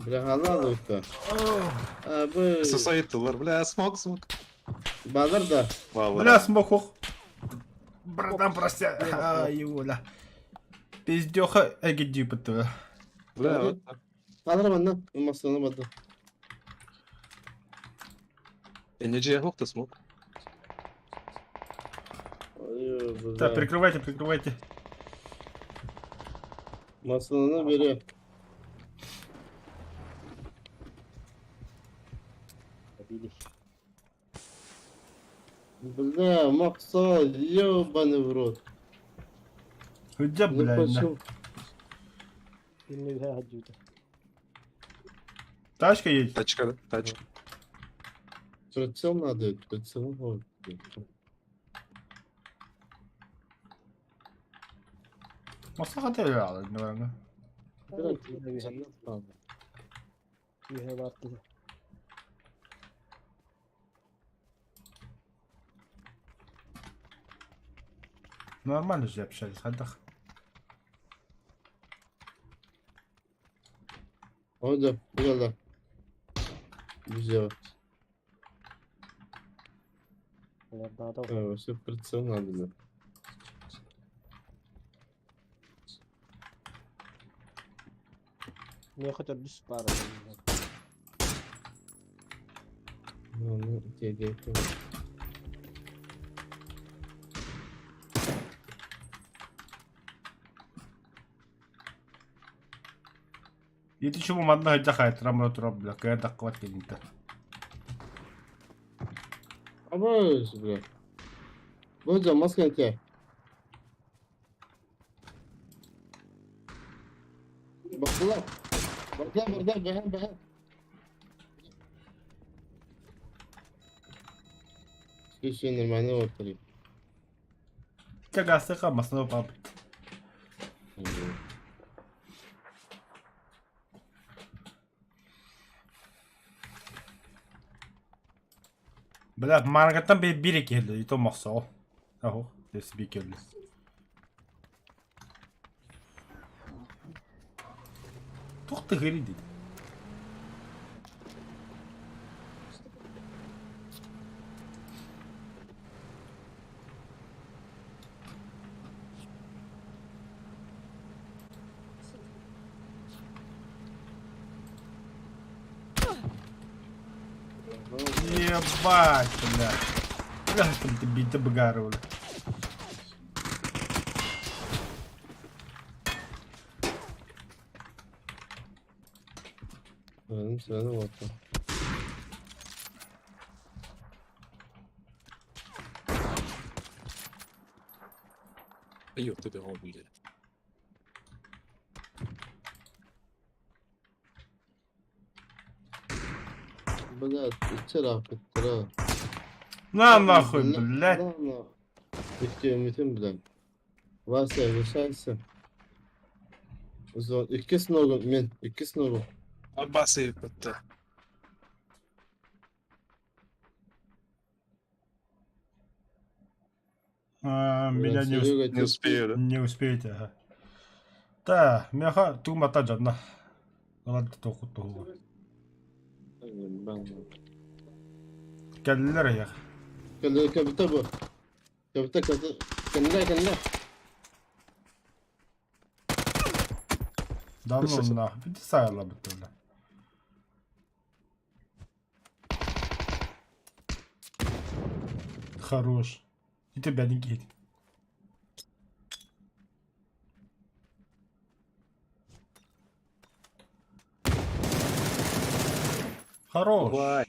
Бля, халал уйта. Абы. Сосайттылар, бля, смог, смог. Базар да. Бля, смог ох. Братан, прости. А, Юля. Пиздеха эгидипытыга. Бля, вот. Алар манна, масаны бады. Энеджи охта смог. Так, прикрывайте, прикрывайте. Масаны бери. Добили. Бля, Максал, ебаный в рот. Где, Ну блядь, почему? Тачка едет? Тачка, да? Тачка. Прицел надо, прицел. Вот. Маслаха наверное. Нормально же общались, хадах. Ода, да. Взял. Все прицел надо, да. Мне хотя бы пара. Ну, где, где, где. Ити чего манна хадах рамра турап, бля, кая таккват кенинта. Абыз, бля. Бодя, маска на тебя. Бакла. Бакла, бакла, бэхэн, бэхэн. Все, все нормально, вот три. Тягасыка масно пап. Бля, маргаттан бир бир келди, и то махсал. Ахо, дес би келди. Тухты гыри дейди. Ебать, бля. Бля, там ты биты бгары, бля. Ну, все, ну вот. Ёпта, ты блядь. Бля, вчера, вчера. На нахуй, блядь. На нахуй. Икки блядь. Вася, решайся. Икки сногу, мен, икки сногу. Абасы, это. А, меня не, Серега, Не успею, да? не успеете, ага. Та, мяха тумата жадна. Ладно, току току. Келлер я. Кабита бу. Кабита, кабита. Кенде, кенде. Да ну нахуй, иди сайла бутыла. Хорош. И тебя не геть. Хорош. Давай.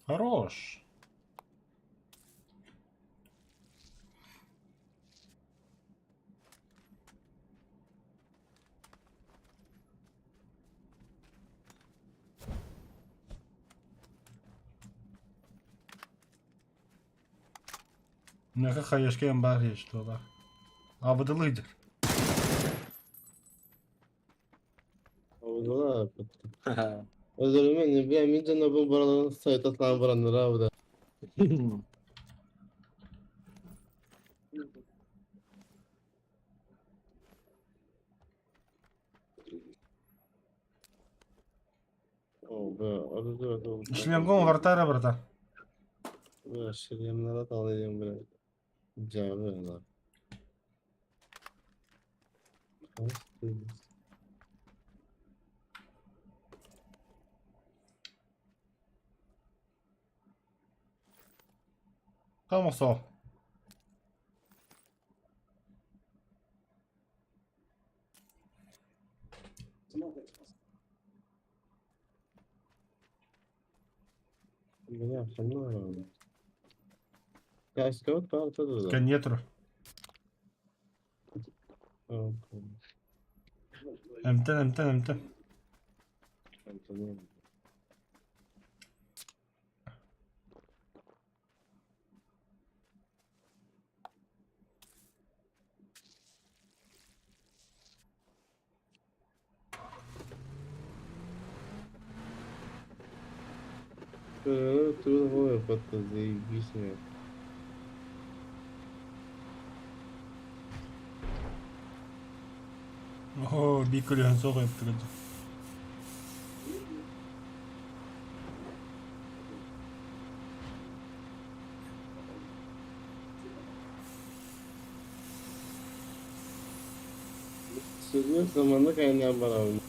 Хорош. Нахэ хаешкен бар ешті Абыдылыйдыр. Абыдыла. Özürüm бля, мен жана бу бараларын сайт атлан барандар абыда. Шлемгон уларытаара барыта. Бля, шлемнара талыйым, бля. Дьаабы, ана. Камосо. Бля, ханна. Каскот пар да. Конетр. Эмтэн, эмтэн, эмтэн. Трудовое фото, заебись меня. Оо, биир көлүһэн суох эбит Серьезно, маннык айаннаан барабын.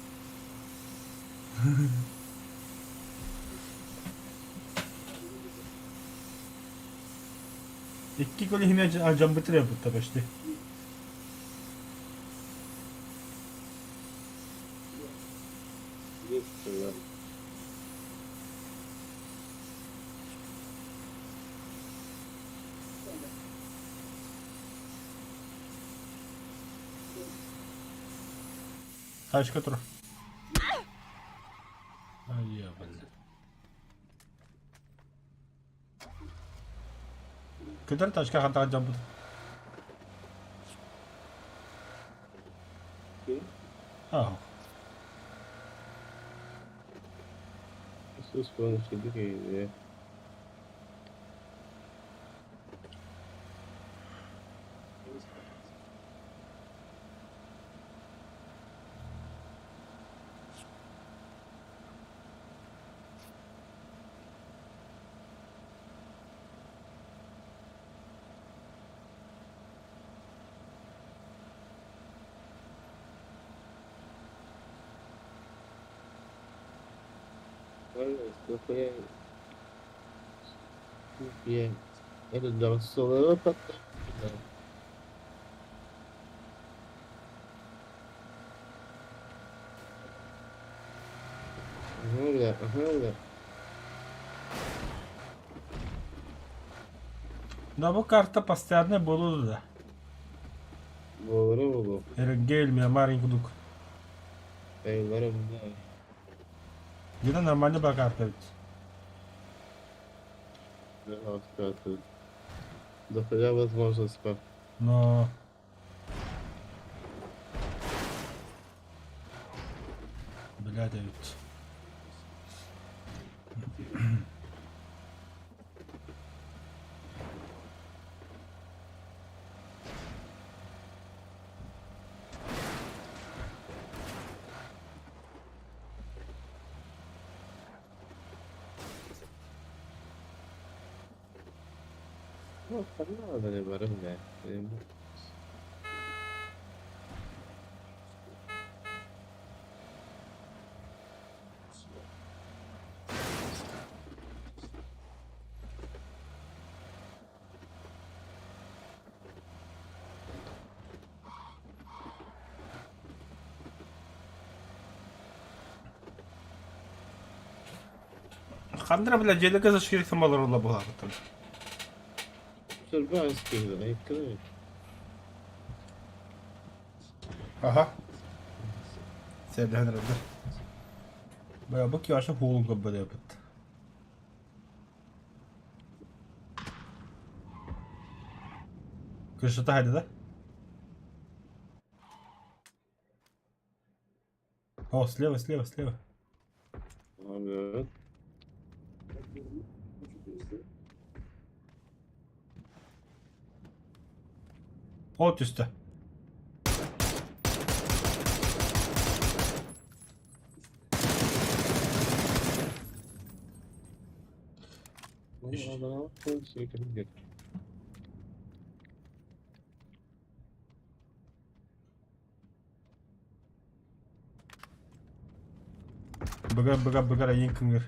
Икки көлүһүнэ алдьаммыт эрэ бутта почти. Тачка тур. Айя, блин. Көтөр тачка хантаҕа дьоммут. Аа. Sus konuştuk. Нихуя. Это Dark Souls потом. Ага, бля, ага, бля. Да бу карта постоянно буолуо да. Буолара буолуо. Эренгель, Миамарин кудук. Эйлара бля. Где-то нормально была карта ведь. Да, карта. Дохуя возможность по. Но... Бля, да ведь. Ну, надо ли бля. Хандра, бля, дьиэлэргэ зашкирик олороллор буолаабыттар. Сербанский, да, и Аха. Сэрдэһэн эрэллэр. Бля, бу киаша хуолун көрбөдөөбүт. Крышата хайда да? О, слева, слева, слева. Ага. О, түстэ. Быгар, быгар, быгар айын кыҥыр.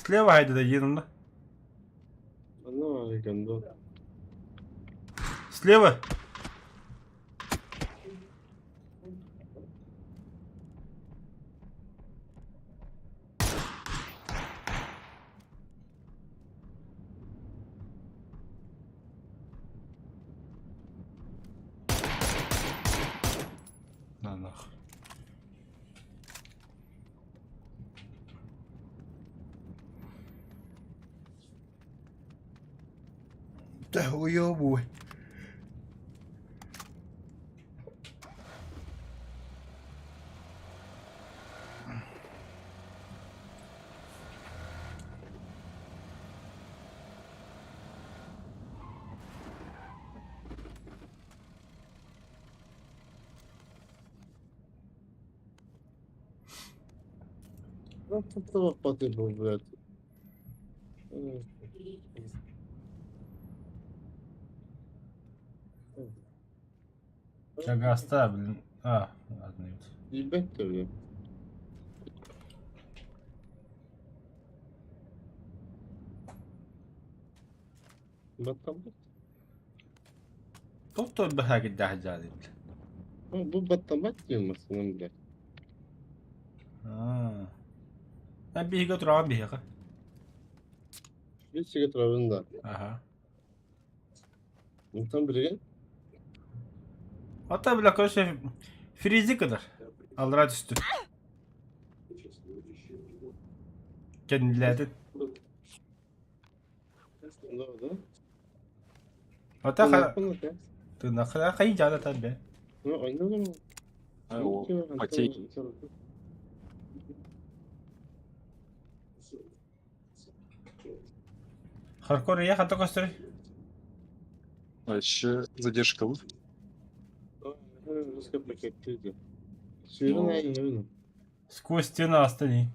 Слева хайда да енна. Слева. На нахуй. Да уёбывай. Чагаста, блин. А, ладно. Ебать ты, блядь. Баттамат. Тобто бэһээгирдээх дьаады, блин. Бу баттамат диэн массыынам, блядь. Аа. Эн биһиги отураҕын биһиэхэ. Биир сигэ турабын да. Аха. Онтон билигин Ата бля, короче, фризи кыдар. Аллара түстү. Кэннилээтин. Да, да. Ата хара... Тыынаппын ата. Тыынахха хайы жаада тар бе. Ну, ойнолор. Потей. Хардкор я хата көстөр. А еще задержка вот. Сүүрэн ай юм. Сквозь стену астани.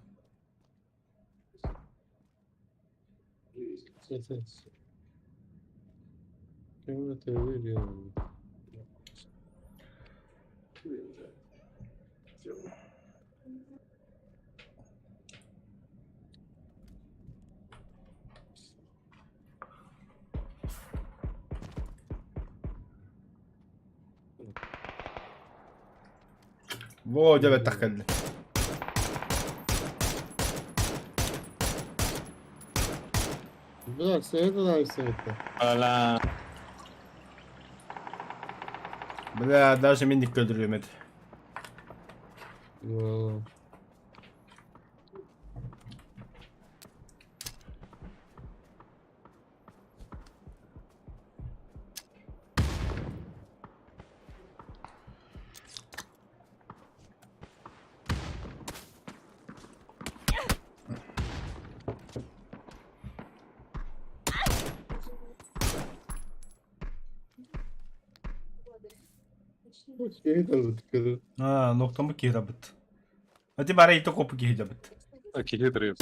Во, дьэ бэттэх кэллэ. Бля, совет совет. Аля. Бля, даже минник öldürüyorum hadi. А, noktamı kihra bit. Hadi bari ito kopu kihra bit. Окей, хитрые.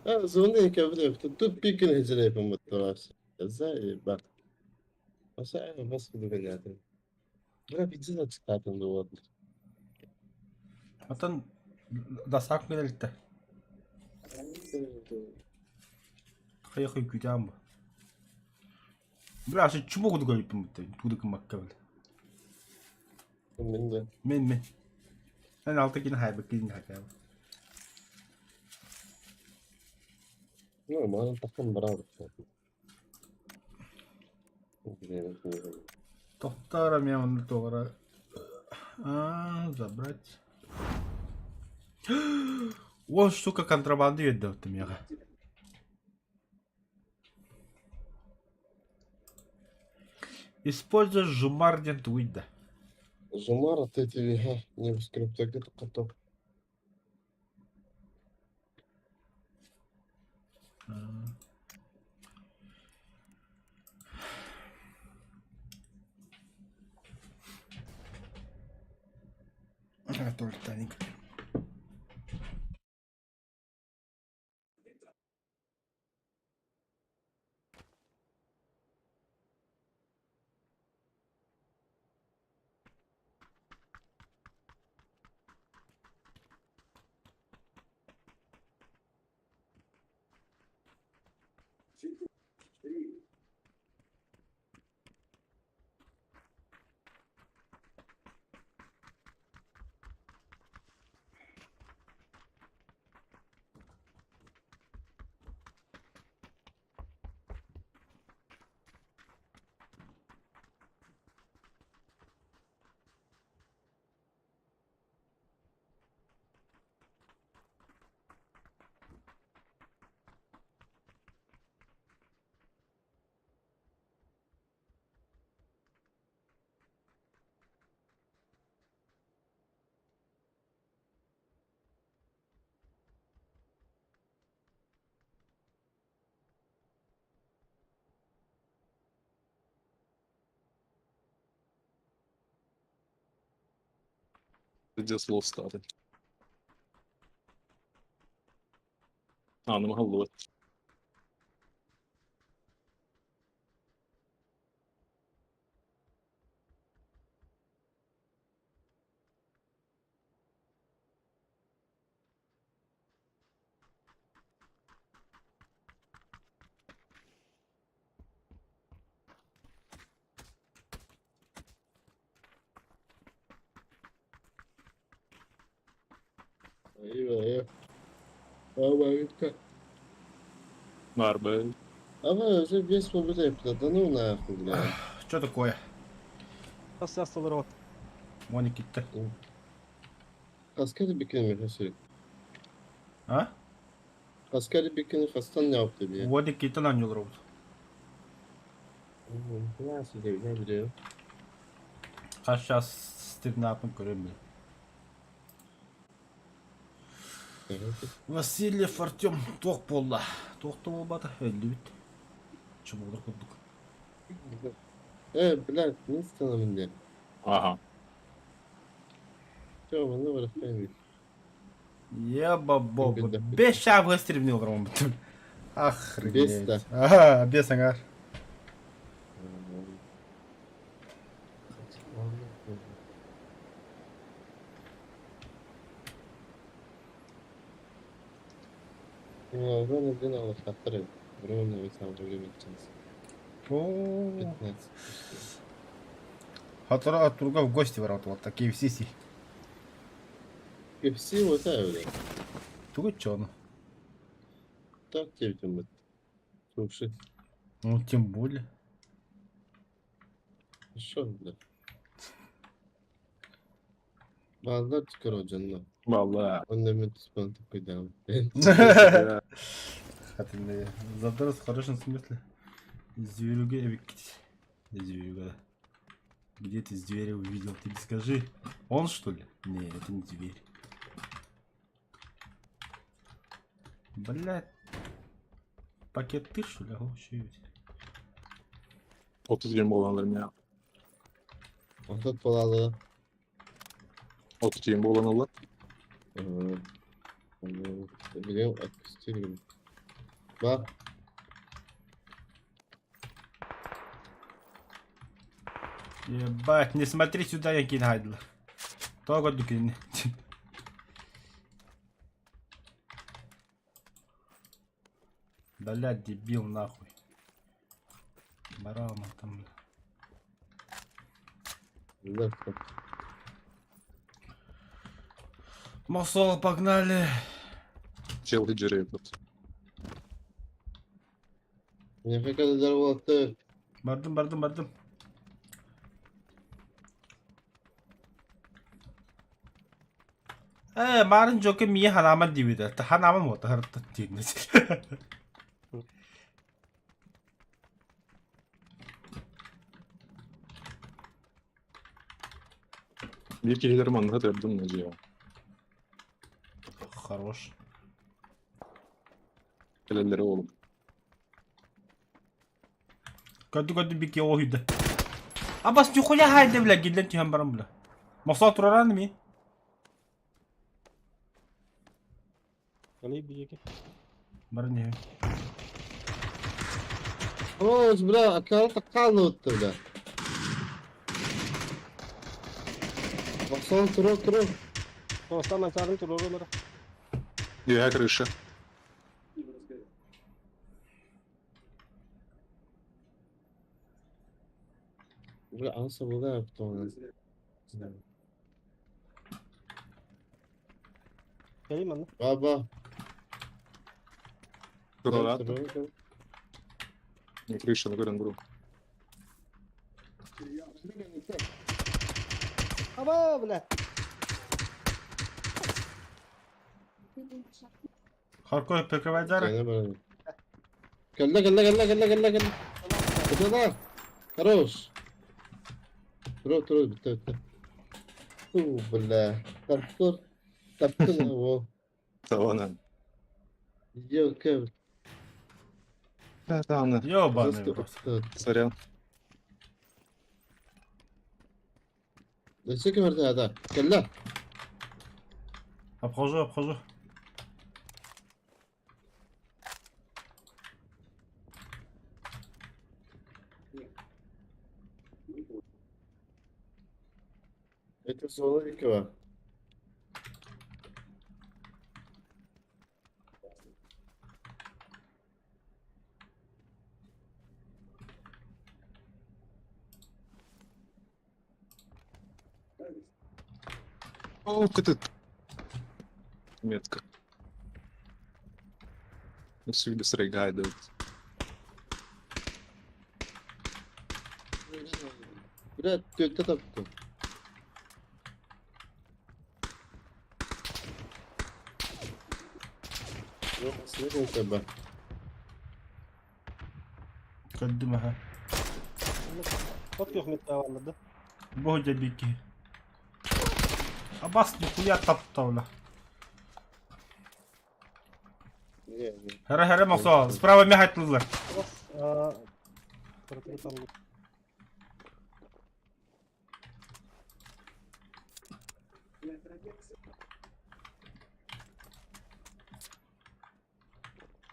Бля, звони, бля, тут пикинг зрепом оттавался. Заеба. Господи, блядь. Бля, пиздец, цитаты, ну ладно. Atan dasak mı Хайа хай күтәм бу. Бля, шы чумок кудук өлүппүн бутта. Тудук макка бил. Мен да. Мен мен. Мен алты кин хайбы кин хакай. Нормально, тахтан барабы. Тохтоор эмиэ онно туох эрэ Аа, забрать. Уон штука контрабанды үөрдэбит миэхэ. Используй жумар диэн тугуй да? Жумар от эти небоскребтарга котов. Тортаник. Пиздец лол статы. А, ну могу Барбы. А вы уже весь победа, да ну нахуй, бля. Что такое? Хас асталар Моники ты. Kaskeri bikini mi А? Kaskeri bikini хастан ne yaptı diye. Моники ты на робот. Nasıl diye ne biliyor? А сейчас стримнапын көрөм Васильев Артем туох буолла? Туох да буолбата, өллүбүт. Чумулар курдук. Э, блядь, не стало мне. Ага. Все, мы вырастаем. Еба-боба. Бес шабға стримни олар Охренеть. Бес, да. Ага, бес аңар. Ну, один аллахтары. Ровно весам выглядит. О, 15. Хатыра Артурга в гости барат вот KFC си. KFC вот это. Тугу чону. Так тебе там. Слушай. Ну, тем более. Что, бля? Балдар короче, ну. Валла. Он на минуту такой дал. Хатында задрот в хорошем смысле. Зверюга Зверюга. Где ты зверя увидел? Ты не скажи. Он что ли? Не, это не зверь. Блять. Пакет ты что ли? Ага, еще ведь. 30 gün bolanlarım ya. Otut bolalı. 30 gün bolanırlar. Biliyorum отпустили. Bak. Ебать, не смотри сюда, я кингайдла. Того дукин. Блядь, дебил нахуй. Баралма там. Да. Мосол, погнали. Чел хиджире тут. Мне когда дарвал ты. Бардым, бардым, бардым. Ээ, маарын дьоко мие ханааман диэбитэ. Ханааман уота харытта диэн. Биир киһилэр манна төрдүм дьиэҕэ. Хорош. Кэлэллэрэ уолум. Көрдү көрдү бики оһуйда. Абас нихуя хайда бля гиллен түһэн баран бля. Мохсоо тураран ми? Калей биһиги. Баран иһин. О, бля, аккаунт аккаунт бля. Баксан тура тура. Тоостан ачаарын туруорулар. Үөһэ крыша. Бля, алса была потом. Кэлий манна. Баба. Туруораат. Крышаны көрөн буру. Аба, бля. Харков прикрывай Кэллэ кэллэ кэллэ кэллэ кэллэ кэллэ. Кыталар. Хорош. Турур турур бүттэ бүттэ. Фу, бля. Таптыр. Таптын его. Таванан. Девка. Татаны. Ёбаный в рот. Сорян. Өссө кимэрдэ да. Кэллэ. Обхожу, обхожу. Это Золотикова. Ох ты. Метка. Сүлі гайдают. Бля, түөттэ таптым. Yok, Көрдүм аха. От күөх метка да. Бу дьэбики. Абас нихуя таптаула. Хара хара мохсоо. Справа мехатлылар.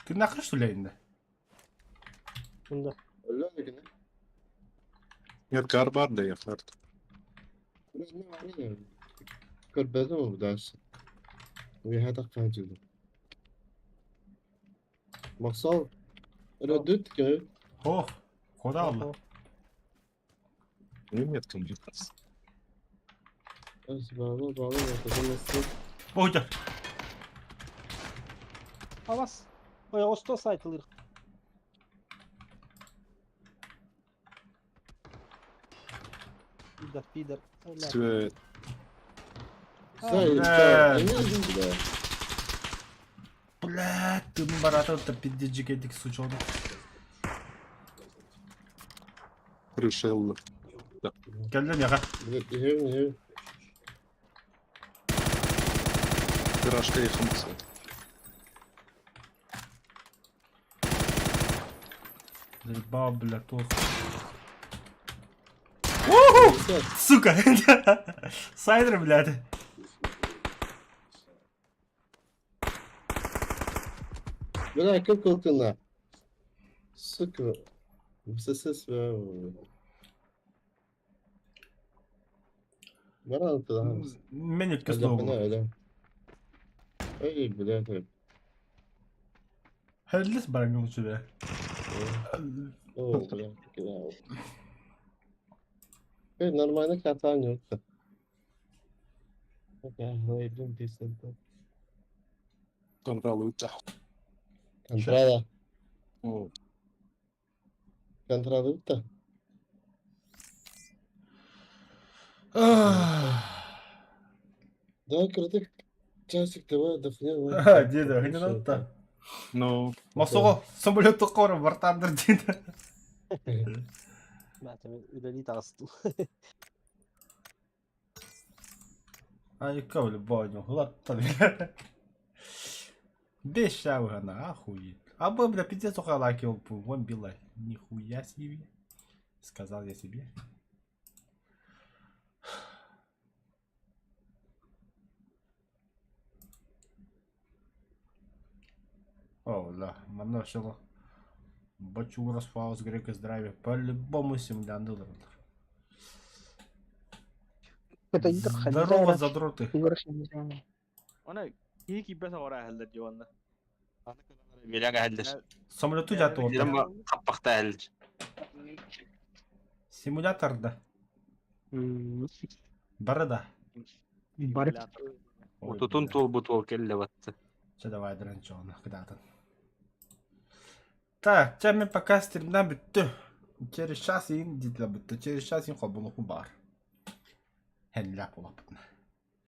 Ты нахрен что ли инде? Мында. Нет, кар бар да яхарт. Көрбөтүм дальше. Уяһа хаажылы. Мақсал Рөдөт кö. Ох, куда алла? Не метка мне. Bağlı bağlı bağlı. Бу дьэ. Авас. Ой, осто сайтылыр. Пидор, пидор. Свет. Бля. Бля, ты барата та пиздец сучонок. Крыша Кэллем яга. Гаражка и хамса. Заебал, бля, тох. Уху! Сука! Сайдер, блядь. Бля, как кылтына. Сука. ССС. Баран туда. Мен өткіз снова. Эй, блядь. Хәллес баран лучше, бля. О, блядь, Эй, нормально катание. Контролуйте. Контрада. О, Контролуйте. Да, кырдык, часик давай отдохнем. а. Деда, не надо. Ну, Мосоҕо самолет қоры бартандыр дейді. Үлэлии таҕыстым. Айка, бля, баню, ладно. Без шаугана, охуеть. А бы, бля, пиздец, лайки, вон била. Нихуя себе. Сказал я себе. О, да, манна село. Бочура с грека здравия. По-любому земляны Здорово, задроты. Самолету дьэ Симулятор да. Бары да. Бары. Утутун туолбут уол кэллэ батты. Чэ давай дранчоны кыдаатын. Так, чэ мен пока стримнан бүттү. Через час иин дитлэ бүттү. Через час иин холбонуку бар. Хэнлэп улаппытына.